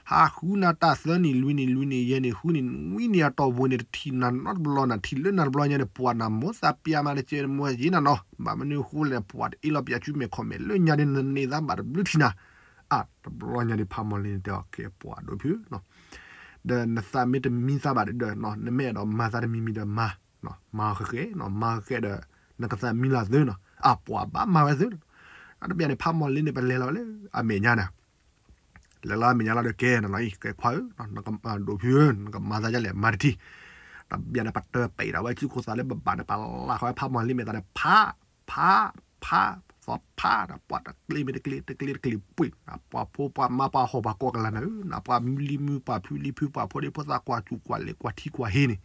ဟးဃုနၤတၢ်သၢနံၣ်လွံၢ်နံၣ်လွံၢ်နံၣ်ယဲၢ်နံၣ်ဃုနံၣ်နွံနံၣ်အတီၢ်ပူၤန့ၣ် တထံၣ်နၤနီတဘျီနၤ ထံၣ်လၢနၤတဘျီညါန့ၣ် ပှၤနၤမိၢ်သးပျၢ်မးတကဲမ့ၢ်ယဲၢ်နၤနီၤ, ဘၣ်မနုၤအဃိလဲၣ် ပှၤတအ့ၣ်လီၤပၠးစုမဲာ်ခီၣ်မဲာ်လၢညါန့ၣ် နန့ၢ်သးဘၣ်တဘျုးထံၣ်နၤ, အတဘျီညါန့ၣ် ဖးမီၢ်လ့န့ၣ်တဲအီၤကဲပှၤဒိၣ်ဖု ဒီးနသးမ့ၢ်တမံသးဘၣ်ဒီး နမ့ၢ်အဲၣ်ဒိးမၤသးတမံၤမံၤဒီးမၤ, မၤဃဲးဃဲး, မၤဃဲးဃဲးဒီး နကသးမံလီၤသုနီၤ, အပှၤဘၣ်မၤဝဲသု, အတဘျီန့ၣ် ဖးမီၢ်လ့န့ၣ် ပလဲၤလီၤလၢအမဲာ်ညါန့ၣ်, လဲၤလီၤအမဲာ်ညါလီၤဒီးကဲနၤလီၤအံၤ ကဲခွါဧၢ, ဒိၣ်ဖုဧၢ, နကမၤသးဒ်လဲၣ် မၤတထံၣ်, တဘျီန့ၣ် ပတၢ်ပံးဒၣ်ဝဲစုခိၣ်သးလၢဘၣ်ဘၣ်န့ၣ် ပလၢ်ဃီဝဲဖးမီၢ်လ့မဲာ်သးန့ၣ် ဖး ဖး ဖး သီဖးဒီး ပှၤတကျ့မ့ၢ်တကျ့ တကျ့တကျ့ပှ့ၤ, ပှၤဖိပှၤမါပှၤဟီၣ်ပှၤကီၢ်ကလၤနၤဧၢ, ပှၤမုၢ်လံမုၢ် ပှၤဖုလံဖု ပှၤဖိဒံဖိသၣ်ကွၢ်စူၣ်ကွၢ်လ့ၤကွၢ်ထံကွၢ်ဟ့န့ၣ်,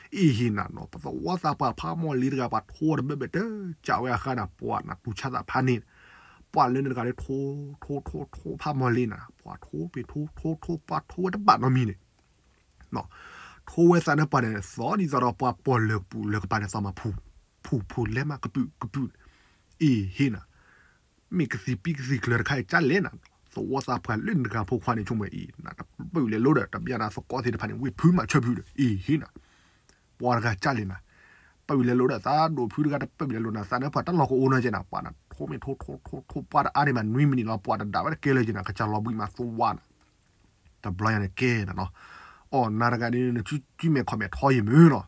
အံၤဟ့နၤနီၤ ပသဝီသးပှၢ်ဖးမီၢ်လ့တဂၤ ပှၤထိတဘၢဘၢတကးဝဲအခါန့ၣ် ပှၤနၤတူၢ်ဆါသးဖးန့ၣ်, ပှၤလၢန့ၣ်တဂၤဒီးထိ ထိ ထိ ထိ ဖးမီၢ်လ့နၤ ပှၤထိပ့ၤထိ ထိ ထိ ပှၤထိဝဲတဘၣ်နီတမံၤန့ၣ် ထိဝဲသးန့ၣ်ပှၤန့ၣ် သီဒ်သိးဒီးပှၤပီၢ်လၢကပူၤလၢကပၤန့ၣ် သီမးဖူ ဖူ ဖူလဲၤမးကပုာ်ကပုာ်, အံၤဟ့နၤ, မ့ၢ်ကသံၣ်ပံကသံၣ်ကျၢၤတခါအံၤကၢ်လဲၣ်နၤ, သဝီသးပှၢ်လၢနတဂၤဖိခွါန့ၣ် ဆိကမိၣ်အံၤ နတပၢၢ်လဲၤလိဒီး တဘျီနၤသကိးသ့ၣ်တဖၣ်န့ၣ် ဝ့ၢ်ဖုမၤဆၢဖုဒီး အံၤဟ့နၤ, ပှၤတဂၤကၢ်လဲၣ်နၤ, ပၢၢ်လဲၤလိဒီး သးဒိၣ်ဖုတဂၤတပၢၢ်လဲၤလိနၤ သးန့ၣ်ပှၤတလီၤကအိၣ်နီကဲနၤ ပှၤနၤထိမ့ၢ်ထိ ထိ ထိ ထိ ပှၤတအါန့ၣ်မးနွံမံးနံးလီၤ ပှၤတဒၣ်ဝဲတကဲလၢၤကဲနၤ ကစၢ်လီၤဘှံးမးသဝါနၤ တဘျီညါန့ၣ်ကဲနၤနီၤ, အီၣ်နၤတဂၤဒ်န့ၣ် နစုမဲာ်ခီၣ်မဲာ်ထီယံာ်မုၢ်နီၤ,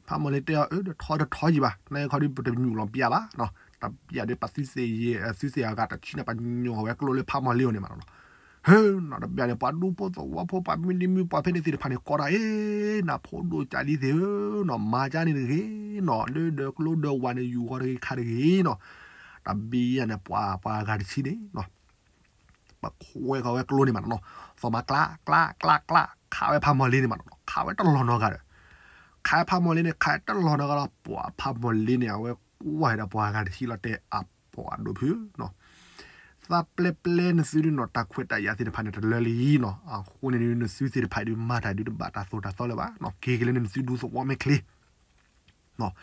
ဖး ဖးမီၢ်လ့တဲအီၤ အၢ ဒီးထီတထီယံၤဘၣ်, နခီဒုးပတညူးလီၤပျၢ်ဘၣ်နီၤ, တပျၢ်ဒုးပသုသ့ၣ်ယဲၢ် သုသ့ၣ်အဂၤတဆံန့ၣ် ပညူးအဝဲကျိလၢဖးမီၢ်လ့အအိၣ်န့ၣ်မးနီၤ. ဟၢနီၤ တပျၢ်န့ၣ် ပှၤဒူဖိသဝီဖိ ပှၤမုၢ်နံၤမုၢ် ပှၤဖဲန့ၣ်သ့ၣ်တဖၣ်န့ၣ် ကိးတၢ်အ့ၣ် နဖိဒိၣ်ကးလံသ့ၣ်ဧၢနီၤ, မၤကၢ်န့ၣ်တဂ့ၤနီၤ, လၢဒီးကျိဒီးဝၤန့ၣ် ယူၤဃီတဂ့ၤခါတဂ့ၤနီၤ. တဘံယၤန့ၣ် ပှၤပှၤအဂၤတဆံန့ၣ်နီၤ ပခွဲဃီၤဝဲကျိန့ၣ်မးနီၤ, သီၣ်မါကျး ကျး ကျး ကျး ခးဝဲဖးမီၢ်လ့န့ၣ်မးနီၤ, ခးဝဲတလီၢ်နီတဂၤဒီး ခးဝဲဖးမီၢ်လ့န့ၣ် ခးဝဲတလီၢ်နီတဂၤဒီး ပှၤဖးမီၢ်လ့န့ၣ် အဝဲကွၢ်ဝဲဒီးပှၤဂၤတဆံလီၤတဲာ် အပှၤဒိၣ်ဖုနီၤ, သးပျဲပျဲနသုဒုးနီၤ တၢ်ခွဲးတၢ်ယာ်သ့ၣ်တဖၣ်န့ၣ် တလၢလံနီၤ, အဃိန့ၣ်ဒုး နသုသ့ၣ်တဖၣ်ဒုး မၤတၢ်ဒုးတဘၣ်တၢ်သိၣ်တၢ်သီလၢၤဘၣ်နီၤ, က့ၤက့ၤလၢနသုဒူသဝီမဲာ်ချ့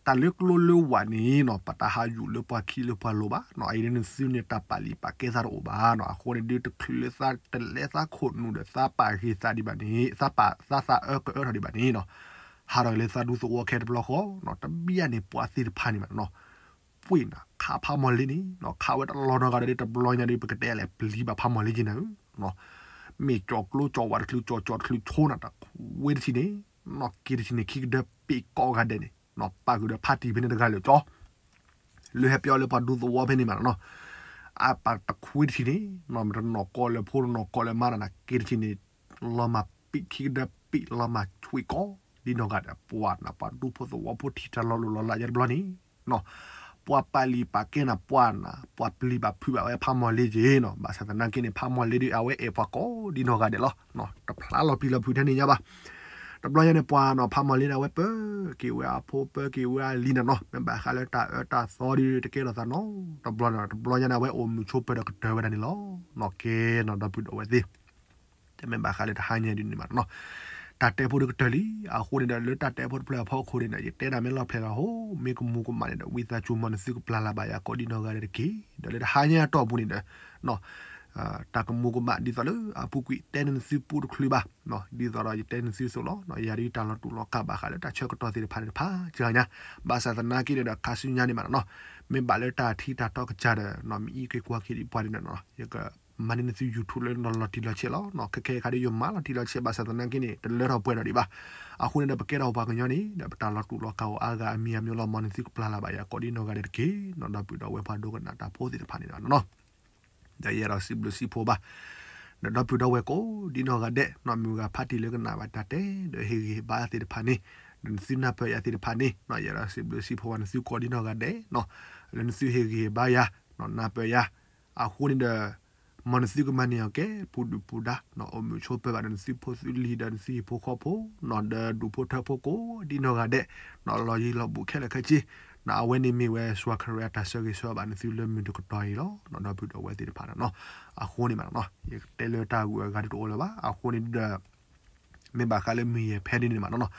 တၢ်လၢကျိလၢဝၤန့ၣ်နီၤ ပတၢ်ဟးယူၤလၢပှၤခံလၢပှၤလိၤဘၣ်နီၤ, အအံၤလၢနသုန့ၣ် တၢ်ပာ်လံာ်ပာ်ကဲသးတအိၣ်ဘၣ်နီၤ, အဃိန့ၣ်ဒုး တချုးလၢသးတလဲသးခိၣ်နူာ်ဒီး သးပာ်ဂ့ၤသးဒံးဘၣ်န့ၣ် သးပာ်သးသးအၢကအၢထီၣ်ဒံးဘၣ်န့ၣ်နီၤ, ဟးထီၣ်က့ၤလၢသးဒူသဝီခဲတဘျီဃီနီၤ, တဘံယၤန့ၣ် ပှၤသ့ၣ်တဖၣ်န့ၣ်မးနီၤ ပှ့ၤနၤ ခးဖးမီၢ်လ့န့ၣ်နီၤ, ခးဝဲတလီၢ်နီတဂၤဒီး တဘျီညါဒုး ပကတဲလဲၣ် ပျံၤဘၣ်ဖးမီၢ်လ့က့ၤနၤဧၢ, မ့ၢ်ကၠီၤကျိကၠီၤဝးတချုး ကၠီၤကၠီၤတချုးဆိနၤ တခွ့တထံၣ်န့ၣ်နီၤ, က့ၤတထံၣ်န့ၣ် ခံကဒၢပ့းကီးဂၤဒဲးန့ၣ်နီၤ, ပာ်ဃုာ်ဒီးဖါတံၢ်ဖဲန့ၣ်တဂၤလၢာ်ကၠီ လၢဟဲပျီလၢပှၤဒူသဝီဖဲန့ၣ်မးနီၤ, အပာ်တခွ့တထံၣ်န့ၣ်နီၤ, မ့ၢ်တနီၢ်ကီၢ်လၢဖိတနီၢ်ကီၢ်လၢမါတၢ်နၤ က့ၤတထံၣ်န့ၣ် လီၤမၢ်ပံာ်ခံကဒၢပံာ် လီၤမၢ်ဆွံးကီး ဒ်နီၢ်ဂၤဒဲး ပှၤနၤ ပှၤဒူဖိသဝီဖိထံၣ်တၢ်လီၤလိၢ်လီၤလးယါတဘျီန့ၣ်နီၤ, ပှၤပာ်လံာ်ပာ်ကဲနၤ ပှၤနၤ ပှၤပျံၤဘၣ်ဖုးဘၣ်ဝဲဖးမီၢ်လ့က့ၤနီၤ, ဘၣ်ဆၣ်သနာ်က့န့ၣ် ဖးမီၢ်လ့ဒုး အဝဲအဲၣ်ပှၤကိးဒ်နီၢ်ဂၤဒဲးလီၤ, တဖျါလီၤပျံၤလီၤဖုးထဲန့ၣ်ညါဘၣ် တဘျီညါန့ၣ် ပှၤနီၤ ဖးမီၢ်လ့န့ၣ် အဝဲပၢၤက့ၤဝဲအဖိ ပၢၤက့ၤဝဲအလံၤနၤနီၤ, မ့ၢ်ဘၣ်ဃးလၢတၢ်အၢတၢ်သီဒုး တကဲထီၣ်သးနီတဘျီနီၤ, တဘျီညါန့ၣ် အဝဲအိၣ်မုာ်ဆိးပၢၤဒီးကတၢၢ်ဝဲဒၣ်န့ၣ်လီၤ. နီၢ်ကဲနီၤ ဒီပုၢ်ဒီဝဲၢ်သ့ၣ်, တမ့ၢ်ဘၣ်ဃးလၢတဟါညါဒ်န့ၣ်မးနီၤ, တၢ်တဲဖိဒုးကတၢၢ်လံ, အဃိန့ၣ်ဒီး လၢတၢ်တဲဖိတဖျၢၣ်အဖီခိၣ်န့ၣ်ဒီး ယတဲဒၣ်မ့ၢ်လီၢ်ဖျဲၣ်လီၤဟိ, မ့ၢ်ကမူၤကမၣ်န့ၣ်ဒီး ဝံသးစူၤ မ်နသုကပျၢ်လၢ်ဘၣ်ယၤကိးဒ်နီၢ်ဂၤဒဲးတက့ၢ်. ဒီးလၢတဟါညါအတီၢ်ပူၤန့ၣ်ဒီး တၢ်ကမူၤကမၣ်ဒ်သိးလၢ အပူၤကွံာ်တဲန့ၢ်နသုပူတချုးဘၣ်, ဒ်သိးဒီးယတဲနသုသိးလီၤ. ယၤဒ်တၢ်လီၤတူာ်လီၤကာ်ဘၣ်ဃးလၢတၢ်ဆၢကတီၢ်သ့ၣ်တဖၣ်န့ၣ်တဖၣ်စှၤညါ, ဘၣ်ဆၣ်သနာ်က့န့ၣ်ဒီး ခါဆူညါန့ၣ်မးနီၤ, မ့ၢ်ဘၣ်လၢတၢ်ထံတၢ်တီကစၢ်ဒီး မ့ၢ်အံးက့ၤကွၢ်က့ၤဒံးပှၤန့ၣ်ဒီး ယကမၤန့ၢ်နသု YouTube လၢနီၤလီၤတံၢ်လီၤဆဲးလီၤ. ခဲခဲအံၤခါဒ်ယမၤလီၤတံၢ်လီၤဆဲး ဘၣ်ဆၣ်သနာ်က့န့ၣ် တလၢထီၣ်ပှဲၤထီၣ်ဒံးဘၣ်. အဃိန့ၣ်ဒီး ပကဲထီၣ်ပှၤကညီန့ၣ်ဒီး ပတၢ်လီၤတူာ်လီၤကာ်အိၣ်အါဂၤအမံၤအမံၤလီၤ. မ်နသုကပျၢ်လၢ်ဘၣ်ယၤကိးဒ်နီၢ်ဂၤဒဲးတက့ၢ်နီၤ, ဒီပုၢ်ဒီဝဲၢ်ပှၤဒိကနၣ်တၢ်ဖိသ့ၣ်တဖၣ်န့ၣ်ဒီးနီၤ ဒီးယအဲၣ်ဒိးစံးဘျုးစံးဖှိၣ်ဘၣ် ဒီးဒီပုၢ်ဒီဝဲၢ်ကိးဒ်နီၢ်ဂၤဒဲးနီၤ, မုၢ်ဂၤဖါတံၢ်လၢကနၣ်ဘၣ်တၢ်တဲ ဒီးဟ့ၣ်ဂံၢ်ဟ့ၣ်ဘါသ့ၣ်တဖၣ်န့ၣ်, ဒီးနသုနၢ်ပၢၢ်ယၤသ့ၣ်တဖၣ်န့ၣ်နီၤ, ယအဲၣ်ဒိးစံးဘျုးစံးဖှိၣ်ဘၣ်နသုကိးဒ်နီၢ်ဂၤဒဲးနီၤ, လၢနသုဟ့ၣ်ဂံၢ်ဟ့ၣ်ဘါယၤနီၤ, နၢ်ပၢၢ်ယၤ, အဃိန့ၣ်ဒီး မ်နသုကမၤန့ၢ်အီၤကဲ ပူၤဒုၣ်ပူၤဒါနီၤ, အိၣ်မုာ်ဆိးပၢၤဘၣ်ဒီးနသုဖိသုလံၤဒီးနသုဟံၣ်ဖိဃီဖိနီၤ, ဒီးဒူၣ်ဖိထၢဖိကိးဒ်နီၢ်ဂၤဒဲးနီၤ, လီၤယံၤလီၤဘူးခဲလၢာ်ခဲဆ့နီၤ, အဝဲန့ၣ်မ့ၢ်ဝဲ စှၤခရံာ်အတၢ်ဆၢဂ့ၤဆၢဝါဘၣ်နသုလၢမုၢ်တကတီၢ်အံၤလီၤနီၤ, ဒီပုၢ်ဒီဝဲၢ်သ့ၣ်တဖၣ်နီၤ. အဃိန့ၣ်မးနီၤ, ယကတဲလၢတၢ်ဂုၤအဂၤဒ်တအိၣ်လၢၤဘၣ်. အဃိန့ၣ်ဒီး မ့ၢ်ဘၣ်ဃးလၢမုၢ်ယဲၢ်ဖဲဒ်န့ၣ်မးနီၤ,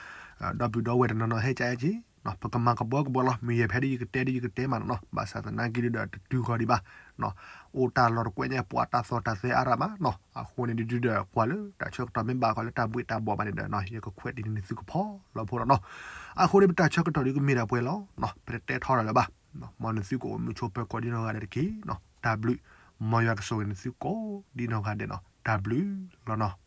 ဒီပုၢ်ဒီဝဲၢ်တနီၤနီၤဟဲကၠဲက့ၤ, ပကမၤကဘီကဘီလီၤ, မုၢ်ယဲၢ်ဖဲဒ်ယကတဲဒ်ယကတဲမးနီၤ, ဘၣ်ဆၣ်သနာ်က့ဒုးဒီးတတုၤဃီၤဒံးဘၣ်, အိၣ်တၢ်လီၢ်တကွဲးညါ ပှၤတၢ်သီၣ်တၢ်သဲအါရၣ်မးနီၤ, အဃိန့ၣ်ဒုးဒီးကွၢ်လၢတၢ်ဆၢကတီၢ်မ့ၢ်ဘၣ်ဃးလၢတၢ်ဘှ့ၣ်တၢ်ဘှီၣ်ဘၣ်န့ၣ်ဒီး ယကခွဲးတံၢ်န့ၢ်နသုကဖီလီၤဖိလီၤနီၤ. အဃိန့ၣ် ပတၢ်ဆၢကတီၢ်ဒုးကမ့ၢ်ဒၣ်ပှဲၤလီၤ, ပတတဲထီၣ်တၢ်လၢၤဘၣ်, မ်နသုကအိၣ်မုာ်ဆိးပၢၤကိးဒ်နီၢ်ဂၤဒဲးတက့ၢ်နီၤ, တၢ်ဘျုး, မ်ယွၤကဆိၣ်ဂ့ၤနသုကိးဒ်နီၢ်ဂၤဒဲးနီၤ, တၢ်ဘျုးလီၤနီၤ.